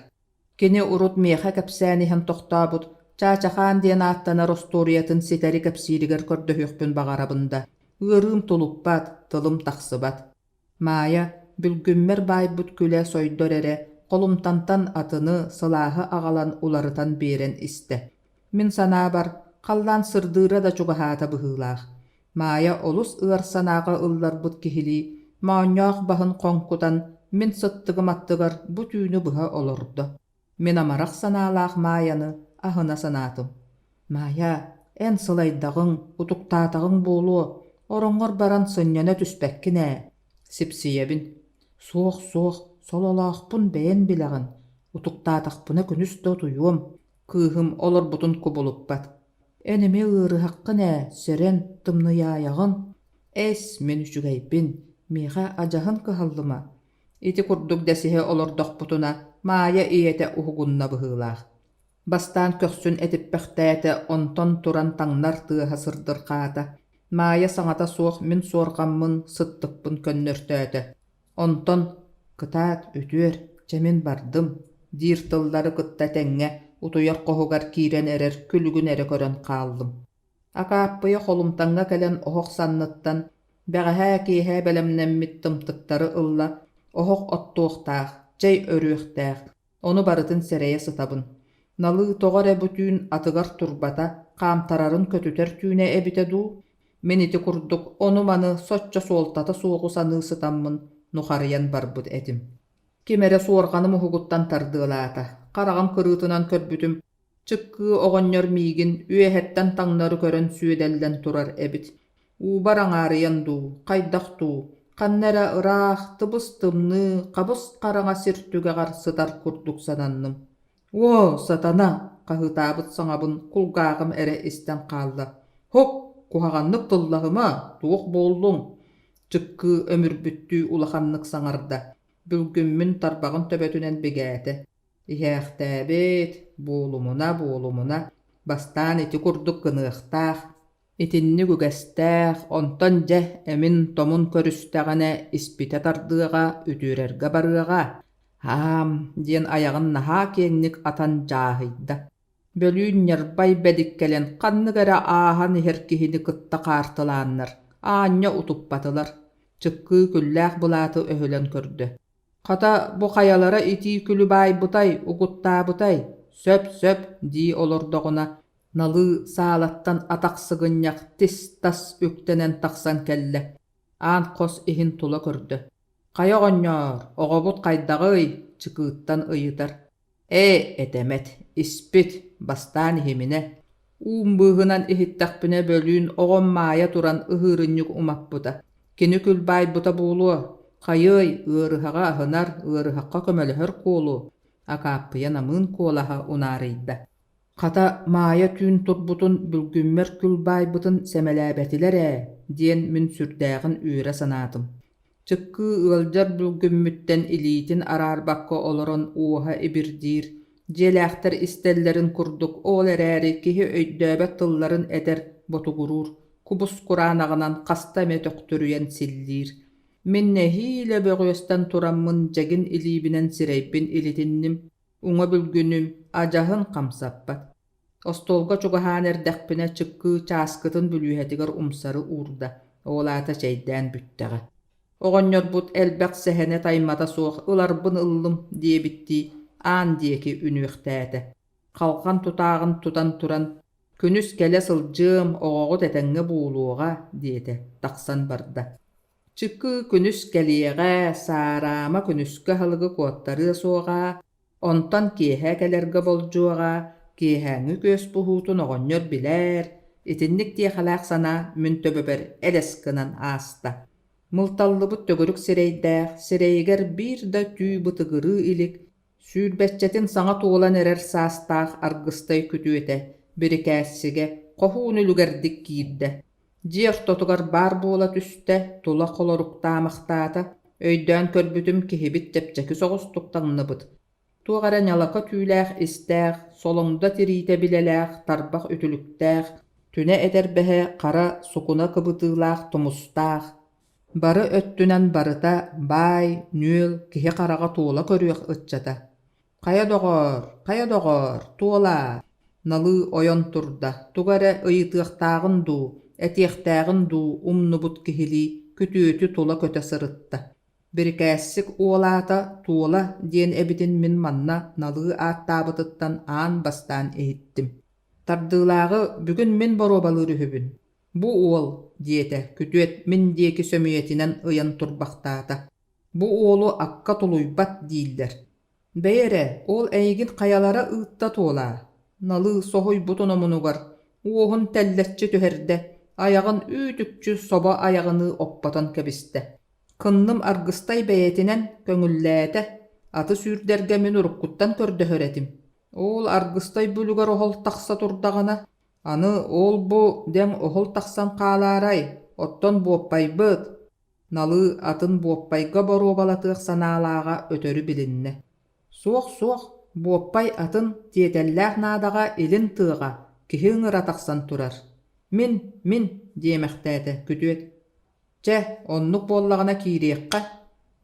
Speaker 1: Кини урут миэхэ кэпсээн иһэн тохтообут Чаачахаан диэн ааттанар остуоруйатын ситэри кэпсииригэр көрдөһүөхпүн баҕарабын да, ыарыым тулуппат, тылым тахсыбат. Маайа, бүлгүммэр баайбыт күлэ сойдор эрэ, холумтантан атыны, сылааһы аҕалан уларытан биэрэн истэ. Мин санаабар, халлаан сырдыыра да чугаһаата быһыылаах. Маайа олус ыар санааҕа ылларбыт киһилии, моонньоох баһын хоҥкутан, мин сыттыгым аттыгар бу түүнү быһа олордо. Мин амарах санаалаах Маайаны аһына санаатым. «Маайа, эн сылайдаҕыҥ, утуктаатаҕыҥ буолуо, ороҥҥор баран сынньана түспэккин ээ» сипсийэбин. «Суох, суох, сололоохпун бэйэн билэҕин, утуктаатахпына күнүс да утуйуом» кыыһым олорбутун кубулуппат. Эн эмиэ ыарыһаххын ээ, сэрэн, тымныйаайаҕын. Эс, мин үчүгэйбин, миэхэ адьаһын кыһаллыма. Ити курдук дэсиһэ олордохпутуна, Маайа ийэтэ уһугунна быһыылаах. Бастаан көхсүн этиппэхтээтэ, онтон туран таҥнар тыаһа сырдырҕаата. Маайа саҥата суох мин суорҕаммын, сыттыкпын көннөртөөтө. Онтон «Кытаат, үтүөр, чэ мин бардым» диир тыллары кытта тэҥҥэ утуйар хоһугар киирэн эрэр күлүгүн эрэ көрөн хааллым. Акааппыйа холумтаҥҥа кэлэн оһох санныттан бэҕэһээ киэһэ бэлэмнэммит тымтыктары ылла, оһох оттуохтаах, чэй өрүөхтээх, ону барытын сэрэйэ сытабын. Налыы тоҕо эрэ бу түүн атыгар турбата, хаамтарарын көтүтэр түүнэ эбитэ дуу? Мин ити курдук ону-маны соччо суолтата суоҕу саныы сытаммын нухарыйан барбыт этим. Ким эрэ суорҕаным уһугуттан тардыалаата, хараҕым кырыытынан көрбүтүм, чыккыы оҕонньор миигин үөһэттэн таҥнары көрөн сүөдэллэн турар эбит. Уубар аҥаарыйан дуу, хайдах дуу, ханна эрэ ыраах, тыбыс-тымныы, хабыс-хараҥа сир түгэҕэр сытар курдук сананным. «Уо, сатана!» хаһыытаабыт саҥабын кулгааҕым эрэ истэн хаалла. «Һоп, куһаҕаннык тыллаһыма, туох буоллуҥ?» Чыккыы өмүрбүттүү улаханнык саҥарда, бүлгүммүн тарбаҕын төбөтүнэн бигээтэ. Иһээхтээбит, буолумуна, буолумуна, бастаан ити курдук гыныахтаах, итинник үгэстээх, онтон дьэ эмин-томун көрүстэҕинэ испитэ тардыаҕа, үтүөрэргэ барыаҕа. «Аам» диэн айаҕын наһаа киэҥник атан дьааһыйда. Бөлүүн ньарбай бэдик кэлэн ханнык эрэ ааһан иһэр киһини кытта хаартылааннар, аанньа утуппатылар. Чыккыы күллээх былааты өһүлэн көрдө. Хата, бу хайалара итии күлү баайбытай, угуттаабытай? Сөп, сөп дии олордоҕуна, налыы саалаттан атах сыгынньах тис-тас үктэнэн тахсан кэллэ. Аан хос иһин тула көрдө. «Хайа оҕонньоор, оҕобут хайдаҕый?» чыкыыттан ыйытар. «Ээ, этэмэт, испит, бастаан иһиминэ. Уум быыһынан иһиттэхпинэ бөлүүн оҕом Маайа туран ыһыырынньык умаппыта. Кини күл баайбыта буолуо. Хайыай, ыарыһаҕы аһынар, ыарыһахха көмөлөһөр куолу, Акааппыйа намыын куолаһа унаарыйда. Хата, Маайа түүн турбутун, бүлгүммэр күл баайбытын сэмэлээбэтилэр ээ диэн мин сүрдээҕин үөрэ санаатым. Чыккыы ыалдьар бүлгүммүттэн илиитин араарбакка олорон уоһа ибирдиир, дьиэлээхтэр истэллэрин курдук ол эрээри киһи өйдөөбөт тылларын этэр, ботугуруур, кубус-кураанаҕынан хаста эмэ төхтүрүйэн силлиир. Мин нэһиилэ бөҕүөстэн тураммын дьэгин илиибинэн сирэйбин илитинним, уҥа бүлгүнүм адьаһын хамсаппат. Остуолга чугаһаан эрдэхпинэ чыккыы чааскытын бүлүүһэтигэр умсары уурда, ол аата чэйдээн бүттэҕэ. Оҕонньорбут элбэх сэһэнэ-таймата суох ыларбын ыллым диэбиттии аан диэки үнүөхтээтэ. Халҕан тутааҕын тутан туран «Күнүс кэлэ сылдьыам, оҕоҕут этэҥҥэ буолуоҕа» диэтэ, тахсан барда. Чыкыы күнүс кэлиэҕэ, саараама күнүскү аһылыгы куоттарыа суоҕа, онтон киэһэ кэлэргэ болдьуоҕа, киэһээҥҥи күөс буһуутун оҕонньор билээр, итинник тиэхэлээх санаа мин төбөбөр элэс гынан ааста. Мылталлыбыт төгүрүк сирэйдээх, сирэйигэр биир да түү бытыгырыы илик, Сүүрбэччэтин саҥа туолан эрэр саастаах Аргыстай күтүөтэ, бирикээссигэ, хоһуун үлүгэрдик киирдэ. Дьиэ ортотугар баар буола түстэ, тула холоруктаамахтаата, өйдөөн көрбүтүм киһибит чэпчэки соҕустук таҥныбыт. Туох эрэ ньалака түүлээх истээх, солоҥдо тириитэ билэлээх, тарбах үтүлүктээх, түнэ этэрбэһэ хара сукуна кыбытыылаах тумустаах, Бары өттүнэн барыта баай, нүөл, киһи хараҕа туола көрүөх ыччата. «Хайа доҕоор, хайа доҕоор, туолаа!» Налыы ойон турда, тугу эрэ ыйытыахтааҕын дуу, этиэхтээҕин дуу умнубут киһилии күтүөтү тула көтө сырытта. Бирикээссик уол аата Туола диэн эбитин мин манна Налыы ааттаабытыттан аан бастаан иһиттим. Тардыылааҕы бүгүн мин боруобалыыр үһүбүн «Бу уол», диэтэ, күтүөт мин диэки сөмүйэтинэн ыйан турбахтаата, «бу уолу акка тулуйбат дииллэр. Бэйи эрэ, ол эйигин хайалара ыытта туолаа?» Налыы соһуйбутун омунугар, уоһун тэллэччи түһэрдэ, айаҕын үүт-үкчү собо айаҕыныы оппотон кэбистэ. Кынным Аргыстай бэйэтинэн көҥүллээтэ, аты сүүрдэргэ мин уруккуттан көрдөһөр этим. Ол Аргыстай бүлүгэр оһол тахса турдаҕына, Аны ол-бу дэҥ оһол тахсан хаалаарай, оттон буоппайбыт, Налыы атын буоппайга боруобалатыах санаалааҕа өтөрү билиннэ. Суох-суох, буоппай атын тиэтэллээх наадаҕа илин тыаҕа киһи ыҥыра тахсан турар. Мин, мин, диэмэхтээтэ күтүөт. Чэ, оннук буоллаҕына киириэххэ,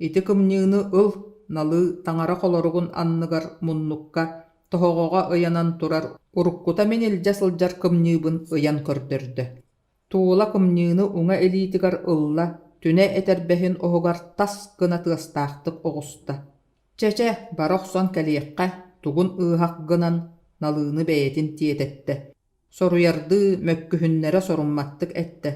Speaker 1: ити кымньыыны ыл, Налыы таҥара холоругун анныгар муннукка, тоһоҕоҕо ыйанан турар уруккута мин илдьэ сылдьар кымньыыбын ыйан көрдөрдө. Туола кымньыыны уҥа илиитигэр ылла, түнэ этэрбэһин оһугар тас гына тыастаахтык оҕуста. Чэ-чэ, бара охсон кэлиэххэ, тугун ыыһах гынан, Налыыны бэйэтин тиэтэттэ. Соруйардыы, мөккүһүннэрэ сорумматтык эттэ: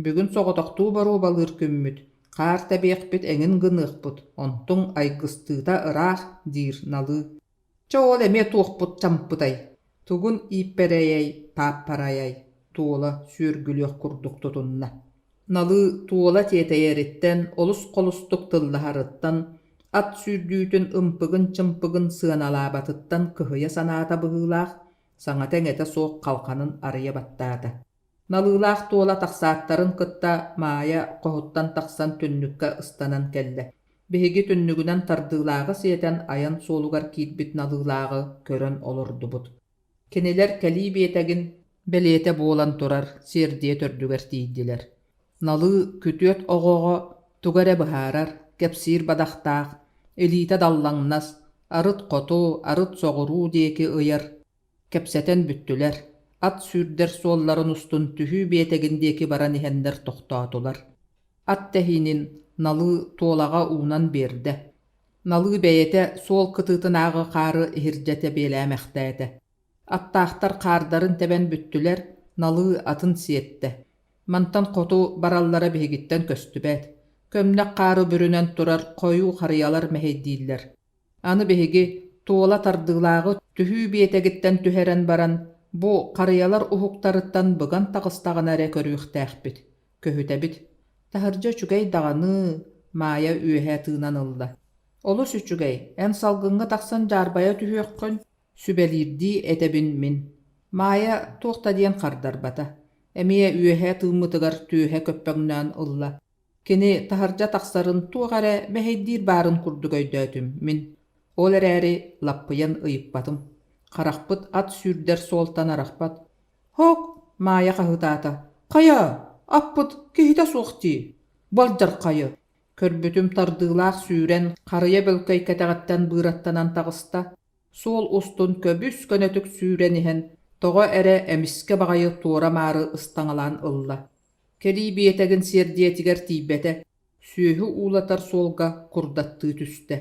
Speaker 1: Бүгүн соҕотохтуу боруобалыыр күммүт, хаар тэбиэхпит эҥин гыныахпыт, онтуҥ айгыстыыта ыраах, диир Налыы. Чэ ол эмиэ туохпут чампытай, тугун ииппэрэйэй, тааппарайай, Туола сүөргүлүөх курдук тутунна. Налыы Туола тиэтэйэриттэн, олус холустук тыллаһарыттан, ат сүүрдүүтүн ымпыгын-чымпыгын сыаналаабатыттан кыһыйа санаата быһыылаах, саҥата-иҥэтэ суох халҕанын арыйа баттаата. Налыылаах Туола тахсааттарын кытта Маайа хоһуттан тахсан түннүккэ ыстанан кэллэ. Биһиги түннүгүнэн тардыылааҕы сиэтэн айан суолугар киирбит Налыылааҕы көрөн олордубут. Кинилэр кэлии биэтэгин бэлиэтэ буолан турар сиэрдийэ төрдүгэр тиийдилэр. Налыы күтүөт оҕоҕо тугу эрэ быһаарар, кэпсиир бадахтаах, илиитэ даллаҥнас, арыт хоту, арыт соҕуруу диэки ыйар Кэпсэтэн бүттүлэр, ат сүүрдэр суолларын устун түһүү биэтэгин диэки баран иһэннэр тохтоотулар. Ат тэһиинин Налыы Туолаҕа уунан биэрдэ. Налыы бэйэтэ суол кытыытынааҕы хаары иһирдьэ тэбиэлээмэхтээтэ. Аттаахтар хаардарын тэбэн бүттүлэр, Налыы атын сиэттэ. Мантан хоту бараллара биһигиттэн көстүбэт. Көмнөх хаары бүрүнэн турар хойуу харыйалар мэһэйдииллэр. Аны биһиги Туола тардыылааҕы түһүү биэтэгиттэн түһэрэн баран, бу харыйалар уһуктарыттан быган таҕыстаҕына эрэ көрүөхтээхпит, көһүтэбит. Таһырдьа үчүгэй даҕаны, Маайа үөһэ тыынан ылла. Олус үчүгэй, эн салгыҥҥа тахсан дьаарбайа түһүөххүн, сүбэлиирдии этэбин мин. Маайа туох да диэн хардарбата. Эмиэ үөһэ тыыммытыгар түөһэ көппөҥнөөн ылла. Кини таһырдьа тахсарын туох эрэ мэһэйдиир баарын курдук өйдөөтүм мин. Ол эрээри лаппыйан ыйыппатым. Харахпыт ат сүүрдэр суолтан арахпат. «Һок!» Маайа хаһыытаата. «Хайа, аппыт киһитэ суох дии! Балдьархайы!» Көрбүтүм тардыылаах сүүрэн, харыйа бөлкөй кэтэҕиттэн быыраттанан таҕыста. Суол устун көбүс-көнөтүк сүүрэн иһэн, тоҕо эрэ эмискэ баҕайы туора-маары ыстаҥалаан ылла. Кэлии биэтэгин сиэрдийэтигэр тиийбэтэ, сүөһү уулатар суолга курдаттыы түстэ.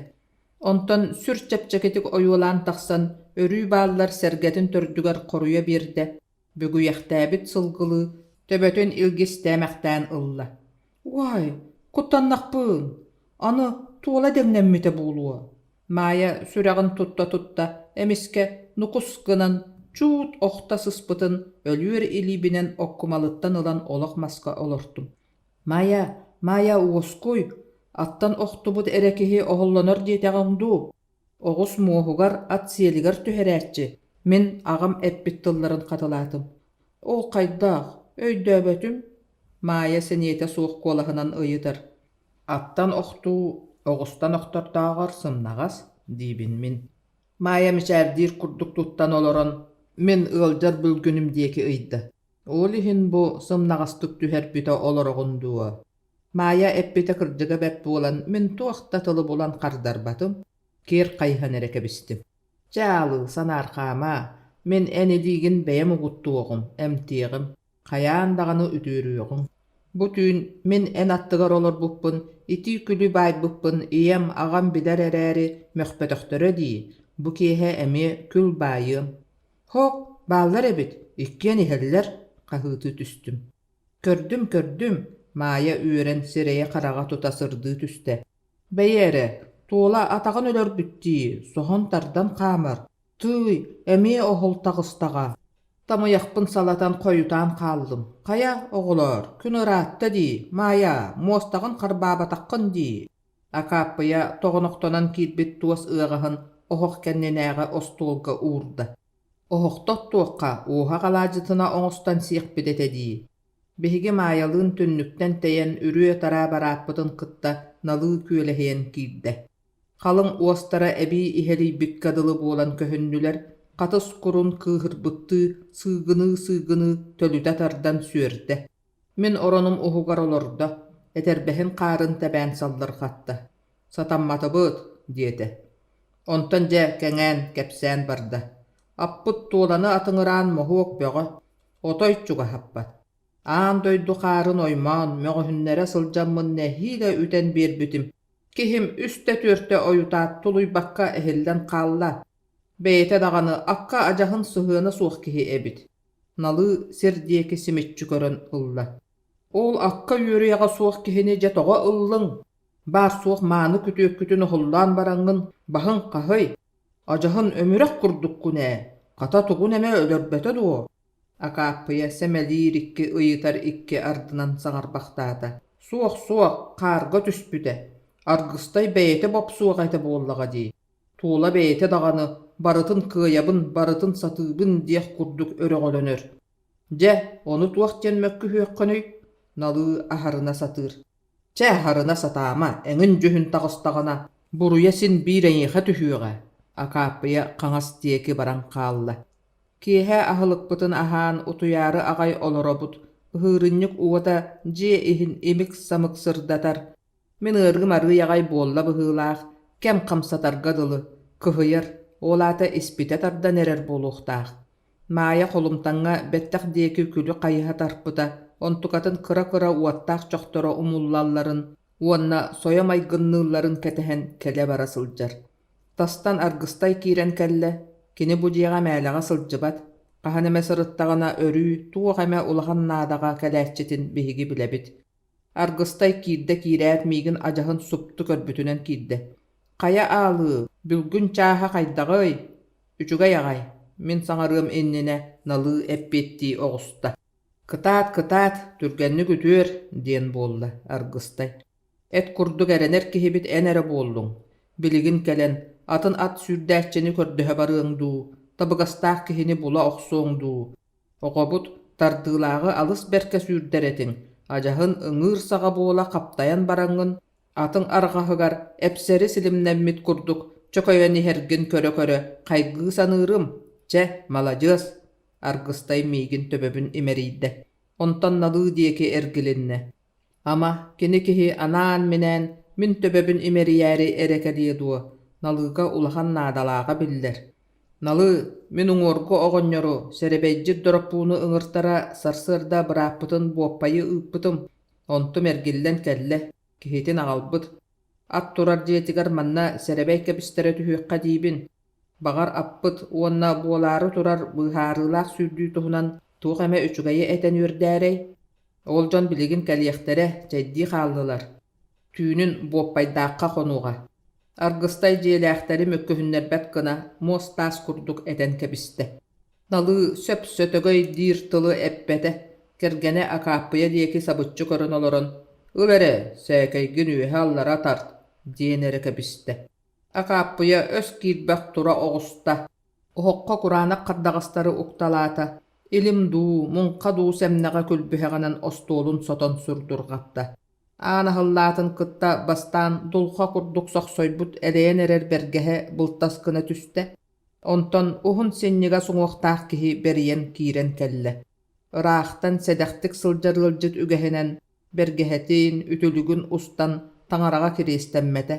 Speaker 1: Онтон сүр чэпчэкитик ойуолаан тахсан, өрүү бааллар сэргэтин төрдүгэр хоруйа биэрдэ, бүгүйэхтээбит сылгылыы төбөтүн илгистээмэхтээн ылла. «Уай, куттаннахпын, аны туола дэҥнэммитэ буолуо» Маайа сүрэҕин тутта-тутта эмискэ нукус гынан чуут охто сыспытын өлүөр илиибинэн оккумалыттан ылан олох маска олортум. «Маайа, Маайа уоскуй, аттан охтубут эрэ киһи оһоллонор диэтэҕиҥ дуу? Оҕус муоһугар, ат сиэлигэр түһэрээччи» мин аҕам эппит тылларын хатылаатым. «Ол хайдах? Өйдөөбөтүм» Маайа сэниэтэ суох куолаһынан ыйытар. Аттан охтуу, оҕустан охтордооҕор сымнаҕас, диибин мин. Маайа мичээрдиир курдук туттан олорон, мин ыалдьар бүлгүнүм диэки ыйда. Ол иһин бу сымнаҕастык түһэрбитэ олороҕун дуо? Маайа эппитэ кырдьыга бэрт буолан, мин туох да тылы булан хардарбатым, киэр хайыһан эрэ кэбистим. Чэ, Аалыы, санаархаама, мин эн илиигин бэйэм угуттуоҕум, эмтиэҕим. Хайаан даҕаны үтүөрүөҕүҥ. Бу түүн мин эн аттыгар олорбуппун, итии күлү баайбыппын ийэм, аҕам билэр эрээри мөхпөтөхтөрө дии, бу киэһэ эмиэ күл баайыам. Һоок, бааллар эбит, иккиэн иһэллэр, хаһыытыы түстүм. Көрдүм, көрдүм, Маайа үөрэн сирэйэ-хараҕа тута сырдыы түстэ. Бэйи эрэ, Туола атаҕын өлөрбүттии, соһон тардан хаамар, Тыый, эмиэ оһол таҕыстаҕа. Тамыйахпын салатан хойутаан хааллым. Хайа, оҕолоор, күн ыраатта дии, Маайа, муостаҕын харбаабатаххын дии. Акааппыйа тоҕонохтонон киирбит туос ыаҕаһын оһох кэннинээҕи остуолга уурда. Оһохто оттуохха, уоһах алаадьытына оҥостон сиэхпит этэ дии. Биһиги Маайалыын түннүктэн тэйэн үрүө-тараа барааппытын кытта налыы күөлэһийэн киирдэ. Халыҥ уостара эбии иһэлийбиккэ дылы буолан көһүннүлэр, хатыс курун кыыһырбыттыы сыыгыныы-сыыгыныы төлүтэ тардан сүөрдэ. Мин оронум уһугар олордо, этэрбэһин хаарын тэбээн саллырҕатта. «Сатамматыбыт» диэтэ. Онтон дьэ кэҥээн, кэпсээн барда. Аппыт туоланы атыҥыраан моһуок бөҕө, отой чугаһаппат. Аан дойду хаарын оймоон, мөҕүһүннэрэ сылдьаммын нэһиилэ үтэн биэрбитим Киһим үстэ-түөртэ ойутаат тулуйбакка эһиллэн хаалла. Бэйэтэ даҕаны акка адьаһын сыһыана суох киһи эбит. Налыы сир диэки симиччи көрөн ылла. Ол акка үөрүйэҕэ суох киһини дьэ тоҕо ыллыҥ? Баар-суох мааны күтүөккүтүн оһоллоон бараҥҥын баһыҥ хаһый? Адьаһын өмүрэх курдуккун ээ, хата тугун эмэ өлөрбөтө дуо? Акааппыйа сэмэлиир икки ыйытар икки ардынан саҥарбахтаата: «Суох, суох, хаарга түспүтэ, Аргыстай бэйэтэ бопсуох этэ буоллаҕа дии, Туола бэйэтэ даҕаны барытын кыайабын, барытын сатыыбын диэх курдук өрөҕөлөнөр. Дьэ, ону туох диэн мөккүһүөххүнүй?» Налыы аһарына сатыыр. «Чэ, аһарына сатаама, эҥин дьүһүн таҕыстаҕына, буруйа син биир эйиэхэ түһүөҕэ», Акааппыйа хаҥас диэки баран хаалла. Киэһэ аһылыкпытын аһаан, утуйаары аҕай олоробут, ыһыырынньык уота дьиэ иһин имик-самык сырдатар. Мин ыарыым арыый аҕай буолла быһыылаах, кэм хамсатарга дылы, кыһыйар, ол аата испитэ тардан эрэр буолуохтаах. Маайа холумтаҥҥа бэттэх диэки күлү хайыһа тарпыта, онтукатын кыра-кыра уоттаах чохторо умуллалларын уонна сойо майгынныылларын кэтэһэн кэлэ-бара сылдьар. Тастан Аргыстай киирэн кэллэ, кини бу дьиэҕэ мээлэҕэ сылдьыбат, хаһан эмэ сырыттаҕына өрүү туох эмэ улахан наадаҕа кэлээччитин биһиги билэбит. Аргыстай киирдэ киирээт миигин адьаһын супту көрбүтүнэн киирдэ: «Хайа аалыы, бүлгүн чааһа хайдаҕый?» «Үчүгэй аҕай», мин саҥарыам иннинэ налыы эппиэттии оҕуста. «Кытаат, кытаат, түргэнник үтүөр», диэн буолла Аргыстай. Эт курдук эрэнэр киһибит эн эрэ буоллуҥ. Билигин кэлэн, атын ат сүүрдээччини көрдөһө барыаҥ дуу, табыгастаах киһини була охсуоҥ дуу? Оҕобут тардыылааҕы алыс бэркэ сүүрдэр этиҥ, адьаһын ыҥыыр саҕа буола хаптайан бараҥҥын, атыҥ арҕаһыгар эпсэри силимнэммит курдук чөкөйөн иһэргин көрө-көрө хайгыы саныырым, чэ, маладьыас, Аргыстай миигин төбөбүн имэрийдэ, онтон налыы диэки эргилиннэ. Ама, кини киһи анаан-минээн мин төбөбүн имэрийээри эрэ кэлиэ дуо, Налыыга улахан наадалааҕа биллэр. Налы, мин уҥуоргу оҕонньору, сэрэбэйдьит Дороппууну ыҥыртара сарсыарда бырааппытын буоппайы ыыппытым, онтум эргиллэн кэллэ, киһитин аҕалбыт. Ат турар дьиэтигэр манна сэрэбэй кэбистэрэ түһүөххэ диибин. Баҕар аппыт уонна буолаары турар быыһаарыылаах сүүрдүү туһунан туох эмэ үчүгэйи этэн үөрдээрэй? Ол дьон билигин кэлиэхтэрэ, чэйдии хааллылар. Түүнүн буоппайдаахха хонуоҕа. Аргыстай дьиэлээхтэри мөккүһүннэрбэт гына муос-таас курдук этэн кэбистэ. Налыы сөп-сөтөгөй диир тылы эппэтэ, кэргэнэ Акааппыйа диэки сабыччы көрөн олорон «Ыл эрэ, сээкэйгин үөһэ-аллара тарт» диэн эрэ кэбистэ. Акааппыйа өс киирбэх тура оҕуста, оһоххо кураанах хардаҕастары укталаата, илим дуу, муҥха дуу сэмнэҕэ күлбүһэҕинэн остуолун сотон сурдурҕатта. Аан аһыллаатын кытта бастаан дулҕа курдук сохсойбут элэйэн эрэр бэргэһэ былтас гына түстэ, онтон уһун синньигэс уҥуохтаах киһи бэрийэн киирэн кэллэ. Ыраахтан сэдэхтик сылдьар ыалдьыт үгэһинэн бэргэһэтин, үтүлүгүн устан таҥараҕа кириэстэммэтэ.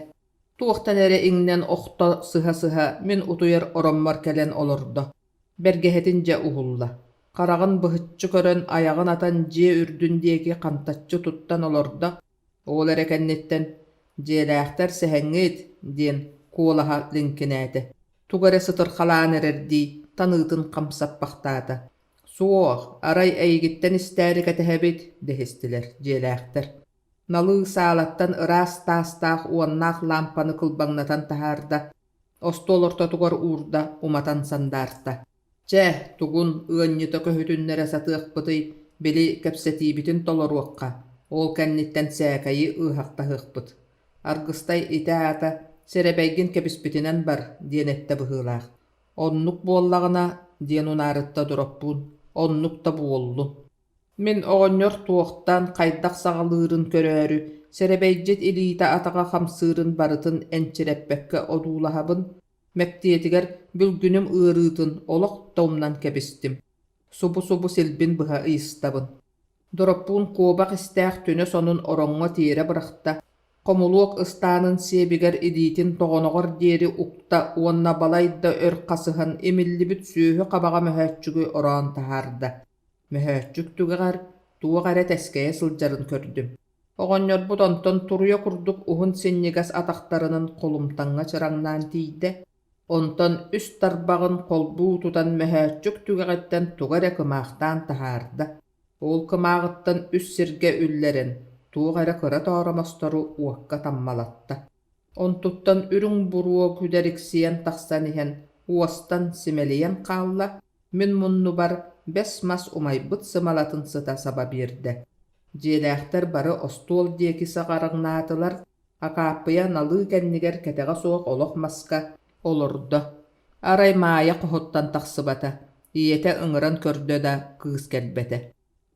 Speaker 1: Туохтан эрэ иҥнэн охто сыһа-сыһа мин утуйар ороммор кэлэн олордо. Бэргэһэтин дьэ уһулла. Хараҕын быһыччы көрөн айаҕын атан дьиэ үрдүн диэки хантаччы туттан олордо. Ол эрэ кэнниттэн «Дьиэлээхтэр сэһэҥҥит» диэн куолаһа лиҥкинээтэ. Тугу эрэ сытырхалаан эрэрдии таныытын хамсаппахтаата. «Суох, арай эйигиттэн истээри кэтэһэбит» дэһистилэр дьиэлээхтэр. Налыы саалаттан ыраас таастаах уоннаах лаампаны кылбаҥнатан таһаарда, остуол ортотугар уурда, уматан сандаарта. Чэ, тугун ыанньыта көһүтүннэрэ сатыахпытый, били кэпсэтиибитин толоруохха, ол кэнниттэн сээкэйи ыаһахтаһыахпыт. Аргыстай ити аата сэрэбэйгин кэбиспитинэн бар диэн эттэ быһыылаах. Оннук буоллаҕына, диэн унаарытта Дороппуун, оннук да буоллун. Мин оҕонньор туохтан, хайдах саҕалыырын көрөөрү, сэрэбэйдьит илиитэ-атаҕа хамсыырын барытын энчирэппэккэ одуулаһабын, мэктиэтигэр бүлгүнүм ыарыытын олох да умнан кэбистим, субу-субу силбин быһа ыйыстабын. Дороппуун куобах истээх түнэ сонун ороҥҥо тиэрэ бырахта, хомулуок ыстаанын сиэбигэр илиитин тоҕоноҕор диэри укта уонна балайда өр хасыһан имиллибит сүөһү хабаҕа мөһөөччүгү ороон таһаарда. Мөһөөччүк түгэҕэр туох эрэ тэскэйэ сылдьарын көрдүм. Оҕонньорбут онтон туруйа курдук уһун синньигэс атахтарынан холумтаҥҥа чараҥнаан тиийдэ, онтон үс тарбаҕын холбуу тутан мөһөөччүк түгэҕиттэн тугу эрэ кымаахтаан таһаарда. Ол кымааҕыттан үс сиргэ үллэрэн, туох эрэ кыра тооромостору уокка таммалатта. Онтуттан үрүҥ буруо күдэриксийэн тахсан иһэн уостан симэлийэн хаалла, мин муннубар бэс мас умайбыт сымалатын сыта саба биэрдэ. Дьиэлээхтэр бары остуол диэки саҕараҥнаатылар, Акааппыйа налыы кэннигэр кэтэҕэ суох олох маска олордо. Арай Маайа хоһуттан тахсыбата, ийэтэ ыҥыран көрдө да, кыыс кэлбэтэ.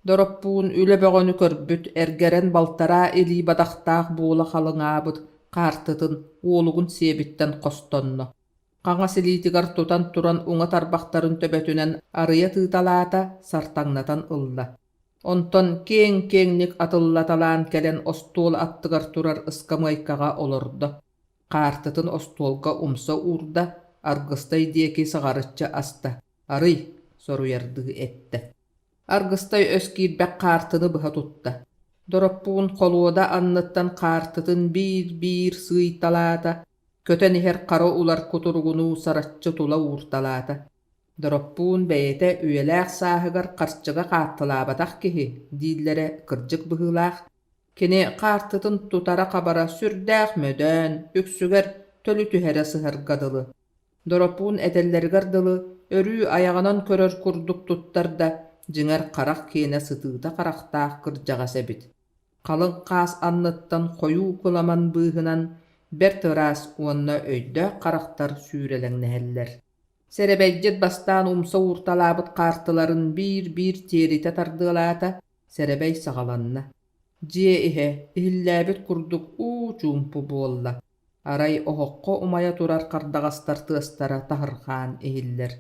Speaker 1: Дороппуун үлэ бөҕөнү көрбүт, эргэрэн балтараа илии бадахтаах буола халыҥаабыт хаартытын уолугун сиэбиттэн хостонно. Хаҥас илиитигэр тутан туран уҥа тарбахтарын төбөтүнэн арыйа тыыталаата, сартаҥнатан ылла. Онтон киэҥ-киэҥник атыллаталаан кэлэн остуол аттыгар турар ыскамыайкаҕа олордо. Хаартытын остуолга умса уурда, Аргыстай диэки саҕарыччы аста, «Арый!» соруйардыы эттэ. Аргыстай өс киирбэх хаартыны быһа тутта. Дороппуун холуода анныттан хаартытын биир-биир сыыйталаата, көтөн иһэр хара улар кутуругунуу сараччы тула уурталаата. Дороппуун бэйэтэ үйэлээх сааһыгар харчыга хааттылаабатах киһи дииллэрэ кырдьык быһыылаах. Кини хаартытын тутара-хабара сүрдээх мөдөөн, үксүгэр төлү түһэрэ сыһарга дылы. Доропуун этэллэригэр дылы, өрүү айаҕынан көрөр курдук туттар да, дьиҥэр харах киэнэ сытыыта харахтаах кырдьаҕас эбит. Халыҥ хаас анныттан хойуу кыламан быыһынан бэрт ыраас уонна өйдөөх харахтар сүүрэлэҥнэһэллэр. Сэрэбэйдьит бастаан умса уурталаабыт хаартыларын биир-биир тиэритэ тардыалаата, сэрэбэй саҕаланна. Дьиэ иһэ иһиллээбит курдук уу чуумпу буолла. Арай оһоххо умайа турар хардаҕастар тыастара таһырҕаан иһиллэр.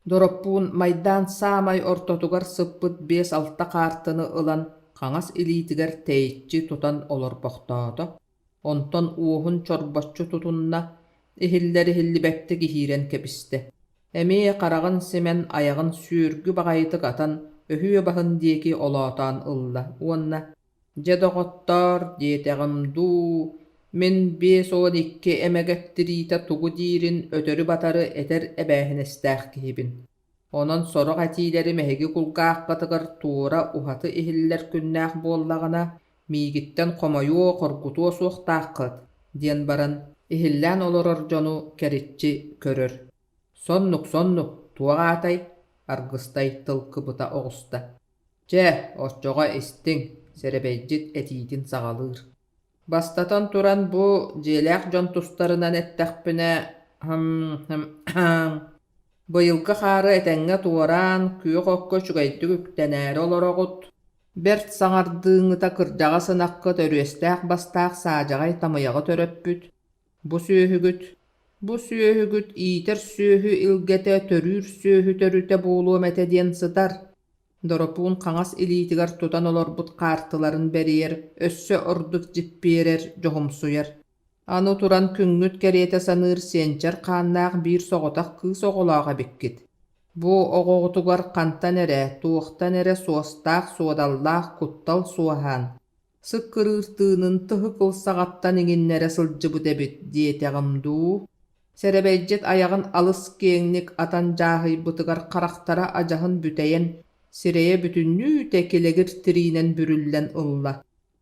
Speaker 1: Дороппуун майдаан саамай ортотугар сыппыт биэс-алта хаартыны ылан хаҥас илиитигэр тэйиччи тутан олорбохтоото, онтон уоһун чорбоччу тутунна, иһиллэр-иһиллибэттик иһиирэн кэбистэ. Эмиэ хараҕын симэн айаҕын сүөргү баҕайытык атан өһүө баһын диэки олоотоон ылла уонна «Дьэ, доҕоттоор, диэтэҕим дуу, мин 52 эмэгэт тириитэ тугу диирин өтөрү-батары этэр эбээһинэстээх киһибин. Онон сорох этиилэрим эһиги кулгааххытыгар туора уһаты иһиллэр күннээх буоллаҕына, миигиттэн хомойуо, хоргутуо суохтааххыт» диэн баран, иһиллээн олорор дьону кэриччи көрөр. «Соннук-соннук, туох аатай?» Аргыстай тыл кыбыта оҕуста. Чэ, оччоҕо истиҥ, сэрэбэйдьит этиитин саҕалыыр. Бастатан туран, бу дьиэлээх дьон тустарынан эттэхпинэ, быйылгы хаары этэҥҥэ туораан, күөх окко үчүгэйдик үктэнээри олороҕут. Бэрт саҥардыыҥҥыта кырдьаҕас ынаххыт өрүөстээх бастаах саадьаҕай тамыйаҕы төрөппүт. Бу сүөһүгүт, бу сүөһүгүт иитэр сүөһү илгэтэ төрүүр сүөһү төрүтэ буолуом этэ диэн сытар. Доропуун хаҥас илиитигэр тутан олорбут хаартыларын бэрийэр, өссө ордук дьиппиэрэр, дьоһумсуйар. Аны туран күҥҥүт кэриэтэ саныыр сиэнчэр хааннаах биир соҕотох кыыс оҕолоох эбиккит. Бу оҕоҕутугар хантан эрэ, туохтан эрэ суостаах-суодаллаах куттал суоһаан, сыккырыыр тыынын тыһы кыл саҕаттан иҥиннэрэ сылдьыбыт эбит диэтэҕим дуу Сэрэбэйдьит айаҕын алыс киэҥник атан дьааһыйбытыгар харахтара адьаһын бүтэйэн, сирэйэ бүтүннүүтэ килэгир тириинэн бүрүллэн ылла.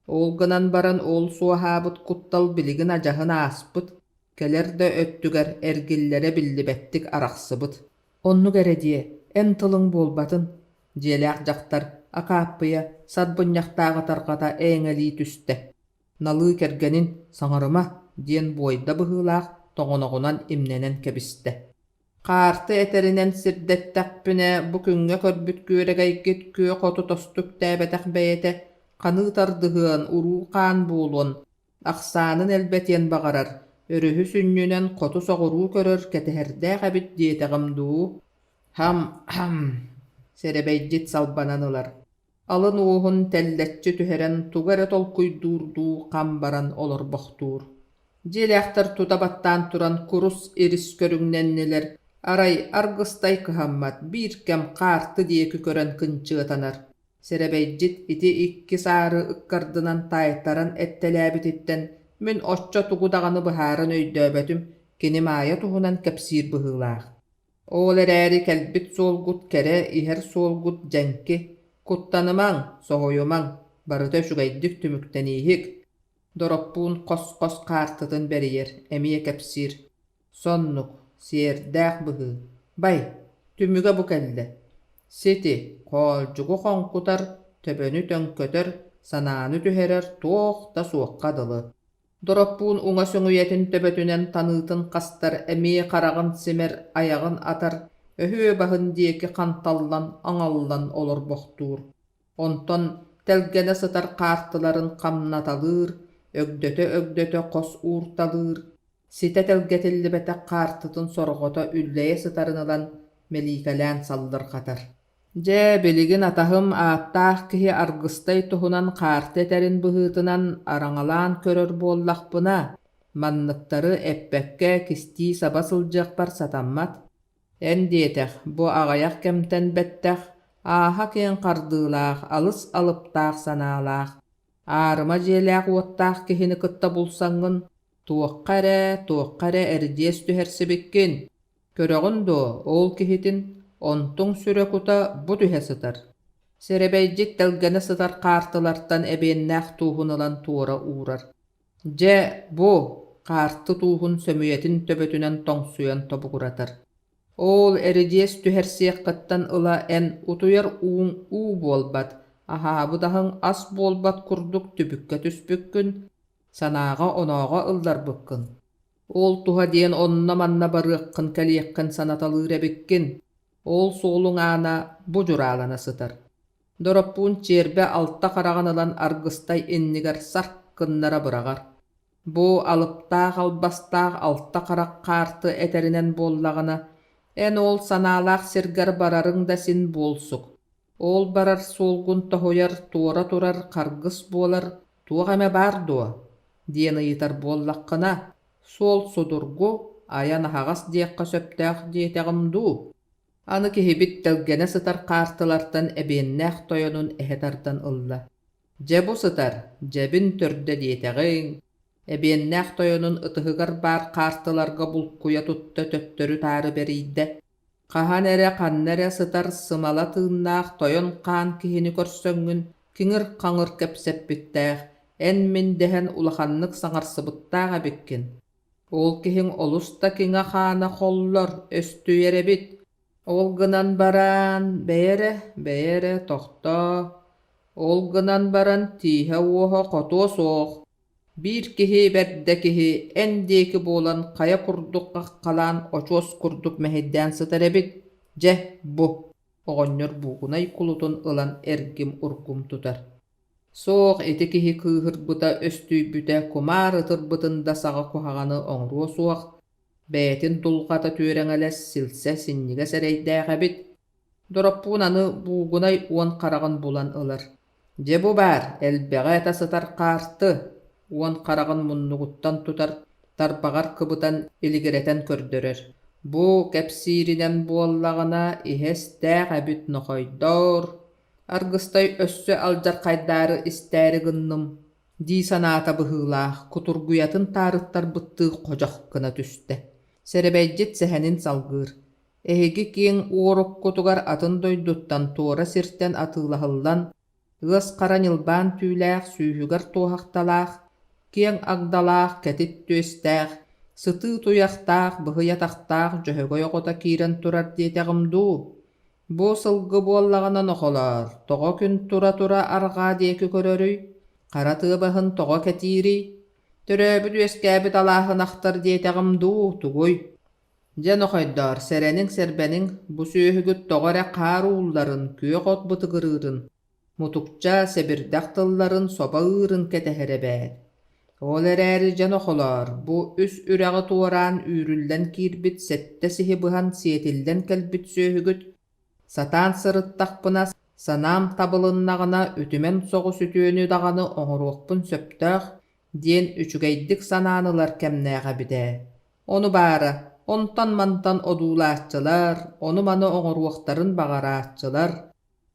Speaker 1: Ол гынан баран ол суоһаабыт куттал билигин адьаһын ааспыт, кэлэр да өттүгэр эргиллэрэ биллибэттик арахсыбыт. Оннук эрэ диэ, эн тылыҥ буолбатын, дьиэлээх дьахтар Акааппыйа сарбынньахтааҕы тарҕата эйэҥэлии түстэ. Налыы кэргэнин «Саҥарыма» диэн буойда быһыылаах тоҕоноҕунан имнэнэн кэбистэ. Хаарты этэринэн сирдэттэхпинэ, бу күҥҥэ көрбүт күөрэгэйгит күөх оту тосту үктээбэтэх бэйэтэ ханыы тардыһыан, уруу-хаан буолуон, ахсаанын элбэтиэн баҕарар, өрүһү сүнньүнэн хоту-соҕуруу көрөр кэтэһэрдээх эбит диэтэҕим дуу? Хам-хам, сэрэбэйдьит салбанан ылар. Алын уоһун тэллэччи түһэрэн тугу эрэ толкуйдуурдуу хам баран олорбохтуур. Дьиэлээхтэр тута баттаан туран курус ирис көрүҥнэннилэр, арай аргыстай кыһаммат, биир кэм хаарты диэки көрөн кынчыатанар. Сэрэбэйдьит ити икки саары ыккардынан таайтаран эттэлээбититтэн мин оччо тугу даҕаны быһааран өйдөөбөтүм, кини Маайа туһунан кэпсиир быһыылаах. Ол эрээри кэлбит суолгут кэрэ, иһэр суолгут дьэҥки. Куттанымаҥ, соһуйумаҥ, барыта үчүгэйдик түмүктэнииһик. Дороппуун хос-хос хаартытын бэрийэр, эмиэ кэпсиир. Соннук, сиэрдээх быһыы. Бай, түмүгэ бу кэллэ. Сити, хоолдьугу хоҥкутар, төбөнү төҥкөтөр, санааны түһэрэр туох да суохха дылы. Дороппуун уҥа сөҥүйэтин төбөтүнэн таныытын хастар, эмиэ хараҕын симэр, айаҕын атар, өһүө баһын диэки ханталлан, аҥаллан олорбохтуур. Онтон тэлгэнэ сытар хаартыларын хамнаталыыр, өгдөтө-өгдөтө хос уурталыыр, ситэ тэлгэтиллибэтэх хаартытын сорҕото үллэйэ сытарын ылан мэлиикэлээн саллырҕатар. Дьэ, билигин атаһым ааттаах киһи Аргыстай туһунан хаарты этэрин быһыытынан араҥалаан көрөр буоллахпына, манныктары эппэккэ кистии-саба сылдьыахпар сатаммат. Эн диэтэх, бу аҕыйах кэмтэн бэттэх, ааһа киэҥ хардыылаах, алыс алыптаах санаалаах, аарыма дьиэлээх-уоттаах киһини кытта булсаҥҥын, туохха эрэ, туохха эрэ эридьиэс түһэрсибиккин. Көрөҕүн дуо, ол киһитин, онтуҥ сүрэ-кута бу түһэ сытар. Сэрэбэйдьит тэлгэнэ сытар хаартылартан эбиэннээх тууһун ылан туора уурар. Дьэ, бу, хаарты тууһун сөмүйэтин төбөтүнэн тоҥсуйан тобугуратар. Ол эридьиэс түһэрсиэххиттэн ыла эн утуйар ууҥ уу буолбат, Аһаабыт аһыҥ ас буолбат курдук түбүккэ түспүккүн, санааҕа-онооҕо ылларбыккын. Ол туһа диэн онно-манна барыаххын-кэлиэххин санаталыыр эбиккин. Ол суолуҥ аана бу дьураалана сытар. Дороппуун чиэрбэ алта хараҕын ылан Аргыстай иннигэр сарк гыннара быраҕар. Бу алыптаах албастаах алта харах хаарты этэринэн буоллаҕына, эн ол санаалаах сиргэр барарыҥ да син буолсук. Ол барар суолгун тоһуйар, туора турар харгыс буолар туох эмэ баар дуо? диэн ыйытар буоллаххына, суол судургу, айан аһаҕас диэххэ сөптөөх диэтэҕим дуу? Аны киһибит тэлгэнэ сытар хаартылартан эбиэннээх тойонун эһэ тардан ылла. Дьэ бу сытар, дьэбин төрдө диэтэҕиҥ, эбиэннээх тойонун ытыһыгар баар хаартыларга булкуйа тутта төттөрү-таары бэрийдэ. Хаһан эрэ ханна эрэ сытар сымала тыыннаах тойон хаан киһини көрсөҥҥүн киҥир-хаҥыр кэпсэппиттээх, эн-мин дэһэн улаханнык саҥарсыбыттаах эбиккин. Ол киһиҥ олус да киҥэ-хаана холлор, өстүйэр эбит. Ол гынан баран, бэйэ эрэ, бэйэ эрэ, тохтоо. Ол гынан баран тииһэ-уоһа хотуо суох. Биир киһи бэрдэ киһи эн диэки буолан хайа курдук хаххалаан очуос курдук мэһэйдээн сытар эбит. Дьэ, бу, оҕонньор буугунай кулутун ылан эргим-ургум тутар. Суох, ити киһи кыыһырбыта, өстүйбүтэ, кумаар ытырбытын да саҕа куһаҕаны оҥоруо суох, бэйэтин дулҕата түөрэҥэлэс, силсэ синньигэс эрэйдээх эбит. Дороппуун аны буугунай уон хараҕын булан ылар. Дьэ бу баар, элбэҕи этэ сытар хаарты, уон хараҕын муннугуттан тутар, тарбаҕар кыбытан илигирэтэн көрдөрөр. Бу кэпсииринэн буоллаҕына, иһэ-истээх эбит нохойдоор, Аргыстай өссө алдьархайдаары истээри гынным дии санаата быһыылаах, кутургуйатын таарыттарбыттыы ходьох гына түстэ. Сэрэбэйдьит сэһэнин салгыыр: Эһиги киэҥ уоруккутугар атын дойдуттан туора сиртэн атыылаһыллан, ыас хара ньылбаан түүлээх сүүһүгэр туоһахталаах, киэҥ агдалаах, кэтит түөстээх, сытыы туйахтаах, быһый атахтаах дьөһөгөй оҕото киирэн турар диэтэҕим дуу? Бу сылгы буоллаҕына нохолоор, тоҕо күн тура-тура арҕаа диэки көрөрүй, хара тыа баһын тоҕо кэтиирий? Төрөөбүт-үөскээбит алааһын ахтар диэтэҕим дуу, тугуй? Дьэ, нохойдоор, сэрэниҥ-сэрбэниҥ, бу сүөһүгүт тоҕо эрэ хаар уулларын, күөх от бытыгырыырын, мутукча, сэбирдэх тылларын собо ыырын кэтэһэр эбээт. Ол эрээри дьэ нохолоор, бу үс үрэҕи туораан үүрүллэн киирбит сэттэ сиһи быһан сиэтиллэн кэлбит сүөһүгүт, сатаан сырыттахпына, санаам табылыннаҕына үтүмэн соҕус үтүөнү даҕаны оҥоруохпун сөптөөх диэн үчүгэйдик санаан ылар кэмнээх эбит ээ. Ону баара, онтон-мантан одуулааччылар, ону-маны оҥоруохтарын баҕарааччылар,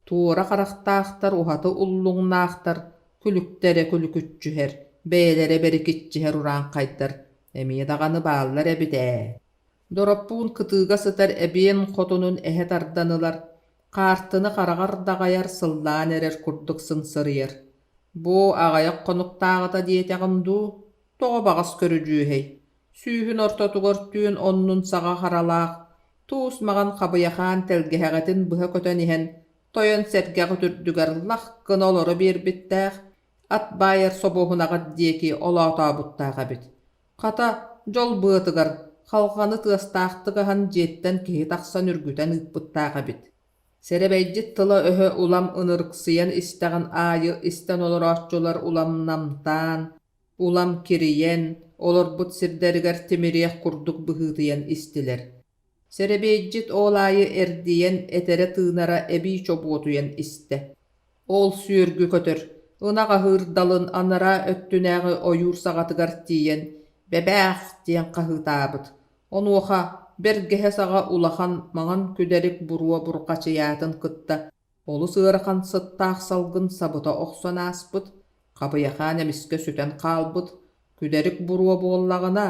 Speaker 1: туора харахтаахтар уһаты уллуҥнаахтар, күлүктэрэ күлүкүччүһэр, бэйэлэрэ бэрикиччиһэр урааҥхайдар эмиэ даҕаны бааллар эбит ээ. Дороппуун кытыыга сытар эбиэн хотунун эһэ тардан ылар, хаартыны хараҕар даҕайар сыллаан эрэр курдук сыҥсырыйар. Бу аҕыйах хонуктааҕыта диэтэҕим дуу, тоҕо баҕас көрүдьүөһэй, сүүһүн ортотугар түөн оннун саҕа харалаах, туус маҕан хабыйахаан тэлгэһэҕитин быһа көтөн иһэн, тойон сэргэҕит үрдүгэр лах гына олоро биэрбиттээх, ат баайар собуоһунаҕыт диэки олоотообуттаах эбит. Хата, дьол быатыгар, халҕаны тыастаахтык аһан дьиэттэн киһи тахсан үргүтэн ыыппыттаах эбит. Сэрэбэйдьит тыла-өһө улам ынырыксыйан истэҕин аайы истэн олорооччулар улам намтаан, улам кирийэн, олорбут сирдэригэр тимириэх курдук быһыытыйан истилэр. Сэрэбиэйдьит ол аайы эрдийэн, этэрэ-тыынара эбии чобуотуйан истэ. Ол сүөргү көтөр, ынах аһыыр далын анараа өттүнээҕи ойуур саҕатыгар тиийэн «Бэбээх!» диэн хаһыытаабыт. Онуоха бэргэһэ саҕа улахан маҥан күдэрик буруо бурҕачыйаатын кытта олус ыарахан сыттаах салгын сабыта охсон ааспыт, хабыйахаан эмискэ сүтэн хаалбыт, күдэрик буруо буоллаҕына,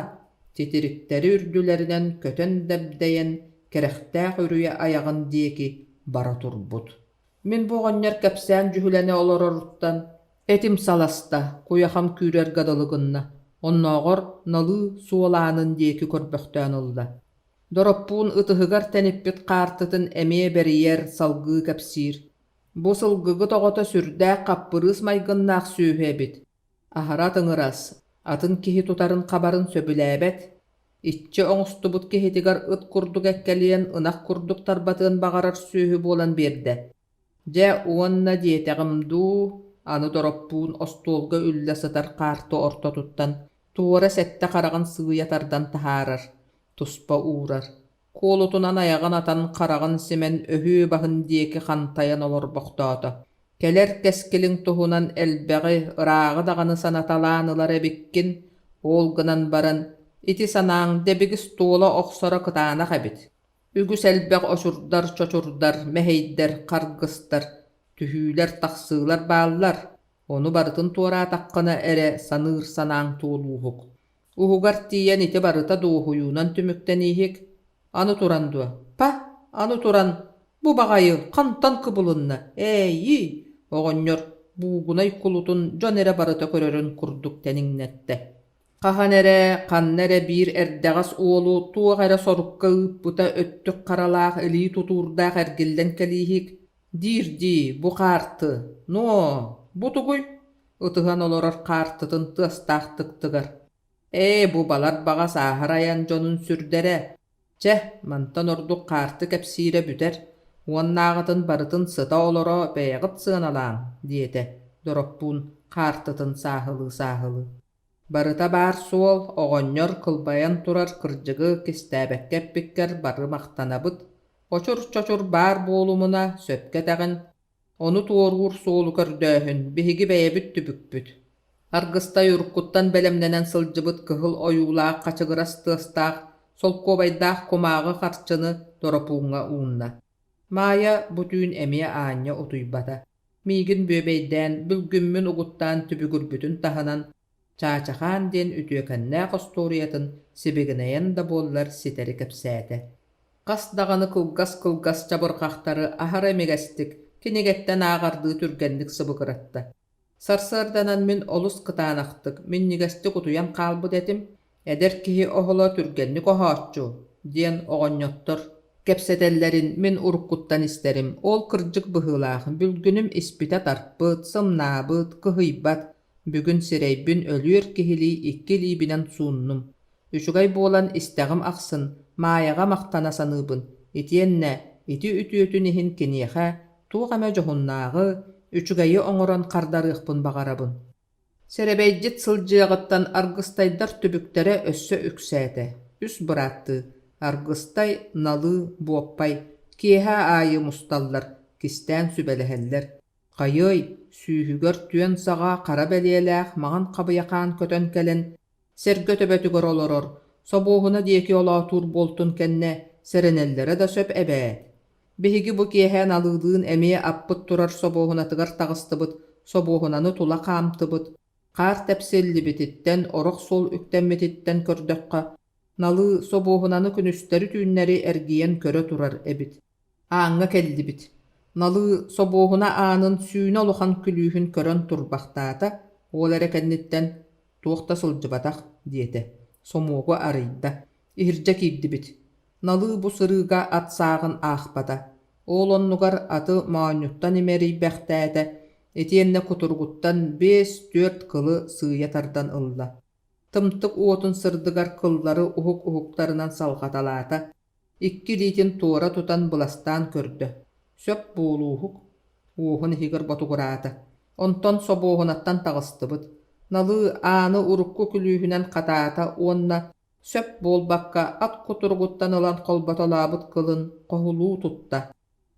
Speaker 1: титириктэри үрдүлэринэн көтөн дэбдэйэн, кэрэхтээх үрүйэ айаҕын диэки бара турбут. Мин бу оҕонньор кэпсээн дьүһүлэнэ олороруттан этим саласта, куйахам күүрэргэ дылы гынна, оннооҕор налыы суол аанын диэки көрбөхтөөн ылла. Дороппуун ытыһыгар тэниппит хаартытын эмиэ бэрийэр, салгыы кэпсиир. Бу сылгыгыт оҕото сүрдээх хаппырыыс майгыннаах сүөһү эбит, аһара атыҥырас, атын киһи тутарын-хабарын сөбүлээбэт, иччи оҥостубут киһитигэр ыт курдук эккэлиэн, ынах курдук тарбатыан баҕарар сүөһү буолан биэрдэ. Дьэ уонна диэтэҕим дуу, аны Дороппуун остуолга үллэ сытар хаарты ортотуттан туора сэттэ хараҕын сыыйа тардан таһаарар, туспа уурар, куолутунан айаҕын атан хараҕын симэн өһүө баһын диэки хантайан олорбохтоото. Кэлэр кэскилиҥ туһунан элбэҕи, ырааҕы даҕаны санаталаан ылар эбиккин, ол гынан баран ити санааҥ дэбигис туола охсоро кытаанах эбит. Үгүс элбэх очурдар-чочурдар, мэһэйдэр, харгыстар, түһүүлэр-тахсыылар бааллар, ону барытын туораатаххына эрэ саныыр санааҥ туолууһук. Уһугар тиийэн ити барыта дуоһуйуунан түмүктэнииһик. Аны туран дуо? Па, аны туран, бу баҕайы хантан кыбылынна, ээйии, оҕонньор буугунай кулутун дьон эрэ барыта көрөрүн курдук тэниҥнэттэ. Хаһан эрэ, ханна эрэ биир эрдэҕэс уолу туох эрэ сорукка ыыппыта өттүк харалаах илии тутуурдаах эргиллэн кэлииһик, диир-дии бу хаарты, ноо, бу тугуй? Ытыһан олорор хаартытын тыастаахтык тыгар. Ээ, бу балар баҕас ааһар айан дьонун сүрдэрэ. Чэ, мантан ордук хаарты кэпсиирэ бүтэр, уоннааҕытын барытын сыта-олоро бэйэҕит сыаналааҥ, диэтэ Дороппуун хаартытын сааһылыы-сааһылыы. Барыта баар суол, оҕонньор кылбайан турар кырдьыгы кистээбэккэ эппиккэр бары махтанабыт, очур-чочур баар буолумуна, сөпкө этэҕин, ону туоруур суолу көрдөөһүн биһиги бэйэбит түбүкпүт. Аргыстай уруккуттан бэлэмнэнэн сылдьыбыт кыһыл ойуулаах хачыгырас тыастаах солкуобайдаах кумааҕы харчыны Доропууҥҥа уунна. Маайа бу түүн эмиэ аанньа утуйбата. Миигин бүөбэйдээн, бүлгүммүн угуттаан түбүгүрбүтүн таһынан, Чаачахаан диэн үтүөкэннээх остуоруйатын сибигинэйэн да буоллар ситэри кэпсээтэ. Хас даҕаны кылгас-кылгас чабырҕахтары аһара имигэстик, кинигэттэн ааҕардыы түргэнник сыбыгыратта. Сарсыарданан мин олус кытаанахтык, минньигэстик утуйан хаалбыт этим, эдэр киһи оһоло түргэнник оһооччу, диэн оҕонньоттор кэпсэтэллэрин мин уруккуттан истэрим, ол кырдьык быһыылаах, бүлгүнүм испитэ тарпыт, сымнаабыт, кыһыйбат, бүгүн сирэйбин өлүөр киһилии икки илиибинэн сууннум. Үчүгэй буолан истэҕим ахсын Маайаҕа махтана саныыбын, итиэннэ ити үтүөтүн иһин киниэхэ туох эмэ дьоһуннааҕы, үчүгэйи оҥорон хардарыахпын баҕарабын. Сэрэбэйдьит сылдьыаҕыттан аргыстайдар түбүктэрэ өссө үксээтэ. Үс бырааттыы Аргыстай, Налыы, Буоппай киэһэ аайы мусталлар, кистээн сүбэлэһэллэр. Хайыай, сүүһүгэр түөн саҕа хара бэлиэлээх маҥан хабыйахаан көтөн кэлэн, сэргэ төбөтүгэр олорор, собуоһуна диэки олоотуур буолтун кэннэ сэрэнэллэрэ да сөп эбээт. Биһиги бу киэһэ Налыылыын эмиэ аппыт турар собуоһунатыгар таҕыстыбыт, собуоһунаны тула хаамтыбыт, хаар тэпсиллибититтэн, орох суол үктэммититтэн көрдөххө, Налыы собуоһунаны күнүстэри-түүннэри эргийэн көрө турар эбит. Ааҥҥа кэллибит. Налыы собуоһуна аанын сүүнэ улахан күлүүһүн көрөн турбахтаата, ол эрэ кэнниттэн «Туох да сылдьыбатах» диэтэ, сомуогу арыйда. Иһирдьэ киирдибит. Налыы бу сырыыга ат сааҕын аахпата. Ол оннугар аты моонньуттан имэрийбэхтээтэ, итиэннэ кутуругуттан биэс-түөрт кылы сыыйа тардан ылла. Тымтык уотун сырдыгар кыллары уһук-уһуктарынан салҕаталаата, икки илиитин туора тутан быластаан көрдө, сөп буолууһук, уоһун иһигэр ботугураата. Онтон собуоһунаттан таҕыстыбыт. Налыы ааны урукку күлүүһүнэн хатаата уонна сөп буолбакка ат кутуругуттан ылан холботолообут кылын хоһулуу тутта.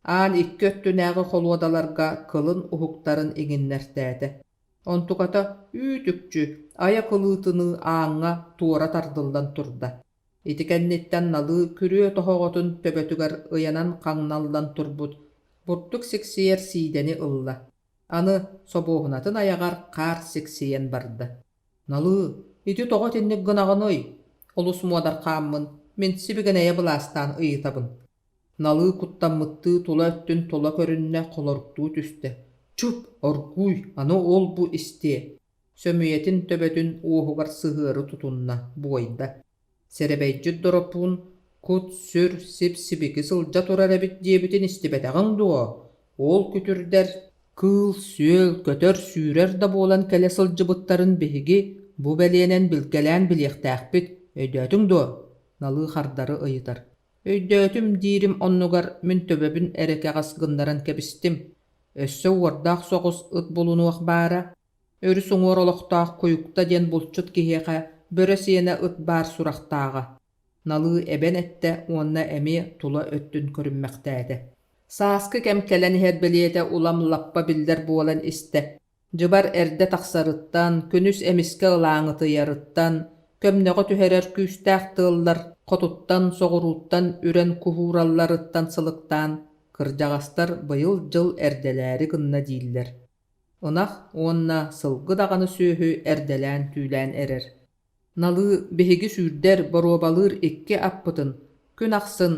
Speaker 1: Аан икки өттүнээҕи холуодаларга кылын уһуктарын иҥиннэртээтэ. Онтуката үүт-үкчү айа кылыытыныы ааҥҥа туора тардыллан турда. Ити кэнниттэн Налыы күрүө тоһоҕотун төбөтүгэр ыйанан хаҥналлан турбут бурдук сиксийэр сиидэни ылла. Аны собуоһунатын айаҕар хаар сиксийэн барда. «Налыы, ити тоҕо итинник гынаҕыный?» Олус муодархааммын, мин сибигинэйэ былаастаан ыйытабын. Налыы куттаммыттыы тула өттүн тула көрүннэ, холоруктуу түстэ. «Чуп, оргууй, аны ол-бу истиэ» Сөмүйэтин төбөтүн уоһугар сыһыары тутунна, буойда. Сэрэбэйдьит Доропуун кут-сүр сип-сибики сылдьа турар эбит диэбитин истибэтэҕиҥ дуо? Ол күтүрдэр кыыл-сүөл, көтөр-сүүрэр да буолан кэлэ сылдьыбыттарын биһиги бу бэлиэнэн билгэлээн билиэхтээхпит, өйдөөтүҥ дуо? Налыы хардары ыйытар. Өйдөөтүм диирим оннугар мин төбөбүн эрэ кэҕис гыннаран кэбистим. Өссө уордаах соҕус ыт булунуох баара. Өрүс уҥуор олохтоох Куйукта диэн булчут киһиэхэ бөрө сиэнэ ыт баар сурахтааҕа. Налыы эбэн эттэ уонна эмиэ тула өттүн көрүммэхтээтэ. Сааскы кэм кэлэн иһэр бэлиэтэ улам лаппа биллэр буолан истэ. Дьыбар эрдэ тахсарыттан, күнүс эмискэ ылааҥытыйарыттан, көмнөҕө түһэрэр күүстээх тыаллар хотуттан, соҕурууттан үрэн куһууралларыттан сылыктаан, кырдьаҕастар быйыл дьыл эрдэлээри гынна дииллэр. Ынах уонна сылгы даҕаны сүөһү эрдэлээн түүлээн эрэр. Налыы биһиги сүүрдэр, боруобалыыр икки аппытын күн ахсын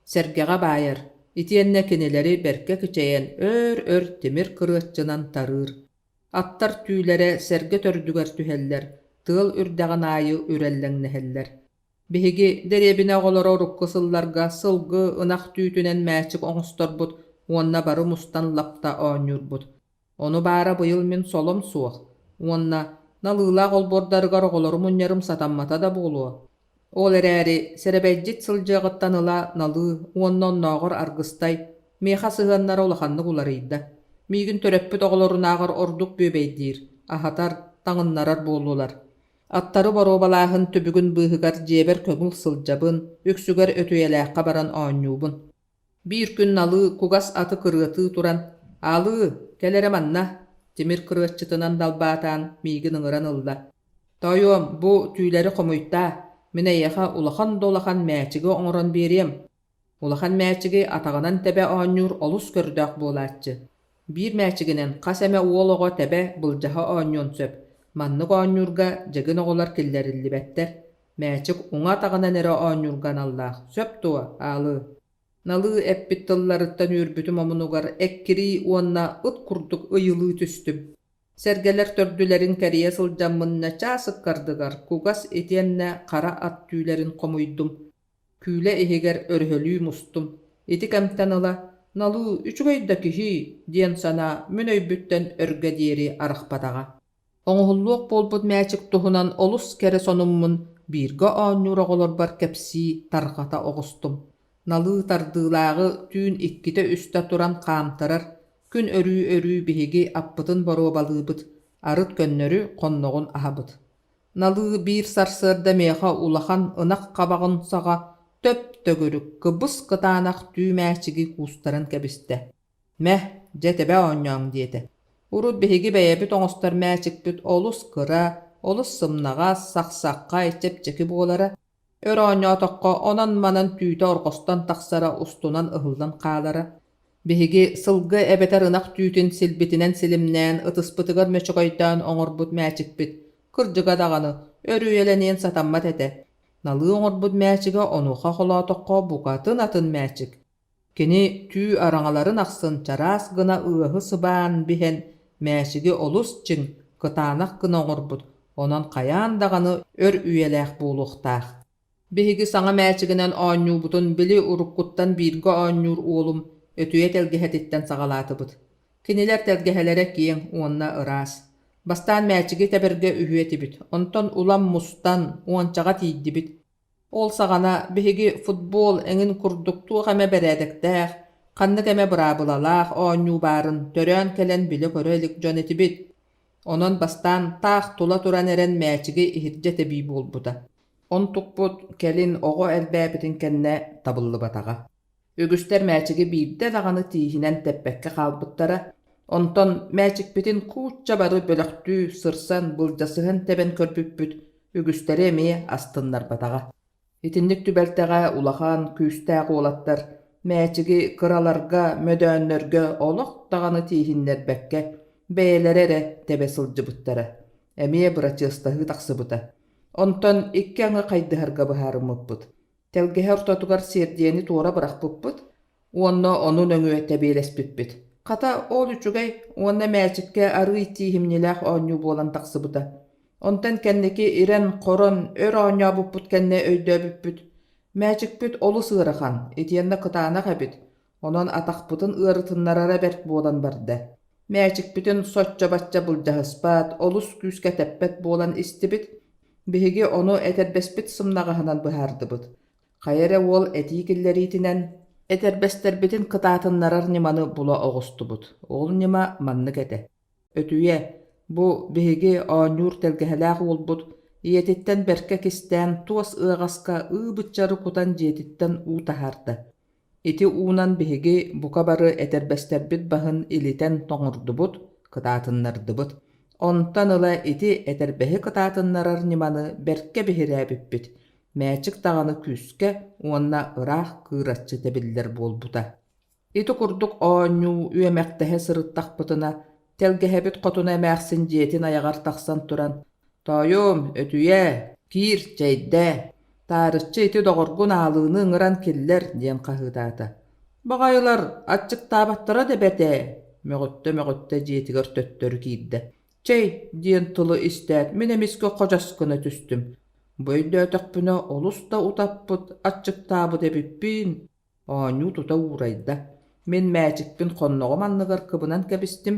Speaker 1: сэргэҕэ баайар, итиэннэ кинилэри бэркэ кичэйэн өөр-өр тимир кырыаччынан тарыыр. Аттар түүлэрэ сэргэ төрдүгэр түһэллэр, тыал үрдэҕин аайы үрэллэҥнэһэллэр. Биһиги дэриэбинэ оҕолоро урукку сылларга сылгы, ынах түүтүнэн мээчик оҥосторбут уонна бары мустан лапта оонньуурбут. Ону баара быйыл мин солом суох уонна налыылаах олбуордарыгар оҕолору мунньарым сатаммата да буолуо. Ол эрээри сэрэбэйдьит сылдьыаҕыттан ыла налыы уонна оннооҕор аргыстай миэхэ сыһыаннара улаханнык уларыйда. Миигин төрөппүт оҕолорунааҕар ордук бүөбэйдиир, аһатар, таҥыннарар буоллулар. Аттары боруобалааһын түбүгүн быыһыгар дьиэбэр көҥүл сылдьабын, үксүгэр өтүйэлээххэ баран оонньуубун. Биир күн Налыы кугас аты кырыатыы туран: «Аалыы, кэл эрэ манна!» тимир кырыаччытынан далбаатаан миигин ыҥыран ылла. «Тоойуом, бу түүлэри хомуйтаа, мин эйиэхэ улахан да улахан мээчиги оҥорон биэриэм. Улахан мээчиги атаҕынан тэбэ оонньуур олус көрдөөх буолааччы. Биир мээчигинэн хас эмэ уол оҕо тэбэ, былдьаһа оонньуон сөп. Маннык оонньуурга дьэгин оҕолор киллэриллибэттэр. Мээчик уҥа атаҕынан эрэ оонньуурга аналлаах, сөп дуо, Аалыы? Налыы эппит тылларыттан үөрбүтүм омунугар эккирии уонна ыт курдук ыйылыы түстүм. Сэргэлэр төрдүлэрин кэрийэ сылдьаммын начаас ыккардыгар кугас итиэннэ хара ат түүлэрин хомуйдум. Күүлэ иһигэр өрөһөлүү мустум. Ити кэмтэн ыла «Налыы үчүгэй да киһи» диэн санаа мин өйбүттэн өргө диэри арахпатаҕа. Оҥоһуллуох буолбут мээчик туһунан олус кэрэ сонуммун бииргэ оонньуур оҕолорбор кэпсии, тарҕата оҕустум. Налыы тардыылааҕы түүн иккитэ-үстэ туран хаамтарар, күн өрүү-өрүү биһиги аппытын боруобалыыбыт, арыт көннөрү хонноҕун аһабыт. Налыы биир сарсыарда миэхэ улахан ынах хабаҕын саҕа төп-төгүрүк, кыбыс-кытаанах түү мээчиги куустаран кэбистэ. «Мэ, дьэ тэбэ оонньооҥ» диэтэ. Урут биһиги бэйэбит оҥостор мээчикпит олус кыра, олус сымнаҕас, сахсаххай, чэпчэки буолара. Өр оонньоотоххо онон-манан түүтэ орҕостон тахсара устунан ыһыллан хаалара. Биһиги сылгы эбэтэр ынах түүтүн силбитинэн силимнээн ытыспытыгар мөчөкөйдөөн оҥорбут мээчикпит, кырдьыга даҕаны, өр үйэлэниэн сатаммат этэ. Налыы оҥорбут мээчигэ онуоха холоотоххо букатын атын мээчик. Кини түү араҥаларын ахсын чараас гына ыаһы сыбаан биһэн, мээчиги олус чиҥ, кытаанах гына оҥорбут, онон хайаан даҕаны өр үйэлээх буолуохтаах. Биһиги саҥа мээчигинэн оонньуубутун били уруккуттан бииргэ оонньуур уолум өтүйэ тэлгэһэтиттэн саҕалаатыбыт. Кинилэр тэлгэһэлэрэ киэҥ уонна ыраас. Бастаан мээчиги тэбэргэ үһүө этибит, онтон улам мустан, уончаҕа тиийдибит. Ол саҕана биһиги футбол эҥин курдук туох эмэ бэрээдэктээх, ханнык эмэ быраабылалаах оонньуу баарын төрөөн кэлэн билэ-көрө илик дьон этибит. Онон бастаан таах тула туран эрэн мээчиги иһирдьэ тэбии буолбута. Онтукпут кэлин оҕо элбээбитин кэннэ табыллыбатаҕа. Үгүстэр мээчиги биирдэ даҕаны тииһинэн тэппэккэ хаалбыттара. Онтон мээчикпитин куучча бары бөлөхтүү сырсан, былдьасыһан тэбэн көрбүппүт үгүстэри эмиэ астыннарбатаҕа. Итинник түбэлтэҕэ улахан, күүстээх уолаттар мээчиги кыраларга, мөдөөннөргө олох даҕаны тииһиннэрбэккэ, бэйэлэрэ эрэ тэбэ сылдьыбыттара. Эмиэ бырачыастаһыы тахсыбыта. Онтон икки аҥы хайдыһарга быһаарыммыппыт. Тэлгэһэ ортотугар сиэрдийэни туора бырахпыппыт уонна ону нөҥүө тэбиэлэспиппит. Хата, ол үчүгэй уонна мээчиккэ арыый тииһимньилээх оонньуу буолан тахсыбыта. Онтон кэнники ирэн-хорон өр оонньообуппут кэннэ өйдөөбүппүт: мээчикпит олус ыарахан, итиэннэ кытаанах эбит. Онон атахпытын ыарытыннарара бэрт буолан барда. Мээчикпитин соччо-бачча былдьаһыспат, олус күүскэ тэппэт буолан истибит. Биһиги ону этэрбэспит сымнаҕаһынан быһаардыбыт. Хайа эрэ уол этии киллэриитинэн этэрбэстэрбитин кытаатыннарар ньыманы була оҕустубут. Ол ньыма маннык этэ. Өтүйэ, бу биһиги оонньуур тэлгэһэлээх уолбут ийэтиттэн бэркэ кистээн туос ыаҕаска ыы-быччары кутан дьиэтиттэн уу таһаарда. Ити уунан биһиги бука бары этэрбэстэрбит баһын илитэн тоҥордубут, кытаатыннардыбыт. Онтон ыла ити этэрбэһи кытаатыннарар ньыманы бэркэ биһирээбиппит, мээчик даҕаны күүскэ уонна ыраах кыыраччы тэбиллэр буолбута. Ити курдук оонньуу үөмэхтэһэ сырыттахпытына, тэлгэһэбит хотуна эмээхсин дьиэтин айаҕар тахсан туран: «Тоойуом, өтүйээ, киир, чэйдээ, таарыччы ити доҕоргун Аалыыны ыҥыран киллэр» диэн хаһыытаата. «Баҕайылар, аччыктаабаттара да бэрт ээ» мөҕүттэ-мөҕүттэ дьиэтигэр төттөрү киирдэ. «Чэй» диэн тылы истээт, мин эмискэ ходьос гына түстүм. Бу өйдөөтөхпүнэ олус да утаппыт, аччыктаабыт эбиппин. Оонньуу тута уурайда. Мин мээчикпин хонноҕум анныгар кыбынан кэбистим,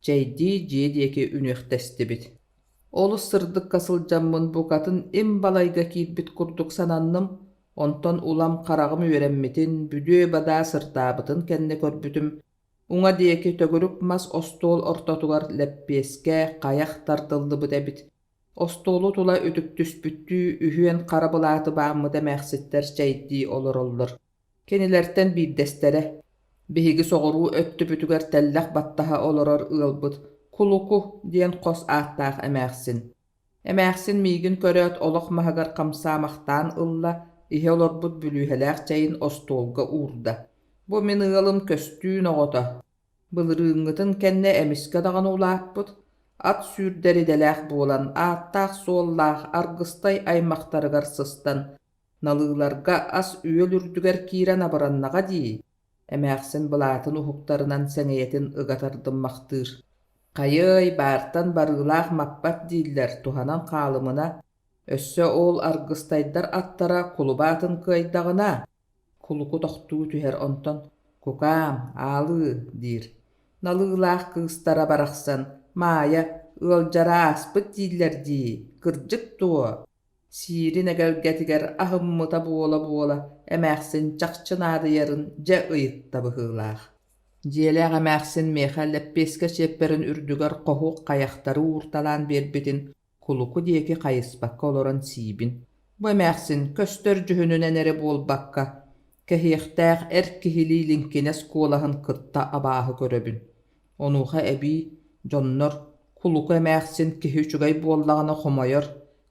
Speaker 1: чэйдии дьиэ диэки үнүөхтэстибит. Олус сырдыкка сылдьаммын букатын им балайга киирбит курдук сананным, онтон улам хараҕым үөрэммитин, бүдүө-бадаа сырдаабытын кэннэ көрбүтүм, уҥа диэки төгүрүк мас остуол ортотугар лэппиэскэ, хайах тардыллыбыт эбит. Остуолу тула үтүктүспүттүү үһүөн хара былааты бааммыт эмээхситтэр чэйдии олороллор. Кинилэртэн биирдэстэрэ, биһиги соҕуруу өттүбүтүгэр тэллэх баттаһа олорор ыалбыт Кулуку диэн хос ааттаах эмээхсин. Эмээхсин миигин көрөөт олох маһыгар хамсаамахтаан ылла, иһэ олорбут бүлүүһэлээх чэйин остуолга уурда. Бу мин ыалым көстүүн оҕото, Былырыыҥҥытын кэннэ эмискэ даҕаны улааппыт, ат сүүрдэр идэлээх буолан, ааттаах-суоллаах аргыстай аймахтарыгар сыстан, налыыларга ас-үөл үрдүгэр киирэн абыраннаҕа дии, эмээхсин былаатын уһуктарынан сэҥийэтин ыга тардыммахтыыр. Хайыай, баартан барыылаах маппат дииллэр, туһанан хаалымына, өссө ол аргыстайдар аттара кулуба атын кыайдаҕына, Кулуку тохтуу түһэр, онтон «Кукаам, аалыы» диир. Налыылаах кыыстара барахсан «Маайа, ыалдьара ааспыт дииллэр дии, кырдьык дуо?» Сиирин эгэлгэтигэр аһыммыта буола-буола эмээхсин чахчы наадыйарын дьэ ыйытта быһыылаах. Дьиэлээх эмээхсин миэхэ лэппиэскэ чиэппэрин үрдүгэр хоһу хайахтары уурталаан биэрбитин Кулуку диэки хайыспакка олорон сиибин. Бу эмээхсин көстөр дьүһүнүнэн эрэ буолбакка, кэһиэхтээх эр киһилии лиҥкинэс куолаһын кытта абааһы көрөбүн. Онуоха эбии дьоннор Кулуку эмээхсин киһи үчүгэй буоллаҕына хомойор,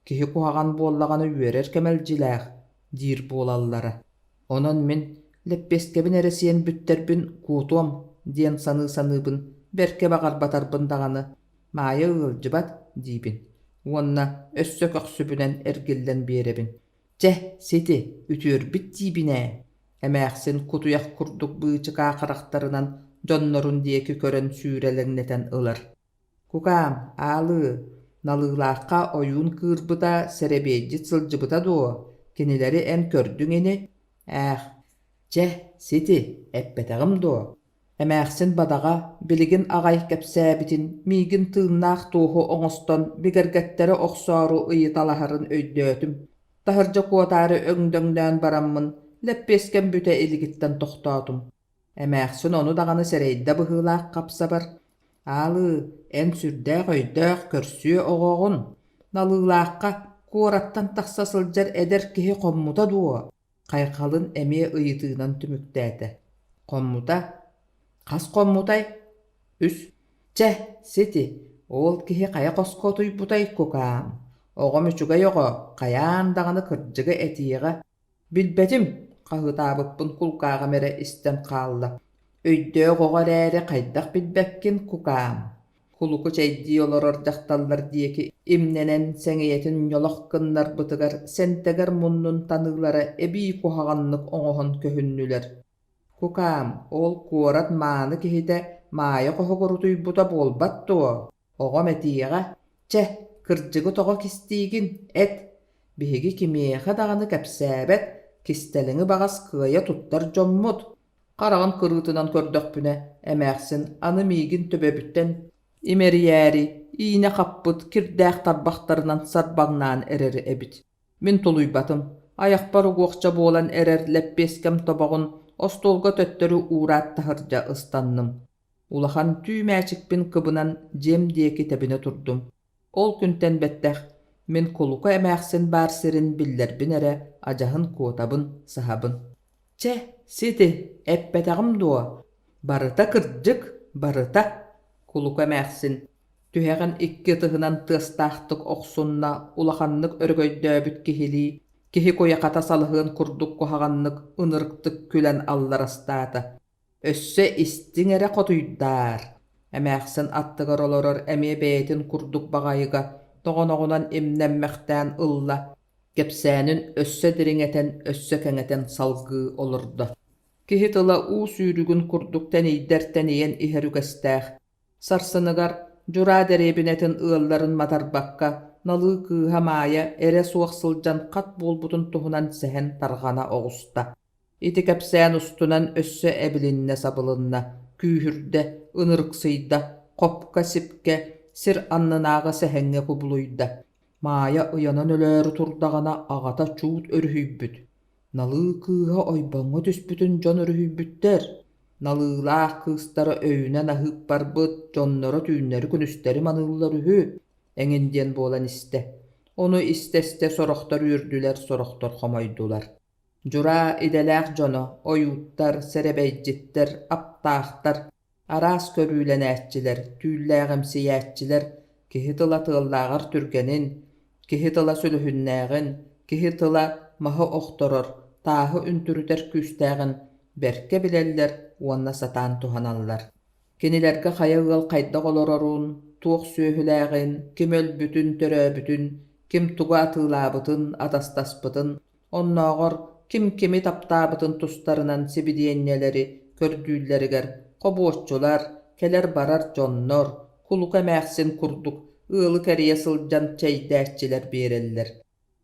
Speaker 1: киһи куһаҕан буоллаҕына үөрэр кэмэлдьилээх диир буолаллара. Онон мин лэппиэскэбин эрэ сиэн бүттэрбин куотуом диэн саныы-саныыбын бэркэ баҕарбатарбын даҕаны Маайа ыалдьыбат диибин уонна өссө көхсүбүнэн эргиллэн биэрэбин. Чэ, сити, үтүөрбүт диибин ээ, эмээхсин кутуйах курдук быычыкаа харахтарынан дьоннорун диэки көрөн сүүрэлэҥнэтэн ылар. Кукаам, аалыы, Налыылаахха ойуун кыырбыта, сэрэбиэйдьит сылдьыбыта дуо? Кинилэри эн көрдүҥ ини? Ээх, чэ, сити, эппэтэҕим дуо? Эмээхсин бадаҕа билигин аҕай кэпсээбитин миигин тыыннаах туоһу оҥостон бигэргэттэрэ охсоору ыйыталаһарын өйдөөтүм. Таһырдьа куотаары өҥдөҥнөөн бараммын, лэппиэскэм бүтэ илигиттэн тохтоотум. Эмээхсин ону даҕаны сэрэйдэ быһыылаах хапсабар: «Аалыы, эн сүрдээх өйдөөх, көрсүө оҕоҕун. Налыылаахха куораттан тахса сылдьар эдэр киһи хоммута дуо?» Хайҕалын эмиэ ыйытыынан түмүктээтэ: «Хоммута? Хас хоммутай? Үс. Чэ, сити, ол киһи хайа хоско утуйбутай, кукаам? Оҕом үчүгэй оҕо, хайаан даҕаны кырдьыгы этиэҕэ. Билбэтим, хаһыытаабыппын кулгааҕым эрэ истэн хаалла. Өйдөөх оҕо эрээри хайдах билбэккин, кукаам?» Кулуку чэйдии олорор дьахталлар диэки имнэнэн сэҥийэтин ньолох гыннарбытыгар сэнтэгэр муннун таныылара эбии куһаҕаннык оҥоһон көһүннүлэр. Кукаам, ол куорат мааны киһитэ Маайа хоһугар утуйбута буолбат дуо? Оҕом этиэҕэ, чэ, кырдьыгы тоҕо кистиигин, эт. Биһиги кимиэхэ даҕаны кэпсээбэт, кистэлэҥи баҕас кыайа туттар дьоммут. Хараҕын кырыытынан көрдөхпүнэ, эмээхсин аны миигин төбөбүттэн имэрийээри иинэ хаппыт кирдээх тарбахтарынан сарбаҥнаан эрэр эбит. Мин тулуйбатым, айахпар угуохча буолан эрэр лэппиэскэм тобоҕун остуолга төттөрү уураат таһырдьа ыстанным. Улахан түү мээчикпин кыбынан дьиэм диэки тэбинэ турдум. Ол күнтэн бэттэх мин Кулука эмээхсин баар сирин биллэрбин эрэ адьаһын куотабын, саһабын. Чэ, сити, эппэтэҕим дуо? Барыта кырдьык, барыта, Кулука эмээхсин түһэҕин икки ытыһынан тыастаахтык охсунна, улаханнык өрөгөйдөөбүт киһилии, киһи куйахата салаһыан курдук куһаҕаннык ынырыктык күлэн алларастаата. Өссө истиҥ эрэ хотуйдаар, эмээхсин аттыгар олорор эмиэ бэйэтин курдук баҕайыга тоҕоноҕунан имнэммэхтээн ылла, кэпсээнин өссө дириҥэтэн, өссө кэҥэтэн салгыы олордо. Киһи тыла уу сүүрүгүн курдук тэнийдэр тэнийэн иһэр үгэстээх. Сарсыныгар Дьураа дэриэбинэтин ыалларын матарбакка, Налыы кыыһа Маайа эрэ суох сылдьан хат буолбутун туһунан сэһэн тарҕана оҕуста. Ити кэпсээн устунан өссө эбилиннэ-сабылынна, күүһүрдэ, ынырыксыйда, хопко-сипкэ, сир аннынааҕы сэһэҥҥэ кубулуйда. Маайа ыйанан өлөөрү турдаҕына аҕата чуут өрүһүйбүт. Налыы кыыһа ойбоҥҥо түспүтүн дьон өрүһүйбүттэр. Налыылаах кыыстара өйүнэн аһыыппарбыт, дьонноро түүннэри-күнүстэри маныыллар үһү, эҥин диэн буолан истэ. Ону истэ-истэ сорохтор үөрдүлэр, сорохтор хомойдулар. Дьураа идэлээх дьоно, ойууттар, сэрэбэйдьиттэр, аптаахтар, араас көрүүлэнээччилэр, түүллээҕимсийээччилэр киһи тыла тыаллааҕар түргэнин, киһи тыла сүлүһүннээҕин, киһи тыла маһы охторор, тааһы үнтүрүтэр күүстээҕин бэркэ билэллэр уонна сатаан туһаналлар. Кинилэргэ хайа ыал хайдах олорорун, туох сүөһүлээҕин, ким өлбүтүн, төрөөбүтүн, ким тугу атыылаабытын, атастаспытын, оннооҕор ким кими таптаабытын тустарынан сибидиэнньэлэри көрдүүллэригэр хобуоччулар, кэлэр-барар дьоннор, кулука эмээхсин курдук ыалы кэрийэ сылдьан чэйдээччилэр биэрэллэр.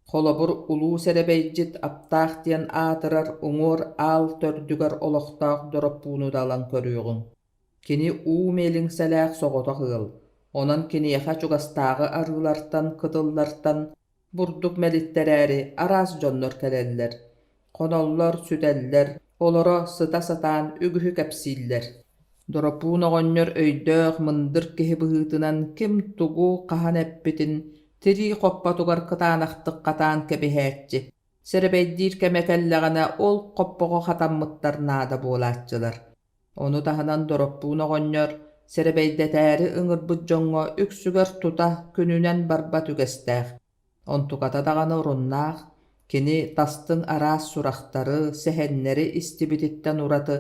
Speaker 1: Холобур, улуу сэрэбэйдьит Аптаах диэн аатырар уҥуор аал төрдүгэр олохтоох Дороппууну да ылан көрүөҕүҥ. Кини уу миэлиҥсэлээх соҕотох ыал, онон киниэхэ чугастааҕы арыылартан, кытыллартан бурдук мэлиттэрээри араас дьоннор кэлэллэр, хоноллор, сүтэллэр, олоро сыта сатаан үгүһү кэпсииллэр. Доропуун оҕонньор өйдөөх, мындыр киһи быһыытынан ким тугу хаһан эппитин тирии хоппотугар кытаанахтык хатаан кэбиһээччи, сэрэбэйдиир кэмэ кэллэҕинэ ол хоппоҕо хатаммыттар наада буолааччылар. Ону таһынан Дороппуун оҕонньор сэрэбэйдэтээри ыҥырбыт дьоҥҥо үксүгэр тута күнүнэн барбат үгэстээх. Онтуката даҕаны оруннаах, кини тастыҥ араас сурахтары, сэһэннэри истибититтэн ураты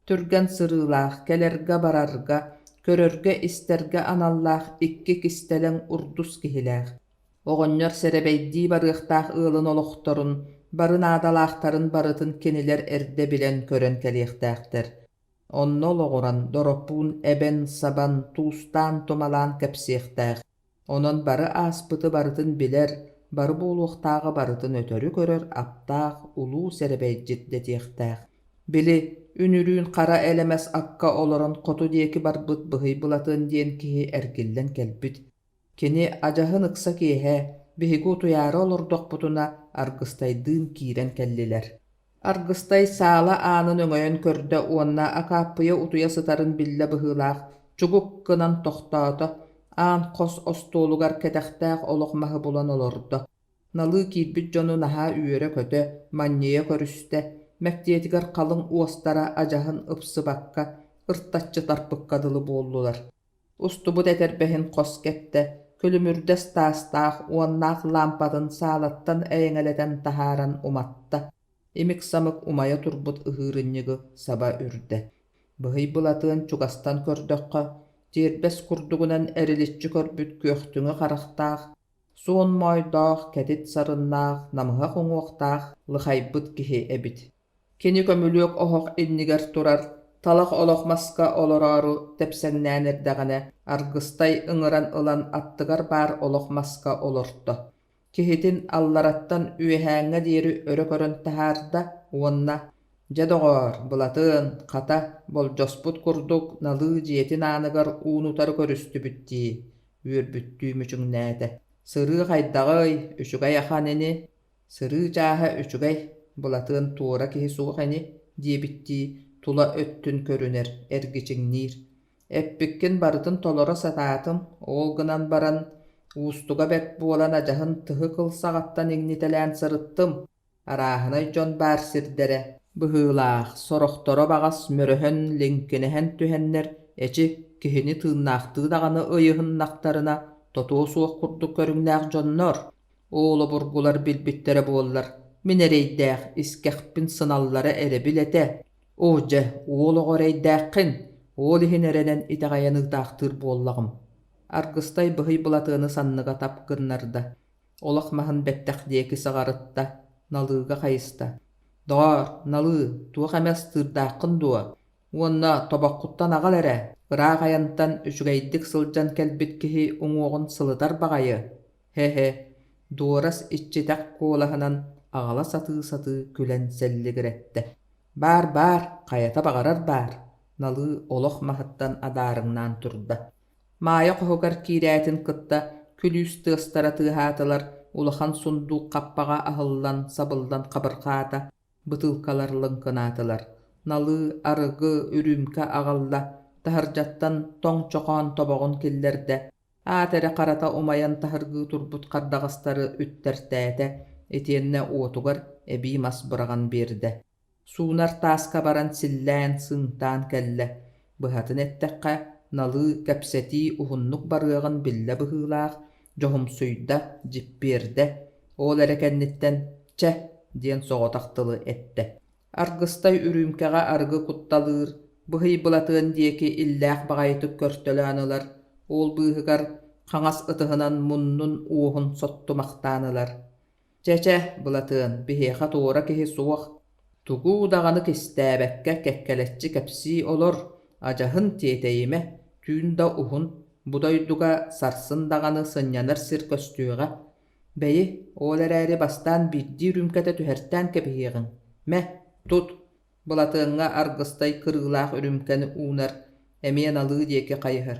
Speaker 1: түргэн сырыылаах, кэлэргэ-барарга, көрөргө-истэргэ аналлаах икки кистэлэҥ урдус киһилээх. Оҕонньор сэрэбэйдии барыахтаах ыалын олохторун, бары наадалаахтарын барытын кинилэр эрдэ билэн-көрөн кэлиэхтээхтэр. Онно олоҕуран Дороппуун эбэн-сабан, туустаан-тумалаан кэпсиэхтээх. Онон бары ааспыты барытын билэр, бары буолуохтааҕы барытын өтөрү көрөр аптаах улуу сэрэбэйдьит дэтиэхтээх. Били, үнүрүүн хара элэмэс акка олорон хоту диэки барбыт Быһый Былатыан диэн киһи эргиллэн кэлбит. Кини адьаһын ыкса киэһэ, биһиги утуйаары олордохпутуна, Аргыстайдыын киирэн кэллилэр. Аргыстай саала аанын өҥөйөн көрдө уонна Акааппыйа утуйа сытарын биллэ быһыылаах, чугук гынан тохтоото, аан хос остуолугар кэтэхтээх олох маһы булан олордо. Налыы киирбит дьону наһаа үөрэ-көтө, манньыйа көрүстэ, мэктиэтигэр халыҥ уостара адьаһын ыпсыбакка, ыртаччы тарпыкка дылы буоллулар. Устубут этэрбэһин хос кэттэ, күлүмүрдэс таастаах уоннаах лаампатын саалаттан эйэҥэлэтэн таһааран уматта, имик-самык умайа турбут ыһыырынньыгы саба үрдэ. Быһый Былатыан чугастан көрдөххө, тиэрбэс курдугунан эриличчи көрбүт күөхтүҥү харахтаах, суон моойдоох, кэтит сарыннаах, намыһах уҥуохтаах лыхайбыт киһи эбит. Кини көмүлүөк оһох иннигэр турар талах олох маска олороору тэпсэҥнээн эрдэҕинэ, Аргыстай ыҥыран ылан аттыгар баар олох маска олорто. Киһитин аллараттан үөһээҥҥэ диэри өрө көрөн таһаарда уонна: Дьэ, доҕоор, Былатыан, хата, болдьоспут курдук налыы дьиэтин ааныгар уун-утары көрүстүбүт дии, үөрбүттүү мүчүҥнээтэ. Сырыы хайдаҕый, үчүгэй ахан ини, сырыы чааһа үчүгэй, Былатыан туора киһи суох ини диэбиттии тула өттүн көрүнэр, эргичиҥниир. Эппиккин барытын толоро сатаатым, ол гынан баран уустуга бэрт буолан адьаһын тыһы кыл саҕаттан иҥнитэлээн сырыттым, Арааһынай дьон баар сирдэрэ быһыылаах, сорохторо баҕас мөрөһөн, лиҥкинэһэн түһэннэр, эчи, киһини тыыннаахтыы даҕаны ыйыһыннахтарына тотуо суох курдук көрүҥнээх дьоннор. Ол обургулар билбиттэрэ буоллар, мин эрэйдээх искэхпин сыналлара эрэбил этэ. Оо дьэ, уол оҕо эрэйдээххин, ол иһин эрэнэн итэҕэйэн ыытаахтыыр буоллаҕым. Аргыстай быһый Былатыаны санныга тап гыннарда. Олох маһын бэттэх диэки сыҕарытта, Налыыга хайыста: «Доҕоор, Налыы, туох эмэ астыырдааххын дуо? Уонна тобоххуттан аҕал эрэ, ыраах айантан үчүгэйдик сылдьан кэлбит киһи уҥуоҕун сылытар баҕайы». Һэ-һэ, Дуорас иччитэх куолаһынан аҕала сатыы-сатыы күлэн сэллигирэттэ: «Баар, баар, хайата баҕарар баар», Налыы олох маһыттан адаарыҥнаан турда. Маайа хоһугар киирээтин кытта күлүүс тыастара тыаһаатылар, улахан сундуук хаппаҕа аһыллан, сабыллан хабырҕаата, бытыылкалар лыҥкынаатылар. Налыы, арыгы, үрүүмкэ аҕалла, таһырдьаттан тоҥ чохоон тобоҕун киллэрдэ, аат эрэ харата умайан таһыргыы турбут хардаҕастары үттэртээтэ, итиэннэ уотугар эбии мас быраҕан биэрдэ. Суунар тааска баран силлээн, сыыҥтаан кэллэ. Быһатын эттэххэ, налыы кэпсэтии уһуннук барыаҕын биллэ быһыылаах, дьоһумсуйда, дьиппиэрдэ. Ол эрэ кэнниттэн «Чэ» диэн соҕотох тылы эттэ. Аргыстай үрүүмкэҕэ арыгы кутталыыр, быһый Былатыан диэки иллээх баҕайытык көртөлөөн ылар, ол быыһыгар хаҥас ытыһынан муннун уоһун соттумахтаан ылар. Чэ-чэ, Былатыан, биһиэхэ туора киһи суох, тугу даҕаны кистээбэккэ кэккэлэччи кэпсии олор, адьаһын тиэтэйимэ, түүн да уһун, бу дойдуга сарсын даҕаны сынньанар сир көстүөҕэ. Бэйи, ол эрээри бастаан биирдии үрүүмкэтэ түһэртээн кэбиһиэҕиҥ. Мэ, тут, Былатыаҥҥа аргыстай кырыылаах үрүүмкэни уунар, эмиэ налыы диэки хайыһар.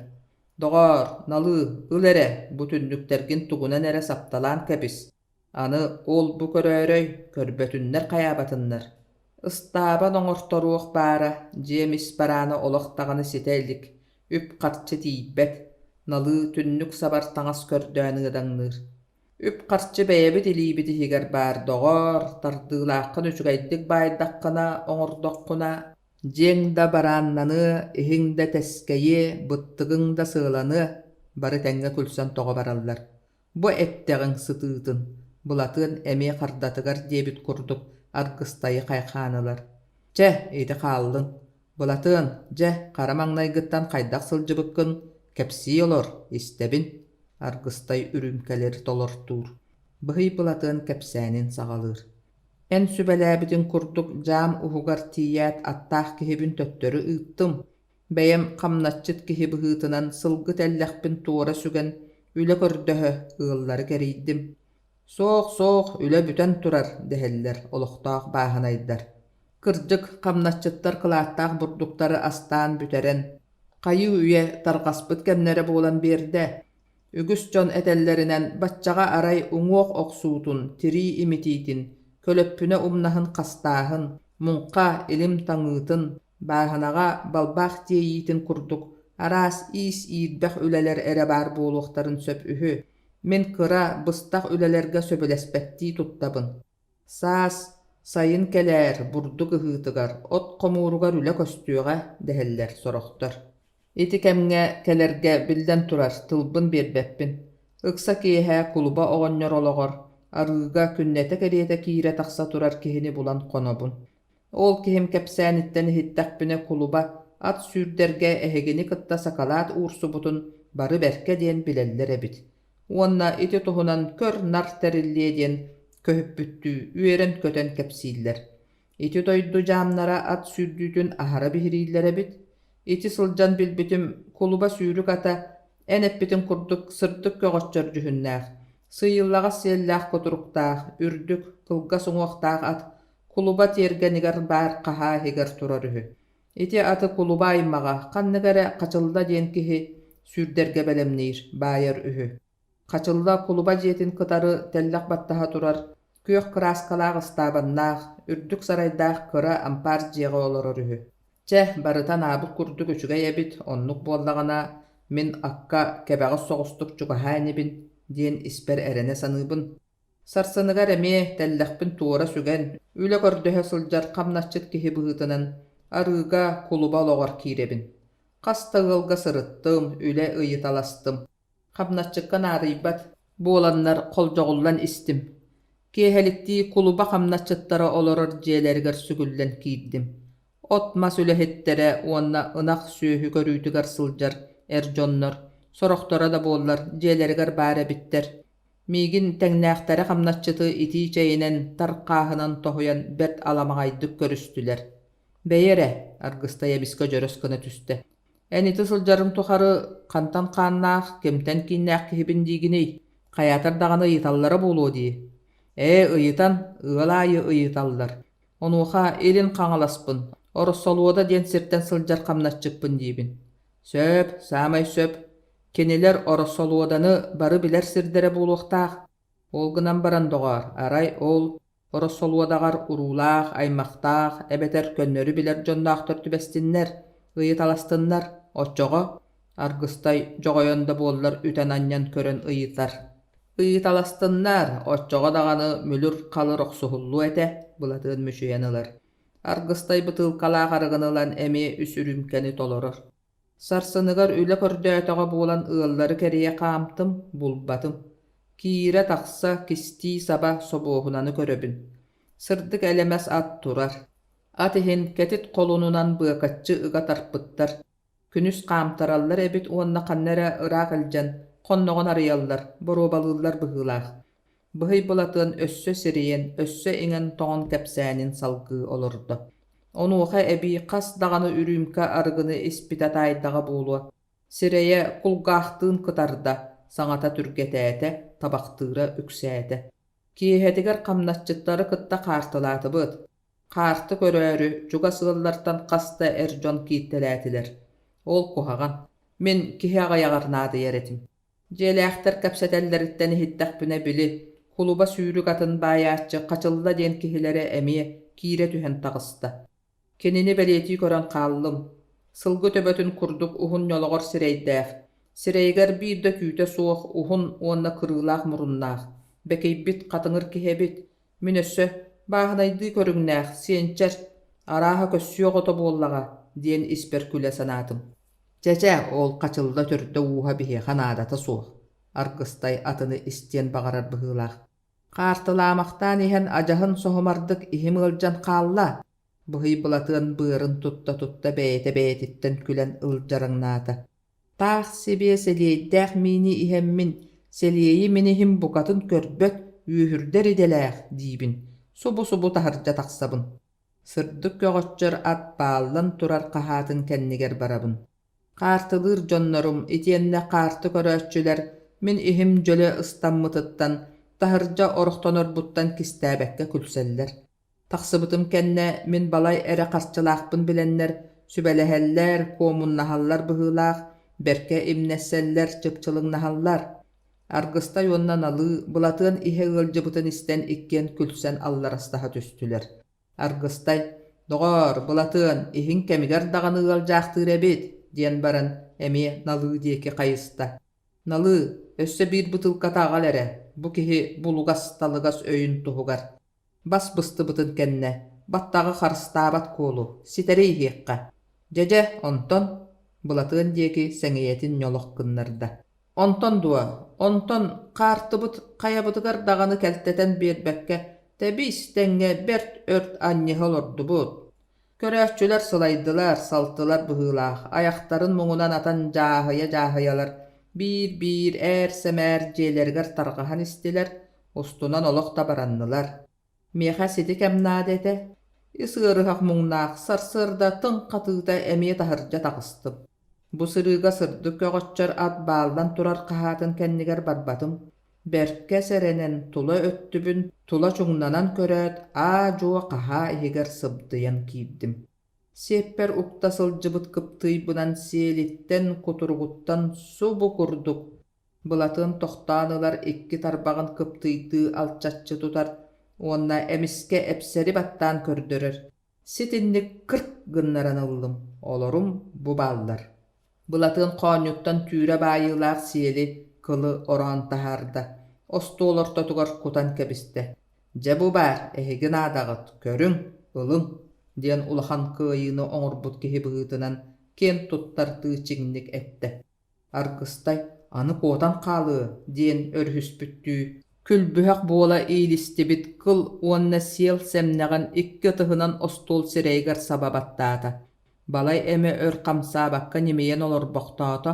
Speaker 1: Доҕоор, налыы, ыл эрэ, бу түннүктэргин тугунан эрэ сапталаан кэбис. Аны ол-бу көрөөрөй, көрбөтүннэр хайаабатыннар. Ыстаабан оҥорторуох баара, дьиэм ис бараана олох даҕаны ситэ илик, үп-харчы тиийбэт. Налыы түннүк сабар таҥас көрдөөн ыадаҥныыр. Үп-харчы бэйэбит илиибит иһигэр баар, доҕоор, тардыылааххын үчүгэйдик баайдаххына, оҥордоххуна, Дьиэҥ да барааннаныа, иһиҥ да тэскэйиэ, быттыгыҥ да сыаланыа, бары тэҥҥэ күлсэн тоҕо бараллар. Бу эттэҕиҥ сытыытын, Былатыан эмиэ хардатыгар диэбит курдук аргыстайы хайхаан ылар. Чэ, ити хааллын. Былатыан, дьэ, хара маҥнайгыттан хайдах сылдьыбыккын кэпсии олор, истэбин, Аргыстай үрүүмкэлэри толортуур. Быһый Былатыан кэпсээнин саҕалыыр. Эн сүбэлээбитиҥ курдук дьаам уһугар тиийээт аттаах киһибин төттөрү ыыттым. Бэйэм хамначчыт киһи быһыытынан сылгы тэллэхпин туора сүгэн үлэ көрдөһө ыаллары кэрийдим. Суох, суох, үлэ бүтэн турар дэһэллэр олохтоох бааһынайдар. Кырдьык, хамначчыттар кылааттаах бурдуктары астаан бүтэрэн, хайыы-үйэ тарҕаспыт кэмнэрэ буолан биэрдэ. Үгүс дьон этэллэринэн, баччаҕа арай уҥуох охсуутун, тирии имитиитин, көлөппүнэ умнаһын хастааһын, муҥха, илим таҥыытын, бааһынаҕа балбаах тиэйиитин курдук араас иис иирбэх үлэлэр эрэ баар буолуохтарын сөп үһү. Мин кыра, быстах үлэлэргэ сөбүлэспэттии туттабын. Саас, сайын кэлээр, бурдук ыһыытыгар, от хомууругар үлэ көстүөҕэ дэһэллэр сорохтор. Ити кэмҥэ кэлэргэ, биллэн турар, тылбын биэрбэппин. Ыкса киэһэ кулуба оҕонньор олоҕор, арыыга күннэтэ кэриэтэ киирэ-тахса турар киһини булан хонобун. Ол киһим кэпсээниттэн иһиттэхпинэ кулуба ат сүүрдэргэ эһигини кытта сакалаат уурсубутун бары бэркэ диэн билэллэр эбит. Уонна ити туһунан көр-нар тэриллиэ диэн көһүппүттүү үөрэн-көтөн кэпсииллэр. Ити дойду дьаамнара ат сүүрдүүтүн аһара биһирииллэр эбит. Ити сылдьан билбитим, кулуба сүүрүк ата эн эппитиҥ курдук сырдык көҕөччөр дьүһүннээх, сыыйыллаҕас сиэллээх кутуруктаах, үрдүк, кылгас уҥуохтаах ат. Кулуба тиэргэнигэр баар хаһаа иһигэр турар үһү. Ити аты кулуба аймаҕа, ханнык эрэ Хачылла диэн киһи сүүрдэргэ бэлэмниир, баайар үһү. Хачылла кулуба дьиэтин кытары тэллэх баттаһа турар, күөх кырааскалаах ыстаабаннаах, үрдүк сарайдаах кыра ампаар дьиэҕэ олорор үһү. Чэ, барыта анаабыт курдук үчүгэй эбит, оннук буоллаҕына, мин акка кэбэҕэс соҕустук чугаһаа инибин диэн испэр эрэнэ саныыбын. Сарсыныгар эмиэ тэллэхпин туора сүгэн, үлэ көрдөһө сылдьар хамначчыт киһи быһыытынан арыыга, кулуба олоҕор киирэбин. Хас да ыалга сырыттым, үлэ ыйыталастым. Хамначчыкка наадыйбат буоланнар холдьоҕуллан истим. Киэһэликтии кулуба хамначчыттара олорор дьиэлэригэр сүгүллэн киирдим. От-мас үлэһиттэрэ уонна ынах сүөһү көрүүтүгэр сылдьар эр дьоннор, сорохторо да буоллар, дьиэлэригэр баар эбиттэр. Миигин тэҥнээхтэрэ хамначчыты итии чэйинэн, тар хааһынан тоһуйан бэрт аламаҕайдык көрүстүлэр. «Бэйи эрэ», Аргыстай эмискэ дьөрөс гына түстэ. «Эн ити сылдьарыҥ тухары хантан хааннаах, кимтэн кииннээх киһибин диигиний? Хайаатар даҕаны ыйыталлара буолуо дии». «Ээ, ыйытан, ыал аайы ыйыталлар. Онуоха Илин Хаҥаласпын, Ороссолуода диэн сиртэн сылдьар хамначчыппын диибин». «Сөп, саамай сөп. Кинилэр Ороссолуоданы бары билэр сирдэрэ буолуохтаах. Ол гынан баран, доҕоор, арай ол Ороссолуодаҕар уруулаах, аймахтаах эбэтэр көннөрү билэр дьонноохтор түбэстиннэр, ыйыталастыннар, оччоҕо Аргыстай дьоҕойон да буоллар үтэн-анньан көрөн ыйытар. Ыйыталастыннар, оччоҕо даҕаны мүлүр-халыр охсуһуллуо этэ, Былатыан мүчүйэн ылар. Аргыстай бытыылкалаах арыгыны ылан эмиэ үс үрүүмкэни толорор. Сарсыныгар үлэ көрдөөтөҕө буолан ыаллары кэрийэ хаамтым, булбатым. Киирэ-тахса, кистии-саба собуоһунаны көрөбүн. Сырдык элэмэс ат турар. Ат иһин кэтит холунунан быакаччы ыга тарпыттар. Күнүс хаамтараллар эбит уонна ханна эрэ ыраах илдьэн, хонноҕун арыйаллар, боруобалыыллар быһыылаах. Быһый Былатыан өссө сирийэн, өссө иҥэн-тоҥон кэпсээнин салгыы олордо. Онуоха эбии хас даҕаны үрүүмкэ арыгыны испитэ таайдаҕа буолуо, сирэйэ кулгаахтыын кытарда, саҥата түргэтээтэ, табахтыыра үксээтэ. Киэһэтигэр хамначчыттары кытта хаартылаатыбыт. Хаарты көрөөрү чугас ыаллартан хас да эр дьон кииртэлээтилэр. Ол куһаҕан. Мин киһи аҕыйаҕар наадыйар этим. Дьиэлээхтэр кэпсэтэллэриттэн иһиттэхпинэ, били, кулуба сүүрүк атын баайааччы Хачылла диэн киһилэрэ эмиэ киирэ түһэн таҕыста. Кинини бэлиэтии көрөн хааллым. Сылгы төбөтүн курдук уһун ньолоҕор сирэйдээх, сирэйигэр биир да түүтэ суох уһун уонна кырыылаах муруннаах, бэкийбит хатыҥыр киһи эбит. Мин өссө бааһынайдыы көрүҥнээх, сиэнчэр, арааһа көссүө оҕото буоллаҕа диэн испэр күлэ санаатым. Чэ-чэ, ол хачылла төрдө-ууһа биһиэхэ наадата суох, Аргыстай атыны истиэн баҕарар быһыылаах. Хаартылаамахтаан иһэн адьаһын соһумардык иһим ыалдьан хаалла, Быһый Былатыан быарын тутта-тутта бэйэтэ бэйэтиттэн күлэн ылдьараҥнаата. Таах сибиэ сэлиэйдээх миини иһэммин, сэлиэйи мин иһим букатын көрбөт, үөһүрдэр идэлээх диибин, субу-субу таһырдьа тахсабын. Сырдык көҕөччөр ат бааллан турар хаһаатын кэннигэр барабын. Хаартылыыр дьоннорум итиэннэ хаарты көрөөччүлэр мин иһим дьөлө ыстаммытыттан, таһырдьа орохтонорбуттан кистээбэккэ күлсэллэр. Тахсыбытым кэннэ мин балай эрэ харчылаахпын билэннэр, сүбэлэһэллэр, куомуннаһаллар быһыылаах, бэркэ имнэссэллэр, чыпчылыҥнаһаллар. Аргыстай уонна Налыы Былатыан иһэ ыалдьыбытын истэн иккиэн күлсэн алларастаһа түстүлэр. Аргыстай: «Доҕоор, Былатыан, иһиҥ кэмигэр даҕаны ыалдьаахтыыр эбит» диэн баран эмиэ Налыы диэки хайыста. «Налыы, өссө биир бытыылката аҕал эрэ, бу киһи булугас-талыгас өйүн туһугар» Бас быстыбытын кэннэ баттаҕы харыстаабат куолу, ситэри иһиэххэ. Дьэ-дьэ, онтон Былатыан диэки сэҥийэтин ньолох гыннарда. Онтон дуо, онтон хаартыбыт хайабытыгар даҕаны кэлтэтэн биэрбэккэ тэбис-тэҥҥэ бэрт өрт анньыһа олордубут. Көрөөччүлэр сылайдылар, салтылар быһыылаах, айахтарын муҥунан атан дьааһыйа-дьааһыйалар биир-биир ээр-сэмээр дьиэлэригэр тарҕаһан истилэр, устунан олох да бараннылар. Миэхэ сити кэм наада этэ. Ис ыарыһах муҥнаах сарсыарда тыҥ хатыыта эмиэ таһырдьа таҕыстым. Бу сырыыга сырдык көҕөччөр ат бааллан турар хаһаатын кэннигэр барбатым. Бэркэ сэрэнэн тула өттүбүн тула чуҥнанан көрөөт, аа-дьуо хаһаа иһигэр сыбдыйан киирдим. Сиэппэр укта сылдьыбыт кыптыыйбынан сиэлиттэн, кутуругуттан субу курдук Былатыан тохтоон ылар икки тарбаҕын кыптыйдыы алчаччы тутар уонна эмискэ эпсэри баттаан көрдөрөр: «Ситинник кырк гыннаран ыллым, олорум бу бааллар» Былатыан хоонньуттан түүрэ баайыылаах сиэли, кылы ороон таһаарда, остуол ортотугар кутан кэбистэ: «Дьэ бу баар, эһиги наадаҕыт, көрүҥ, ылыҥ» диэн улахан кыайыыны оҥорбут киһи быһыытынан киэн туттардыы чиҥник эттэ. Аргыстай аны куотан хаалыа диэн өрүһүспүттүү, күлбүһэх буола иилистибит кыл уонна сиэл сэмнэҕин икки ытыһынан остуол сирэйигэр саба баттаата. Балай эмэ өр хамсаабакка ньимийэн олорбохтоото,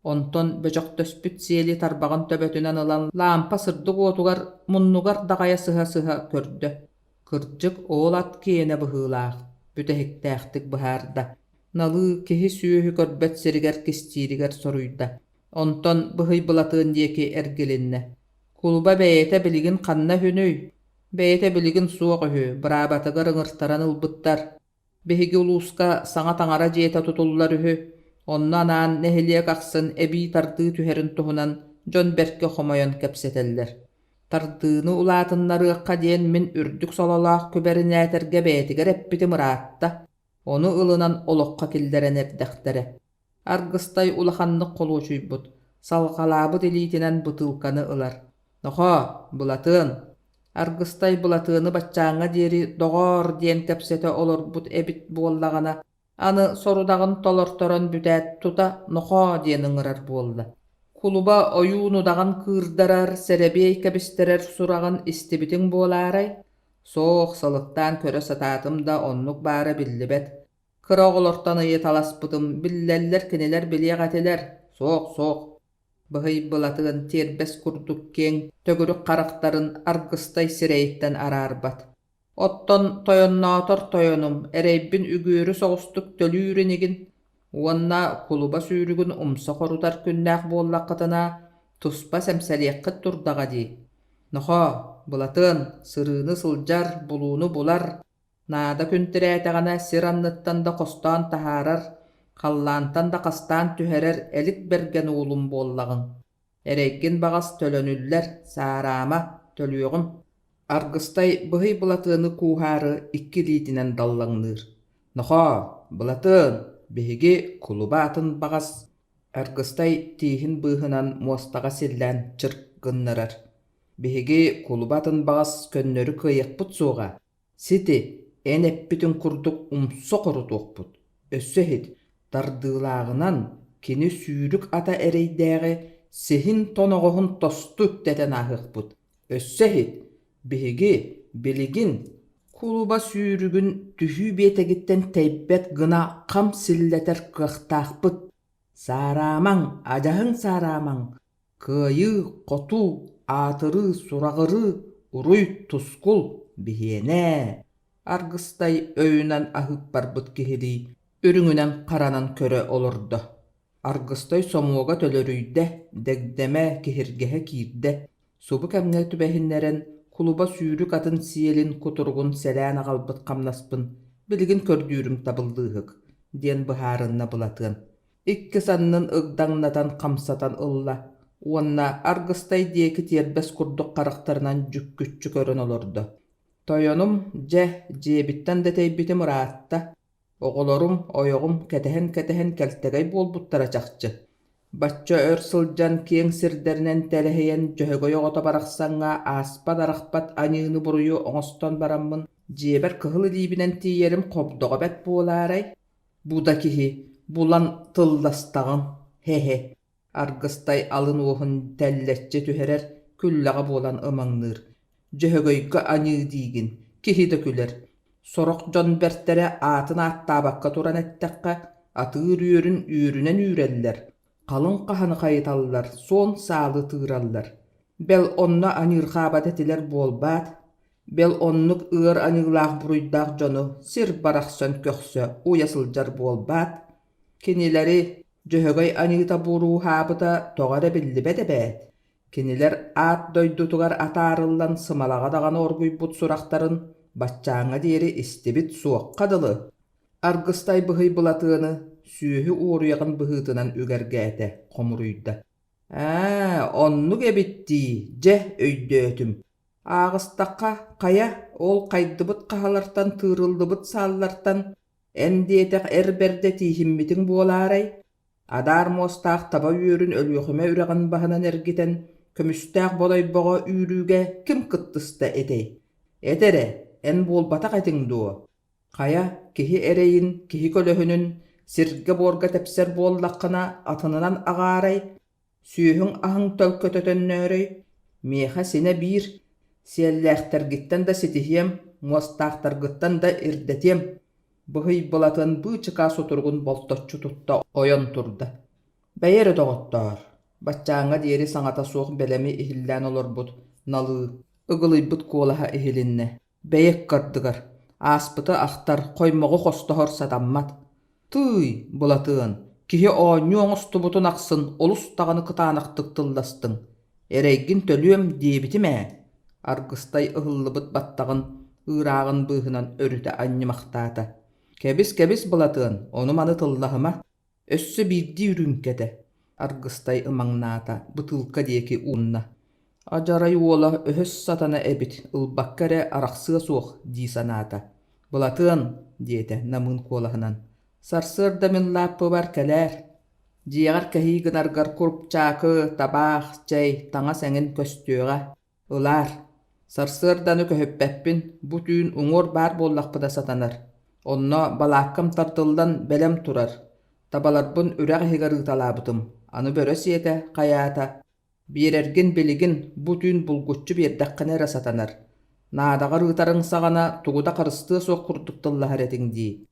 Speaker 1: онтон бөчөхтөспүт сиэли тарбаҕын төбөтүнэн ылан лаампа сырдык уотугар муннугар даҕайа сыһа-сыһа көрдө. Кырдьык, ол ат киэнэ быһыылаах, бүтэһиктээхтик быһаарда. Налыы киһи-сүөһү көрбөт сиригэр кистииригэр соруйда. Онтон Быһый Былатыан диэки эргилиннэ. Кулуба бэйэтэ билигин ханна үһүнүй? Бэйэтэ билигин суох үһү, быраабатыгар ыҥыртаран ылбыттар. Биһиги улууска саҥа таҥара дьиэтэ тутуллар үһү, онно анаан нэһилиэк ахсын эбии тардыы түһэрин туһунан дьон бэркэ хомойон кэпсэтэллэр. Тардыыны улаатыннарыахха диэн мин үрдүк сололоох күбэринээтэргэ бэйэтигэр эппитим ыраатта, ону ылынан олоххо киллэрэн эрдэхтэрэ. Аргыстай улаханнык холуочуйбут, салҕалаабыт илиитинэн бытыылканы ылар: «Нохоо, Былатыан!» Аргыстай Былатыаны баччааҥҥа диэри «доҕоор» диэн кэпсэтэ олорбут эбит буоллаҕына, аны сорудаҕын толорторон бүтээт тута «нохоо» диэн ыҥырар буолла. Кулуба ойуун удаҕан кыырдарар, сэрэбиэй кэбистэрэр сураҕын истибитиҥ буолаарай? Суох, сылыктаан көрө сатаатым да оннук баара биллибэт. Кыра оҕолортон ыйыталаспытым, биллэллэр кинилэр билиэх этилэр, суох, суох. Быһый Былатыан тиэрбэс курдук киэҥ, төгүрүк харахтарын аргыстай сирэйиттэн араарбат. Оттон тойонноотор тойонум, эрэйбин үгүөрү соҕустук төлүүр инигин уонна кулуба сүүрүгүн умса хорутар күннээх буоллаххытына, туспа сэмсэлиэххит турдаҕа дии. Нохоо, Былатыан, сырыыны сылдьар, булууну булар, Наада күн тирээтэҕинэ сир анныттан да хостоон таһаарар, халлаантан да хастаан түһэрэр элик бэргэн уулум буоллаҕыҥ. Эрэйгин баҕас төлөнүллэр, саараама, төлүөҕүм. Аргыстай быһый Былатыаны кууһаары икки илиитинэн даллаҥныыр. Нохоо, Былатыан, биһиги кулуба атын баҕас Аргыстай тииһин быыһынан муостаҕа силлээн чырк гыннарар. Биһиги кулуба атын баҕас көннөрү кыайыахпыт суоҕа, Сити, эн эппитиҥ курдук умса хорутуохпут, өссө иһит, тардыылааҕынан кини сүүрүк ата эрэйдээҕи сиһин тоноҕоһун тосту үктэтэн ааһыахпыт, өссө иһит, биһиги билигин кулуба сүүрүгүн түһүү биэтэгиттэн тэйбэт гына хам силлэтэр кыахтаахпыт. Саараамаҥ, адьаһыҥ саараамаҥ, Кыайыы-хотуу, аатырыы-сураҕырыы, уруй-тускул биһиэнэ Аргыстай өйүнэн аһыыппарбыт киһилии үрүҥүнэн-харанан көрө олордо. Аргыстай сомуога төлөрүйдэ, дэгдэмэ киһиргэһэ киирдэ, субу кэмҥэ түбэһиннэрэн кулуба сүүрүк атын сиэлин кутуругун сэлээн аҕалбыт хамнаспын билигин көрдүүрүм табыллыыһык диэн быһаарынна Былатыан. Икки саннын ыгдаҥнатан хамсатан ылла уонна Аргыстай диэки тиэрбэс курдук харахтарынан дьүккүччү көрөн олордо. Тойонум, дьэ, дьиэбиттэн да тэйбитим ыраатта. Оҕолорум, ойоҕум кэтэһэн-кэтэһэн кэлтэгэй буолбуттара чахчы. Бачча өр сылдьан киэҥ сирдэринэн тэлэһийэн Дьөһөгөй оҕото барахсаҥҥа ааспат-арахпат аньыыны-буруйу оҥостон бараммын дьиэбэр кыһыл илиибинэн тиийэрим хобдоҕо бэрт буолаарай? Бу да киһи булан тылластаҕыҥ, һэ-һэ, Аргыстай алын уоһун тэллэччи түһэрэр, күллэҕэ буолан ымаҥныыр. Дьөһөгөйгө аньыы диигин, киһи да күлэр. Сорох дьон бэртэрэ аатын ааттаабакка туран эттэххэ, атыыр үөрүн үөрүнэн үүрэллэр, халыҥ хаһаны хайыталлар, суон саалы тыыраллар. Бэл онно аньыырхаабат этилэр буолбаат, Бэл оннук ыар аньыылаах буруйдаах дьону сир барахсан көхсө уйа сылдьар буолбаат, кинилэри Дьөһөгөй аньыыта буорууһаабыта тоҕо эрэ биллибэт эбээт. Кинилэр аат дойдутугар атаарыллан сымалаҕа даҕаны оргуйбут сурахтарын баччааҥҥа диэри истибит суохха дылы. Аргыстай быһый Былатыаны сүөһү уоруйаҕын быһыытынан үгэргээтэ, хомуруйда. «Ээ, оннук эбит дии, дьэ, өйдөөтүм. Ааҕыстахха, хайа, ол хайдыбыт хаһалартан тыырыллыбыт сааллартан эн диэтэх эр бэрдэ тииһиммитиҥ буолаарай? Адаар муостаах таба үөрүн Өлүөхүмэ үрэҕин баһынан эргитэн, көмүстээх Бодойбоҕо үүрүүгэ ким кыттыста этэй? Эт эрэ, эн буолбатах этиҥ дуо? Хайа, киһи эрэйин, киһи көлөһүнүн сиргэ-буорга тэпсэр буоллаххына, атынынан аҕаарай, сүөһүҥ аһыҥ төлкөтө төннөөрөй? Миэхэ синэ биир, сиэллээхтэргиттэн да ситиһиэм, муостаахтаргыттан да ирдэтиэм Быһый Былатын быычыкаа сутуругун болточчу тутта ойон турда: «Бэйэ эрэ доҕоттоор, баччааҥҥа диэри саҥата суох бэлэми иһиллээн олорбут Налыы ыгылыйбыт куолаһа иһилиннэ. Бэйэ ыккардыгар, ааспыты ахтар, хоймоҕу хостоһор сатаммат. Тыый, Былатыан, киһи оонньуу оҥостубутун ахсын олус даҕаны кытаанахтык тылластыҥ. Эрэйгин төлүөм диэбитим ээ» Аргыстай ыһыллыбыт баттаҕын ыырааҕын быыһынан өрүтэ анньымахтаата. «Кэбис-кэбис, Былатыан, ону-маны тыллаһыма. Өссө биирдии үрүүмкэтэ» Аргыстай ымаҥнаата, бытыылка диэки уунна. «Адьарай уола өһөс сатана эбит, ылбакка эрэ арахсыа суох» дии санаата. «Былатыан» диэтэ намыын куолаһынан, «сарсыарда мин лааппыбар кэлээр, Дьиэҕэр кэһии гынаргар курупчаакы, табаах, чэй, таҥас эҥин көстүөҕэ. Ылаар. Сарсыарданы көһүппэппин, бу түүн уҥуор баар буоллахпына сатанар. Онно балааккам тардыллан бэлэм турар. Табаларбын үрэх иһигэр ыыталаабытым. Аны бөрө сиэтэ, хайаата. Биэрэргин билигин бу түүн булгуччу биэрдэххинэ эрэ сатанар. Наадаҕар ыытарыҥ саҕана тугу да харыстыа суох курдук тыллаһар этиҥ дии.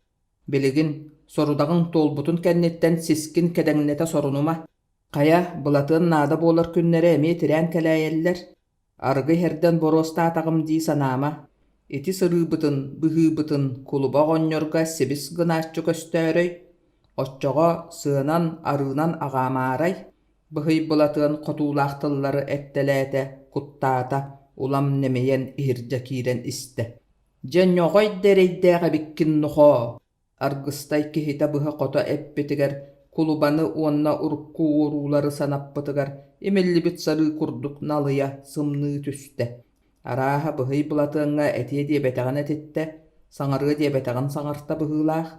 Speaker 1: Билигин сорудаҕыҥ туолбутун кэнниттэн сискин кэдэҥнэтэ сорунума. Хайа, Былатыан наада буолар күннэрэ эмиэ тирээн кэлээйэллэр. Арыгы иһэрдэн боруостаатаҕым дии санаама. Ити сырыыбытын, быһыыбытын кулуба оҕонньорго сибис гынааччы көстөөрөй? Оччоҕо сыанан, арыынан аҕаамаарай? Быһый Былатыан хотуулаах тыллары эттэлээтэ, куттаата, улам нэмийэн иһирдьэ киирэн истэ. Дьэ ньоҕой да эрэйдээх эбиккин нохоо! Аргыстай киһитэ быһа-хото эппитигэр, кулубаны уонна урукку уоруулары санаппытыгар имиллибит сарыы курдук налыйа, сымныы түстэ. Арааһа быһый Былатыаҥҥа этиэ диэбэтэҕин этиттэ, саҥарыа диэбэтэҕин саҥарта быһыылаах.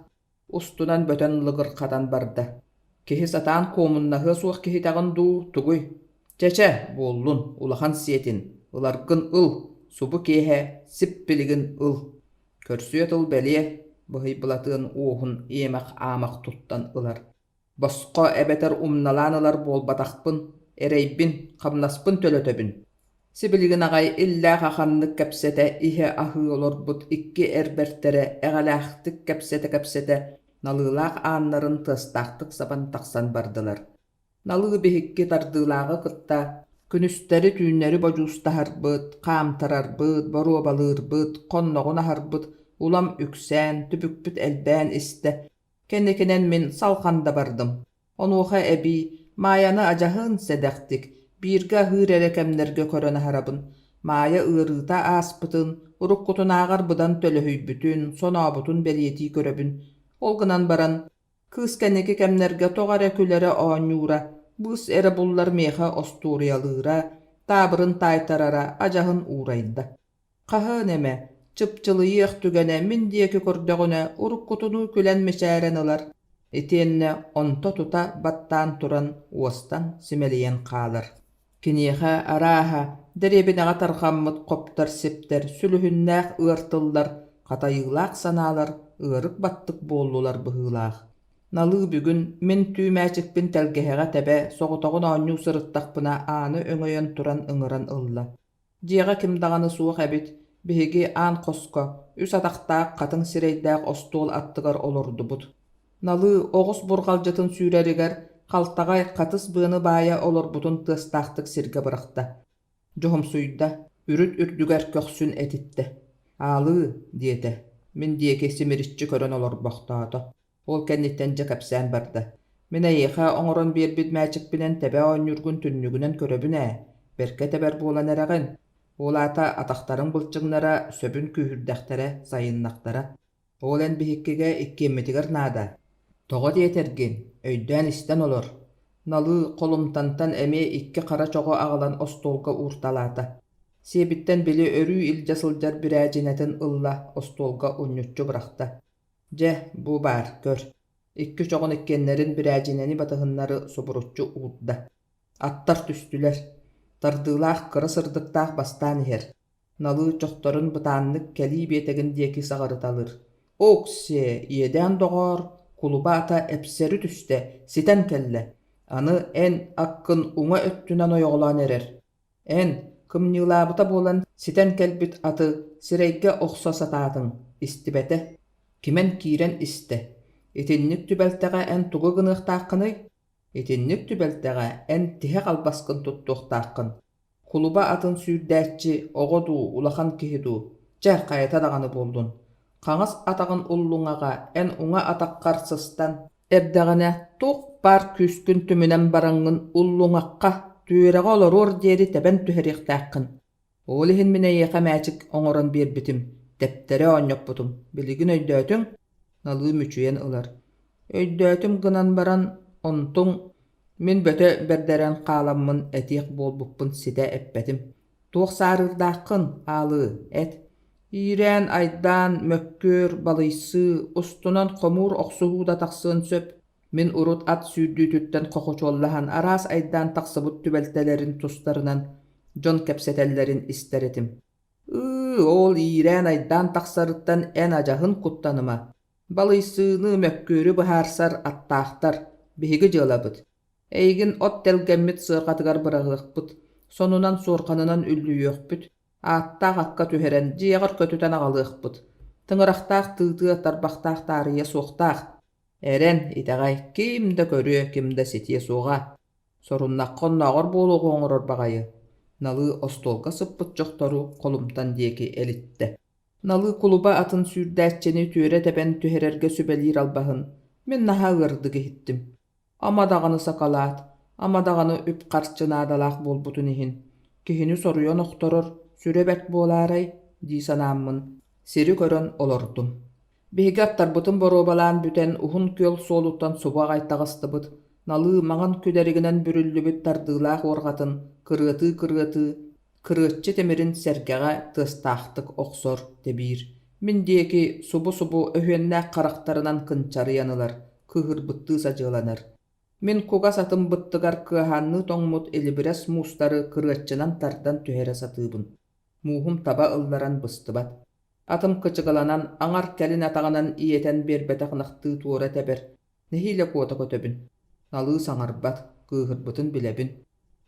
Speaker 1: Устунан бөтөн лыгырхатан барда. Киһи сатаан куомуннаһыа суох киһитэҕин дуу, тугуй? Чэ-чэ, буоллун, улахан сиэтин, ыларгын ыл, субу киэһэ сип-билигин ыл. Көрсүө тыл бэлиэ, быһый Былатыан уоһун иэмэх-аамах туттан ылар. Босхо эбэтэр умналаан ылар буолбатахпын, эрэйбин, хамнаспын төлөтөбүн. Сибилигин аҕай иллээх аханнык кэпсэтэ иһэ-аһыы олорбут икки эр бэртэрэ эҕэлээхтик кэпсэтэ-кэпсэтэ налыылаах ааннарын тыастаахтык сабан тахсан бардылар. Налыы биһикки тардыылааҕы кытта күнүстэри-түүннэри бодьуустаһарбыт, хаамтарарбыт, боруобалыырбыт, хонноҕун аһарбыт улам үксээн, түбүкпүт элбээн истэ. Кэнникинэн мин салҕан да бардым. Онуоха эбии Маайаны адьаһын сэдэхтик, бииргэ аһыыр эрэ кэмнэргэ көрөн аһарабын. Маайа ыарыыта ааспытын, уруккутунааҕар быдан төлөһүйбүтүн, сонообутун бэлиэтии көрөбүн. Ол гынан баран, кыыс кэнники кэмнэргэ тоҕо эрэ күлэрэ-оонньуура, быыс эрэ буллар миэхэ остуоруйалыыра, таабырын таайтарара адьаһын уурайда. Хаһан эмэ, чыпчылыйыах түгэнэ мин диэки көрдөҕүнэ уруккутунуу күлэн мичээрэн ылар, итиэннэ онто тута баттаан туран уостан симэлийэн хаалар. Киниэхэ, арааһа, дэриэбинэҕэ тарҕаммыт хоптор-сиптэр, сүлүһүннээх ыар тыллар, хатайыылаах санаалар ыарык баттык буоллулар быһыылаах. Налыы бүгүн мин түү мээчикпин тэлгэһэҕэ тэбэ, соҕотоҕун оонньуу сырыттахпына ааны өҥөйөн туран ыҥыран ылла. Дьиэҕэ ким даҕаны суох эбит, биһиги аан хоско, үс атахтаах хатыҥ сирэйдээх остуол аттыгар олордубут. Налыы оҕус бурҕалдьытын сүүрэригэр халтаҕай хатыс быаны баайа олорбутун тыастаахтык сиргэ бырахта. Дьоһумсуйда, үрүт үрдүгэр көхсүн этиттэ. «Аалыы» диэтэ, мин диэки симириччи көрөн олорбохтоото. Ол кэнниттэн дьэ кэпсээн барда: «Мин эйиэхэ оҥорон биэрбит мээчикпинэн тэбэ оонньуургун түннүгүнэн көрөбүн ээ. Бэркэ тэбэр буолан эрэҕин. Ол аата атахтарыҥ былчыҥнара сөбүн күүһүрдэхтэрэ, сайыннахтара. Ол эн биһиккигэ иккиэммитигэр наада. Тоҕо диэтэргин, өйдөөн истэн олор. Налыы холумтантан эмиэ икки хара чоҕу аҕалан остуолга уурталаата. Сиэбиттэн били өрүү илдьэ сылдьар бүрээдьинэтин ылла, остуолга унньуччу бырахта. Дьэ, бу баар, көр. Икки чоҕун иккиэннэрин бүрээдьинэни батыһыннары субуруччу уурда. Аттар түстүлэр. Тардыылаах кыра сырдыктаах бастаан иһэр. Налыы чохторун бытааннык кэлии биэтэгин диэки саҕарыталыыр. «Ок-сиэ, иэдээн доҕоор, кулуба ата эпсэри түстэ, ситэн кэллэ. Аны эн аккын уҥа өттүнэн ойоҕолоон эрэр. Эн, кымньыылаабыта буолан ситэн кэлбит аты сирэйгэ охсо сатаатыҥ, истибэтэ. Кимэн киирэн истэ. Итинник түбэлтэҕэ эн тугу гыныахтааххыный? Итинник түбэлтэҕэ эн тиһэх албаскын туттуохтааххын. Кулуба атын сүүрдээччи оҕо дуу, улахан киһи дуу, чэ, хайата даҕаны буоллун. Хаҥас атаҕын уллуҥаҕа эн уҥа атаххар сыстан эрдэҕинэ туох баар күүскүн түмүнэн бараҥҥын уллуҥахха, түөрэҕэ олоруор диэри тэбэн түһэриэхтээххин. Ол иһин мин эйиэхэ мээчик оҥорон биэрбитим, тэптэрэ оонньоппутум. Билигин өйдөөтүҥ? Налыы мүчүйэн ылар. Өйдөөтүм гынан баран, онтуҥ мин бөтө бэрдэрэн хааламмын этиэх буолбуппун ситэ эппэтим. Туох саарыырдааххын, Аалыы, эт. Иирээн, айдаан, мөккүөр, балыйсыы, устунан хомуур охсуһуу да тахсыан сөп. Мин урут ат сүүрдүүтүттэн хохочуоллаһан араас айдаан тахсыбыт түбэлтэлэрин тустарынан дьон кэпсэтэллэрин истэр этим. Ыы, ол иирээн-айдаан тахсарыттан эн адьаһын куттаныма. Балыйсыыны, мөккүөрү быһаарсар аттаахтар, биһиги дьыалабыт. Эйигин от тэлгэммит сыарҕатыгар быраҕыахпыт, сонунан суорҕанынан үллүйүөхпүт, ааттаах акка түһэрэн дьиэҕэр көтүтэн аҕалыахпыт. Тыҥырахтаах тыытыа, тарбахтаах таарыйа суохтаах. Эрэн, итэҕэй, ким да көрүө, ким да ситиэ суоҕа. Соруннахха оннооҕор буолуоҕу оҥорор баҕайы. Налыы остуолга сыппыт чохтору холумтан диэки элиттэ. Налыы кулуба атын сүүрдээччини түөрэ тэбэн түһэрэргэ сүбэлиир албаһын мин наһаа ыардык иһиттим. Ама даҕаны сакалаат, ама даҕаны үп-харчы наадалаах буолбутун иһин, киһини соруйан охторор сүрэ бэрт буолаарай дии санааммын, сири көрөн олордум. Биһиги аттарбытын боруобалаан бүтэн уһун күөл суолуттан субу аҕай таҕыстыбыт, налыы маҥан күдэригинэн бүрүллүбүт тардыылаах уорҕатын кырыатыы-кырыатыы, кырыаччы тимирин сэргэҕэ тыастаахтык охсор, тэбиир. Мин диэки субу-субу өһүөннээх харахтарынан кынчарыйан ылар, кыыһырбыттыы садьыаланар. Мин кугас атым быттыгар кыаһаанныы тоҥмут илибирэс муустары кырыаччынан тардан түһэрэ сатыыбын. Мууһум таба ылларан быстыбат. Атым кычыгыланан, аҥар кэлин атаҕынан иэтэн биэрбэтэх ынахтыы туора тэбэр, нэһиилэ куота көтөбүн. Налыы саҥарбат, кыыһырбытын билэбин.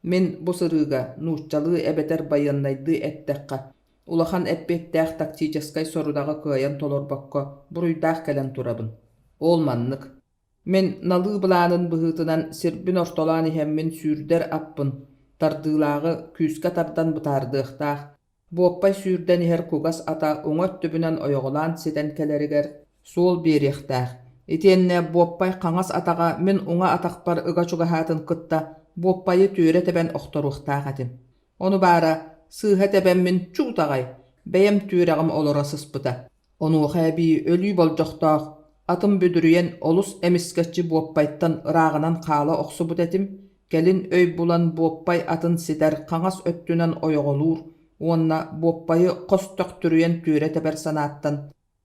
Speaker 1: Мин бу сырыыга нууччалыы эбэтэр байыаннайдыы эттэххэ, улахан эппиэттээх тактическай сорудаҕы кыайан толорбокко буруйдаах кэлэн турабын. Ол маннык. Мин налыы былаанын быһыытынан сирбин ортолоон иһэммин сүүрдэр аппын, тардыылааҕы күүскэ тардан бытаардыахтаах, Буоппай сүүрдэн иһэр кугас ата уҥа өттүбүнэн ойоҕолоон ситэн кэлэригэр суол биэриэхтээх, итиэннэ Буоппай хаҥас атаҕа мин уҥа атахпар ыга чугаһаатын кытта Буоппайы түөрэ тэбэн охторуохтаах этим. Ону баара, сыыһа тэбэммин чуут аҕай, бэйэм түөрэҕим олоро сыспыта. Онуоха эбии өлүү болдьохтоох, атым бүдүрүйэн олус эмискэччи буоппайтан ырааҕынан хаала охсубут этим, кэлин өй булан буоппай атын ситэр хаҥас өттүнэн ойоҕолуур уонна буоппайы хос төхтүрүйэн түөрэ тэбэр санааттан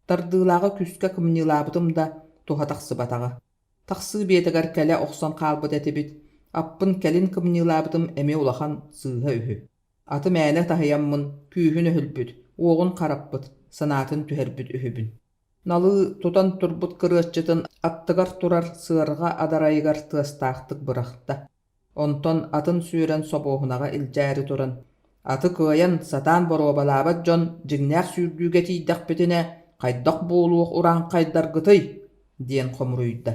Speaker 1: тардыылааҕы күүскэ кымньыылаабытым да туһа тахсыбатаҕа. Тахсыы биэтэгэр кэлэ охсон хаалбыт этибит, аппын кэлин кымньыылаабытым эмиэ улахан сыыһа үһү. Аты мээнэ таһыйаммын күүһүн өһүлбүт, уоҕун хараппыт, санаатын түһэрбит үһүбүн. Налыы тутан турбут кырыаччытын аттыгар турар сыарҕа адарайыгар тыастаахтык бырахта. Онтон атын сүөрэн собуоһунаҕа илдьээри туран, аты кыайан сатаан боруобалаабат дьон дьиҥнээх сүүрдүүгэ тиийдэхпитинэ хайдах буолуох урааҥхайдаргытый диэн хомуруйда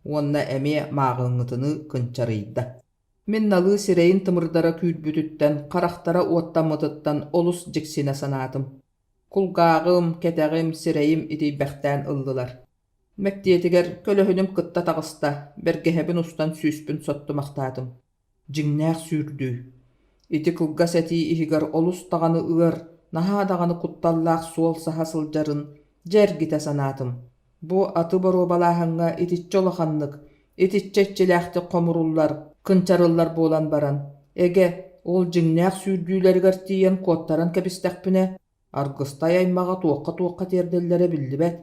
Speaker 1: уонна эмиэ мааҕыҥҥытыныы кынчарыйда. Мин налыы сирэйин тымырдара күүрбүтүттэн, харахтара уоттаммытыттан олус дьиксинэ санаатым. Кулгааҕым, кэтэҕим, сирэйим итийбэхтээн ыллылар. Мэктиэтигэр көлөһүнүм кытта таҕыста, бэргэһэбин устан сүүспүн соттумахтаатым. Дьиҥнээх сүүрдүү. Ити кылгас этии иһигэр олус даҕаны ыар, наһаа даҕаны кутталлаах суол саһа сылдьарын дьэ эргитэ санаатым. Бу аты боруобалааһыҥҥа итиччэ улаханнык, итиччэ иччилээхтик хомуруллар, кынчарыллар буолан баран, эгэ, ол дьиҥнээх сүүрдүүлэригэр тиийэн куоттаран кэбистэхпинэ, Аргыстай аймаҕа туохха-туохха тиэрдэллэрэ биллибэт.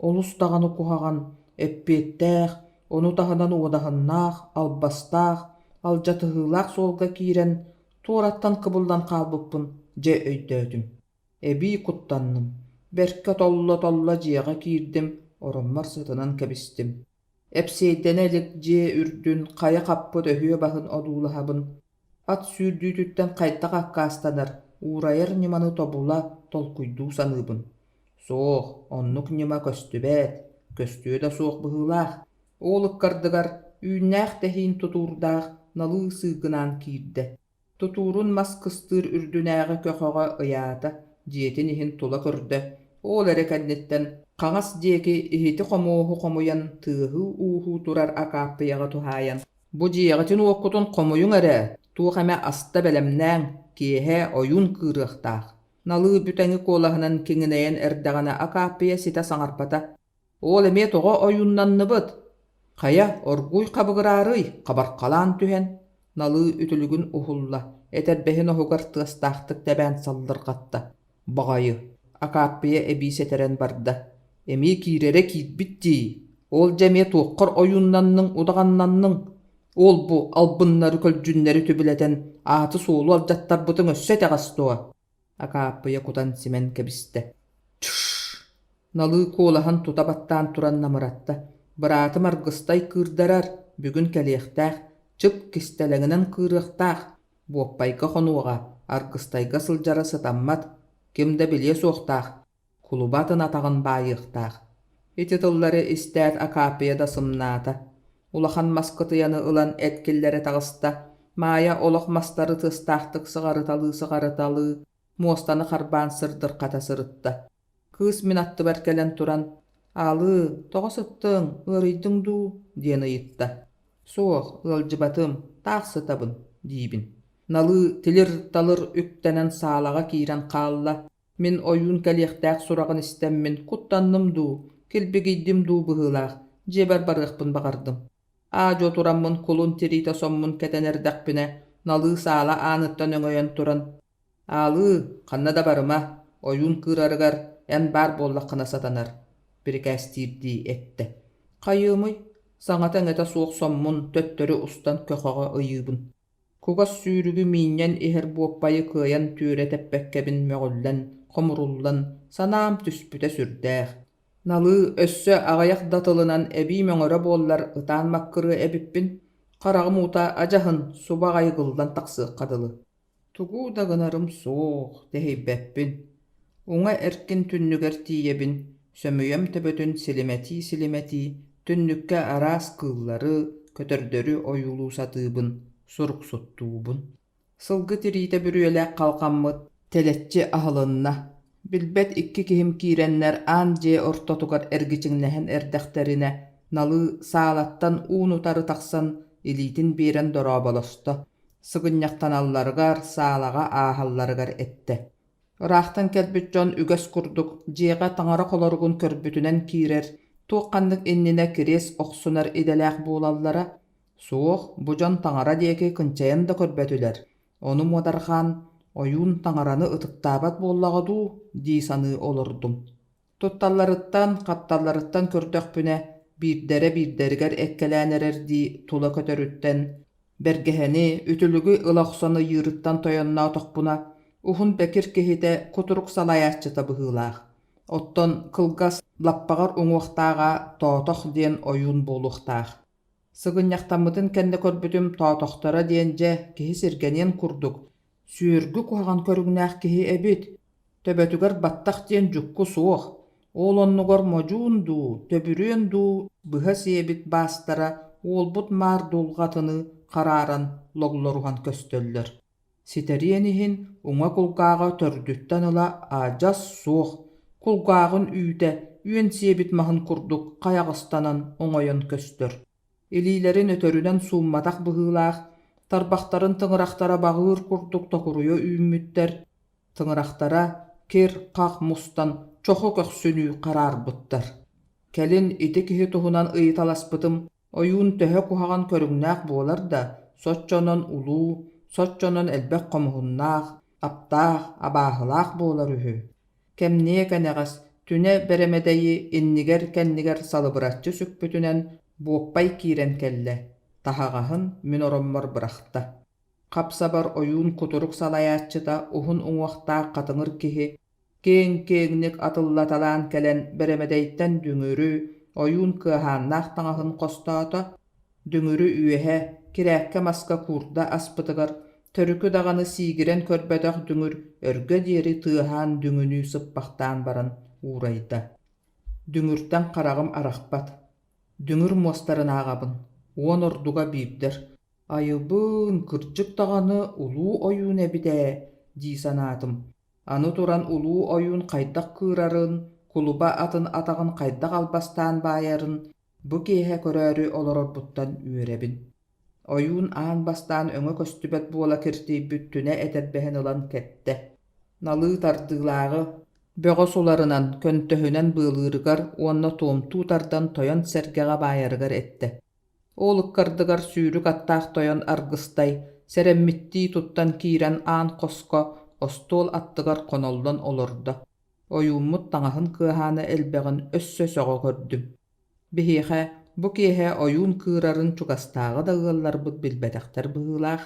Speaker 1: Олус даҕаны куһаҕан, эппиэттээх, ону таһынан уодаһыннаах, албастаах, алдьатыһыылаах суолга киирэн, туораттан кыбыллан хаалбыппын дьэ өйдөөтүм. Эбии куттанным, бэркэ толло-толло дьиэҕэ киирдим, ороммор сытынан кэбистим. Эпсиэйдэнэ илик дьиэ үрдүн хайа хаппыт өһүө баһын одуулаһабын. Ат сүүрдүүтүттэн хайдах аккаастанар, уурайар ньыманы тобула, толкуйдуу саныыбын. Суох, оннук ньыма көстүбэт, көстүө да суох быһыылаах. Ол ыккардыгар үүннээх тэһиин тутуурдаах налыы сыыкынаан киирдэ. Тутуурун мас кыстыыр үрдүнээҕи көхөҕө ыйаата, дьиэтин иһин тула көрдө, ол эрэ кэнниттэн хаҥас диэки иһити-хомуоһу хомуйан тыаһыы-ууһуу турар акааппыйаҕа туһаайан «Бу дьиэҕитин-уоккутун хомуйуҥ эрэ, туох эмэ аста бэлэмнээҥ, киэһэ ойуун кыырыахтаах» Налыы бүтэҥи куолаһынан киҥинэйэн эрдэҕинэ Акааппыйа ситэ саҥарбата Ол эмиэ тоҕо ойууннанныбыт? Хайа, оргууй хабыгыраарый, хабархалаан түһэн, Налыы үтүлүгүн уһулла, этэрбэһин оһугар тыастаахтык тэбээн саллырҕатта. Баҕайы, Акааппыйа эбии сэтэрэн барда. Эмиэ киирэрэ киирбит дии. Ол дьэ эмиэ туоххар ойууннанныҥ, удаҕаннанныҥ? Ол-бу албыннары-көлдьүннэри түбүлэтэн ааты-суолу алдьаттарбытыҥ өссө итэҕэс дуо? Акааппыйа кутан-симэн кэбистэ. Чш! Налыы куолаһын тута баттаан туран намыратта: «Быраатым Аргыстай кыырдарар, бүгүн кэлиэхтээх, чып кистэлэҥинэн кыырыахтаах, буоппайга хонуоҕа, Аргыстайга сылдьара сытаммат, ким да билиэ суохтаах, кулуба атын атаҕын баайыахтаах». Ити тыллары истээт Акааппыйа да сымнаата. Улахан мас кытыйаны ылан эт киллэрэ таҕыста. Маайа олох мастары тыастаахтык сыҕарыталыы-сыҕарыталыы муостаны харбаан сырдырҕата сырытта. Кыыс мин аттыбар кэлэн туран: «Аалыы, тоҕо сыттыҥ, ыарыйдыҥ дуу?» диэн ыйытта. «Суох, ыалдьыбатым, таах сытабын» диибин. Налыы тилир-талыр үктэнэн саалаҕа киирэн хаалла. Мин ойуун кэлиэхтээх сураҕын истэммин куттанным дуу, килбигийдим дуу быһыылаах, дьиэбэр барыахпын баҕардым. Аа-дьуо тураммын кулун тириитэ соммун кэтэн эрдэхпинэ, Налыы саала ааныттан өҥөйөн туран «Аалыы, ханна да барыма, ойуун кыырарыгар эн баар буоллаххына сатанар», бирикээстиирдии эттэ. Хайыамый, саҥата-иҥэтэ суох соммун төттөрү устан көхөҕө ыйыыбын. Кугас сүүрүгү миинньэн иһэр буоппайы кыайан түөрэ тэппэккэбин мөҕүллэн, хомуруллан, санаам түспүтэ сүрдээх. Налыы өссө аҕыйах да тылынан эбии мөҥөрө буоллар ытаан маккырыа эбиппин, хараҕым уута адьаһын субу аҕай ыгыллан тахсыахха дылы. Тугу да гынарым суох, тэһийбэппин. Уҥа эркин түннүгэр тиийэбин, сөмүйэм төбөтүн силимэтии-силимэтии, түннүккэ араас кыыллары, көтөрдөрү ойуулуу сатыыбын, суруксуттуубун. Сылгы тириитэ бүрүөлээх халҕаммыт тэлэччи аһылынна. Билбэт икки киһим киирэннэр аан дьиэ ортотугар эргичиҥнэһэн эрдэхтэринэ, Налыы саалаттан уун-утары тахсан илиитин биэрэн дорооболосто. Сыгынньахтаналларыгар, саалаҕа ааһалларыгар эттэ: Ыраахтан кэлбит дьон үгэс курдук дьиэҕэ таҥара холоругун көрбүтүнэн киирэр, туох-ханнык иннинэ кириэс охсунар идэлээх буолаллара. Суох, бу дьон таҥара диэки кынчайан да көрбөтүлэр. Ону муодарҕаан, ойуун таҥараны ытыктаабат буоллаҕа дуу дии саныы олордум. Тутталларыттан, хапталларыттан көрдөхпүнэ, биирдэрэ биирдэригэр эккэлээн эрэрдии тула көтөрүттэн, бэргэһэни, үтүлүгү ыла охсон ыйыырыттан тойонноотохпуна, уһун бэкир киһитэ кутурук салайааччыта быһыылаах, оттон кылгас лаппаҕар уҥуохтааҕа Тоотох диэн ойуун буолуохтаах. Сыгынньахтаммытын кэннэ көрбүтүм тоотохторо диэн дьэ киһи сиргэниэн курдук, сүөргү куһаҕан көрүҥнээх киһи эбит. Төбөтүгэр баттах диэн дьукку суох, ол оннугар модьуун дуу, төбүрүөн дуу быһа сиэбит баастара уолбут маар дулҕатыныы харааран логлоруһан көстөллөр. Ситэриэн иһин уҥа кулгааҕа төрдүттэн ыла адьас суох, кулгааҕын үүтэ үөн сиэбит маһын курдук хайаҕастанан оҥойон көстөр. Илиилэрин өтөрүнэн суумматах быһыылаах, Тарбахтарын тыҥырахтара баҕыыр курдук токуруйа үүммүттэр, тыҥырахтара кир-хах мустан чоху көхсүнүү хараарбыттар. Кэлин ити киһи туһунан ыйыталаспытым, ойуун төһө куһаҕан көрүҥнээх буолар да, соччонон улуу, соччонон элбэх хомуһуннаах, аптаах, абааһылаах буолар үһү. Кэмниэ кэнэҕэс түнэ бэрэмэдэйи иннигэр-кэннигэр салыбыраччы сүкпүтүнэн буоппай киирэн кэллэ, таһаҕаһын мин ороммор бырахта. Хап-сабар ойуун кутурук салайааччыта уһун уҥуохтаах хатыҥыр киһи киэҥ-киэҥник атыллаталаан кэлэн бэрэмэдэйтэн дүҥүрү, ойуун кыаһааннаах таҥаһын хостоото, Дүҥүрү үөһэ, кирээккэ маска куурда аспытыгар, төрүкү даҕаны сиигирэн көрбөтөх дүҥүр өргө диэри тыаһаан дүҥүнүү сыппахтаан баран уурайда. Дүҥүртэн хараҕым арахпат. Дүҥүр муостарын ааҕабын, уон ордуга биирдэр. Айыбыын, кырдьык даҕаны улуу ойуун эбит ээ дии санаатым. Аны туран улуу ойуун хайдах кыырарын, кулуба атын атаҕын хайдах албастаан баайарын Бу киэһэ көрөөрү олорорбуттан үөрэбин. Ойуун аан бастаан өҥө көстүбэт буола киртийбит түнэ этэрбэһин ылан кэттэ. Налыы тардыылааҕы бөҕө суларынан, көнтөһүнэн быалыырыгар уонна туомтуу тардан тойон сэргэҕэ баайарыгар эттэ. Ол ыккардыгар сүүрүк аттаах тойон Аргыстай сэрэммиттии туттан киирэн аан хоско остуол аттыгар хоноллон олордо. Ойууммут таҥаһын кыаһаана элбэҕин өссө сөҕө көрдүм. Биһиэхэ бу киэһэ ойуун кыырарын чугастааҕы да ыалларбыт билбэтэхтэр быһыылаах.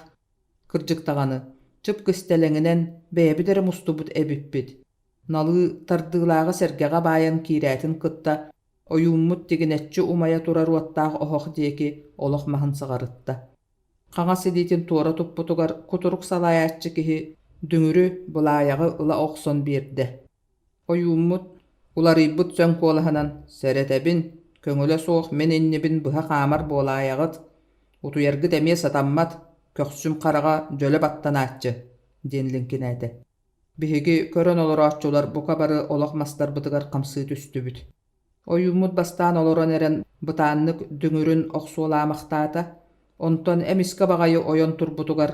Speaker 1: Кырдьык даҕаны, чып кистэлэҥинэн бэйэбит эрэ мустубут эбиппит. Налыы тардыылааҕы сэргэҕэ баайан киирээтин кытта ойууммут тигинэччи умайа турар уоттаах оһох диэки олох маһын сыҕарытта. Хаҥас илиитин туора туппутугар кутурук салайааччы киһи дүҥүрү, былаайаҕы ыла охсон биэрдэ. Ойууммут уларыйбыт сөҥ куолаһынан «Сэрэтэбин, көҥүлэ суох мин иннибин быһа хаамар буолаайаҕыт, утуйаргыт эмиэ сатаммат, көхсүм хараҕа дьөлө баттанааччы» диэн лиҥкинээтэ. Биһиги көрөн олорооччулар бука бары олох мастарбытыгар хамсыы түстүбүт. Ойууммут бастаан олорон эрэн бытааннык дүҥүрүн охсуолаамахтаата, онтон эмискэ баҕайы ойон турбутугар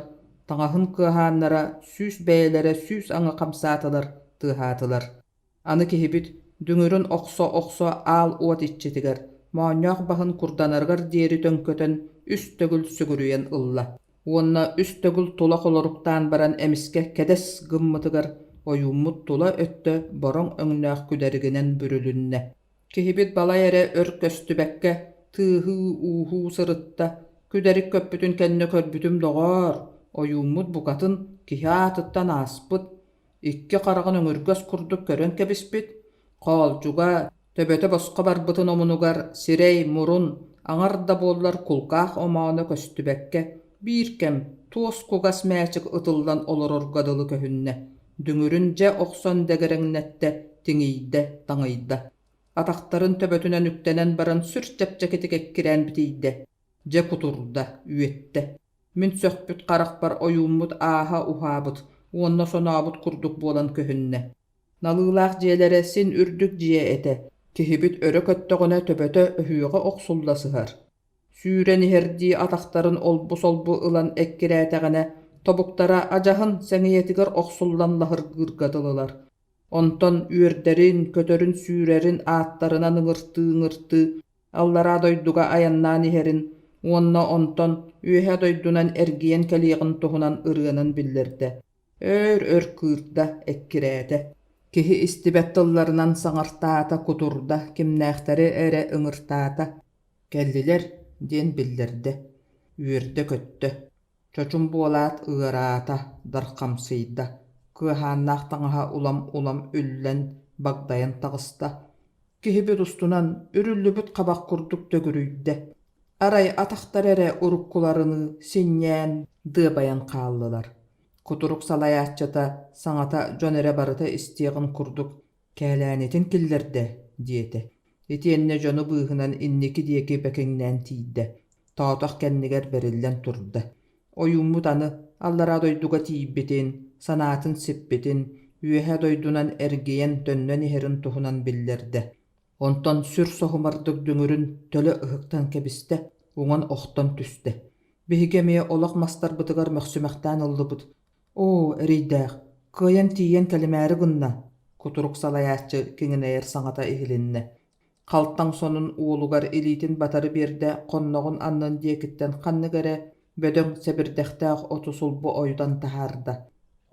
Speaker 1: таҥаһын кыаһааннара сүүс бэйэлэрэ сүүс аҥы хамсаатылар, тыаһаатылар. Аны киһибит дүҥүрүн охсо-охсо аал уот иччитигэр, моонньоох баһын курданарыгар диэри төҥкөтөн үс төгүл сүгүрүйэн ылла уонна үс төгүл тула холоруктаан баран эмискэ кэдэс гыммытыгар ойууммут тула өттө бороҥ өҥнөөх күдэригинэн бүрүлүннэ. Киһибит балай эрэ өр көстүбэккэ тыаһыы-ууһуу сырытта, күдэрик көппүтүн кэннэ көрбүтүм доҕоор, ойууммут букатын киһи аатыттан ааспыт, икки хараҕын өҥүргэс курдук көрөн кэбиспит, хоолдьуга, төбөтө босхо барбытын омунугар сирэй, мурун, аҥар да буоллар кулгаах омооно көстүбэккэ, биир кэм туос кугас мээчик ытыллан олорорго дылы көһүннэ, дүҥүрүн дьэ охсон дэгэрэҥнэттэ, тиҥийдэ, таҥыйда. Атахтарын төбөтүнэн үктэнэн баран сүр чэпчэкитик эккирээн битийдэ, дьэ кутурда, үөттэ. Мин сөхпүт харахпар ойууммут ааһа уһаабыт уонна сонообут курдук буолан көһүннэ. Налыылаах дьиэлэрэ син үрдүк дьиэ этэ, киһибит өрө көттөҕүнэ төбөтө өһүөҕэ охсулла сыһар. Сүүрэн иһэрдии атахтарын олбу-солбу ылан эккирээтэҕинэ, тобуктара адьаһын сэҥийэтигэр охсуллан лаһыргыырга дылылар. Онтон үөрдэрин, көтөрүн-сүүрэрин ааттарынан ыҥыртыы-ыҥыртыы аллараа дойдуга айаннаан иһэрин уонна онтон үөһээ дойдунан эргийэн кэлиэҕин туһунан ырыанан биллэрдэ. Өөр-өр кыырда, эккирээтэ. Киһи истибэт тылларынан саҥартаата, кутурда, кимнээхтэри эрэ ыҥыртаата. «Кэллилэр» диэн биллэрдэ, үөрдэ-көттө. Чочум буолаат ыараата, дархамсыйда, кыаһааннаах таҥаһа улам-улам үллэн, багдайан таҕыста. Киһибит устунан үрүллүбүт хабах курдук төгүрүйдэ. Арай атахтара эрэ уруккуларыныы синньээн, дыабайан хааллылар. Кутурук салайааччыта саҥата дьон эрэ барыта истиэҕин курдук «Кээлээнитин киллэрдэ» диэтэ. Итиэннэ дьону быыһынан инники диэки бэкиҥнээн тиийдэ, тоотох кэннигэр бэриллэн турда. Ойууммут аны аллараа дойдуга тиийбитин, санаатын сиппитин, үөһээ дойдунан эргийэн төннөн иһэрин туһунан биллэрдэ. Онтон сүр соһумардык дүҥүрүн төлө ыһыктан кэбистэ, уҥан охтон түстэ. Биһиги эмиэ олох мастарбытыгар мөхсүмэхтээн ыллыбыт. Оо, эрэйдээх, кыайан тиийэн кэлимээри гынна, кутурук салайааччы киҥинэйэр саҥата иһилиннэ. Халтаҥ сонун уолугар илиитин батары биэрдэ, хонноҕун аннын диэкиттэн ханнык эрэ бөдөҥ сэбирдэхтээх оту сулбу ойутан таһаарда.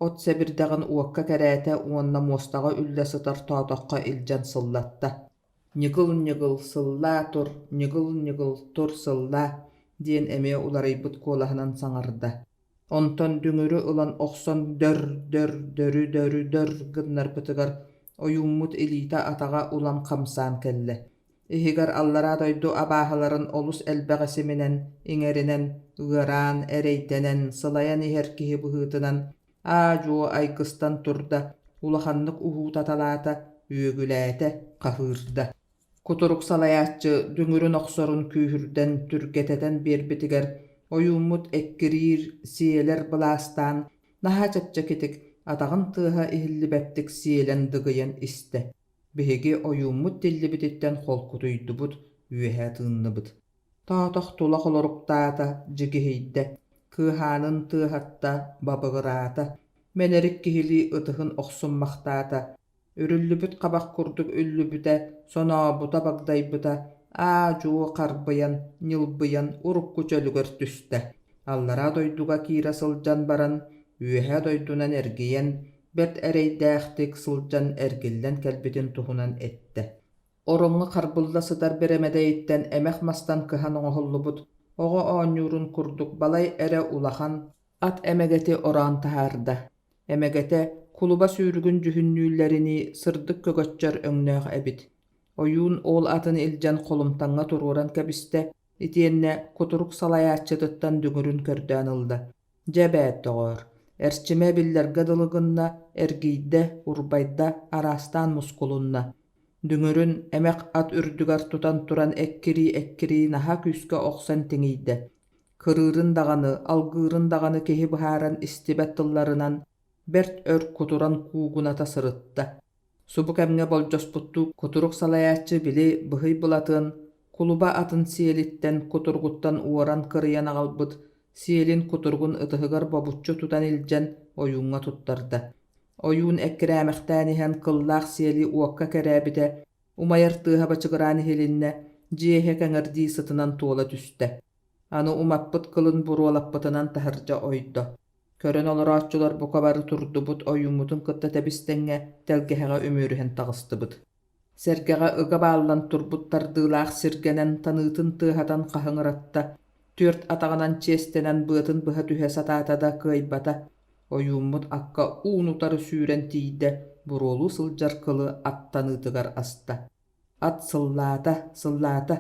Speaker 1: От сэбирдэҕин уокка кэрээтэ уонна муостаҕа үллэ сытар тоотоххо илдьэн сыллатта. «Ньыгыл-ньыгыл, сыллаа тур, ньыгыл-ньыгыл, тур сыллаа» диэн эмиэ уларыйбыт куолаһынан саҥарда. Онтон дүҥүрү ылан охсон дөр-дөр, дөрү-дөрү-дөр гыннарбытыгар ойууммут илиитэ-атаҕа улам хамсаан кэллэ. Иһигэр аллараа дойду абааһыларын олус элбэҕи симинэн, иҥэринэн, ыараан, эрэйдэнэн, сылайан иһэр киһи быһыытынан аа-дьуо айгыстан турда, улаханнык уһуутаталаата, үөгүлээтэ, хаһыырда. Кутурук салайааччы дүҥүрүн охсорун күүһүрдэн түргэтэтэн биэрбитигэр ойууммут эккириир, сиэлэр былаастаан наһаа чэпчэкитик, атаҕын тыаһа иһиллибэттик сиэлэн дыгыйан истэ. Биһиги ойууммут тиллибититтэн холкутуйдубут, үөһэ тыынныбыт. Тоотох тула холоруктаата, дьигиһийдэ, кыаһаанын тыаһатта, бабыгыраата, мэнэрик киһилии ытыһын охсуммахтаата, Үрүллүбүт хабах курдук үллүбүтэ, сонообута багдайбыта, аа-дьуо харбыйан, ньылбыйан урукку чөлүгэр түстэ. Аллараа дойдуга киирэ сылдьан баран, үөһээ дойдунан эргийэн, бэрт эрэйдээхтик сылдьан эргиллэн кэлбитин туһунан эттэ. Ороҥҥо харбылла сытар бэрэмэдэйиттэн эмэх мастан кыһан оҥоһуллубут оҕо оонньуурун курдук балай эрэ улахан ат эмэгэти ороон таһаарда. Эмэгэтэ кулуба сүүрүгүн дьүһүннүүллэринии сырдык көгөччөр өҥнөөх эбит. Ойуун ол атын илдьэн холумтаҥҥа туруоран кэбистэ итиэннэ кутурук салайааччытыттан дүҥүрүн көрдөөн ылла. Дьэ эбээт, доҕоор, эрчимэ биллэргэ дылы гынна, эргийдэ, урбайда, араастаан мускулунна. Дүҥүрүн эмэх ат үрдүгэр тутан туран эккирии-эккирии наһаа күүскэ охсон тиҥийдэ. Кырыырын даҕаны, алгыырын даҕаны киһи быһааран истибэт тылларынан бэрт өр кутуран куугуната сырытта. Субу кэмҥэ болдьоспуттуу кутурук салайааччы били быһый Былатыан кулуба атын сиэлиттэн, кутуругуттан уоран кырыйан аҕалбыт сиэлин кутуругун ытыһыгар бобуччу тутан илдьэн ойууҥҥа туттарда. Ойуун эккирээмэхтээн иһэн кыллаах сиэли уокка кэрээбитэ, умайар тыаһа бачыгыраан иһилиннэ, дьиэ иһэ кэҥэрдии сытынан туола түстэ. Аны умаппыт кылын буруолаппытынан таһырдьа ойдо. Көрөн олорооччулар бука бары турдубут ойууммутун кытта тэбис-тэҥҥэ тэлгэһэҕэ үмүөрүһэн таҕыстыбыт. Сэргэҕэ ыга бааллан турбут тардыылаах сиргэнэн таныытын тыаһатан хаһыҥыратта, түөрт атаҕынан чиэстэнэн быатын быһа түһэ сатаата да кыайбата. Ойууммут акка уун-утары сүүрэн тиийдэ, буруолуу сылдьар кылы ат таныытыгар аста. Ат сыллаата, сыллаата,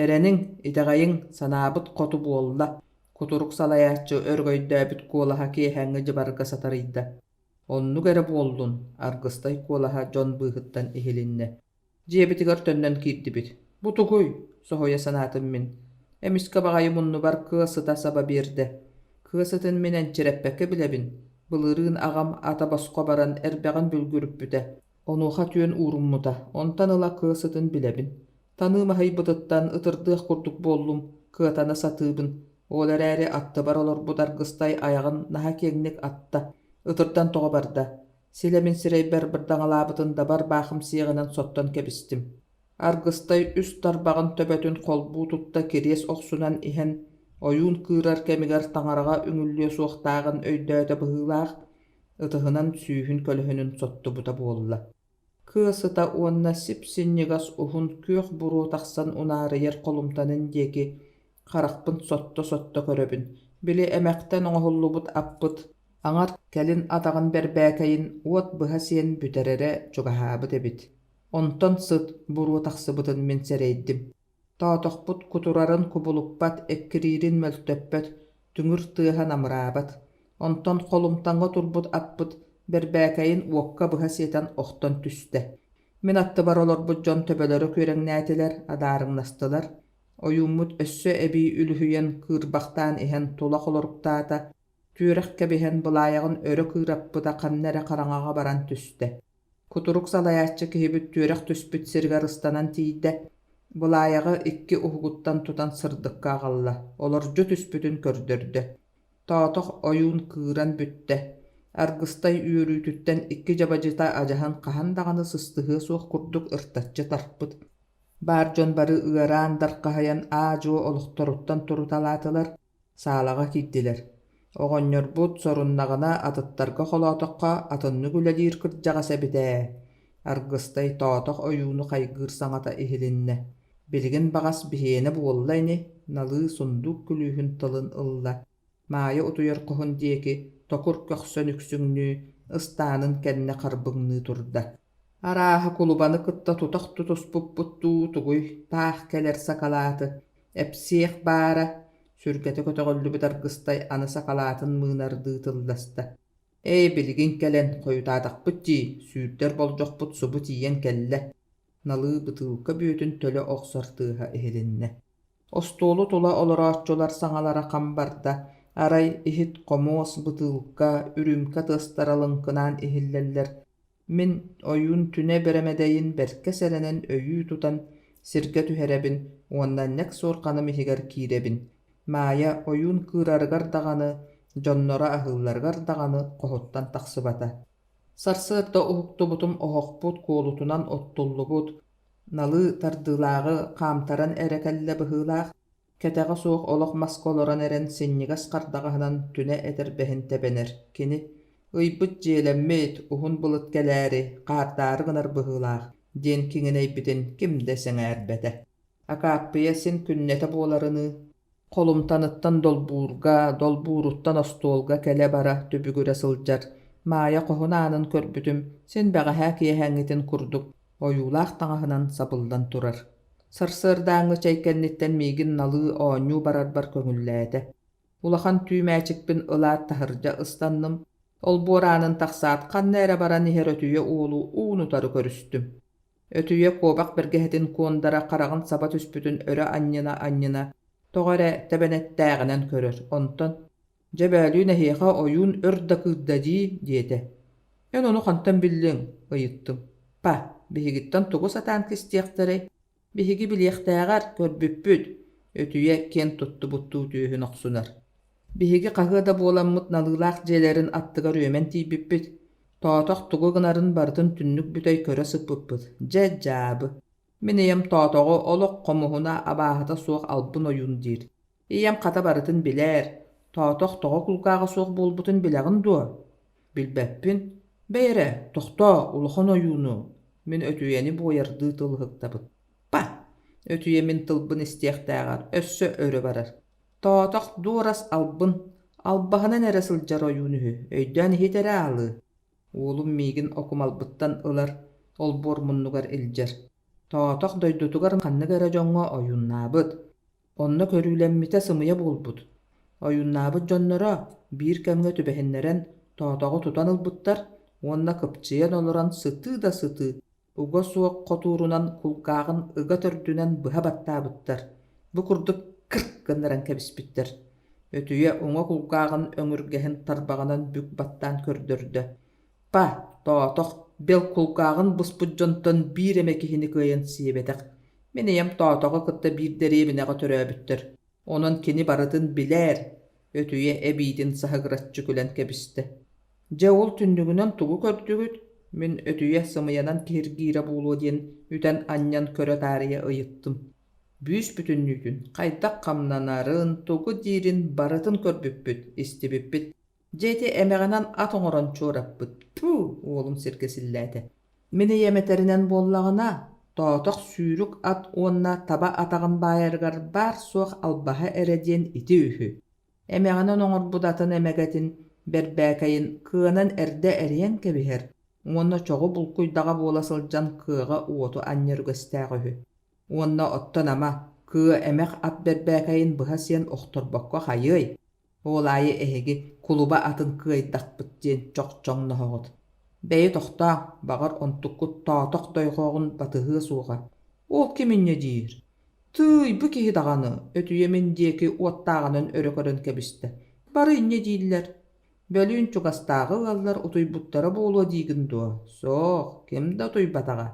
Speaker 1: эрэниҥ, итэҕэйиҥ, санаабыт хоту буолла, кутурук салайааччы өрөгөйдөөбүт куолаһа киэһээҥҥи дьыбарга сатарыйда. Оннук эрэ буоллун, Аргыстай куолаһа дьон быыһыттан иһилиннэ. Дьиэбитигэр төннөн киирдибит. Бу тугуй? соһуйа санаатым мин. Эмискэ баҕайы муннубар кыа сыта саба биэрдэ. Кыа сытын мин энчирэппэккэ билэбин. Былырыын аҕам ата босхо баран эрбэҕин бүлгүрүппүтэ. Онуоха түөн ууруммута, онтон ыла кыа сытын билэбин. Таныым аһыйбытыттан ытырдыах курдук буоллум, кыатана сатыыбын. Ол эрээри аттыбар олорбут Аргыстай айаҕын наһаа киэҥник атта, ытырдан тоҕо барда. Силэ мин сирэйбэр бырдаҥалаабытын дабар баахым сиэҕинэн соттон кэбистим. Аргыстай үс тарбаҕын төбөтүн холбуу тутта кириэс охсунан иһэн, ойуун кыырар кэмигэр таҥараҕа үҥүллүө суохтааҕын өйдөөтө быһыылаах, ытыһынан сүүһүн көлөһүнүн соттубута буолла. Кыа сыта уонна сип-синньигэс уһун күөх буруо тахсан унаарыйар холумтанын диэки харахпын сотто-сотто көрөбүн. Били эмэхтэн оҥоһуллубут аппыт аҥар кэлин атаҕын бэрбээкэйин уот быһа сиэн бүтэрэрэ чугаһаабыт эбит. Онтон сыт буруо тахсыбытын мин сэрэйдим. Тоотохпут кутурарын кубулуппат, эккириирин мөлтөппөт, түҥүр тыаһа намыраабат. Онтон холумтаҥҥа турбут аппыт бэрбээкэйин уокка быһа сиэтэн охтон түстэ. Мин аттыбар олорбут дьон төбөлөрө күөрэҥнээтилэр, адаарыҥнастылар. Ойууммут өссө эбии үлүһүйэн кыырбахтаан иһэн тула холоруктаата, түөрэх кэбиһэн былаайаҕын өрө кыыраппыта ханна эрэ хараҥаҕа баран түстэ. Кутурук салайааччы киһибит түөрэх түспүт сиригэр ыстанан тиийдэ. Былаайаҕы икки уһугуттан тутан сырдыкка аҕалла, олордьу түспүтүн көрдөрдө. Тоотох ойуун кыыран бүттэ, Аргыстай үөрүүтүттэн икки дьабадьыта адьаһын хаһан даҕаны сыстыһыа суох курдук ыртаччы тарпыт. Баар дьон бары ыараан дархаһыйан аа-дьуо олохторуттан туруталаатылар, саалаҕа киирдилэр. Оҕонньорбут соруннаҕына атыттарга холоотоххо атыннык үлэлиир кырдьаҕас эбит ээ. Аргыстай тоотох ойууну хайгыыр саҥата иһилиннэ. Билигин баҕас биһиэнэ буолла ини, налыы сундуук күлүүһүн тылын ылла. Маайа утуйар хоһун диэки токур көхсөн үксүҥнүү, ыстаанын кэннэ харбыҥныы турда. Арааһа кулубаны кытта тутах тутуспуппут дуу, тугуй, таах кэлэр сакалааты, эпсиэх баара, сүргэтэ көтөҕүллүбүт Аргыстай аны сакалаатын мыынардыы тылласта. Ээ, билигин кэлэн, хойутаатахпыт дии, сүүрдэр болдьохпут субу тиийэн кэллэ. Налыы бытыылка бүөтүн төлө охсор тыаһа иһилиннэ. Остуолу тула олорооччулар саҥалара хам барда, арай иһит-хомуос, бытыылка, үрүүмкэ тыастара лыҥкынаан иһиллэллэр. Мин ойуун түнэ бэрэмэдэйин бэркэ сэрэнэн өйүү тутан сиргэ түһэрэбин уонна нэк суорҕаным иһигэр киирэбин. Маайа ойуун кыырарыгар даҕаны, дьонноро аһыылларыгар даҕаны хоһуттан тахсыбата. Сарсыарда уһуктубутум оһохпут куолутунан оттуллубут, налыы тардыылааҕы хаамтаран эрэ кэллэ быһыылаах, кэтэҕэ суох олох маска олорон эрэн синньигэс хардаҕаһынан түнэ этэрбэһин тэбэнэр. Кини «Ыйбыт дьиэлэммит, уһун былыт кэлээри, хаардаары гынар быһыылаах» диэн киҥинэйбитин ким да сэҥээрбэтэ. Акааппыйа син күннэтэ буоларыныы Холумтаныттан долбуурга, долбууруттан остуолга кэлэ-бара түбүгүрэ сылдьар Маайа хоһун аанын көрбүтүм, син бэҕэһээ киэһээҥҥитин курдук ойуулаах таҥаһынан сабыллан турар. Сарсыардааҥҥы чэй кэнниттэн миигин налыы оонньуу барарбар көҥүллээтэ. Улахан түү мээчикпин ылаат таһырдьа ыстанным, олбуор аанын тахсаат ханна эрэ баран иһэр өтүйэ уолу уун-утары көрүстүм. Өтүйэ куобах бэргэһэтин куондара хараҕын саба түспүтүн өрө анньына-анньына, тоҕо эрэ тэбэнэттээҕинэн көрөр, онтон «Дьэ, бөөлүүн эһиэхэ ойуун өр да кыырда дии» диэтэ. «Эн ону хантан биллиҥ?» ыйыттым. «Па, биһигиттэн тугу сатаан кистиэхтэрэй? Биһиги билиэхтээҕэр көрбүппүт» өтүйэ киэн туттубуттуу түөһүн охсунар. Биһиги хаһыа да буоламмыт налыылаах дьиэлэрин аттыгар үөмэн тиийбиппит. Тоотох тугу гынарын барытын түннүк бүтэй көрө сыппыппыт. Дьэ, дьаабы. Мин ийэм Тоотоҕу олох хомуһуна, абааһыта суох албын ойуун диир. Ийэм хата барытын билээр. Тоотох тоҕо кулгааҕа суох буолбутун билэҕин дуо? Билбэппин. Бэй эрэ, тохтоо, улахан ойууну. Мин өтүйэни буойардыы тыл ыһыктабыт. Па! Өтүйэ мин тылбын истиэхтээҕэр өссө өрө барар. Тоотох дуорас албын, албаһынан эрэ сылдьар ойуун үһү, өйдөөн иһит эрэ аалыы. Уолум миигин окумалбыттан ылар, олбуор муннугар илдьэр. Тоотох дойдутугар ханнык эрэ дьоҥҥо ойууннаабыт. Онно көрүүлэммитэ сымыйа буолбут. Ойууннаабыт дьонноро биир кэмҥэ түбэһиннэрэн Тоотоҕу тутан ылбыттар уонна кыпчыйан олорон сытыы да сытыы уга суох хотуурунан кулгааҕын ыга төрдүнэн быһа баттаабыттар, бу курдук кырк гыннаран кэбиспиттэр. Өтүйэ уҥа кулгааҕын өҥүргэһин тарбаҕынан бүк баттаан көрдөрдө: «Па, тоотох, бэл кулгааҕын буспут дьонтон биир эмэ киһини кыайан сиэбэтэх. Мин ийэм Тоотоҕу кытта биир дэриэбинэҕэ төрөөбүттэр, онон кини барытын билээр» өтүйэ эбиитин саһыгыраччы күлэн кэбистэ. Дьэ ол түннүгүнэн тугу көрдүгүт? Мин өтүйэ сымыйанан киһиргиирэ буолуо диэн үтэн-анньан көрө таарыйа ыйыттым. Бүүс-бүтүннүүтүн, хайдах хамнанарын, тугу диирин барытын көрбүппүт, истибиппит. Дьэ ити эмэҕинэн ат оҥорон чуораппыт. Тьфу! Уолум сиргэ силлээтэ. Мин ийэм этэринэн буоллаҕына, тоотох сүүрүк ат уонна таба атаҕын баайарыгар баар-суох албаһа эрэ диэн ити үһү. Эмэҕинэн оҥорбут атын эмэгэтин, бэрбээкэйин кыанан эрдэ эрийэн кэбиһэр уонна чоҕу булкуйдаҕа буола сылдьан кыаҕа уоту анньар үгэстээх үһү. Уонна оттон ама, кыа эмэх ат бэрбээкэйин быһа сиэн охторбокко хайыай? Ол аайы эһиги кулуба атын кыайдахпыт диэн чохчоҥноһоҕут. Бэйи тохтоо, баҕар онтуккут тоотох дойҕоҕун батыһыа суоҕа. Ол ким инньэ диир? Тыый, бу киһи даҕаны, өтүйэ мин диэки уоттааҕынан өрө көрөн кэбистэ. Бары инньэ дииллэр. Бөлүүн чугастааҕы ыаллар утуйбуттара буолуо диигин дуо? Суох, ким да утуйбатаҕа.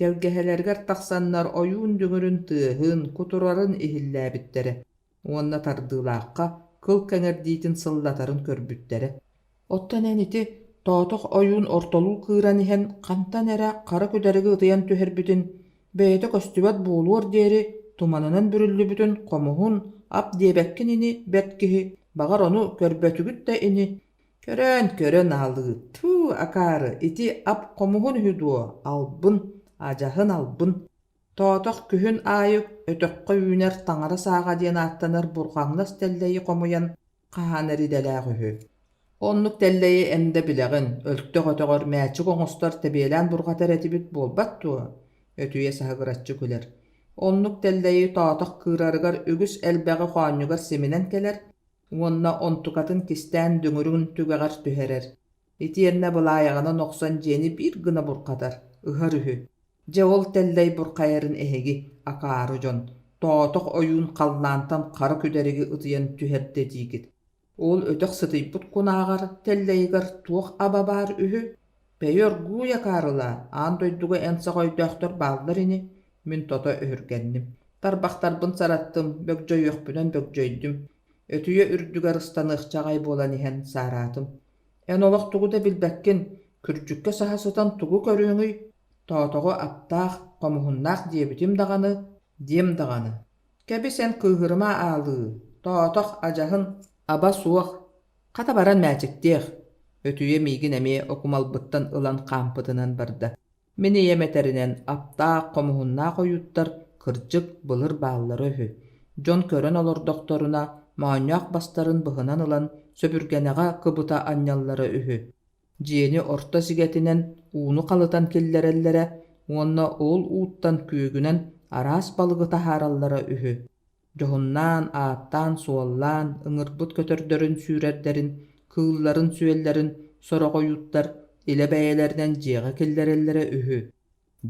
Speaker 1: Тэлгэһэлэригэр тахсаннар ойуун дүҥүрүн тыаһын, кутурарын иһиллээбиттэрэ уонна тардыылаахха кыл кэҥэрдиитин сыллатарын көрбүттэрэ. Оттон эн ити Тоотох ойуун ортолуу кыыран иһэн хантан эрэ хара күдэриги ытыйан түһэрбитин, бэйэтэ көстүбэт буолуор диэри туманынан бүрүллүбүтүн хомуһун ап диэбэккин ини бэрт киһи, баҕар ону көрбөтүгүт да ини. Көрөөн, көрөн аалыы, туу, акаары, ити ап хомуһун үһү дуо, албын, адьаһын албын. Тоотох күһүн аайы өтөххө үүнэр таҥара сааҕа диэн ааттанар бурҕаҥнас тэллэйи хомуйан хаһаанар идэлээх үһү. Оннук тэллэйи эн да билэҕин, өлтөх өтөҕөр мээчик оҥостор тэбиэлээн бурҕатар этибит буолбат дуо? Өтүйэ саһыгыраччы күлэр. Оннук тэллэйи тоотох кыырарыгар үгүс элбэҕи хоонньугар симинэн кэлэр уонна онтукатын кистээн дүҥүрүн түгэҕэр түһэрэр. Итиэннэ былаайаҕынан охсон дьиэни биир гына бурҕатар, ыһар үһү. Дьэ ол тэллэй бурҕайарын эһиги, акаары дьон, тоотох ойуун халлаантан хара күдэриги ытыйан түһэрдэ диигит. Ол өтөх сытыйбыт кунааҕар тэллэйигэр туох аба баар үһү? Бэйи оргууй акаарылаа, аан дойдуга эн саҕа өйдөөхтөр бааллар ини. Мин тото өһүргэнним. Тарбахтарбын сараттым, бөгдьөйүөхпүнэн бөгдьөйдүм. Өтүйэ үрдүгэр ыстаныахча аҕай буолан иһэн саараатым. Эн олох тугу да билбэккин, күрдьүккэ саһа сытан тугу көрүөҥүй? Тоотоҕу аптаах, хомуһуннаах диэбитим даҕаны, диэм даҕаны. Кэбис эн кыыһырыма аалыы, тоотох адьаһын аба суох, хата баран мээчиктиэх. Өтүйэ миигин эмиэ окумалбыттан ылан хаампытынан барда. Мин ийэм этэринэн, аптаах, хомуһуннаах ойууттар, кырдьык, былыр бааллара үһү. Дьон көрөн олордохторуна, моонньоох бастарын быһынан ылан, сөбүргэнэҕэ кыбыта анньаллара үһү. Дьиэни орто сигэтинэн ууну халытан киллэрэллэрэ уонна ол ууттан күөгүнэн араас балыгы таһаараллара үһү. Дьоһуннаан, ааттаан-суоллаан, ыҥырбыт көтөрдөрүн-сүүрэрдэрин, кыылларын-сүөллэрин сорох ойууттар илэ бэйэлэринэн дьиэҕэ киллэрэллэрэ үһү.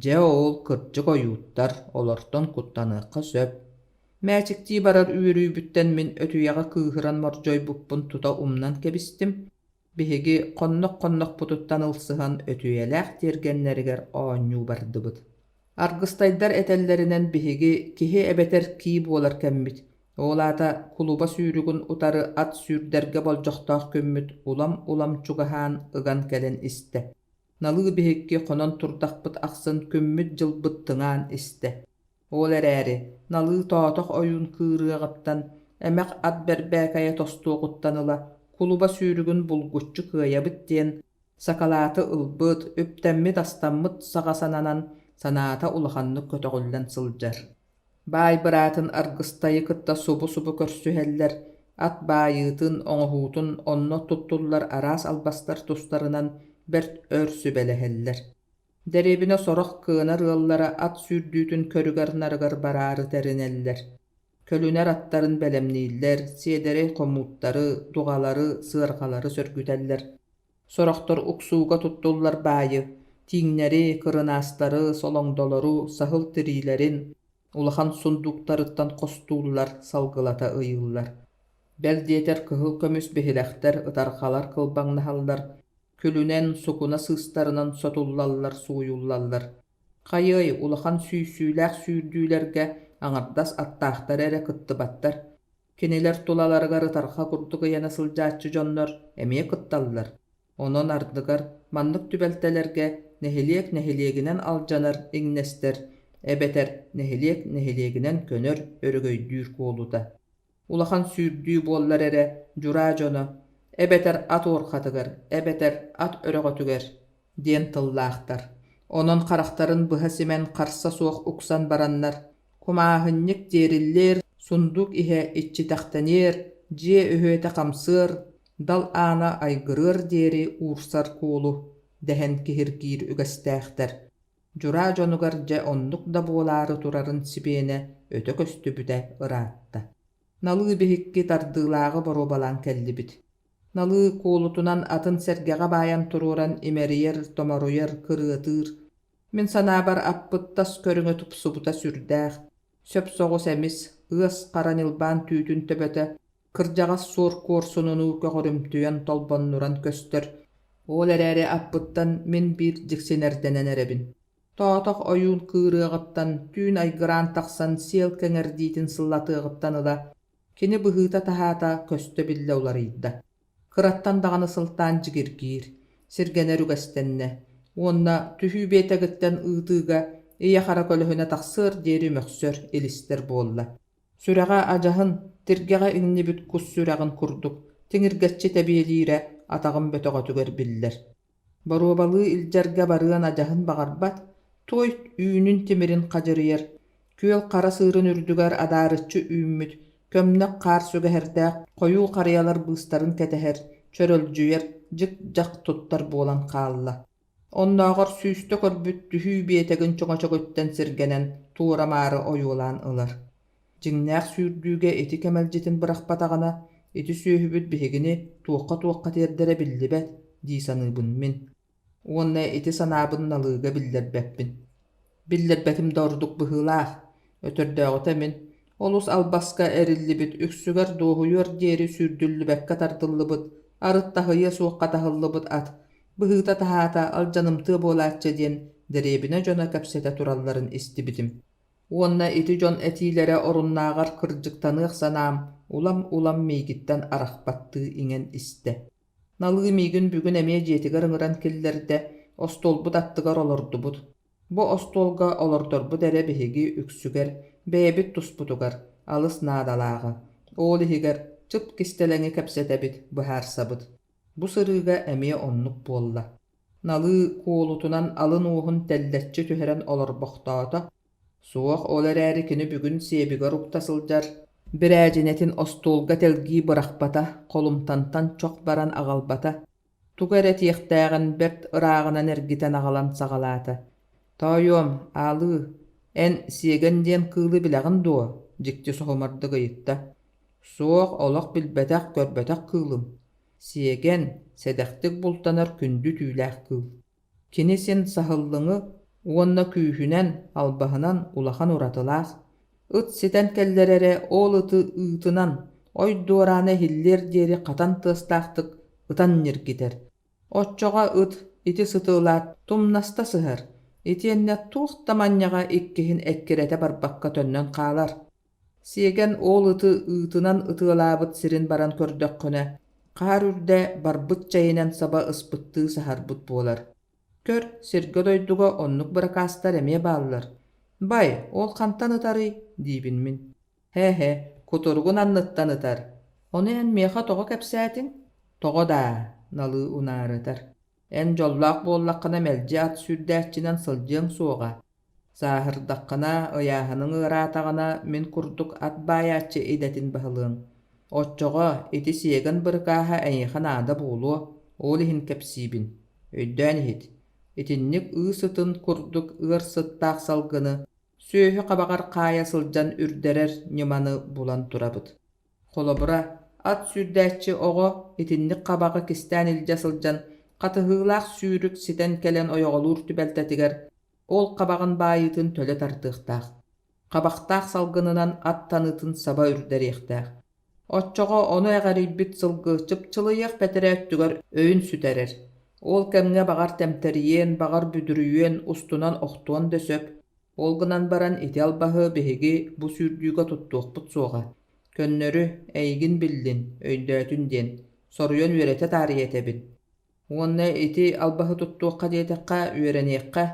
Speaker 1: Дьэ ол кырдьык ойууттар, олортон куттаныахха сөп. Мээчиктии барар үөрүүбүттэн мин өтүйэҕэ кыыһыран мордьойбуппун тута умнан кэбистим. Биһиги хоннох-хоннохпутуттан ылсыһан өтүйэлээх тиэргэннэригэр оонньуу бардыбыт. Аргыстайдар этэллэринэн биһиги киһи эбэтэр кии буолар кэммит, ол аата кулуба сүүрүгүн утары ат сүүрдэргэ болдьохтоох күммүт улам-улам чугаһаан ыган кэлэн истэ. Налыы биһикки хонон турдахпыт ахсын күммүт-дьылбыт тыҥаан истэ. Ол эрээри Налыы тоотох ойуун кыырыаҕыттан, эмэх ат бэрбээкэйэ тостуоҕуттан ыла кулуба сүүрүгүн булгуччу кыайабыт диэн сакалааты ылбыт, үптэммит-астаммыт саҕа сананан, санаата улаханнык көтөҕүллэн сылдьар. Баай быраатын Аргыстайы кытта субу-субу көрсүһэллэр, ат баайыытын, оҥоһуутун онно туттуллар араас албастар тустарынан бэрт өр сүбэлэһэллэр. Дэриэбинэ сорох кыанар ыаллара ат сүүрдүүтүн көрүгэр-нарыгар бараары тэринэллэр. Көлүнэр аттарын бэлэмнииллэр, сиэдэрэй хомууттары, дуҕалары, сыарҕалары сөргүтэллэр. Сорохтор уксууга туттуллар баайы, тииҥнэри, кырынаастары, солоҥдолору, саһыл тириилэрин улахан сундууктарыттан хостууллар, салгылата ыйыыллар. Бэл диэтэр кыһыл көмүс биһилэхтэр, ытарҕалар кылбаҥнаһаллар, күлүнэн, сукуна сыыстарынан сотуллаллар, сууйуллаллар. Хайыай, улахан сүүйсүүлээх сүүрдүүлэргэ аҥардас аттаахтар эрэ кыттыбаттар. Кинилэр тулаларыгар ытарҕа курдук ыйана сылдьааччы дьоннор эмиэ кытталлар. Онон ардыгар маннык түбэлтэлэргэ нэһилиэк нэһилиэгинэн алдьанар иҥнэстэр эбэтэр нэһилиэк нэһилиэгинэн көнөр өрөгөйдүүр куолута. Улахан сүүрдүү буоллар эрэ дьураа дьоно эбэтэр ат уорҕатыгар, эбэтэр ат өрөҕөтүгэр диэн тыллаахтар. Онон харахтарын быһа симэн харса суох уксан бараннар, кумааһынньык тиэриллиэр, сундуук иһэ иччитэхтэниэр, дьиэ өһүөтэ хамсыар, дал аана айгырыар диэри уурсар куолу дэһэн киһиргиир үгэстээхтэр. Дьураа дьонугар дьэ оннук да буолаары турарын сибиэнэ өтө көстүбүтэ ыраатта. Налыы биһикки тардыылааҕы боруобалаан кэллибит. Налыы куолутунан атын сэргэҕэ баайан туруоран имэрийэр, томоруйар, кырыатыыр. Мин санаабар аппыт тас көрүҥэ тупсубута сүрдээх, сөп соҕус эмис, ыас хара ньылбаан түүтүн төбөтө кырдьаҕас суор куорсунунуу көҕөрүмтүйэн толбоннуран көстөр. Ол эрээри аппыттан мин биир дьиксинэрдэнэн эрэбин. Тоотох ойуун кыырыаҕыттан, түүн айгыраан тахсан сиэл кэҥэрдиитин сыллатыаҕыттан ыла кини быһыыта-таһаата көстө-биллэ уларыйда. Кыраттан даҕаны сылтаан дьигиргиир, сиргэнэр үгэстэннэ уонна түһүү биэтэгиттэн ыытыыга ийэ-хара көлөһүнэ тахсыар диэри мөхсөр, илистэр буолла. Сүрэҕэ адьаһын, тиргэҕэ иҥнибит кус сүрэҕин курдук, тиҥиргэччи тэбиэлиирэ атаҕын бөтөҕөтүгэр биллэр. Боруобалыы илдьэргэ барыан адьаһын баҕарбат, туой үүнүн тимирин хадьырыйар, күөл хара сыырын үрдүгэр адаарыччы үүммүт, көмнөх хаар сүгэһэрдээх хойуу харыйалар быыстарын кэтэһэр, чөрөлдьүйэр, дьик-дьах туттар буолан хаалла. Оннооҕор сүүстэ көрбүт түһүү биэтэгин чөҥөчөгүттэн сиргэнэн туора-маары ойуолаан ылар. Дьиҥнээх сүүрдүүгэ ити кэмэлдьитин бырахпатаҕына, ити сүөһүбүт биһигини туохха-туохха тиэрдэрэ биллибэт дии саныыбын мин. Уонна ити санаабын налыыга биллэрбэппин. Биллэрбэтим да ордук быһыылаах. Өтөрдөөҕүтэ мин олус албаска эриллибит, үксүгэр дуоһуйуор диэри сүүрдүллүбэккэ тардыллыбыт, арыт таһыйыа суохха таһыллыбыт ат быһыыта-таһаата алдьанымтыа буолааччы диэн дэриэбинэ дьоно кэпсэтэ туралларын истибитим. Уонна ити дьон этиилэрэ оруннааҕар кырдьыктаныах санаам улам-улам миигиттэн арахпаттыы иҥэн истэ. Налыы миигин бүгүн эмиэ дьиэтигэр ыҥыран киллэрдэ, остуолбут аттыгар олордубут. Бу остуолга олордорбут эрэ биһиги үксүгэр бэйэбит туспутугар алыс наадалааҕа, ол иһигэр чып кистэлэҥи кэпсэтэбит, быһаарсабыт. Бу сырыыга эмиэ оннук буолла. Налыы куолутунан алын уоһун тэллэччи түһэрэн олорбохтоото. Суох, ол эрээри кини бүгүн сиэбигэр укта сылдьар бирээдьинэтин остуолга тэлгии бырахпата, холумтантан чох баран аҕалбата, тугу эрэ этиэхтээҕин бэрт ырааҕынан эргитэн аҕалан саҕалаата: «Тоойуом, Аалыы, эн сиэгэн диэн кыылы билэҕин дуо?» дьикти соһумардык ыйытта. «Суох, олох билбэтэх, көрбөтөх кыылым. Сиэгэн, сэдэхтик бултанар күндү түүлээх кыыл. Кини син саһыллыҥы уонна күүһүнэн, албаһынан улахан уратылаах. Ыт ситэн кэллэр эрэ ол ыты ыытынан, ой дуораана иһиллиэр диэри хатан тыастаахтык ытан ньиргитэр. Оччоҕо ыт ити сыты ылаат тумнаста сыһар, итиэннэ туох да манньаҕа иккиһин эккирэтэ барбакка төннөн хаалар. Сиэгэн ол ыты ыытынан ытыалаабыт сирин баран көрдөххүнэ, хаар үрдэ барбыт чэйинэн саба ыспыттыы саһарбыт буолар. Көр, сиргэ-дойдуга оннук быракаастар эмиэ бааллар. Бай, ол хантан ытарый? диибин мин. Һэ-һэ, кутуругун анныттан ытар. Ону эн миэхэ тоҕо кэпсээтиҥ? Тоҕо даа, Налыы унаарытар. Эн дьоллоох буоллаххына мэлдьи ат сүүрдээччинэн сылдьыаҥ суоҕа. Сааһырдаххына, ыйааһыныҥ ыараатаҕына, мин курдук ат баайааччы идэтин баһылыаҥ. Оччоҕо ити сиэгэн бырыкааһа эйиэхэ наада буолуо, ол иһин кэпсиибин. Өйдөөн иһит. Итинник ыы сытын курдук ыар сыттаах салгыны сүөһү хабаҕар хаайа сылдьан үрдэрэр ньыманы булан турабыт. Холобура, ат сүүрдээччи оҕо итинник хабаҕы кистээн илдьэ сылдьан, хатыһыылаах сүүрүк ситэн кэлэн ойоҕолуур түбэлтэтигэр ол хабаҕын баайыытын төлө тардыахтаах, хабахтаах салгынынан ат таныытын саба үрдэриэхтээх. Оччоҕо ону эҕэрийбит сылгы чыпчылыйыах бэтэрээ өттүгэр өйүн сүтэрэр. Ол кэмҥэ баҕар тэмтэрийиэн, баҕар бүдүрүйүөн, устунан охтуон да сөп. Ол гынан баран ити албаһы биһиги бу сүүрдүүгэ туттуохпут суоҕа. Көннөрү, эйигин биллин, өйдөөтүн диэн, соруйан үөрэтэ таарыйа этэбин. Уонна ити албаһы туттуохха диэтэххэ, үөрэниэххэ,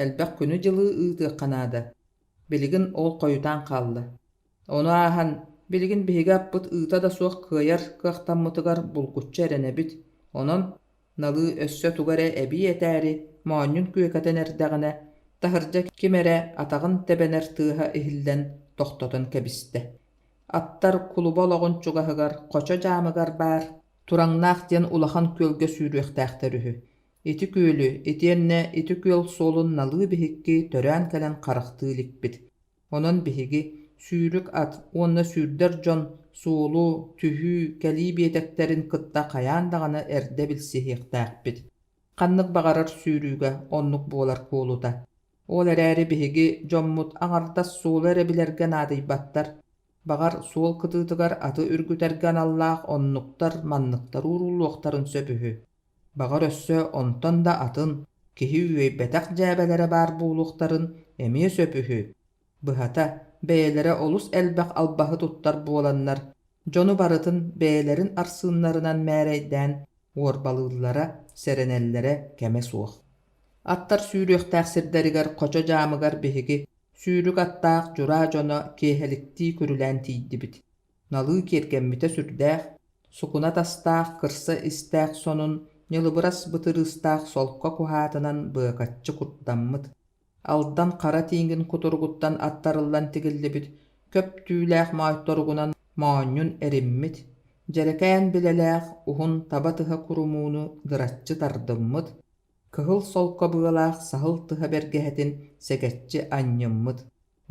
Speaker 1: элбэх күнү-дьылы ыытыахха наада. Билигин ол хойутаан хаалла. Ону ааһан, билигин биһиги аппыт ыыта да суох кыайар кыахтаммытыгар булгуччу эрэнэбит. Онон Налыы өссө тугу эрэ эбии этээри, моонньун күөкэтэн эрдэҕинэ, таһырдьа ким эрэ атаҕын тэбэнэр тыаһа иһиллэн тохтотон кэбистэ. Аттар кулуба олоҕун чугаһыгар хочо дьаамыгар баар Тураҥнаах диэн улахан күөлгэ сүүрүөхтээхтэр үһү. Ити күөлү, итиэннэ ити күөл суолун налыы биһикки төрөөн кэлэн харахтыы иликпит. Онон биһиги сүүрүк ат уонна сүүрдэр дьон суолу, түһүү, кэлии биэтэктэрин кытта хайаан даҕаны эрдэ билсиһиэхтээхпит. Ханнык баҕарар сүүрүүгэ оннук буолар куолута. Ол эрээри биһиги дьоммут аҥардас суолу эрэ билэргэ наадыйбаттар. Баҕар, суол кытыытыгар аты үргүтэргэ аналлаах оннуктар-манныктар ууруллуохтарын сөп үһү. Баҕар, өссө онтон да атын, Киһи үөйбэтэх дьээбэлэрэ баар буолуохтарын эмиэ сөп үһү. Быһата, бэйэлэрэ олус элбэх албаһы туттар буоланнар, дьону барытын бэйэлэрин арсыыннарынан мээрэйдээн уорбалыыллара, сэрэнэллэрэ кэмэ суох. Аттар сүүрүөхтээх сирдэригэр хочо дьаамыгар биһиги сүүрүк аттаах дьураа дьоно киэһэликтии күрүлээн тиийдибит. Налыы киэргэммитэ сүрдээх, сукуна тастаах, кырса истээх сонун, ньылыбырас бытырыыстаах солко куһаатынан быакаччы курдаммыт. Алдан хара тииҥин кутуругуттан аттарыллан тигиллибит көп түүлээх моойторугунан моонньун эриммит, дьэрэкээн билэлээх уһун таба тыһа курумууну дыраччы тардыммыт, кыһыл солко быалаах саһыл тыһа бэргэһэтин сэгэччи анньыммыт.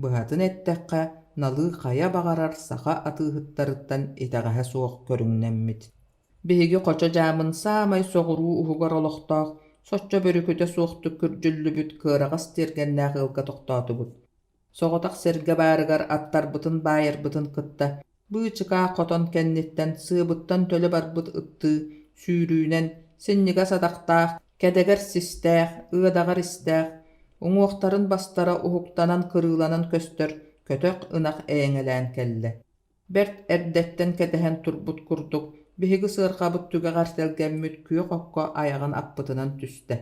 Speaker 1: Быһатын эттэххэ, налыы хайа баҕарар саха атыыһыттарыттан итэҕэһэ суох көрүҥнэммит. Биһиги хочо дьаамын саамай соҕуруу уһугар олохтоох, соччо бөрүкүтэ суохтук күрдьүллүбүт кыараҕас тиэргэннээх ыалга тохтоотубут. Соҕотох сиргэ баарыгар аттарбытын баайарбытын кытта быычыкаа хотон кэнниттэн сыабыттан төлө барбыт ыттыы сүүрүүнэн синньигэс атахтаах, кэдэгэр систээх, ыадаҕар истээх, уҥуохтарын бастара уһуктанан кырыыланан көстөр көтөх ынах эйэҥэлээн кэллэ. Бэрт эрдэттэн кэтэһэн турбут курдук, биһиги сыарҕабыт түгэҕэр тэлгэммит күөх окко айаҕын аппытынан түстэ.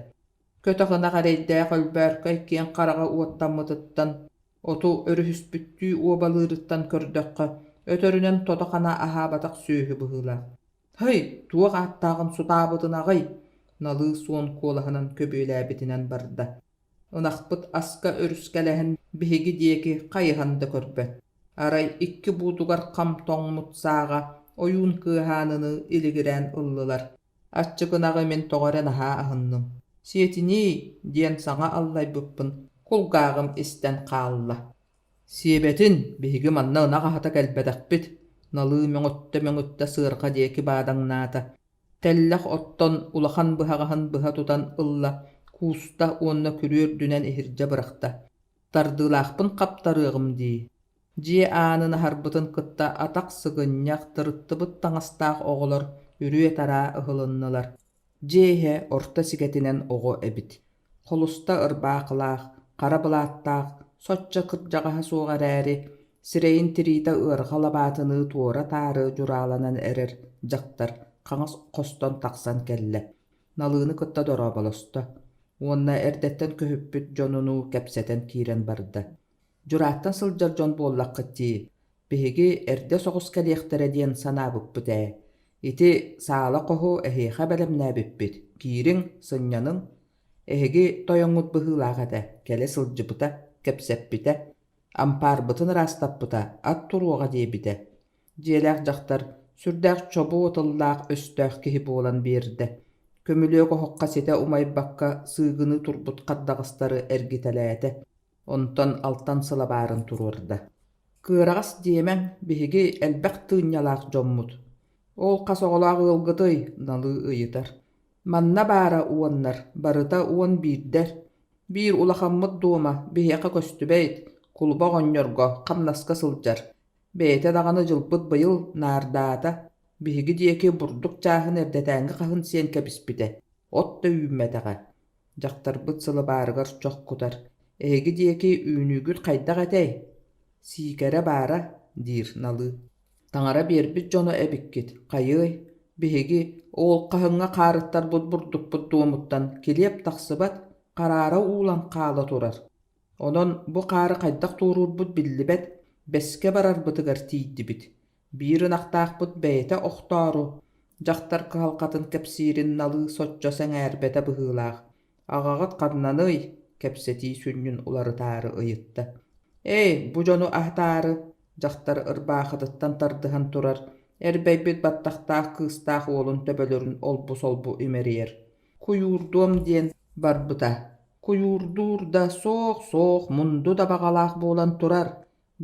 Speaker 1: Көтөх ынах эрэйдээх өлбөөркөй киэҥ хараҕа уоттаммытыттан, оту өрүһүспүттүү уобалыырыттан көрдөххө, өтөрүнэн тото-хана аһаабатах сүөһү быһыылаах. «Һый, туох ааттааҕын сутаабытын аҕай!» налыы суон куолаһынан көбүөлээбитинэн барда. Ынахпыт аска өрүскэлэһэн биһиги диэки хайыһан да көрбөт. Арай икки буутугар хам тоҥмут сааҕа ойуун кыаһааныныы илигирээн ыллылар. Аччык ынаҕы мин тоҕо эрэ наһаа аһынным. «Сиэтиний!» диэн саҥа аллайбыппын кулгааҕым истэн хаалла. «Сиэбэтин, биһиги манна ынах аһата кэлбэтэхпит», налыы мөҥүттэ-мөҥүттэ сыарҕа диэки баадаҥнаата. Тэллэх оттон улахан быһаҕаһын быһа тутан ылла, кууста уонна күрүө үрдүнэн иһирдьэ бырахта. «Тардыылаахпын хаптарыаҕым дии» Дьиэ аанын аһарбытын кытта атах сыгынньах, тырыттыбыт таҥастаах оҕолор үрүө-тараа ыһылыннылар. Дьиэ иһэ орто сигэтинэн оҕо эбит. Холуста ырбаахылаах, хара былааттаах, соччо кырдьаҕаһа суох эрээри, сирэйин тириитэ ыарҕа лабаатыныы туора-таары дьурааланан эрэр дьахтар хаҥас хостон тахсан кэллэ. Налыыны кытта дорооболосто уонна эрдэттэн көһүппүт дьонунуу кэпсэтэн киирэн барда. Дьурааттан сылдьар дьон буоллаххыт дии, биһиги эрдэ соҕус кэлиэхтэрэ диэн санаабыппыт ээ. Ити саала хоһу эһиэхэ бэлэмнээбиппит, киириҥ, сынньаныҥ. Эһиги тойоҥҥут быһыылаах этэ, кэлэ сылдьыбыта, кэпсэппитэ, ампаарбытын ыраастаппыта, ат туруоҕа диэбитэ. Дьиэлээх дьахтар сүрдээх чобуо тыллаах-өстөөх киһи буолан биэрдэ. Көмүлүөк оһоххо ситэ умайбакка сыыгыныы турбут хардаҕастары эргитэлээтэ. Онтон алтан сылабаарын туруорда. «Кыараҕас диэмэҥ, биһиги элбэх тыынньалаах дьоммут. Ол хас оҕолоох ыалгытый?» Налыы ыйытар. «Манна баара уоннар, барыта 11-дэр. Биир улахаммыт дуома биһиэхэ көстүбэйт, кулуба оҕонньорго хамнаска сылдьар. Бэйэтэ даҕаны дьылбыт быйыл наардаата, биһиги диэки бурдук чааһын эрдэтээҥҥи хаһын сиэн кэбиспитэ, от да үүммэтэҕэ. Дьахтарбыт сылабаарыгар чох кутар: «Эһиги диэки үүнүүгүт хайдах этэй?» «Сиикэрэ баара», диир Налыы. «Таҥара биэрбит дьоно эбиккит, хайыай, биһиги ол хаһыҥҥа хаарыттарбыт бурдукпут дуомуттан килиэп тахсыбат, хараара уулан хаала турар. Онон бу хаары хайдах туоруурбут биллибэт, бэскэ барарбытыгар тиийдибит. Биир ынахтаахпыт бэйэтэ охтоору, дьахтар кыһалҕатын кэпсиирин налыы соччо сэҥээрбэтэ быһыылаах, «Аҕаҕыт ханнаный?» кэпсэтии сүнньүн уларытаары ыйытта. «Ээ, бу дьону аһатаары» дьахтар ырбаахытыттан тардыһан турар, эрбэйбит баттахтаах кыыстаах уолун төбөлөрүн олбу-солбу имэрийэр. «Куйуурдуом диэн барбыта. Куйуурдуур да суох-суох мунду да баҕалаах буолан турар.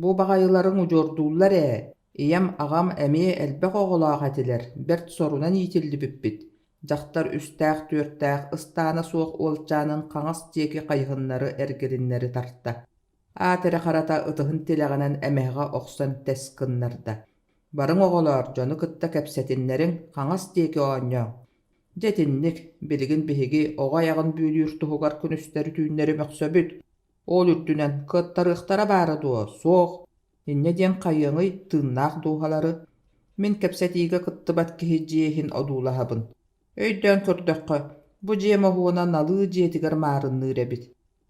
Speaker 1: Бу баҕайыларыҥ удьуордууллар ээ, ийэм, аҕам эмиэ элбэх оҕолоох этилэр, бэрт сорунан иитиллибиппит, дьахтар үстээх-түөртээх ыстаана суох уолчаанын хаҥас диэки хайыһыннары эргилиннэри тарта. Аат эрэ харата ытыһын тилэҕинэн эмэһэҕэ охсон тэс гыннарда. Барыҥ оҕолоор, дьону кытта кэпсэтиннэриҥ, хаҥас диэки оонньооҥ. Дьэ итинник, билигин биһиги оҕо айаҕын бүөлүүр туһугар күнүстэри-түүннэри мөхсөбүт. Ол үрдүнэн кыаттарыахтара баара дуо, суох. Инньэ диэн хайыаҥый тыыннаах дууһалары? Мин кэпсэтиигэ кыттыбат киһи дьиэ иһин одуулаһабын. Өйдөөн көрдөххө, бу дьиэ моһуона налыы дьиэтигэр маарынныыр эбит.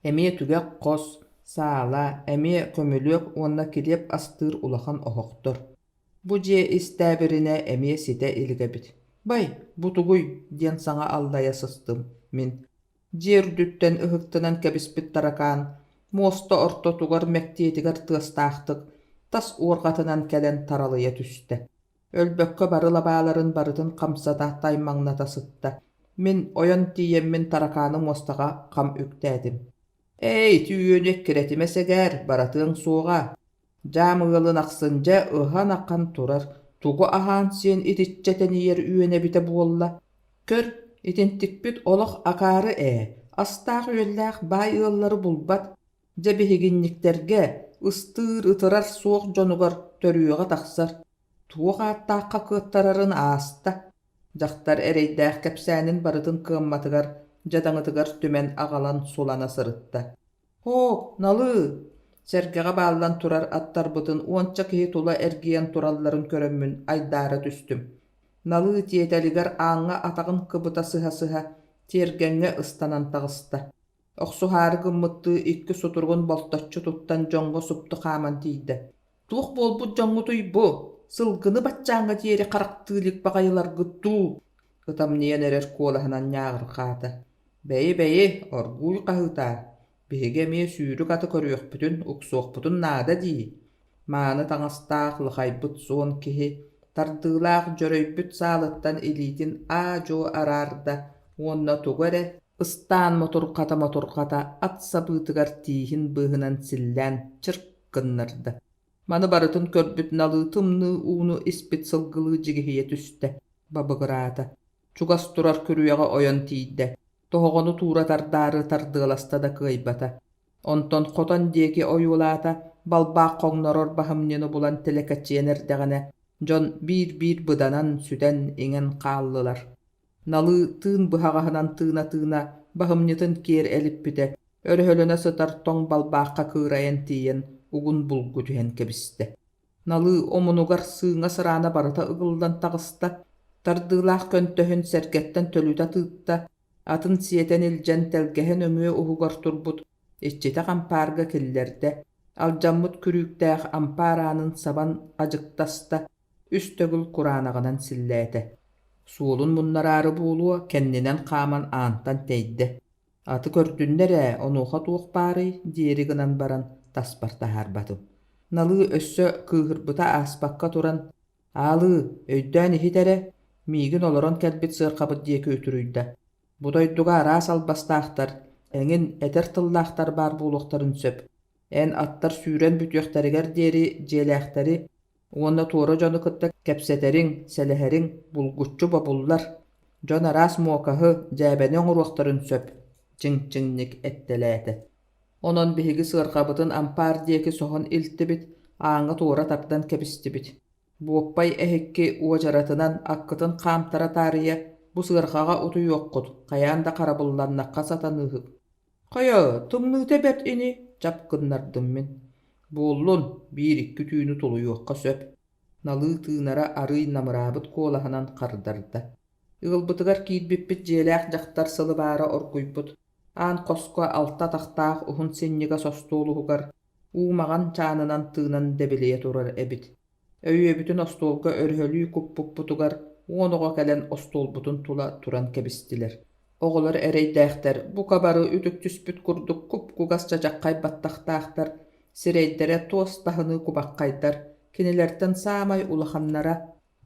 Speaker 1: Эмиэ түгэх хос, саала, эмиэ көмүлүөк уонна килиэп астыыр улахан оһохтор. Бу дьиэ ис тээбиринэ эмиэ ситэ илик эбит. «Бай, бу тугуй?» диэн саҥа аллайа сыстым мин. Дьиэ үрдүттэн ыһыктынан кэбиспит таракаан муоста ортотугар мэктиэтигэр тыастаахтык тас уорҕатынан кэлэн таралыйа түстэ. Өлбөккө бары лабааларын барытын хамсата, таймаҥната сытта. Мин ойон тиийэммин таракааны муостаҕа хам үктээтим. «Эй, түүнү эккирэтимэ сэгээр, баратыаҥ суоҕа. Дьаам ыалын ахсын дьэ ыһан-ахан турар, тугу аһаан-сиэн итиччэ тэнийэр үөн эбитэ буолла. Көр, итинтикпит олох акаары ээ, астаах-үөллээх баай ыаллары булбат, дьэ биһигинньиктэргэ, ыстыыр-ытырар суох дьонугар төрүөҕэ тахсар, туох ааттаахха кыаттарарын ааста. Дьахтар эрэйдээх кэпсээнин барытын кыамматыгар, дьадаҥытыгар түмэн аҕалан сулана сырытта. «Һоок, налыы!» Сэргэҕэ бааллан турар аттарбытын уонча киһи тула эргийэн туралларын көрөммүн айдаара түстүм. Налыы тиэтэлигэр ааҥҥа атаҕын кыбыта сыһа-сыһа тиэргэҥҥэ ыстанан таҕыста. Охсуһаары гыммыттыы икки сутуругун болточчу туттан дьоҥҥо супту хааман тиийдэ. «Туох буолбут дьоҥҥутуй бу? Сылгыны баччааҥҥа диэри харахтыы илик баҕайыларгыт дуу?» ытамньыйан эрэр куолаһынан ньааҕырҕаата. «Бэйи-бэйи, оргууй хаһыытаа, биһиги эмиэ сүүрүк аты көрүөхпүтүн, уксуохпутун наада дии» мааны таҥастаах лыхайбыт суон киһи тардыылаах дьөрөйбүт саалыттан илиитин аа-дьуо араарда уонна тугу эрэ ыстаан мотурҕата-мотурҕата ат сабыытыгар тииһин быыһынан силлээн чырк гыннарда. Маны барытын көрбүт налыы тымныы ууну испит сылгылыы дьигиһийэ түстэ, бабыгыраата. Чугас турар күрүөҕэ ойон тиийдэ, тоһоҕону туура тардаары тардыаласта да кыайбата. Онтон хотон диэки ойуулаата, балбаах хоҥнорор баһымньыны булан тэлэкэччийэн эрдэҕинэ, дьон биир-биир быданан, сүтэн, иҥэн хааллылар. Налыы тыын быһаҕаһынан тыына-тыына баһымньытын киэр элиппитэ, өрөһөлөнө сытар тоҥ балбаахха кыырайан тиийэн угун булгу түһэн кэбистэ. Налыы омунугар сыыҥа сыраана барыта ыгыллан таҕыста, тардыылаах көнтөһүн сэргэттэн төлүтэ тыытта, атын сиэтэн илдьэн тэлгэһэ нөҥүө уһугар турбут иччитэх ампаарга киллэрдэ, алдьаммыт күрүүктээх ампаар аанын сабан адьыктаста, үс төгүл кураанаҕынан силлээтэ. Суолун муннараары буолуо, кэннинэн хааман аантан тэйдэ. Аты көрдүннэр ээ, онуоха туох баарый диэри гынан баран таспар таһаарбатым. Налыы өссө кыыһырбыта ааспакка туран, «Аалыы, өйдөөн иһит эрэ, миигин олорон кэлбит сыарҕабыт диэки үтүрүйдэ. Бу дойдуга араас албастаахтар, эҥин этэр тыллаахтар баар буолуохтарын сөп. Эн аттар сүүрэн бүтүөхтэригэр диэри дьиэлээхтэри уонна туора дьону кытта кэпсэтэриҥ, сэлэһэриҥ булгуччу бобуллар. Дьон араас муокаһы, дьээбэни оҥоруохтарын сөп, чиҥ-чиҥник эттэлээтэ. Онон биһиги сыарҕабытын ампаар диэки соһон илтибит, ааҥҥа туора тардан кэбистибит. Буоппай эһикки уочаратынан аккытын хаамтара таарыйа бу сыарҕаҕа утуйуоххут, хайаан да харабылланнахха сатаныыһык. Хайа, тымныыта бэрт ини, чап гыннардым мин. Буоллун, биир-икки түүнү тулуйуохха сөп, налыы тыынара арыый намыраабыт куолаһынан хардарда. Ыалбытыгар киирбиппит дьиэлээх дьахтар сылыбаара оргуйбут, аан хоско алта атахтаах уһун синньигэс остуол уһугар уу маҕан чаанынан тыынан дэбилийэ турар эбит. Өйүөбүтүн остуолга өрөһөлүү куппуппутугар уон оҕо кэлэн остуолбутун тула туран кэбистилэр. Оҕолор эрэйдээхтэр бука бары үтүктүспүт курдук куп-кугас чачаххай баттахтаахтар, сирэйдэрэ туос таһыныы кубаххайдар, кинилэртэн саамай улаханнара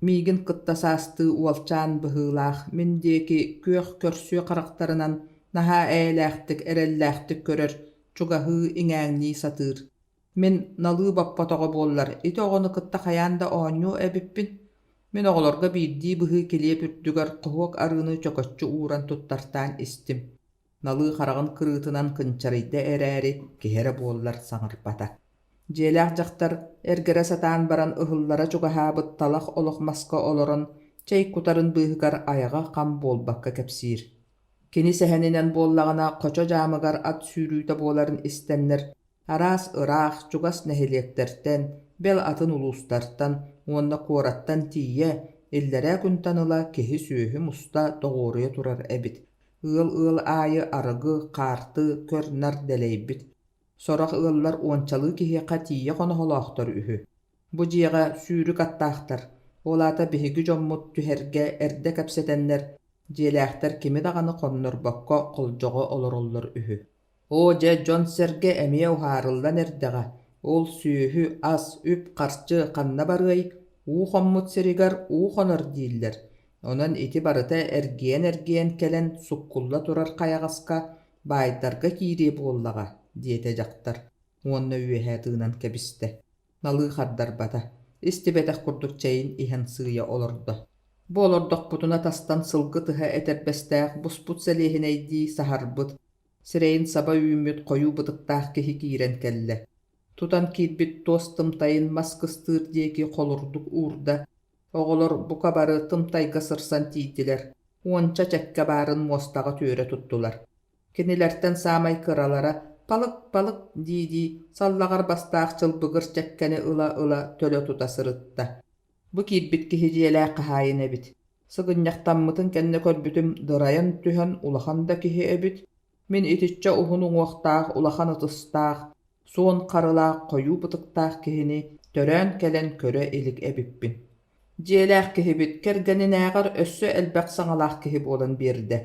Speaker 1: миигин кытта саастыы уолчаан быһыылаах мин диэки күөх көрсүө харахтарынан наһаа эйэлээхтик, эрэллээхтик көрөр, чугаһыы, иҥээҥнии сатыыр. Мин налыы боппотоҕо буоллар, ити оҕону кытта хайаан да оонньуо эбиппин. Мин оҕолорго биирдии быһыы килиэп үрдүгэр хоһуок арыыны чөкөччү ууран туттартаан истим. Налыы хараҕын кырыытынан кынчарыйда эрээри, киһи эрэ буоллар саҥарбата. Дьиэлээх дьахтар эргэрэ сатаан баран ыһыллара чугаһаабыт талах олох маска олорон, Чэй кутарын быыһыгар айаҕа хам буолбакка кэпсиир. Кини сэһэнинэн буоллаҕына, Хочо дьаамыгар ат сүүрүүтэ буоларын истэннэр, араас ыраах, чугас нэһилиэктэртэн, бэл атын улуустартан уонна куораттан тиийэ, иллэрээ күнтэн ыла киһи-сүөһү муста тоҕуоруйа турар эбит. Ыал-ыал аайы арыгы, хаарты, көр-нар дэлэйбит. Сорох ыаллар уончалыы киһиэхэ тиийэ хоноһолоохтор үһү. Бу дьиэҕэ сүүрүк аттаахтар, ол аата биһиги дьоммут түһэргэ эрдэ кэпсэтэннэр, дьиэлээхтэр кими даҕаны хоннорбокко холдьоҕо олороллор үһү. Оо дьэ, дьон-сэргэ эмиэ уһаарыллан эрдэҕэ, ол сүөһү, ас, үп-харчы ханна барыай, уу хоммут сиригэр уу хонор дииллэр. Онон ити барыта эргийэн-эргийэн кэлэн суккулла турар хайаҕаска баайдарга киириэ буоллаҕа, диэтэ дьахтар уонна үөһэ тыынан кэбистэ. Налыы хардарбата, истибэтэх курдук чэйин иһэн сыыйа олордо. Бу олордохпутуна тастан сылгы тыһа этэрбэстээх буспут сэлиэһинэйдии саһарбыт, сирэйин саба үүммүт хойуу бытыктаах киһи киирэн кэллэ. Тутан киирбит туос тымтайын мас кыстыыр диэки холурдук уурда. Оҕолор бука бары тымтайга сырсан тиийдилэр, уонча чэккэ баарын муостаҕа түөрэ туттулар. Кинилэртэн саамай кыралара «Палык-палык» дии-дии саллаҕар бастаах чылбыгыр чэккэни ыла-ыла төлө тута сырытта. Бу киирбит киһи дьиэлээх хаһаайын эбит. Сыгынньахтаммытын кэннэ көрбүтүм дырайан түһэн улахан да киһи эбит. Мин итиччэ уһун уҥуохтаах, улахан ытыстаах, суон харылаах, хойуу бытыктаах киһини төрөөн кэлэн көрө илик эбиппин. Дьиэлээх киһибит кэргэнинээҕэр өссө элбэх саҥалаах киһи буолан биэрдэ.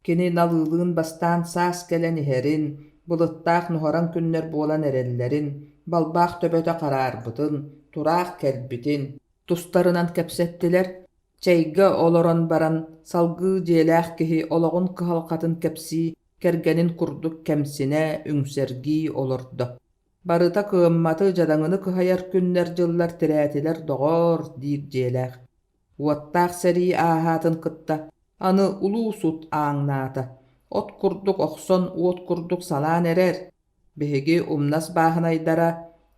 Speaker 1: Кини налыылыын бастаан саас кэлэн иһэрин, былыттаах нуһараҥ күннэр буолан эрэллэрин, балбаах төбөтө хараарбытын, тураах кэлбитин тустарынан кэпсэттилэр. Чэйгэ олорон баран салгыы дьиэлээх киһи олоҕун кыһалҕатын кэпсии, кэргэнин курдук кэмсинэ, үҥсэргии олордо. Барыта кыамматы, дьадаҥыны кыһайар күннэр-дьыллар тирээтилэр, доҕоор, диир дьиэлээх. Уоттаах сэрии ааһаатын кытта аны улуу сут ааҥнаата, от курдук охсон, уот курдук салаан эрэр. Биһиги умнас бааһынайдара,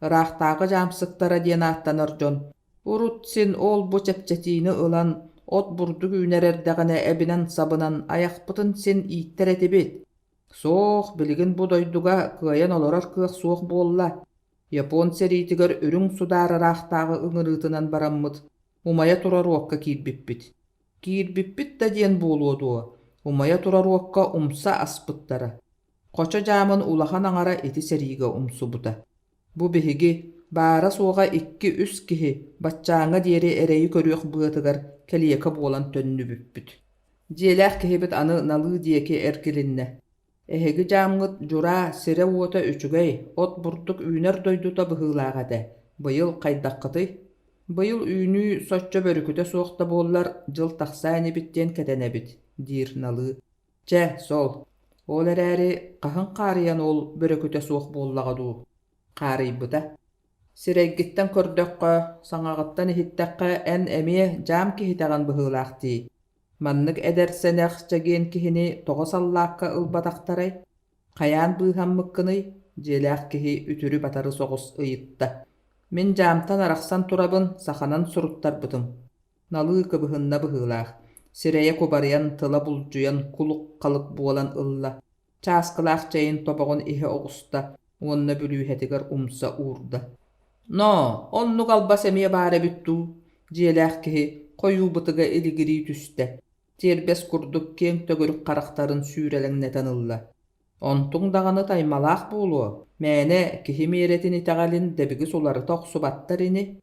Speaker 1: ыраахтааҕы дьаамсыктара диэн ааттанар дьон, урут син ол-бу чэпчэтиини ылан, от-бурдук үүнэр эрдэҕинэ эбинэн-сабынан айахпытын син ииттэр этибит. Суох, билигин бу дойдуга кыайан олорор кыах суох буолла. Япон сэриитигэр үрүҥ судаар ыраахтааҕы ыҥырыытынан бараммыт, умайа турар уокка киирбиппит. Киирбиппит да диэн буолуо дуо, умайа турар уокка умса аспыттара. Хочо дьаамын улахан аҥара ити сэриигэ умсубута. Бу биһиги, баара-суоҕа икки-үс киһи, баччааҥҥа диэри эрэйи көрүөх быатыгар кэлиэкэ буолан төннүбүппүт. Дьиэлээх киһибит аны Налыы диэки эргилиннэ. Эһиги дьаамҥыт Дьураа сирэ-уота үчүгэй, от-бурдук үүнэр дойдута быһыылаах этэ. Быйыл хайдаххытый? Быйыл үүнүү соччо бөрүкүтэ суох да буоллар, дьыл тахсаа инибит диэн кэтэнэбит, диир Налыы. Чэ, сол. Ол эрээри хаһыҥ хаарыйан ол бөрөкүтэ суох буоллаҕа дуу? Хаарыйбыта. Сирэйгиттэн көрдөххө, саҥаҕыттан иһиттэххэ, эн эмиэ дьаам киһитэҕин быһыылаах дии. Маннык эдэр-сэнэх чэгиэн киһини тоҕо саллаакка ылбатахтарай? Хайаан быыһаммыккыный? дьиэлээх киһи үтүрү-батары соҕус ыйытта. Мин дьаамтан арахсан турабын, саханан суруттарбытым. Налыы кыбыһынна быһыылаах, сирэйэ кубарыйан, тыла булдьуйан, кулук-халык буолан ылла. Чааскылаах чэйин тобоҕун иһэ оҕуста уонна бүлүүһэтигэр умса уурда. «Ноо, оннук албас эмиэ баар эбит дуу?» дьиэлээх киһи хойуу бытыга илигирии түстэ, тиэрбэс курдук киэҥ төгүрүк харахтарын сүүрэлэҥнэтэн ылла. «Онтуҥ даҕаны таймалаах буолуо, мээнэ киһи миэрэтин итэҕэлин дэбигис уларыта охсубаттар ини»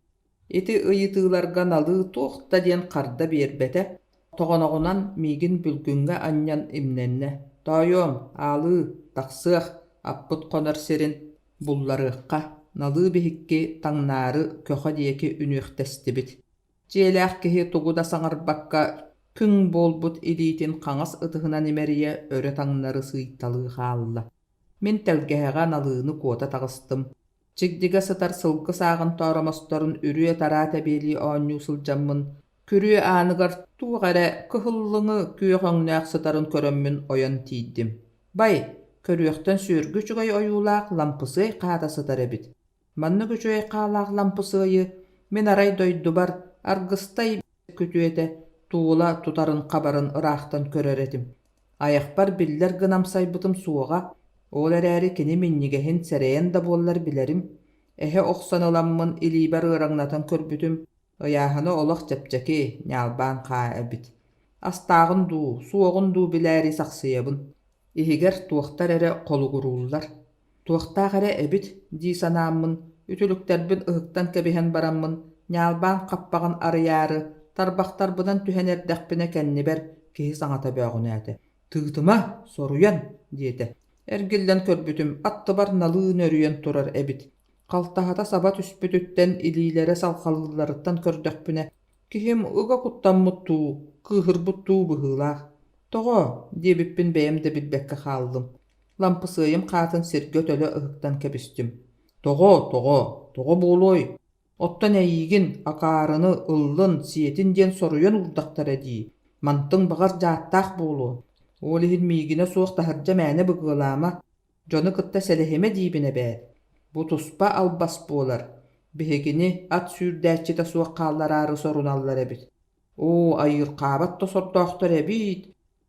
Speaker 1: Ити ыйытыыларга Налыы туох да диэн харда биэрбэтэ, тоҕоноҕунан миигин бүлгүҥҥэ анньан имнэннэ: «Тоойуом, аалыы, тахсыах, аппыт хонор сирин булларыахха» Налыы биһикки таҥнаары көхө диэки үнүөхтэстибит. Дьиэлээх киһи тугу да саҥарбакка күҥ буолбут илиитин хаҥас ытыһынан имэрийэ өрө таҥнары сыыйталыы хаалла. Мин тэлгэһэҕэ Налыыны куота таҕыстым. Чигдигэ сытар сылгы сааҕын тооромосторун үрүө-тараа тэбиэлии оонньуу сылдьаммын, күрүө ааныгар туох эрэ кыһыллыҥы күөх өҥнөөх сытарын көрөммүн ойон тиийдим. Бай, көрүөхтэн сүөргү үчүгэй ойуулаах лампысыай хаата сытар эбит. Маннык үчүгэй хаалаах лампысыайы мин арай дойдубар Аргыстай күтүөтэ Туола тутарын-хабарын ыраахтан көрөр этим. Айахпар биллэр гына амсайбытым суоҕа, ол эрээри кини минньигэһин сэрэйэн да буоллар билэрим. Эһэ охсон ыламмын илиибэр ыараҥнатан көрбүтүм, ыйааһына олох чэпчэки, ньаалбаан хаа эбит. Астааҕын дуу, суоҕун дуу билээри сахсыйабын. Иһигэр туохтар эрэ холугурууллар. Туохтаах эрэ эбит дии санааммын, үтүлүктэрбин ыһыктан кэбиһэн бараммын, ньаалбаан хаппаҕын арыйаары, тарбахтарбынан түһэн эрдэхпинэ кэннибэр киһи саҥата бөөҕүнээтэ: «Тыытыма, соруйан!» диэтэ. Эргиллэн көрбүтүм, аттыбар налыы нөрүйэн турар эбит. Халтаһата саба түспүтүттэн, илиилэрэ салҕалыылларыттан көрдөхпүнэ, киһим ыга куттаммыт дуу, кыыһырбыт дуу быһыылаах. «Тоҕо?» диэбиппин бэйэм да билбэккэ хааллым. Лампысыайым хаатын сиргэ төлө ыһыктан кэбистим. «Тоҕо, тоҕо, тоҕо буолуой? Оттон эйиигин, акаарыны, ыллын, сиэтин диэн соруйан уурдахтара дии. Мантыҥ баҕар дьааттаах буолуо. Ол иһин миигинэ суох таһырдьа мээнэ быгыалаама, дьону кытта сэлэһимэ диибин эбээт. Бу туспа албас буолар. Биһигини ат сүүрдээччитэ суох хааллараары соруналлар эбит. Оо, айыырхаабат да сордоохтор эбиит!»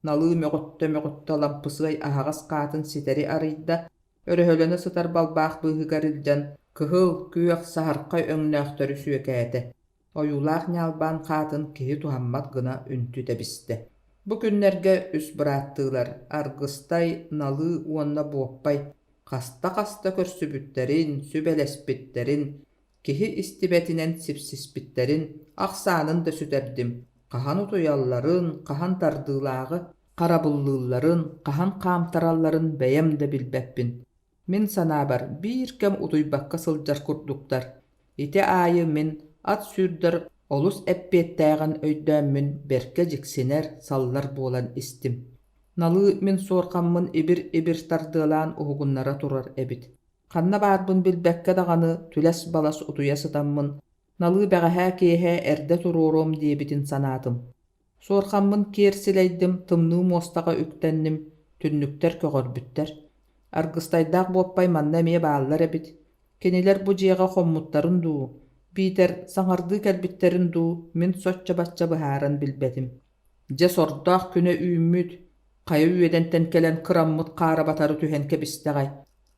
Speaker 1: Налыы мөҕүттэ-мөҕүттэ лампысыай аһаҕас хаатын ситэри арыйда, өрөһөлөнө сытар балбаах быыһыгар илдьэн кыһыл, күөх, саһархай өҥнөөхтөрү сүөкээтэ. Ойуулаах ньаалбаан хаатын киһи туһаммат гына үнтү тэбистэ. Бу күннэргэ үс бырааттыылар Аргыстай, Налыы уонна Буоппай хаста-хаста көрсүбүттэрин, сүбэлэспиттэрин, Киһи истибэтинэн сипсиспиттэрин, ахсаанын да сүтэрдим, хаһан утуйалларын, хаһан тардыылааҕы харабыллыылларын, хаһан хаамтаралларын бэйэм да билбэппин. Мин санаабар, биир кэм утуйбакка сылдьар курдуктар. Ити аайы мин ат сүүрдэр олус эппиэттээҕин өйдөөммүн бэркэ дьиксинэр, саллар буолан истим. Налыы мин суорҕаммын ибир-ибир тардыалаан уһугуннара турар эбит. Ханна баарбын билбэккэ даҕаны түлэс-балас утуйа сытаммын, Налыы бэҕэһээ киэһэ эрдэ туруоруом диэбитин санаатым. Суорҕаммын киэр силэйдим, тымныы муостаҕа үктэнним, түннүктэр көҕөрбүттэр. Аргыстайдаах буоппай манна эмиэ бааллар эбит. Кинилэр бу дьиэҕэ хоммуттарын дуу, биитэр саҥардыы кэлбиттэрин дуу мин соччо-бачча быһааран билбэтим. Дьэ сордоох күнэ үүммүт, хайа үөдэнтэн кэлэн кыраммыт хаара батары түһэн кэбистэҕэй.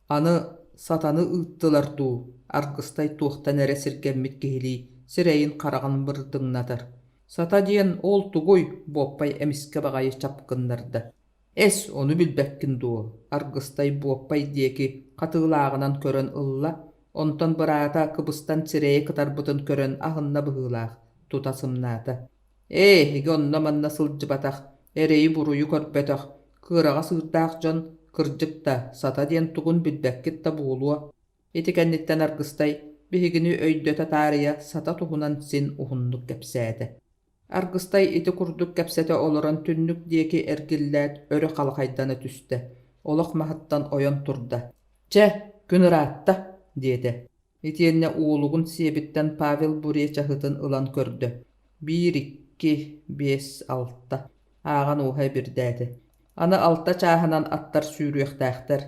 Speaker 1: Аны сатаны ыыттылар дуу, Аргыстай туохтан эрэ сиргэммит киһилии сирэйин-хараҕын бырдыҥнатар. Сата диэн ол тугуй? Буоппай эмискэ баҕайы чап гыннарда. Эс, ону билбэккин дуо? Аргыстай Буоппай диэки хатыылааҕынан көрөн ылла, онтон быраата кыбыстан сирэйэ кытарбытын көрөн аһынна быһыылаах, тута сымнаата. Ээ, эһиги онно-манна сылдьыбатах, эрэйи-буруйу көрбөтөх, кыараҕас ыырдаах дьон, кырдьык да, сата диэн тугун билбэккит да буолуо. Ити кэнниттэн Аргыстай биһигини өйдөтө таарыйа сата туһунан син уһуннук кэпсээтэ. Аргыстай ити курдук кэпсэтэ олорон түннүк диэки эргиллээт өрө халахайдана түстэ, олох маһыттан ойон турда. «Чэ, күн ыраатта» диэтэ. Итиэннэ уолугун сиэбиттэн Павел Буря чаһытын ылан көрдө: биир, икки, биэс, алта ааҕан уоһа ибирдээтэ. Аны алта чааһынан аттар сүүрүөхтээхтэр.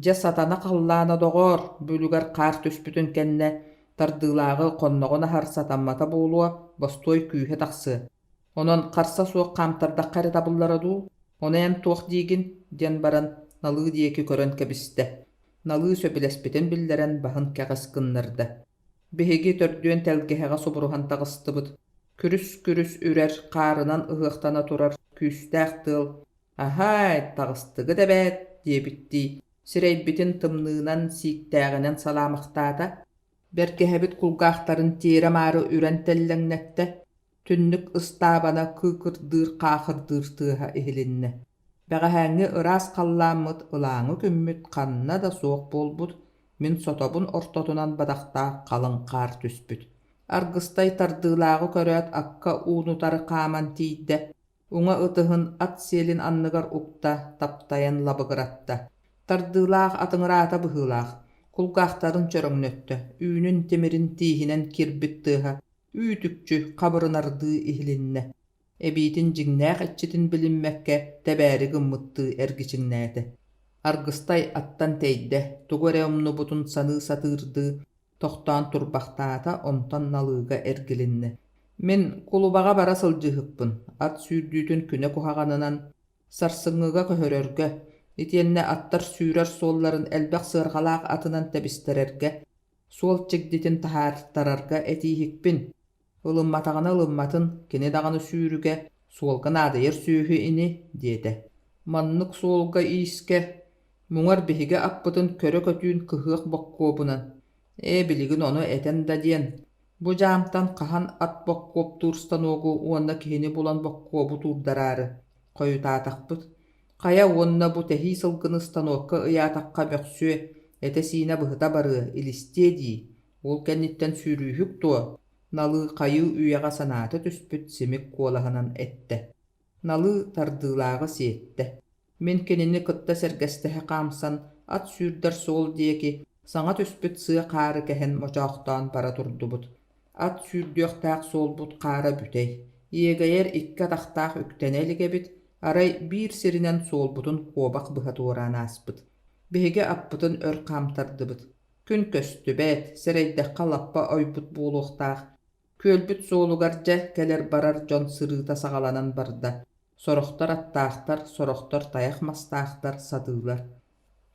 Speaker 1: Дьэ сатана халлаана доҕоор, бүлүгэр хаар түспүтүн кэннэ тардыылааҕы хонноҕун аһар сатаммата буолуо, бостуой күүһэ тахсыа. Онон харса суох хаамтардахха эрэ табыллара дуу, ону эн туох диигин диэн баран Налыы диэки көрөн кэбистэ. Налыы сөбүлэспитин биллэрэн баһын кэҕис гыннарда. Биһиги төрдүөн тэлгэһэҕэ субуруһан таҕыстыбыт. Күрүс-күрүс үрэр, хаарынан ыһыахтана турар күүстээх тыал «Аһаай, таҕыстыгыт эбээт» диэбиттии, сирэйбитин тымныынан, сииктээҕинэн салаамахтаата. Бэргэһэбит кулгаахтарын тиэрэ-маары үрэн тэллэҥнэттэ, түннүк ыстаабана кыыкырдыыр-хаахырдыыр тыаһа иһилиннэ. Бэҕэһээҥҥи ыраас халлааммыт ылааҥы күммүт ханна да суох буолбут, мин сотобун ортотунан бадахтаах халыҥ хаар түспүт. Аргыстай тардыылааҕы көрөөт акка уун-утары хааман тиийдэ, уҥа ытыһын ат сиэлин анныгар укта, таптайан лабыгыратта. Тардыылаах атыҥыраата быһыылаах, кулгаахтарын чөрөҥнөттө, үүнүн тимирин тииһинэн кирбит тыаһа үүт-үкчү хабырынардыы иһилиннэ. Эбиитин дьиҥнээх иччитин билиммэккэ тэбээри гыммыттыы эргичиҥнээтэ. Аргыстай аттан тэйдэ, тугу эрэ умнубутун саныы сатыырдыы тохтоон турбахтаата, онтон налыыга эргилиннэ. Мин кулубаҕа бара сылдьыһыкпын, ат сүүрдүүтүн күнэ куһаҕанынан сарсыҥҥыга көһөрөргө, итиэннэ аттар сүүрэр суолларын элбэх сыарҕалаах атынан тэбистэрэргэ, суол чигдитин таһаартарарга этииһикпин. Ылымматаҕына ылымматын, кини даҕаны сүүрүгэ, суолга наадыйар сүөһү ини, диэтэ. Маннык суолга-иискэ муҥар биһиги аппытын көрө көтүүн кыһыах боккуобунан, ээ билигин ону этэн да диэн, бу дьаамтан хаһан ат боккуоптуур станогу уонна киһини булан боккуобу туурдараары, хойутаатахпыт. Хайа уонна бу тэһии сылгыны станокка ыйаатахха мөхсүө, этэ-сиинэ быһыта барыа, илистиэ дии, ол кэнниттэн сүүрүүһүк дуо, Налыы хайыы үйэҕэ санаата түспүт симик куолаһынан эттэ. Налыы тардыылааҕы сиэттэ. Мин кинини кытта сэргэстэһэ хаамсан, ат сүүрдэр суол диэки саҥа түспүт сыа хаары кэһэн мочоохтоон бара турдубут. Ат сүүрдүөхтээх суолбут хаара бүтэй, иэгэйэр икки атахтаах үктэнэ илик эбит, арай биир сиринэн суолбутун куобах быһа туораан ааспыт. Биһиги аппытын өр хаамтардыбыт. Күн көстүбэт, сэрэйдэххэ лаппа ойбут буолуохтаах. Күөлбүт суолугар дьэ кэлэр-барар дьон сырыыта саҕаланан барда. Сорохтор аттаахтар, сорохтор тайах мастаахтар, сатыылар.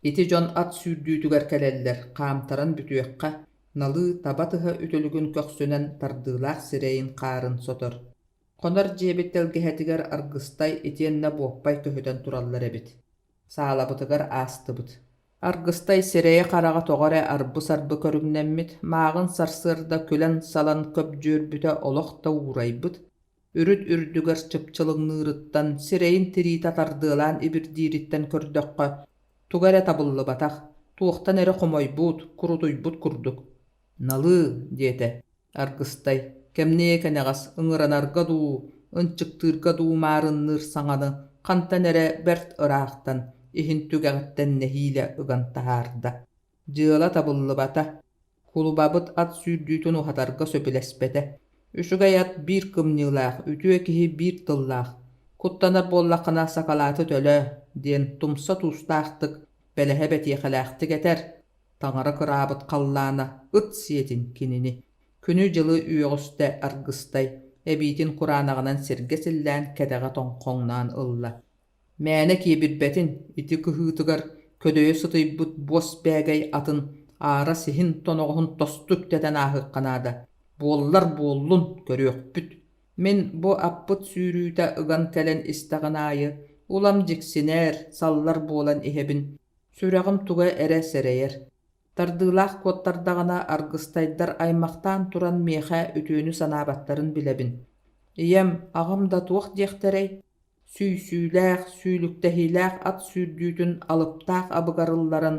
Speaker 1: Ити дьон ат сүүрдүүтүгэр кэлэллэр, хаамтаран бүтүөххэ, налыы таба тыһа үтүлүгүн көхсүнэн тардыылаах сирэйин хаарын сотор. Хонор дьиэбит тэлгэһэтигэр Аргыстай итиэннэ Буоппай көһүтэн тураллар эбит. Саалабытыгар аастыбыт. Аргыстай сирэйэ-хараҕа тоҕо эрэ арбы-сарбы көрүҥнэммит, мааҕын сарсыарда күлэн-салан көбдьүөрбүтэ олох да уурайбыт, үрүт үрдүгэр чыпчылыҥныырыттан, сирэйин тириитэ тардыалаан ибирдиириттэн көрдөххө, туга эрэ табыллыбатах, туохтан эрэ хомойбут, курутуйбут курдук. «Налыы» диэтэ Аргыстай, кэмниэ кэнэҕэс ыҥыранарга дуу, ынчыктыырга дуу маарынныыр саҥаны хантан эрэ бэрт ыраахтан, иһин түгэҕиттэн нэһиилэ ыган таһаарда. Дьыала табыллыбата. Кулубабыт ат сүүрдүүтүн уһатарга сөбүлэспэтэ. Үчүгэй ат биир кымньыылаах, үтүө киһи биир тыллаах. Куттанар буоллаххына сакалааты төлөө, диэн тумса туустаахтык, бэлэһэ бэтиэхэлээхтик этэр. Таҥара кыраабыт халлаана ыт сиэтин кинини. Күнү-дьылы үөҕүстэ аргыстай, эбиитин кураанаҕынан сиргэ силлээн кэтэҕэ тоҥхоҥноон ылла. Мээнэ киэбирбэтин, ити кыһыытыгар көдөйө сытыйбыт буос бээгэй атын аара сиһин тоноҕоһун тосту үктэтэн ааһыахха наада. Буоллар буоллун, көрүөхпүт. Мин бу аппыт сүүрүүтэ ыган кэлэн истэҕин аайы улам дьиксинэр, саллар буолан иһэбин. Сүрэҕим туга эрэ сэрэйэр. Тардыылаах куоттардаҕына аргыстайдар аймахтаан туран миэхэ үтүөнү санаабаттарын билэбин. Ийэм, аҕам да туох диэхтэрэй? Сүүйсүүлээх, сүүлүктэһиилээх ат сүүрдүүтүн алыптаах абыгар ылларан,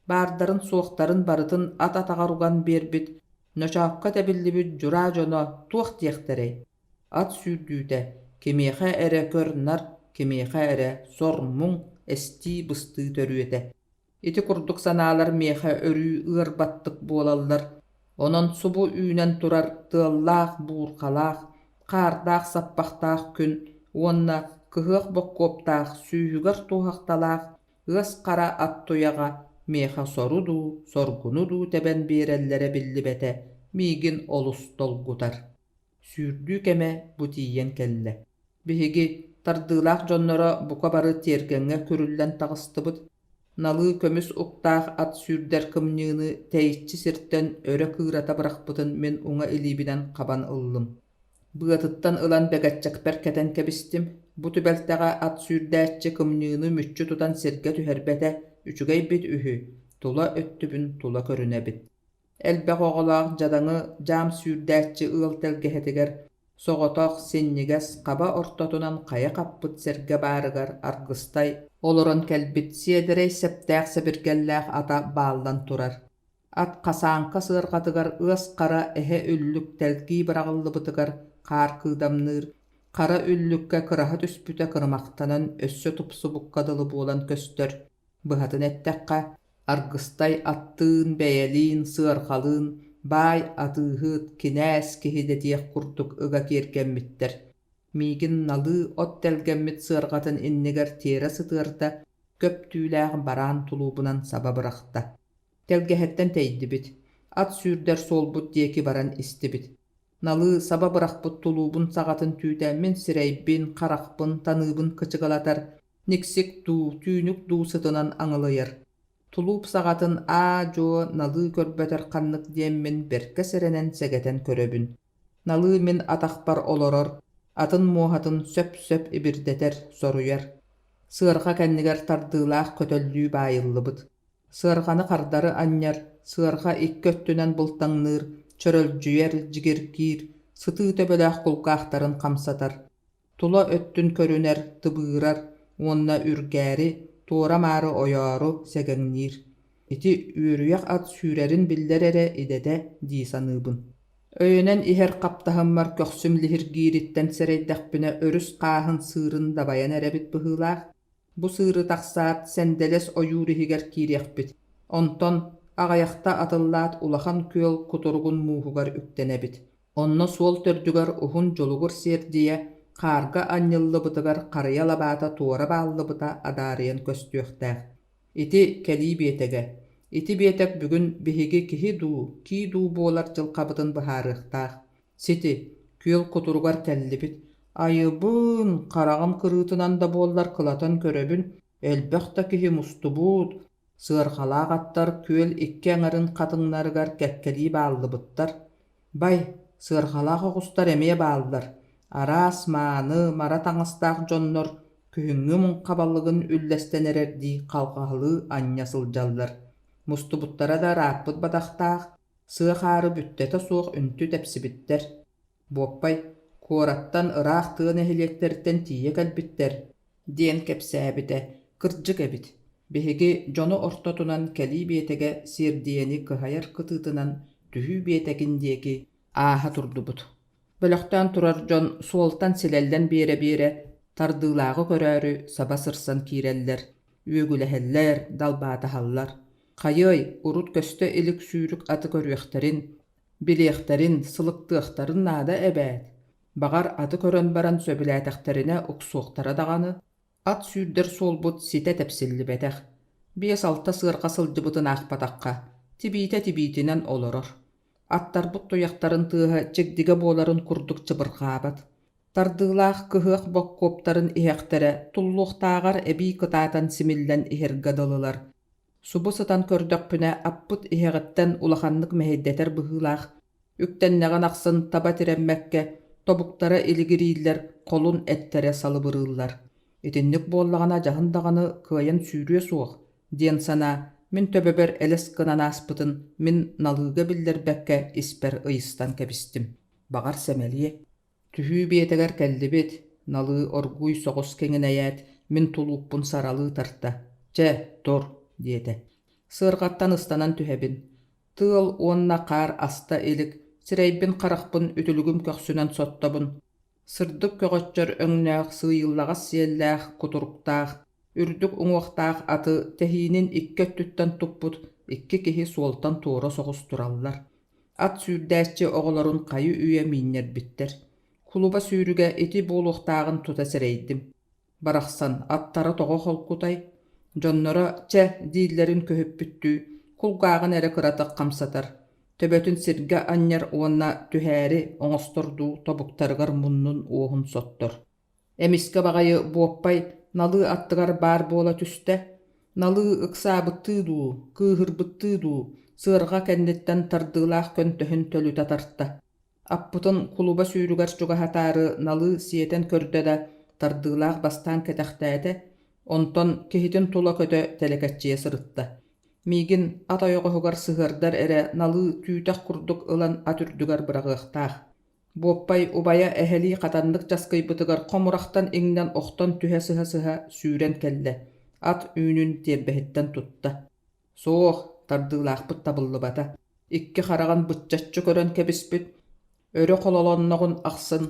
Speaker 1: баардарын-суохтарын барытын ат атаҕар уган биэрбит, ночоокко тэбиллибит дьураа дьоно туох диэхтэрэй? Ат сүүрдүүтэ кимиэхэ эрэ көр-нар, кимиэхэ эрэ сор-муҥ, эстии-быстыы төрүөтэ. Ити курдук санаалар миэхэ өрүү ыар баттык буолаллар, онон субу үүнэн турар тыаллаах-буурҕалаах, хаардаах саппахтаах күн уонна кыһыах боккуоптаах сүүһүгэр туоһахталаах ыас хара ат туйаҕа миэхэ сору дуу, соргуну дуу тэбэн биэрэллэрэ биллибэтэ миигин олус долгутар. Сүүрдүү кэмэ бу тиийэн кэллэ. Биһиги, тардыылаах дьонноро бука бары тиэргэҥҥэ күрүллэн таҕыстыбыт. Налыы көмүс уктаах ат сүүрдэр кымньыыны тэйиччи сиртэн өрө кыырата бырахпытын мин уҥа илиибинэн хабан ыллым. Быатыттан ылан бэгэччэкпэр кэтэн кэбистим. Бу түбэлтэҕэ ат сүүрдээччи кымньыыны мүччү тутан сиргэ түһэрбэтэ үчүгэйбит үһү, тула өттүбүн тула көрүнэбит. Элбэх оҕолоох дьадаҥы дьаам сүүрдээччи ыал тэлгэһэтигэр соҕотох, синньигэс, хаба ортотунан хайа хаппыт сэргэ баарыгар аргыстай олорон кэлбит сиэдэрэй сэптээх сэбиргэллээх ата бааллан турар. Ат хасааҥка сыарҕатыгар ыас хара эһэ үллүк тэлгии быраҕыллыбытыгар хаар кыыдамныыр, хара үллүккэ кыраһа түспүтэ кырымахтанан өссө тупсубукка дылы буолан көстөр. Быһатын эттэххэ, Аргыстай аттыын, бэйэлиин, сыарҕалыын, баай атыыһыт, кинээс киһи дэтиэх курдук ыга киэргэммиттэр. Миигин налыы от тэлгэммит сыарҕатын иннигэр тиэрэ сытыарда, көп түүлээх бараан тулуубунан саба бырахта. Тэлгэһэттэн тэйдибит, ат сүүрдэр суолбут диэки баран истибит. Налыы саба бырахпыт тулуубун саҕатын түүтэ мин сирэйбин, харахпын, таныыбын кычыгалатар, никсик дуу, түүнүк дуу сытынан аҥылыйар. Тулууп саҕатын аа-дьуо налыы көрбөтөр ханнык диэммин бэркэ сэрэнэн сэгэтэн көрөбүн. Налыы мин атахпар олорор, атын муоһатын сөп-сөп ибирдэтэр, соруйар. Сыарҕа кэннигэр тардыылаах көтөллүү баайыллыбыт. Сыарҕаны хардары анньар, сыарҕа икки өттүнэн былтаҥныыр, чөрөлдьүйэр, дьигиргиир, сытыы төбөлөөх кулгаахтарын хамсатар. Тула өттүн көрүнэр, тыбыырар уонна үргээри, туора-маары ойоору сэгэҥниир. Ити үөрүйэх ат сүүрэрин биллэр эрэ идэтэ дии саныыбын. Өйөнөн иһэр хаптаһыммар көхсүм лиһиргиириттэн сэрэйдэхпинэ өрүс хааһын сыырын дабайан эрэбит быһыылаах. Бу сыыры тахсаат, сэндэлэс ойуур иһигэр киириэхпит. Онтон аҕыйахта атыллаат улахан күөл кутуругун мууһугар үктэнэбит. Онно суол төрдүгэр уһун дьулугур сиэрдийэ хаарга анньыллыбытыгар харыйа лабаата туора бааллыбыта адаарыйан көстүөхтээх. Ити кэлии биэтэгэ. Ити биэтэк бүгүн биһиги киһи дуу, кии дуу буолар дьылҕабытын быһаарыахтаах. Сити, күөл кутуругар кэллибит. Айыбын, хараҕым кырыытынан да буоллар кылатан көрөбүн, элбэх да киһи мустубут, сыарҕалаах аттар күөл икки аҥарын хатыҥнарыгар кэккэлии бааллыбыттар. Бай, сыарҕалаах оҕустар эмиэ бааллар, араас мааны, мара таҥастаах дьоннор күһүҥҥү муҥха балыгын үллэстэн эрэрдии халҕаһалыы анньа сылдьаллар. Мустубуттара да ырааппыт бадахтаах, сыа хаары бүттэтэ суох үнтү тэпсибиттэр. Буоппай, куораттан ыраах тыа нэһилиэктэриттэн тиийэ кэлбиттэр, диэн кэпсээбитэ кырдьык эбит. Биһиги дьону ортотунан кэлии биэтэгэ сиэрдийэни кыһайар кытыытынан түһүү биэтэгин диэки ааһа турдубут. Бөлөхтөөн турар дьон суолтан силэллэн биэрэ-биэрэ тардыылааҕы көрөөрү саба сырсан киирэллэр, үөгүлэһэллэр, далбаатаһаллар. Хайыай, урут көстө илик сүүрүк аты көрүөхтэрин, билиэхтэрин, сылыктыахтарын наада эбээт. Баҕар, аты көрөн баран сөбүлээтэхтэринэ уксуохтара даҕаны, ат сүүрдэр суолбут ситэ тэпсиллибэтэх, 5-6 сыарҕа сылдьыбытын аахпатахха, тибиитэ тибиитинэн олорор. Аттарбыт туйахтарын тыаһа чигдигэ буоларын курдук чыбырҕаабат. Тардыылаах кыһыах боккуоптарын иһэхтэрэ туллуохтааҕар эбии кытаатан симиллэн иһэргэ дылылар. Субу сытан көрдөхпүнэ, аппыт иһэҕиттэн улаханнык мэһэйдэтэр быһыылаах, үктэннэҕин ахсын таба тирэммэккэ, тобуктара илигирииллэр, холун эттэрэ салыбырыыллар. Итинник буоллаҕына дьаһын даҕаны кыайан сүүрүө суох, диэн санаа мин төбөбөр элэс гынан ааспытын мин налыыга биллэрбэккэ испэр ыйыстан кэбистим. Баҕар сэмэлиэ. Түһүү биэтэгэр кэллибит, налыы оргууй соҕус киҥинэйээт, мин тулууппун саралыы тарта: «Чэ, тур» диэтэ. Сыарҕаттан ыстанан түһэбин. Тыал уонна хаар аста илик, сирэйбин-харахпын үтүлүгүм көхсүнэн соттобун. Сырдык көҕөччөр өҥнөөх, сыыйыллаҕас сиэллээх, кутуруктаах, үрдүк уҥуохтаах аты тэһиинин икки өттүттэн туппут икки киһи суолтан туора соҕус тураллар. Ат сүүрдээччи оҕолорун хайы-үйэ мииннэрбиттэр. Кулуба сүүрүгэ ити буолуохтааҕын тута сэрэйдим. Барахсан, аттара тоҕо холкутай? Дьонноро «чэ» дииллэрин көһүппүттүү, кулгааҕын эрэ кыратык хамсатар, төбөтүн сиргэ анньар уонна түһээри оҥостордуу тобуктарыгар муннун уоһун соттор. Эмискэ баҕайы буоппай налыы аттыгар баар буола түстэ. Налыы ыксаабыттыы дуу, кыыһырбыттыы дуу, сыарҕа кэнниттэн тардыылаах көнтөһүн төлүтэ тарта. Аппытын кулуба сүүрүгэр чугаһатаары налыы сиэтэн көрдө да, тардыылаах бастаан кэтэхтээтэ, онтон киһитин тула көтө тэлэкэччийэ сырытта. Миигин ат ойоҕоһугар сыһыардар эрэ налыы түүтэх курдук ылан ат үрдүгэр быраҕыахтаах. Буоппай убайа эһэлии хатаннык часкыйбытыгар хомурахтан иҥнэн охтон түһэ сыһа-сыһа сүүрэн кэллэ, ат үүнүн тиэрбэһиттэн тутта. Суох, тардыылаахпыт табыллыбата. Икки хараҕын быччаччы көрөн кэбиспит, өрө хололонноҕун ахсын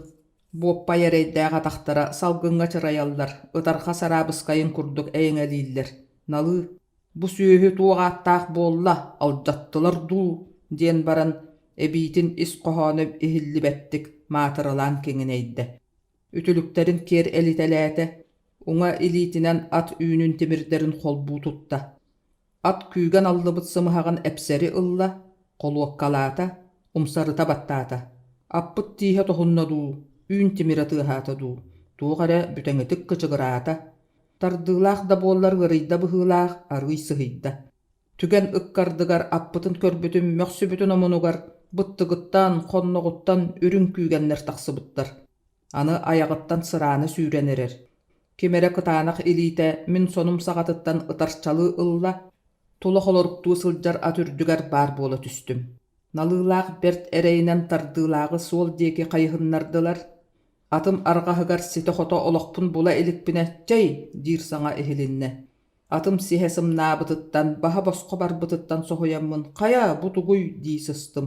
Speaker 1: буоппай эрэйдээх атахтара салгыҥҥа чырайаллар, ытарҕа сараабыскайын курдук эйэҥэлииллэр. Налыы «Бу сүөһү туох ааттаах буолла, алдьаттылар дуу?» диэн баран, эбиитин ис хоһооно иһиллибэттик маатыралаан киҥинэйдэ. Үтүлүктэрин киэр элитэлээтэ, уҥа илиитинэн ат үүнүн тимирдэрин холбуу тутта. Ат күүгэн аллыбыт сымыһаҕын эпсэри ылла, холуоккалаата, умсарыта баттаата. Аппыт тииһэ тоһунна дуу, үүн тимирэ тыаһаата дуу, туох эрэ бүтэҥитик кычыгыраата. Тардыылаах да буоллар ыарыйда быһыылаах, арыый сыһыйда. Түгэн ыккардыгар аппытын көрбүтүм мөхсүбүтүн омунугар быттыгыттан, хонноҕуттан үрүҥ күүгэннэр тахсыбыттар. Аны айаҕыттан сыраана сүүрэн эрэр. Ким эрэ кытаанах илиитэ мин сонум саҕатыттан ытарчалыы ылла, тула холоруктуу сылдьар ат үрдүгэр баар буола түстүм. Налыылаах бэрт эрэйинэн тардыылааҕы суол диэки хайыһыннардылар. Атым арҕаһыгар ситэ-хото олохпун була иликпинэ «Чэй!» диир саҥа иһилиннэ. Атым сиһэ сымнаабытыттан, баһа босхо барбытыттан соһуйаммын «Хайа, бу тугуй?» дии сыстым.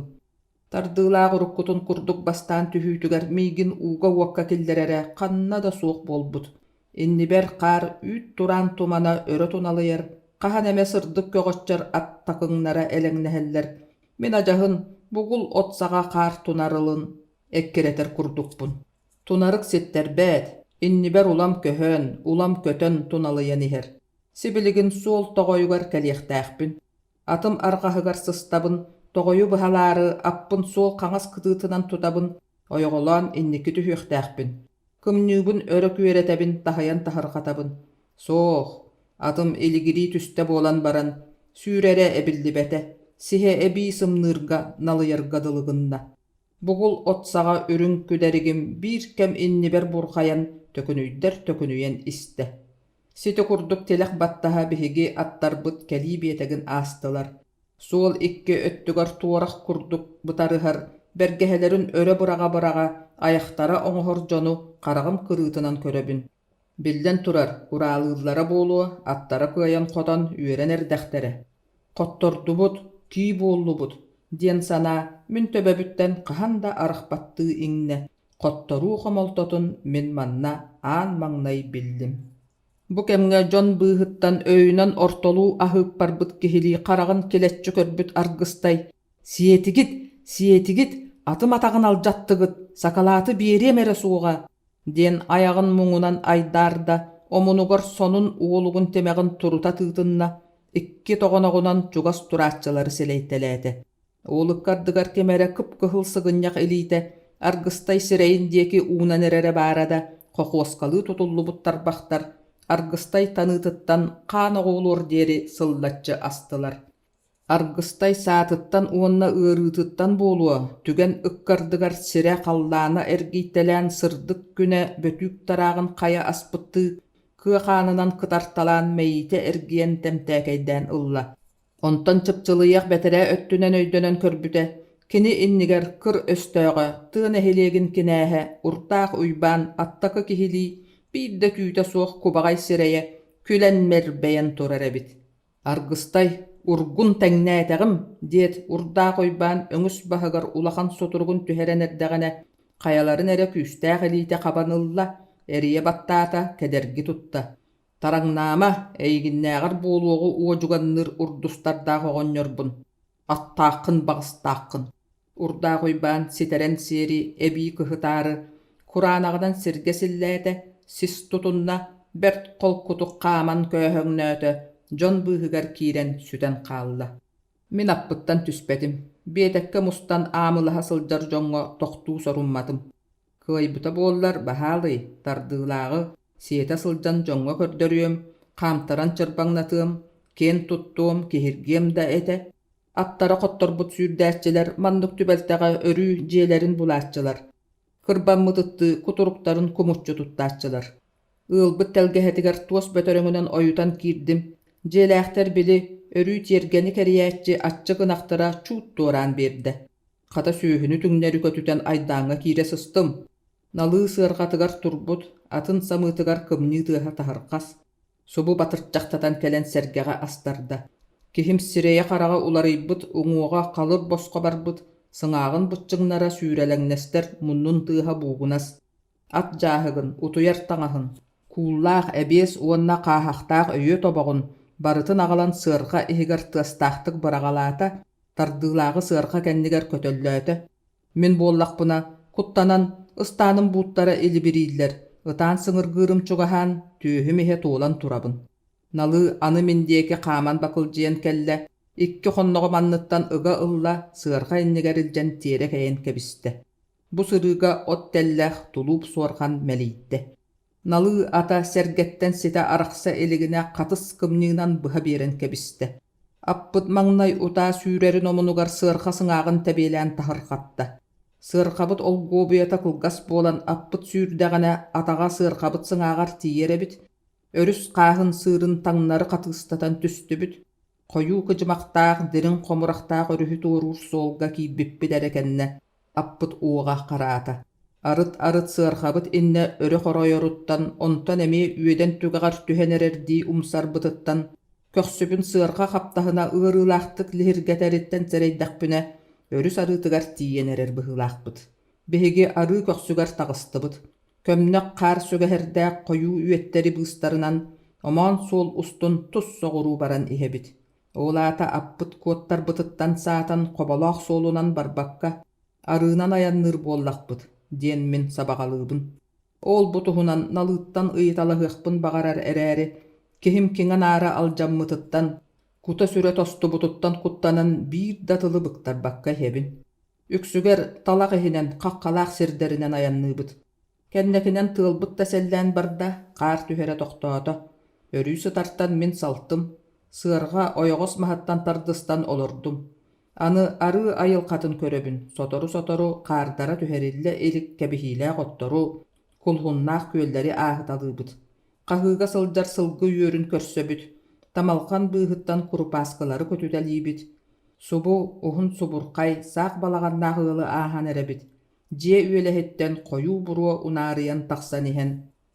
Speaker 1: Тардыылаах уруккутун курдук бастаан түһүүтүгэр миигин ууга-уокка киллэрэрэ ханна да суох буолбут. Иннибэр хаар үүт тураан тумана өрө туналыйар, хаһан эмэ сырдык көҕөччөр ат такыҥнара элэҥнэһэллэр. Мин адьаһын бугул от саҕа хаар тунарылын эккирэтэр курдукпун. Тунарык ситтэрбэт, иннибэр улам көһөн, улам көтөн туналыйан иһэр. Сибилигин суол тоҕойугар кэлиэхтээхпин. Атым арҕаһыгар сыстабын, тоҕойу быһалаары аппын суол хаҥас кытыытынан тутабын, ойоҕолоон инники түһүөхтээхпин. Кымньыыбын өрө күөрэтэбин, таһыйан таһырҕатабын. Суох, атым илигирии түстэ буолан баран, сүүрэрэ эбиллибэтэ, сиһэ эбии сымныырга, налыйарга дылы гынна. Бугул от саҕа үрүҥ күдэригим биир кэм иннибэр бурҕайан, төкүнүйдэр төкүнүйэн истэ. Сити курдук тилэх баттаһа биһиги аттарбыт кэлии биэтэгин аастылар. Суол икки өттүгэр туорах курдук бытарыһар, бэргэһэлэрин өрө быраҕа-быраҕа айахтара оҥоһор дьону хараҕым кырыытынан көрөбүн. Биллэн турар, ураалыыллара буолуо, аттара кыайан хотон үөрэн эрдэхтэрэ. Хоттордубут, кии буоллубут диэн санаа мин төбөбүттэн хаһан да арахпаттыы иҥнэ. Хотторуу хомолтотун мин манна аан маҥнай биллим. Бу кэмҥэ дьон быыһыттан өйүнэн ортолуу аһыыппарбыт киһилии хараҕын килэччи көрбүт Аргыстай «Сиэтигит, сиэтигит, атым атаҕын алдьаттыгыт, сакалааты биэриэм эрэ суоҕа» диэн айаҕын муҥунан айдаарда, омунугар сонун уолугун тимэҕин турута тыытынна, икки тоҕоноҕунан чугас турааччылары силэйтэлээтэ. Уол ыккардыгар ким эрэ кып-кыһыл сыгынньах илиитэ Аргыстай сирэйин диэки уунан эрэрэ баара да, хохуоскалыы тутуллубут тарбахтар Аргыстай таныытыттан хаан оҕуолуор диэри сыллаччы астылар. Аргыстай саатыттан уонна ыарыытыттан буолуо, түгэн ыккардыгар сирэ-халлаана эргийтэлээн сырдык күнэ бөтүүк тарааҕын хайа аспыттыы кыа хаанынан кытарталаан мэйиитэ эргийэн тэмтээкэйдээн ылла. Онтон чыпчылыйыах бэтэрээ өттүнэн өйдөнөн көрбүтэ, кини иннигэр кыр өстөөҕө, тыа нэһилиэгин кинээһэ Уртаах Уйбаан аттакы киһилии биир да түүтэ суох кубаҕай сирэйэ күлэн мэрбэйэн турар эбит. «Аргыстай, ургун тэҥнээтэҕим» диэт, Урдаах Уйбаан өҥүс баһыгар улахан сутуругун түһэрэн эрдэҕинэ, хайаларын эрэ күүстээх илиитэ хабан ылла, эрийэ баттаата, кэдэрги тутта. Тараҥнаама, эйигиннээҕэр буолуоҕу уодьуганныыр урдустардаах оҕонньорбун, аттааххын баҕастааххын. Урдаах Уйбаан ситэрэн сиэри эбии кыһытаары, кураанаҕынан сиргэ силлээтэ, сис тутунна, бэрт холкутук хааман көөһөҥнөөтө, дьон быыһыгар киирэн сүтэн хаалла. Мин аппыттан түспэтим, биэтэккэ мустан аамылаһа сылдьар дьоҥҥо тохтуу сорумматым. Кыайбыта буоллар, баһаалый, тардыылааҕы сиэтэ сылдьан дьоҥҥо көрдөрүөм, хаамтаран чырбаҥнатыам, киэн туттуом, киһиргиэм да этэ. Аттара хотторбут сүүрдээччилэр маннык түбэлтэҕэ өрүү дьиэлэрин булааччылар, кырбаммытыттыы кутуруктарын кумуччу туттааччылар. Ыалбыт тэлгэһэтигэр туос бөтөрөҥүнэн ойутан киирдим, дьиэлээхтэр били, өрүү тиэргэни кэрийээччи аччык ынахтара чуут туораан биэрдэ. Хата сүөһүнү түҥнэри көтүтэн айдааҥҥа киирэ сыстым. Налыы сыарҕатыгар турбут, атын самыытыгар кымньыы тыаһа таһырҕас, субу батырчахтатан кэлэн сэргэҕэ астарда. Киһим сирэйэ-хараҕа уларыйбыт, уҥуоҕа халыр босхо барбыт, сыҥааҕын быччыҥнара сүүрэлэҥнэстэр, муннун тыаһа буугунас. Ат дьааһыгын, утуйар таҥаһын, кууллаах эбиэс уонна хааһахтаах өйүө тобоҕун барытын аҕалан сыарҕа иһигэр тыастаахтык быраҕалаата, тардыылааҕы сыарҕа кэннигэр көтөллөөтө. Мин буоллахпына, куттанан, ыстааным бууттара илибирииллэр, ытаан сыҥыргыырым чугаһаан, түөһүм иһэ туолан турабын. Налыы аны мин диэки хааман бакылдьыйан кэллэ, икки хонноҕум анныттан ыга ылла, сыарҕа иннигэр илдьэн тиэрэ кэйэн кэбистэ. Бу сырыыга от тэллэх, тулууп суорҕан мэлийдэ. Налыы ата сэргэттэн ситэ арахса илигинэ хатыс кымньыынан быһа биэрэн кэбистэ. Аппыт маҥнай утаа сүүрэрин омунугар сыарҕа сыҥааҕын тэбиэлээн таһырҕатта. Сыарҕабыт олгуобуйата кылгас буолан аппыт сүүрдэҕинэ атаҕа сыарҕабыт сыҥааҕар тиийэр эбит. Өрүс хааһын сыырын таҥнары хатыыстатан түстүбүт. Хойуу кыдьымахтаах, дириҥ хомурахтаах өрүһү туоруур суолга киирбиппит эрэ кэннэ аппыт уоҕа хараата. Арыт-арыт сыарҕабыт иннэ өрө хоройоруттан, онтон эмиэ үөдэн түгэҕэр түһэн эрэрдии умсарбытыттан, көхсүбүн сыарҕа хаптаһына ыарыылаахтык лиһиргэтэриттэн сэрэйдэхпинэ, өрүс арыытыгар тиийэн эрэр быһыылаахпыт. Биһиги арыы көхсүгэр таҕыстыбыт. Көмнөх хаар сүгэһэрдээх хойуу үөттэри быыстарынан омоон суол устун тус соҕуруу баран иһэбит. Ол аата аппыт куоттарбытыттан саатан хоболоох суолунан барбакка, арыынан айанныыр буоллахпыт диэн мин сабаҕалыыбын. Ол-бу туһунан Налыыттан ыйыталаһыахпын баҕарар эрээри, киһим киҥэ-наара алдьаммытыттан, кута-сүрэ тостубутуттан куттанан биир да тылы быктарбакка иһэбин. Үксүгэр талах иһинэн, хаххалаах сирдэринэн айанныыбыт. Кэннэкинэн тыалбыт да сэллээн барда, хаар түһэрэ тохтоото. Өрүү сытартан мин салтым, сыарҕа ойоҕос маһыттан тардыстан олордум. Аны арыы айылҕатын көрөбүн, сотору-сотору хаардара түһэриллэ илик кэбиһиилээх оттору, кулуһуннаах күөллэри ааһыталыыбыт. Хаһыыга сылдьар сылгы үөрүн көрсөбүт, тамалҕан быыһыттан курупааскылары көтүтэлиибит. Субу уһун субурхай, саах балаҕаннаах ыалы ааһан эрэбит. Дьиэ үөлэһиттэн хойуу буруо унаарыйан тахсан иһэн,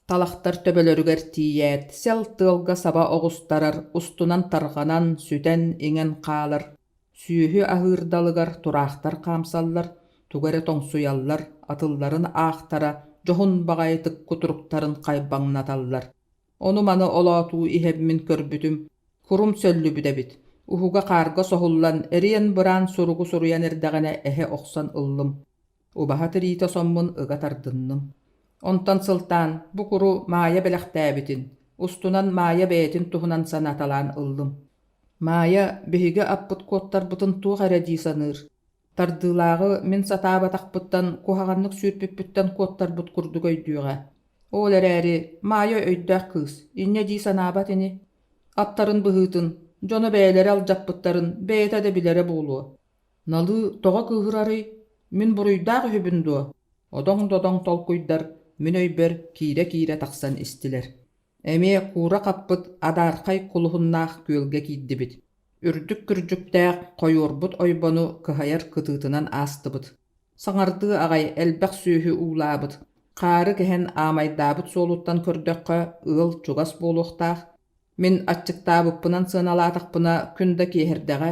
Speaker 1: талахтар төбөлөрүгэр тиийээт, сэл тыалга саба оҕустарар, устунан тарҕанан, сүтэн, иҥэн хаалар. Сүөһү аһыыр далыгар тураахтар хаамсаллар, тугу эрэ тоҥсуйаллар, атылларын аахтара, дьоһун баҕайытык кутуруктарын хайбаҥнаталлар. Ону-маны олоотуу иһэммин көрбүтүм, курум сөллүбүт эбит, уһуга хаарга соһуллан, эриэн-быраан суругу суруйан эрдэҕинэ эһэ охсон ыллым. Убаһа тириитэ соммун ыга тардынным. Онтон сылтаан бу куру Маайа бэлэхтээбитин, устунан Маайа бэйэтин туһунан санаталаан ыллым. Маайа биһиги аппыт куоттарбытын туох эрэ дии саныыр. Тардыылааҕы мин сатаабатахпыттан, куһаҕаннык сүүрпүппүттэн куоттарбыт курдук өйдүөҕэ. Ол эрээри Маайа өйдөөх кыыс, инньэ дии санаабат ини. Аттарын быһыытын, дьоно бэйэлэрэ алдьаппыттарын бэйэтэ да билэрэ буолуо. Налыы тоҕо кыыһырарый, мин буруйдаах үһүбүн дуо? Одоҥ-додоҥ толкуйдар мин өйбөр киирэ-киирэ тахсан истилэр. Эмиэ куура хаппыт адаархай кулуһуннаах күөлгэ киирдибит. Үрдүк күрдьүктээх хойуорбут ойбону кыһайар кытыытынан аастыбыт. Саҥардыы аҕай элбэх сүөһү уулаабыт, хаары кэһэн аамайдаабыт суолуттан көрдөххө, ыал чугас буолуохтаах. Мин аччыктаабыппынан сыаналаатахпына күн да киэһэрдэҕэ,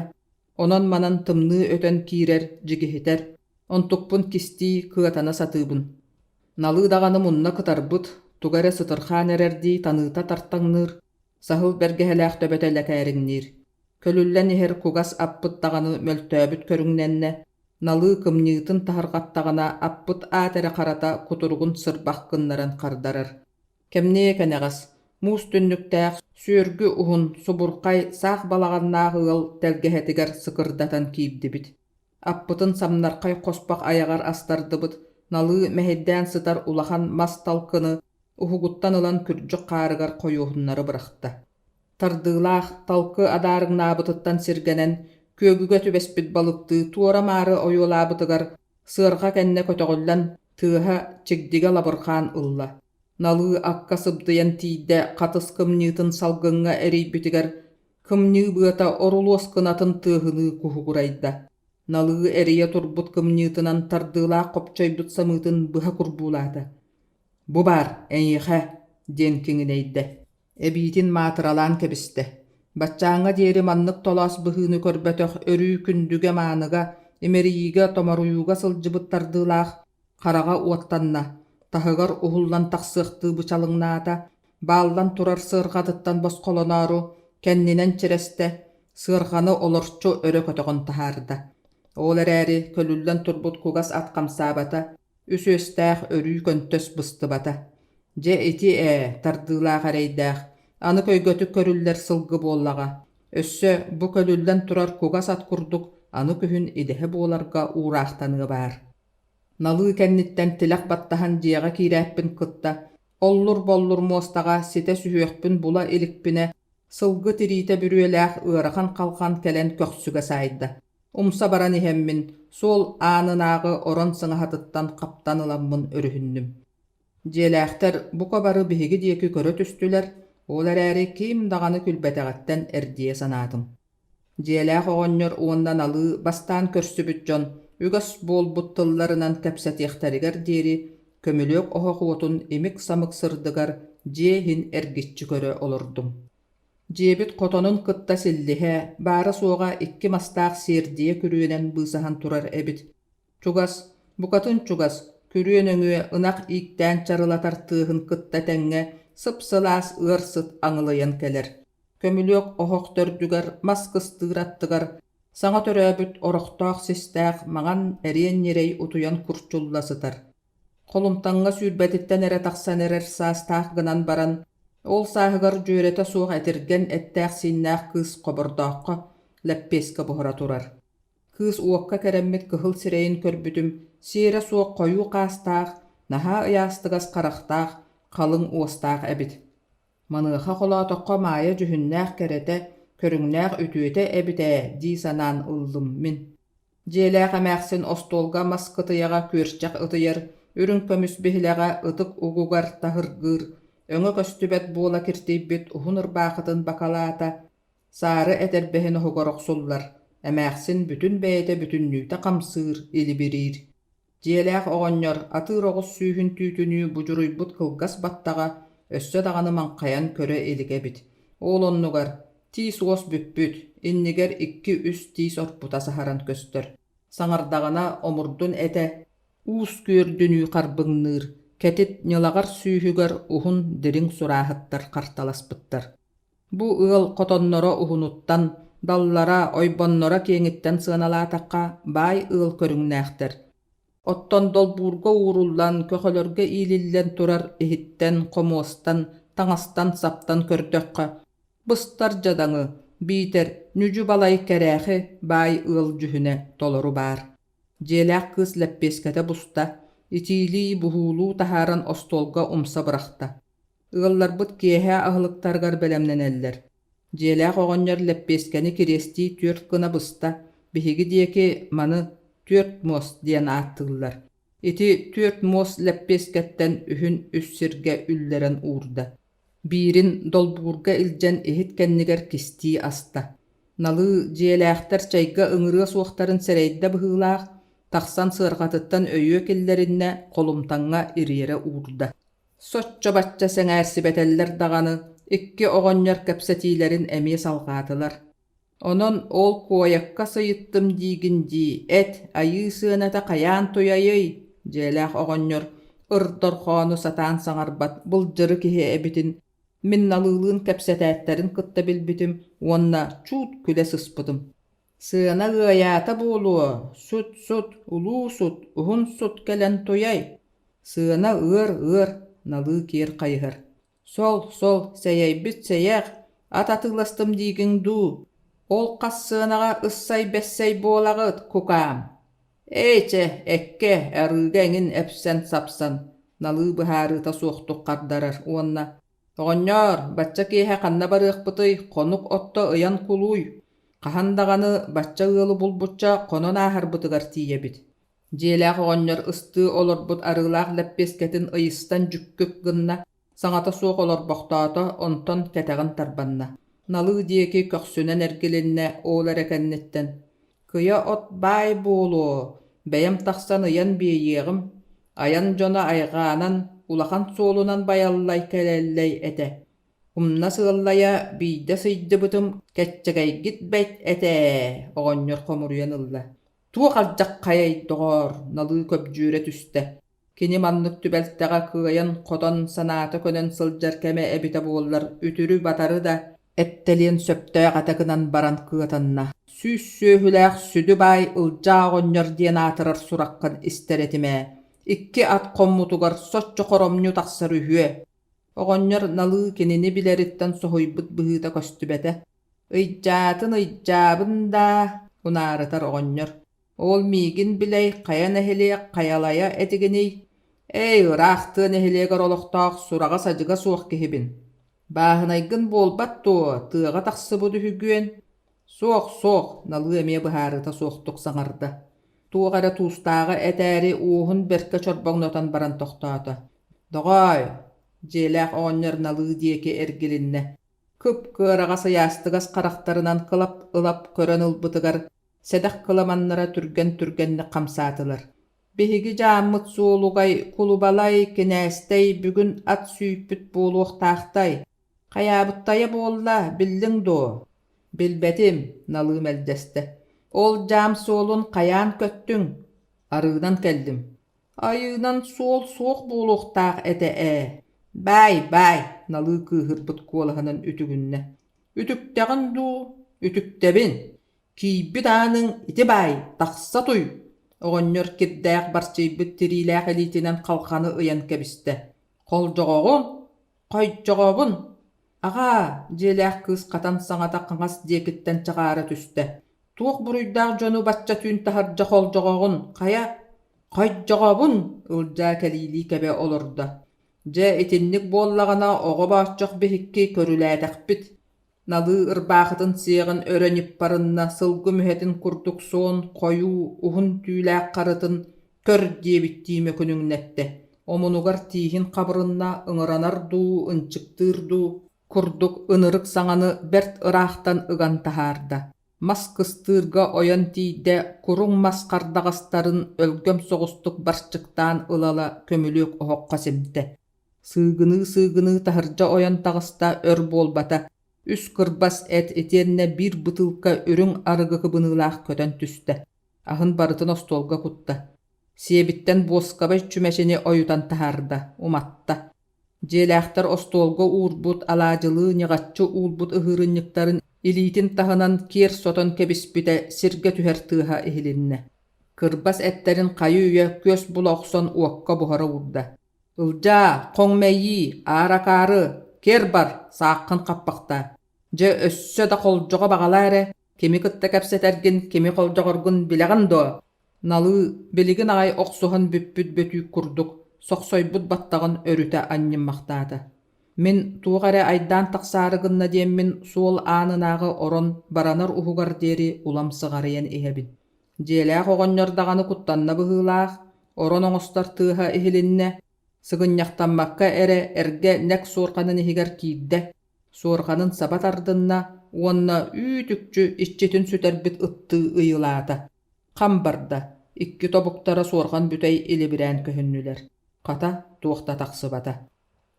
Speaker 1: онон-манан тымныы өтөн киирэр, дьигиһитэр, онтукпун кистии, кыатана сатыыбын. Налыы даҕаны мунна кытарбыт, туга эрэ сытырхаан эрэрдии таныыта тартаҥныыр, саһыл бэргэһэлээх төбөтө лэкээриҥниир. Көлүллэн иһэр кугас аппыт даҕаны мөлтөөбүт көрүҥнэннэ, налыы кымньыытын таһырҕаттаҕына аппыт аат эрэ харата кутуругун сырбах гыннаран хардарар. Кэмниэ кэнэҕэс, муус түннүктээх, сүөргү уһун, субурхай, саах балаҕаннаах ыал тэлгэһэтигэр сыкырдатан киирдибит. Аппытын самнархай хоспох айаҕар астардыбыт, налыы мэһэйдээн сытар улахан мас талкыны уһугуттан ылан күрдьүк хаарыгар хойуоһуннары бырахта. Тардыылаах, талкы адаарыҥнаабытыттан сиргэнэн, күөгүгэ түбэспит балыктыы туора-маары ойуолаабытыгар сыарҕа кэннэ көтөҕүллэн тыаһа чигдигэ лабырҕаан ылла. Налыы акка сыбдыйан тиийдэ, хатыс кымньыытын салгыҥҥа эрийбитигэр кымньыы быата орулуос кынатын тыаһыныы куһугурайда. Налыы эрийэ турбут кымньыытынан тардыылаах хопчойбут самыытын быһа курбуулаата. «Бу баар, эйиэхэ!» диэн киҥинэйдэ. Эбиитин маатыралаан кэбистэ. Баччааҥҥа диэри маннык толоос быһыыны көрбөтөх өрүү күндүгэ-мааныга, имэрийиигэ-томоруйууга сылдьыбыт тардыылаах хараҕа уоттанна, таһыгар уһуллан тахсыахтыы бычалыҥнаата, бааллан турар сыарҕатыттан босхолоноору кэннинэн чирэстэ, сыарҕаны олорчу өрө көтөҕөн таһаарда. Ол эрээри көлүллэн турбут кугас ат хамсаабата, үс үөстээх өрүү көнтөс быстыбата. Дьэ ити ээ, тардыылаах эрэйдээх, аны көйгөтүк көрүллэр сылгы буоллаҕа. Өссө бу көлүллэн турар кугас ат курдук аны күһүн идэһэ буоларга уураахтаныа баар. Налыы кэнниттэн тилэх баттаһан дьиэҕэ киирээппин кытта, оллур-боллур муостаҕа ситэ сүһүөхпүн була иликпинэ, сылгы тириитэ бүрүөлээх ыарахан халҕан кэлэн көхсүгэ саайда. Умса баран иһэммин, суол аанынааҕы орон сыҥаһатыттан хаптан ыламмын өрүһүннүм. Дьиэлээхтэр бука бары биһиги диэки көрө түстүлэр, ол эрээри ким даҕаны күлбэтэҕиттэн эрдийэ санаатым. Дьиэлээх оҕонньор уонна Налыы бастаан көрсүбүт дьон үгэс буолбут тылларынан кэпсэтиэхтэригэр диэри көмүлүөк оһох уотун имик-самык сырдыгар дьиэ иһин эргиччи көрө олордум. Дьиэбит хотонун кытта силлиһэ, баара-суоҕа икки мастаах сиэрдийэ күрүөнэн быысаһан турар эбит. Чугас, букатын чугас, күрүө нөҥүө ынах ииктээн чарылатар тыаһын кытта тэҥҥэ сып-сылаас ыар сыт аҥылыйан кэлэр. Көмүлүөк оһох төрдүгэр мас кыстыыр аттыгар саҥа төрөөбүт орохтоох систээх маҥан эриэн ньирэй утуйан курчулла сытар. Холумтаҥҥа сүүрбэтиттэн эрэ тахсан эрэр саастаах гынан баран, ол сааһыгар дьүөрэтэ суох этиргэн эттээх-сииннээх кыыс хобордооххо лэппиэскэ буһара турар. Кыыс уокка кэрэммит кыһыл сирэйин көрбүтүм, сиэрэ суох хойуу хаастаах, наһаа ыйаастыгас харахтаах, халыҥ уостаах эбит. Маныаха холоотоххо Маайа дьүһүннээх кэрэтэ, көрүҥнээх үтүөтэ эбит ээ дии санаан ыллым мин. Дьиэлээх эмээхсин остуолга мас кытыйаҕа күөрчэх ытыйар, үрүҥ көмүс биһилэҕэ ытык угугар таһыргыыр, өҥө көстүбэт буола киртийбит уһун ырбаахытын бакалаата, саары этэрбэһин оһугар охсуллар, эмээхсин бүтүн бэйэтэ бүтүннүүтэ хамсыыр, илибириир. Дьиэлээх оҕонньор атыыр оҕус сүүһүн түүтүнүү будьуруйбут кылгас баттаҕа өссө даҕаны маҥхайан көрө илик эбит. Ол оннугар тиис-уос бүппүт, иннигэр икки-үс тиис орпута саһаран көстөр. Саҥардаҕына омурдун этэ уус күөрдүнүү харбыҥныыр, кэтит ньылаҕар сүүһүгэр уһун дириҥ сурааһыттар харталаспыттар. Бу ыал хотонноро уһунуттан, даллара, ойбонноро киэҥиттэн сыаналаатахха, баай ыал көрүҥнээхтэр. Оттон долбуурга ууруллан, көхөлөргө иилиллэн турар иһиттэн, хомуостан, таҥастан-саптан көрдөххө, быстар дьадаҥы, биитэр ньүдьү-балай кэрээхи баай ыал дьүһүнэ толору баар. Дьиэлээх кыыс лэппиэскэтэ буста, итиилии, буһуулуу таһааран остуолга умса бырахта. Ыалларбыт киэһэ аһылыктарыгар бэлэмнэнэллэр. Дьиэлээх оҕонньор лэппиэскэни кириэстии түөрт гына быста, биһиги диэки маны түөрт муос диэн ааттыыллар. Ити түөрт муос лэппиэскэттэн үһүн үс сиргэ үллэрэн уурда. Биирин долбуурга илдьэн иһит кэннигэр кистии аста. Налыы дьиэлээхтэр чэйгэ ыҥырыа суохтарын сэрэйдэ быһыылаах, тахсан сыарҕатыттан өйүө киллэриннэ, холумтаҥҥа ириэрэ уурда. Соччо-бачча сэҥээрсибэтэллэр даҕаны, икки оҕонньор кэпсэтиилэрин эмиэ салҕаатылар. Онон ол куойакка сыйыттым диигин дии, эт, айыы сыаната хайаан туйайый? Дьиэлээх оҕонньор ыр дорҕоону сатаан саҥарбат былдьыры киһи эбитин мин Налыылыын кэпсэтээттэрин кытта билбитим уонна чуут күлэ сыспытым. Сыана ыайаата буолуо, сут-сут, улуу сут, уһун сут кэлэн туйай. Сыана ыар-ыар, налыы киэр хайыһар. Сол, сол, сэйэйбит сэйэх, ат атыыластым диигиҥ дуу? Ол хас сыанаҕа ыссай-бэссэй буолаҕыт, кукаам? Ээ чэ, эккэ, арыыга эҥин эпсэн-сапсан, налыы быһаарыыта суохтук хардарар уонна «Оҕонньоор, бачча киэһэ ханна барыахпытый, хонук отто ыйан кулууй, хаһан даҕаны бачча ыалы булбучча хонон ааһарбытыгар тиийэбит» Дьиэлээх оҕонньор ыстыы олорбут арыылаах лэппиэскэтин ыйыстан дьүккүк гынна, саҥата суох олорбохтоото, онтон кэтэҕин тарбанна. Налыы диэки көхсүнэн эргилиннэ, ол эрэ кэнниттэн: «Кыйа от баай буолуо, бэйэм тахсан ыйан биэйиэҕим, айан дьоно айҕаанан, улахан суолунан байаллай кэлэллэй этэ. Умна сыаллайа биирдэ сыйдыбытым, кэччэгэйгит бэт этэ ээ» оҕонньор хомуруйан ылла. Туох алдьаххайай, доҕоор, налыы көбдьүөрэ түстэ. Кини маннык түбэлтэҕэ кыайан-хотон, санаата көнөн сылдьар кэмэ эбитэ буоллар, үтүрү-батары да эттэлиэн сөптөөх этэ гынан баран кыатанна. Сүүс сүөһүлээх сүдү баай Ылдьаа оҕонньор диэн аатырар сураххын истэр этим ээ. Икки ат хоммутугар соччо хоромньу тахсар үһүө. Оҕонньор налыы кинини билэриттэн соһуйбут быһыыта көстүбэтэ. Ыйдьаатын ыйдьаабын даа, унаарытар оҕонньор. Ол миигин билэй хайа нэһилиэк хайалайа этигиний? Эй, ыраах тыа нэһилиэгэр олохтоох сураҕа-садьыга суох киһибин. Бааһынайгын буолбат дуо, тыаҕа тахсыбыт үһүгүөн? Суох, суох, Налыы эмиэ быһаарыыта суохтук саҥарда. Туох эрэ туустааҕы этээри уоһун бэркэ чорбоҥнотон баран тохтоото. Доҕоой, дьиэлээх оҕонньор Налыы диэки эргилиннэ. Кып-кыараҕас ыйаастыгас харахтарынан кылап-ылап көрөн ылбытыгар сэдэх кыламаннара түргэн-түргэнник хамсаатылар. Биһиги дьааммыт суолугай, кулубалай, кинээстэй бүгүн ат сүүйпүт буолуохтаахтай. Хайаабыттайа буолла, биллиҥ дуо? Билбэтим, Налыы мэлдьэстэ. Ол дьаам суолун хайаан көттүҥ? Арыынан кэллим. Айыынан суол суох буолуохтаах этэ ээ. Баай, баай, Налыы кыыһырбыт куолаһынан үтүгүннэ. Үтүктэҕин дуу? Үтүктэбин. Киийбит ааныҥ ити баай, тахса туй! Оҕонньор кирдээх барчыйбыт тириилээх илиитинэн халҕаны ыйан кэбистэ. Холдьоҕоҕун? Хойдьоҕобун! Аҕаа, дьиэлээх кыыс хатан саҥата хаҥас диэкиттэн чаҕаара түстэ. Туох буруйдаах дьону бачча түүн таһырдьа холдьоҕоҕун, хайа? Хойдьоҕобун! Ылдьаа кэлиилии кэбэ олордо. Дьэ, итинник буоллаҕына оҕо бооччох биһикки көрүлээтэхпит. Налыы ырбаахытын сиэҕин өрө ньыппарынна, сылгы мүһэтин курдук суон, хойуу, уһун түүлээх харытын көр диэбиттии мөкүнүҥнэттэ, омунугар тииһин хабырынна, ыҥыранар дуу, ынчыктыыр дуу курдук ынырык саҥаны бэрт ыраахтан ыган таһаарда. Мас кыстыырга ойон тиийдэ, куруҥ мас хардаҕастарын өлгөм соҕустук барчыктаан ыла-ыла көмүлүөк оһоххо симтэ. Сыыгыныы-сыыгыныы таһырдьа ойон таҕыста, өр буолбата, үс кырбас эт итиэннэ биир бытыылка үрүҥ арыгы кыбыныылаах көтөн түстэ, аһын барытын остуолга кутта. Сиэбиттэн буоскабай чүмэчини ойутан таһаарда, уматта. Дьиэлээхтэр остуолга уурбут, алаадьылыы ньыҕаччы уулбут ыһыырынньыктарын илиитин таһынан киэр сотон кэбиспитэ сиргэ түһэр тыаһа иһилиннэ. Кырбас эттэрин хайы-үйэ күөс була охсон уокка буһара уурда. Ылдьаа, хоҥ мэйии, аар акаары, киэр бар, сааххын хаппахтаа. Дьэ, өссө да холдьоҕо баҕалаа эрэ, кими кытта кэпсэтэргин, кими холдьоҕоргун билэҕин дуо? Налыы, билигин аҕай охсуһан бүппүт бөтүүк курдук, сохсойбут баттаҕын өрүтэ анньыммахтаата. Мин туох эрэ айдаан тахсаары гынна диэммин суол аанынааҕы орон баранар уһугар диэри улам сыҕарыйан иһэбин. Дьиэлээх оҕонньор даҕаны куттанна быһыылаах, орон оҥостор тыаһа иһилиннэ, сыгынньахтаммакка эрэ эргэ нэк суорҕанын иһигэр киирдэ, суорҕанын саба тардынна уонна үүт-үкчү иччитин сүтэрбит ыттыы ыйылаата. Хам барда, икки тобуктара суорҕан бүтэй илибирээн көһүннүлэр. Хата, туох да тахсыбата.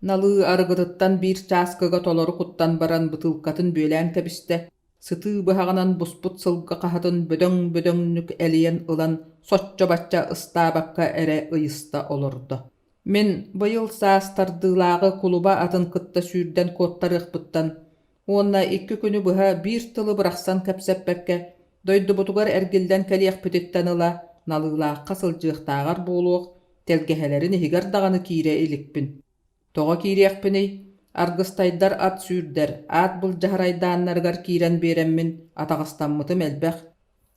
Speaker 1: Налыы арыгытыттан биир чааскыга толору куттан баран бытыылкатын бүөлээн кэбистэ, сытыы быһаҕынан буспут сылгы хаһатын бөдөҥ-бөдөҥнүк элийэн ылан соччо-бачча ыстаабакка эрэ ыйыста олордо. Мин быйыл саас тардыылааҕы кулуба атын кытта сүүрдэн куоттарыахпыттан уонна икки күнү быһа биир тылы бырахсан кэпсэппэккэ дойдубутугар эргиллэн кэлиэхпититтэн ыла Налыылаахха сылдьыахтааҕар буолуох, тэлгэһэлэрин иһигэр даҕаны киирэ иликпин. Тоҕо киириэхпиний? Аргыстайдар ат сүүрдэр, аат былдьаһар айдааннарыгар киирэн биэрэммин атаҕастаммытым элбэх.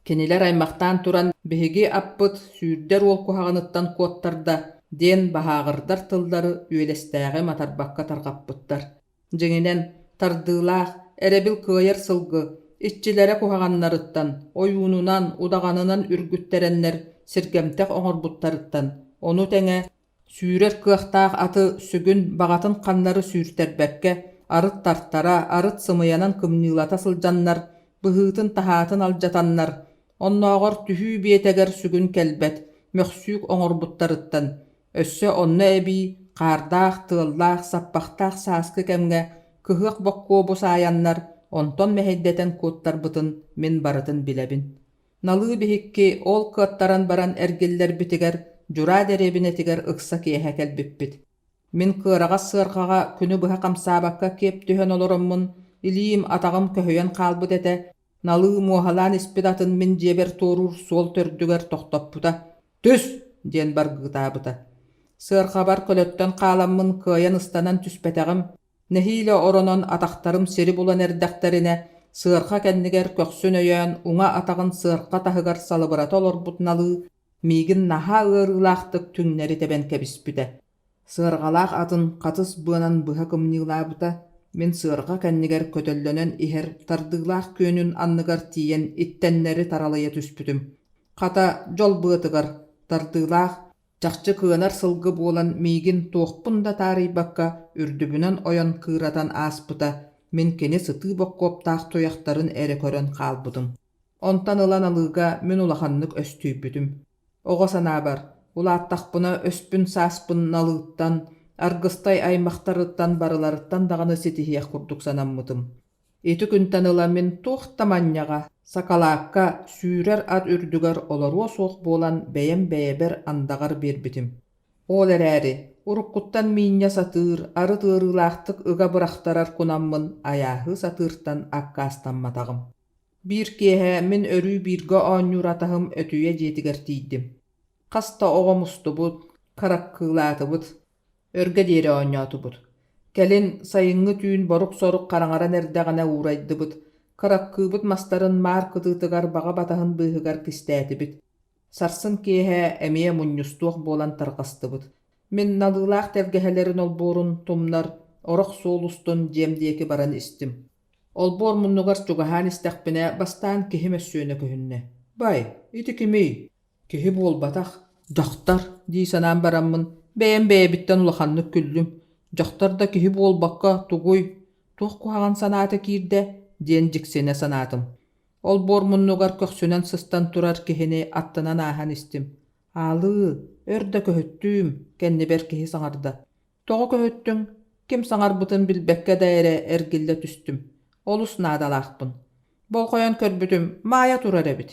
Speaker 1: Кинилэр аймахтаан туран биһиги аппыт сүүрдэр уол куһаҕаныттан куоттарда диэн баһааҕырдар тыллары үөлэстээҕи матарбакка тарҕаппыттар. Дьиҥинэн, тардыылаах, эрэбил кыайар сылгы, иччилэрэ куһаҕаннарыттан, ойуунунан, удаҕанынан үргүттэрэннэр сиргэмтэх оҥорбуттарыттан, ону тэҥэ сүүрэр кыахтаах аты сүгүн баҕатын ханнары сүүртэрбэккэ, арыт тартара, арыт сымыйанан кымньыылата сылдьаннар, быһыытын-таһаатын алдьатаннар, оннооҕор түһүү биэтэгэр сүгүн кэлбэт, мөхсүүк оҥорбуттарыттан, Өссө онно эбии хаардаах, тыаллаах, саппахтаах сааскы кэмҥэ кыһыах боккуобу саайаннар, онтон мэһэйдэтэн куоттарбытын мин барытын билэбин. Налыы биһикки ол кыаттаран баран эргиллэрбитигэр Дьураа дэриэбинэтигэр ыкса киэһэ кэлбиппит. Мин кыараҕас сыарҕаҕа күнү быһа хамсаабакка киэп түһэн олороммун, илиим, атаҕым көһүйэн хаалбыт этэ, Налыы муоһалаан испит атын мин дьиэбэр туоруур суол төрдүгэр тохтоппута: «Түс!» диэн баргыытаабыта. Сыарҕабар көлөттөн хааламмын кыайан ыстанан түспэтэҕим, нэһиилэ оронон атахтарым сири булан эрдэхтэринэ, сыарҕа кэннигэр көхсүн өйөөн уҥа атаҕын сыарҕа таһыгар салыбырата олорбут Налыы миигин наһаа ыарыылаахтык түҥнэри тэбэн кэбиспитэ. Сыарҕалаах атын хатыс быанан быһа кымньыылаабыта, мин сыарҕа кэннигэр көтөллөнөн иһэр тардыылаах күөнүн анныгар тиийэн иттэннэри таралыйа түспүтүм. Хата, дьол быатыгар, тардыылаах, чахчы кыанар сылгы буолан миигин туохпун да таарыйбакка үрдүбүнэн ойон кыыратан ааспыта, мин кини сытыы боккуоптаах туйахтарын эрэ көрөн хаалбытым. Онтон ыла Налыыга мин улаханнык өстүйбүтүм. Оҕо санаабар, улааттахпына өспүн-сааспын Налыыттан, Аргыстай аймахтарыттан барыларыттан даҕаны ситиһиэх курдук санаммытым. Ити күнтэн ыла мин туох да манньаҕа, сакалаакка, сүүрэр ат үрдүгэр олоруо суох буолан бэйэм бэйэбэр андаҕар биэрбитим. Ол эрээри, уруккуттан миинньэ сатыыр, арыт ыарыылаахтык ыга бырахтарар кунаммын айааһыы сатыыртан аккаастамматаҕым. Биир киэһэ мин өрүү бииргэ оонньуур атаһым Өтүйэ дьиэтигэр тиийдим. Хас да оҕо мустубут, хараккыылаатыбыт, өргө диэри оонньоотубут. Кэлин сайыҥҥы түүн борук-сорук хараҥаран эрдэҕинэ уурайдыбыт, хараккыыбыт мастарын маар кытыытыгар баҕа батаһын быыһыгар кистээтибит. Сарсын киэһэ эмиэ мунньустуох буолан тарҕастыбыт. Мин налыылаах тэлгэһэлэрин олбуорун тумнар орох суол устун дьиэм диэки баран истим. Олбуор муннугар чугаһаан истэхпинэ, бастаан киһи мөссүөнэ көһүннэ. «Бай, ити кимий? Киһи буолбатах, дьахтар» дии санаан бараммын, бэйэм бэйэбиттэн улаханнык күллүм. «Дьахтар да киһи буолбакка тугуй, туох куһаҕан санаата киирдэ?» диэн дьиксинэ санаатым. Олбуор муннугар көхсүнэн сыстан турар киһини аттынан ааһан истим. «Аалыы, өр да көһүттүүм» кэннибэр киһи саҥарда. Тоҕо көһүттүҥ, ким саҥарбытын билбэккэ да эрэ эргиллэ түстүм. Олус наадалаахпын. Болҕойон көрбүтүм, Маайа турар эбит.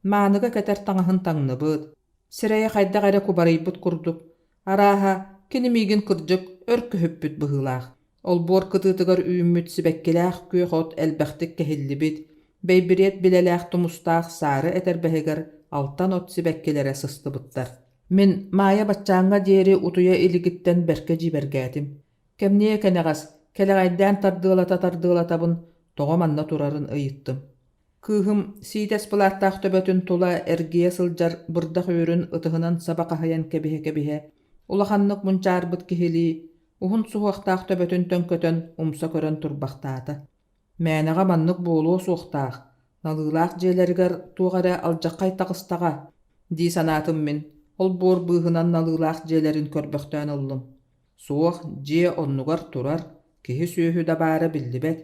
Speaker 1: Мааныга кэтэр таҥаһын таҥныбыт, сирэйэ хайдах эрэ кубарыйбыт курдук. Арааһа, кини миигин кырдьык өр көһүппүт быһыылаах. Олбуор кытыытыгар үүммүт сибэккилээх күөх от элбэхтик кэһиллибит, бэйбириэт билэлээх тумустаах саары этэрбэһигэр алтан от сибэккилэрэ сыстыбыттар. Мин Маайа баччааҥҥа диэри утуйа илигиттэн бэркэ дьиибэргээтим. Кэмниэ кэнэҕэс, кэлэҕэйдээн тардыалата-тардыалатабын, тоҕо манна турарын ыйыттым. Кыыһым сиитэс былааттаах төбөтүн тула эргийэ сылдьар бырдах үөрүн ытыһынан саба хаһыйан кэбиһэ-кэбиһэ, улаханнык мунчаарбыт киһилии, уһун суһуохтаах төбөтүн төҥкөтөн умса көрөн турбахтаата. Мээнэҕэ маннык буолуо суохтаах, налыылаах дьиэлэригэр туох эрэ алдьархай таҕыстаҕа дии санаатым мин, олбуор быыһынан налыылаах дьиэлэрин көрбөхтөөн ыллым. Суох, дьиэ оннугар турар, киһи-сүөһү да баара биллибэт.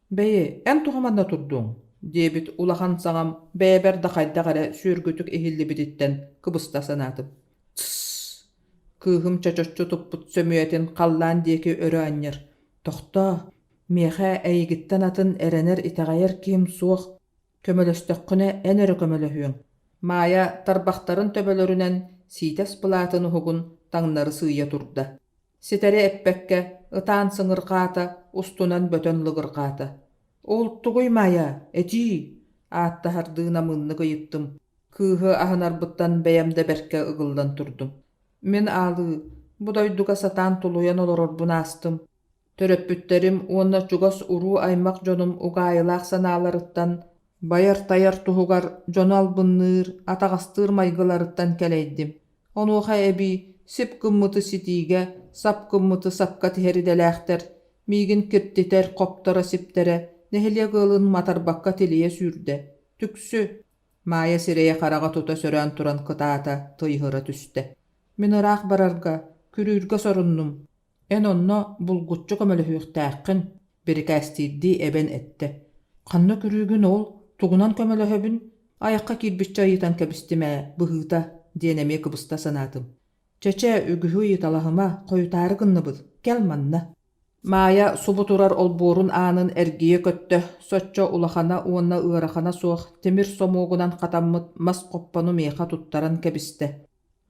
Speaker 1: «Бэйи, эн тоҕо манна турдуҥ?» диэбит улахан саҥам бэйэбэр да хайдах эрэ сүөргүтүк иһиллибититтэн кыбыста санаатым. «Тсс!» Кыыһым чочоччу туппут сөмүйэтин халлаан диэки өрө анньар. «Тохтоо, Миэхэ эйигиттэн атын эрэнэр-итэҕэйэр киһим суох, көмөлөстөххүнэ эн эрэ көмөлөһүөҥ» Маайа тарбахтарын төбөлөрүнэн сиитэс былаатын уһугун таҥнары сыыйа турда. Ситэри эппэккэ, ытаан сыҥырҕаата, устунан бөтөн лыгырҕаата. «Ол тугуй, Маайа, этиий?» ааттаһардыы намыыннык ыйыттым. Кыыһы аһынарбыттан бэйэм да бэркэ ыгыллан турдум. Мин аалыы, бу дойдуга сатаан тулуйан олорорбун аастым. Төрөппүттэрим уонна чугас уруу-аймах дьонум угаайылаах санааларыттан, байар-тайар туһугар дьону албынныыр, атаҕастыыр майгыларыттан кэлэйдим. Онуоха эбии сип гыммыты ситиигэ, сап гыммыты сапка тиһэр идэлээхтэр, миигин киртитэр, хопторо сиптэрэ, нэһилиэк ыалын матарбакка тилийэ сүүрдэ. Түксү! Маайа сирэйэ-хараҕа тута сөрөөн туран кытаата, тыйыһыра түстэ. Мин ыраах барарга, күрүүргэ соруннум. Эн онно булгуччу көмөлөһүөхтээххин, бирикээстиирдии эбэн эттэ. Ханна күрүүгүн ол, тугунан көмөлөһөбүн? Айахха киирбиччэ ыйытан кэбистим ээ, быһыыта, диэн эмиэ кыбыста санаатым. Чэ-чэ, үгүһү ыйыталаһыма, хойутаары гынныбыт, кэл манна. Маайа субу турар олбуорун аанын эргийэ көттө, соччо улахана уонна ыарахана суох тимир сомуогунан хатаммыт мас хоппону миэхэ туттаран кэбистэ.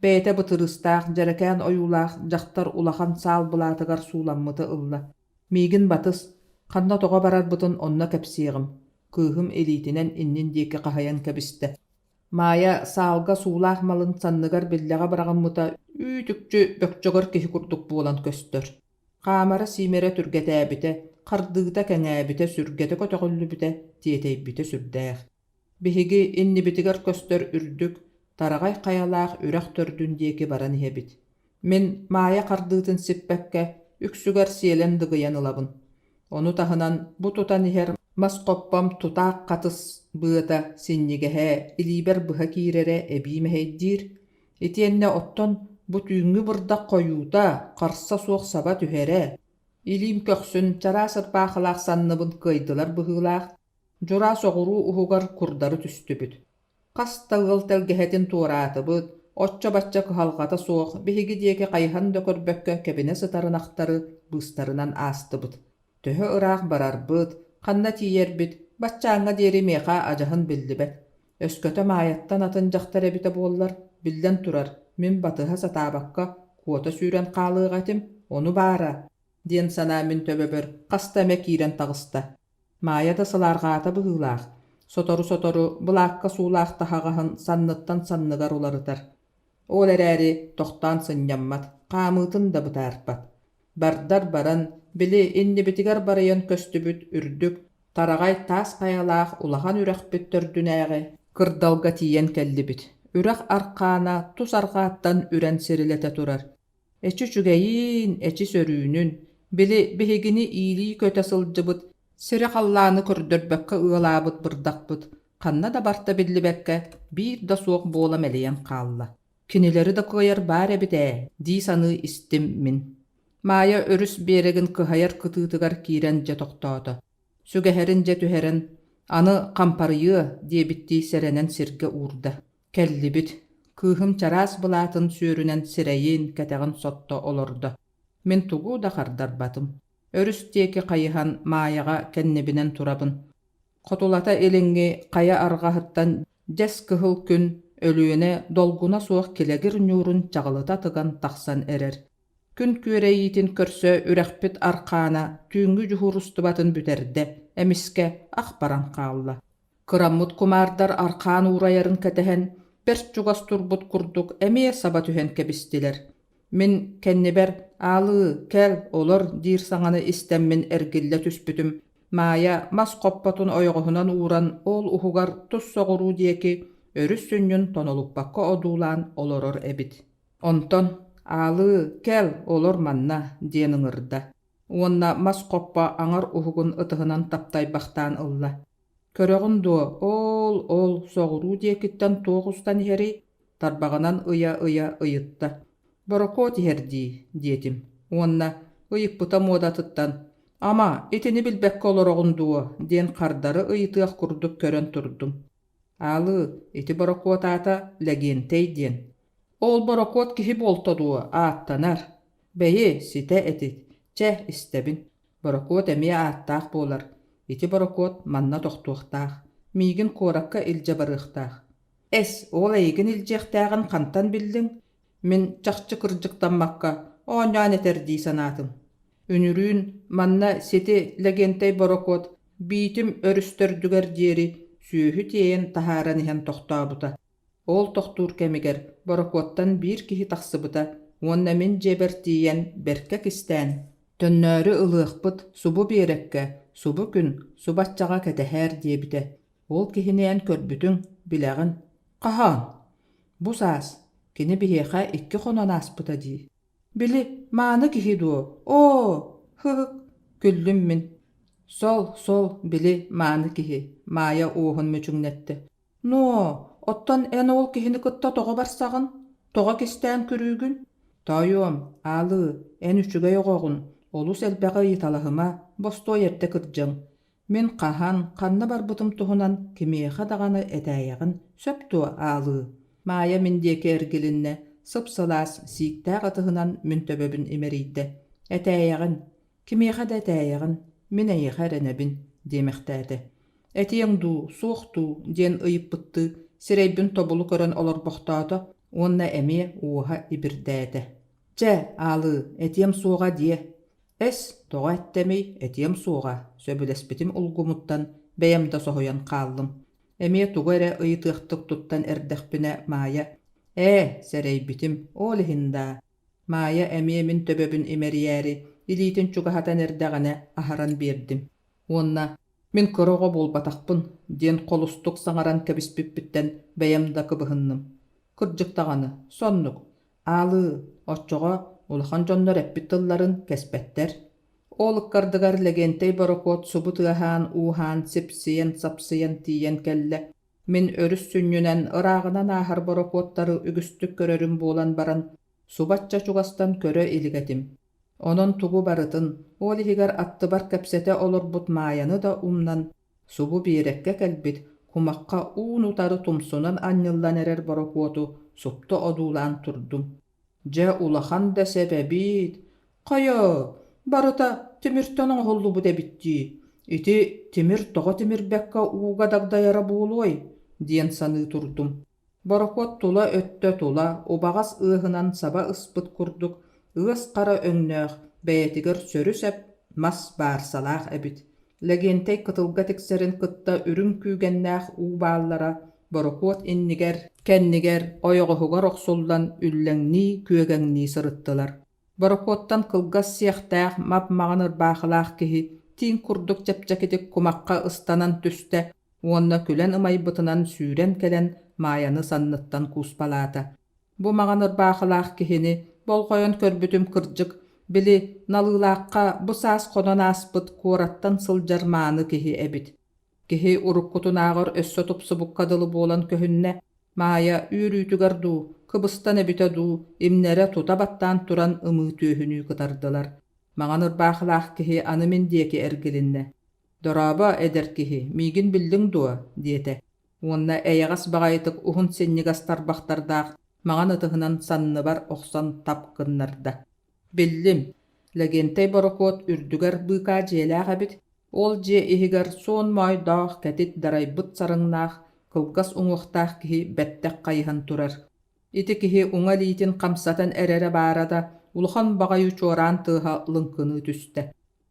Speaker 1: Бэйэтэ бытырыыстаах, дьэрэкээн ойуулаах дьахтар улахан саал былаатыгар сууламмыты ылла. «Миигин батыс, ханна тоҕо барарбытын онно кэпсиэҕим», кыыһым илиитинэн иннин диэки хаһыйан кэбистэ. Маайа саалга суулаах малын санныгар биллэҕэ быраҕыммыта үүт-үкчү бөкчөгөр киһи курдук буолан көстөр. Хаамара-сиимэрэ түргэтээбитэ, хардыыта кэҥээбитэ, сүргэтэ көтөҕүллүбүтэ, тиэтэйбитэ сүрдээх. Биһиги иннибитигэр көстөр үрдүк, тараҕай хайалаах үрэх төрдүн диэки баран иһэбит. Мин Маайа хардыытын сиппэккэ, үксүгэр сиэлэн дыгыйан ылабын. Ону таһынан бу тутан иһэр мас хоппом тутаах хатыс быата синньигэһэ илиибэр быһа киирэрэ эбии мэһэйдиир. Итиэннэ оттон бу түүҥҥү бырдах хойуута, харса суох саба түһэрэ, илиим көхсүн чараас ырбаахылаах санныбын кыайдылар быһыылаах, дьураа соҕуруу уһугар курдары түстүбүт. Хас да ыал тэлгэһэтин туораатыбыт, оччо-бачча кыһалҕата суох биһиги диэки хайыһан да көрбөккө кэбинэ сытар ынахтары быыстарынан аастыбыт. Төһө ыраах барарбыт, ханна тиийэрбит баччааҥҥа диэри миэхэ адьаһын биллибэт. Өскөтө Маайаттан атын дьахтар эбитэ буоллар, биллэн турар, мин батыһа сатаабакка куота сүүрэн хаалыах этим, ону баара, диэн санаа мин төбөбөр хаста эмэ киирэн таҕыста. Маайа да сылаарҕаата быһыылаах, сотору-сотору былаакка суулаах таһаҕаһын санныттан санныгар уларытар. Ол эрээри тохтоон сынньаммат, хаамыытын да бытаарпат. Бардар баран, били иннибитигэр барыйан көстүбүт үрдүк, тараҕай таас хайалаах улахан үрэхпит төрдүнээҕи кырдалга тиийэн кэллибит. Үрэх архаана тус арҕааттан үрэн сирилэтэ турар. Эчи үчүгэйиин, эчи сөрүүнүн, били биһигини иилии көтө сылдьыбыт, сири-халлааны көрдөрбөккө ыалаабыт бырдахпыт ханна да барта биллибэккэ биир да суох буола мэлийэн хаалла. Кинилэри да кыайар баар эбит ээ дии саныы истим мин. Маайа өрүс биэрэгин кыһайар кытыытыгар киирэн дьэ тохтоото. Сүгэһэрин дьэ түһэрэн, аны хампарыйыа диэбиттии сэрэнэн сиргэ уурда. Кэллибит. Кыыһым чараас былаатын сүөрүнэн сирэйин, кэтэҕин сотто олордо. Мин тугу да хардарбатым. Өрүс диэки хайыһан Маайаҕа кэннибинэн турабын. Хотулата илиҥҥи хайа арҕаһыттан дьэс кыһыл күн Өлүөнэ долгуна суох килэгир ньуурун чаҕылыта тыган тахсан эрэр. Күн күөрэйиитин көрсө үрэхпит архаана түүҥҥү дьуһуурустубатын бүтэрдэ, эмискэ ах баран хаалла. Кыраммыт кумаардар архаан уурайарын кэтэһэн, бэрт чугас турбут курдук эмиэ саба түһэн кэбистилэр. Мин кэннибэр «Аалыы, кэл, олор» диир саҥаны истэммин эргиллэ түспүтүм, Маайа мас хоппотун ойоҕоһунан ууран ол уһугар тус соҕуруу диэки өрүс сүнньүн тонолуппакка одуулаан олорор эбит. Онтон «Аалыы, кэл, олор манна» диэн ыҥырда уонна мас хоппо аҥар уһугун ытыһынан таптайбахтаан ылла. «Көрөҕүн дуо, оол, ол соҕуруу диэкиттэн туох устан иһэрий?» тарбаҕынан ыйа-ыйа ыйытта. «Борокуот иһэр дии» диэтим уонна ыйыппыта муодатыттан «Ама, итини билбэккэ олороҕун дуо?» диэн хардары ыйытыах курдук көрөн турдум. «Аалыы, ити борокуот аата Лэгиэнтэй диэн. Ол борокуот киһи буолта дуо, ааттанар. Бэйи, ситэ этит. Чэ, истэбин. Борокуот эмиэ ааттаах буолар. Ити борокуот манна тохтуохтаах. Миигин куоракка илдьэ барыахтаах. Эс, ол эйигин илдьиэхтээҕин хантан биллиҥ? Мин чахчы кырдьыктаммакка, оонньоон этэр дии санаатым. Үнүрүүн манна сити Лэгиэнтэй борокуот биитим өрүстэрдүгэр диэри сүөһү тиэйэн таһааран иһэн тохтообута. Ол тохтуур кэмигэр борокуоттан биир киһи тахсыбыта уонна мин дьиэбэр тиийэн бэркэ кистээн, «Төннөөрү ылыахпыт, субу биэрэккэ, субу күн, субаччаҕа кэтэһээр» диэбитэ. Ол киһини эн көрбүтүҥ, билэҕин. Хаһан? Бу саас. Кини биһиэхэ икки хонон ааспыта дии. Били, мааны киһи дуо? Оо, һыһык, күллүм мин. Сол, сол, били, мааны киһи, Маайа уоһун мүчүҥнэттэ. Ноо, оттон эн ол киһини кытта тоҕо барсаҕын? Тоҕо кистээн күрүүгүн? Тоойуом, Аалыы, эн үчүгэй оҕоҕун, олус элбэҕи ыйыталаһыма, бостуой эрдэ кырдьыҥ. Мин хаһан, ханна барбытым туһунан кимиэхэ даҕаны этээйэҕин, сөп дуо, Аалыы? Маайа мин диэки эргилиннэ, сып-сылаас, сииктээх ытыһынан мин төбөбүн имэрийдэ. Этээйэҕин, Кимиэхэ да этээйэҕин, мин эйиэхэ эрэнэбин, диэмэхтээтэ. Этиэҥ дуу, суох дуу диэн ыйыппыттыы сирэйбин тобулу көрөн олорбохтоото уонна эмиэ уоһа ибирдээтэ. Чэ, Аалыы, этиэм суоҕа диэ. Эс, тоҕо эттэмий, этиэм суоҕа, сөбүлэспитим улгумуттан бэйэм да соһуйан хааллым. Эмиэ тугу эрэ ыйытыахтык туттан эрдэхпинэ Маайа «Ээ, сэрэйбитим, ол иһин даа, Маайа эмиэ мин төбөбүн имэрийээри, илиитин чугаһатан эрдэҕинэ аһаран биэрдим уонна «Мин кыра оҕо буолбатахпын» диэн холустук саҥаран кэбиспиппиттэн бэйэм да кыбыһынным. Кырдьык даҕаны, соннук, аалыы, оччоҕо улахан дьоннор эппит тылларын кэспэттэр. Ол ыккардыгар Лэгиэнтэй борокуот субу тыаһаан-ууһаан сипсийэн-сапсыйан тиийэн кэллэ. Мин өрүс сүнньүнэн ырааҕынан ааһар борокуоттары үгүстүк көрөрүм буолан баран, субачча чугастан көрө илик этим. Онон тугу барытын, ол иһигэр аттыбар кэпсэтэ олорбут Маайаны да умнан, субу биэрэккэ кэлбит, кумахха уун-утары тумсунан анньыллан эрэр борокуоту супту одуулаан турдум. Дьэ, улахан да сэп эбит. Хайа, барыта тимиртэн оҥоһуллубут эбит дии. Ити тимир тоҕо тимирбэккэ ууга дагдайара буолуой? диэн саныы турдум. Борокуот тула өттө тула убаҕас ыаһынан саба ыспыт курдук ыас хара өҥнөөх, бэйэтигэр сөрү-сөп мас баарсалаах эбит. Лэгиэнтэй кытылга тиксэрин кытта үрүҥ күүгэннээх уу бааллара борокуот иннигэр, кэннигэр, ойоҕоһугар охсуллан үллэҥнии-күөгэҥнии сырыттылар. Борокуоттан кылгас сиэхтээх мап-маҕан ырбаахылаах киһи тииҥ курдук чэпчэкитик кумахха ыстанан түстэ уонна күлэн ымайбытынан сүүрэн кэлэн Маайаны санныттан кууспалаата. Бу маҕан ырбаахылаах киһини болҕойон көрбүтүм кырдьык, били, Налыылаахха бу саас хонон ааспыт куораттан сылдьар мааны киһи эбит. Киһи уруккутунааҕар өссө тупсубукка дылы буолан көһүннэ, Маайа үөрүүтүгэр дуу, кыбыстан эбитэ дуу, имнэрэ тута баттаан туран ымыы түөһүнүү кытардылар. Маҥан ырбаахылаах киһи аны мин диэки эргилиннэ. «Дорообо, эдэр киһи, миигин биллиҥ дуо?» диэтэ уонна эйэҕэс баҕайытык уһун синньигэс тарбахтардаах маҥан ытыһынан санныбар охсон тап гыннарда. «Биллим, Лэгиэнтэй борокуот үрдүгэр быыкаа дьиэлээх эбит, ол дьиэ иһигэр суон моойдоох, кэтит дарайбыт сарыҥнаах, кылгас уҥуохтаах киһи бэттэх хайыһан турар. Ити киһи уҥа илиитин хамсатан эрэрэ баара да, улахан баҕайы чуораан тыаһа лыҥкыныы түстэ.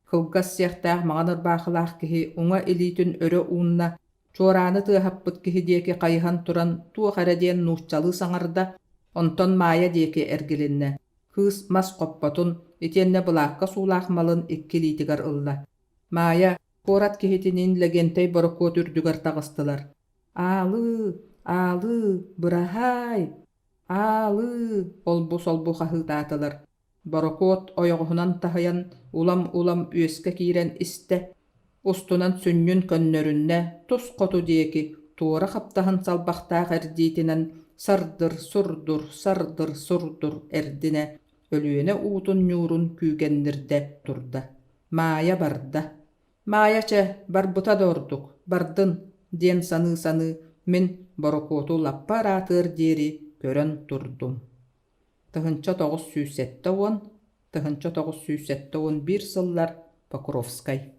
Speaker 1: Кылгас сиэхтээх маҥан ырбаахылаах киһи уҥа илиитин өрө уунна, чуорааны тыаһаппыт киһи диэки хайыһан туран туох эрэ диэн нууччалыы саҥарда, онтон Маайа диэки эргилиннэ. Кыыс мас хоппотун, итиэннэ былаакка суулаах малын икки илиитигэр ылла. Маайа куорат киһитиниин Лэгиэнтэй борокуот үрдүгэр таҕыстылар. «Аалыы, аалыы, быраһаай! Аалыы!» олбу-солбу хаһыытаатылар. Борокуот ойоҕоһунан таһыйан, улам-улам үөскэ киирэн истэ, устунан сүнньүн көннөрүннэ, тус хоту диэки туора хаптаһын салбахтаах эрдиитинэн сардыр-сурдур, сардыр-сурдур эрдинэ Өлүөнэ уутун ньуурун күүгэннирдэ турда. Маайа барда. Маайа чэ, барбыта да ордук, бардын, диэн саныы-саныы мин борокуоту лаппа ыраатыар диэри көрөн турдум. 1970, 1971 сыллар Покровскай.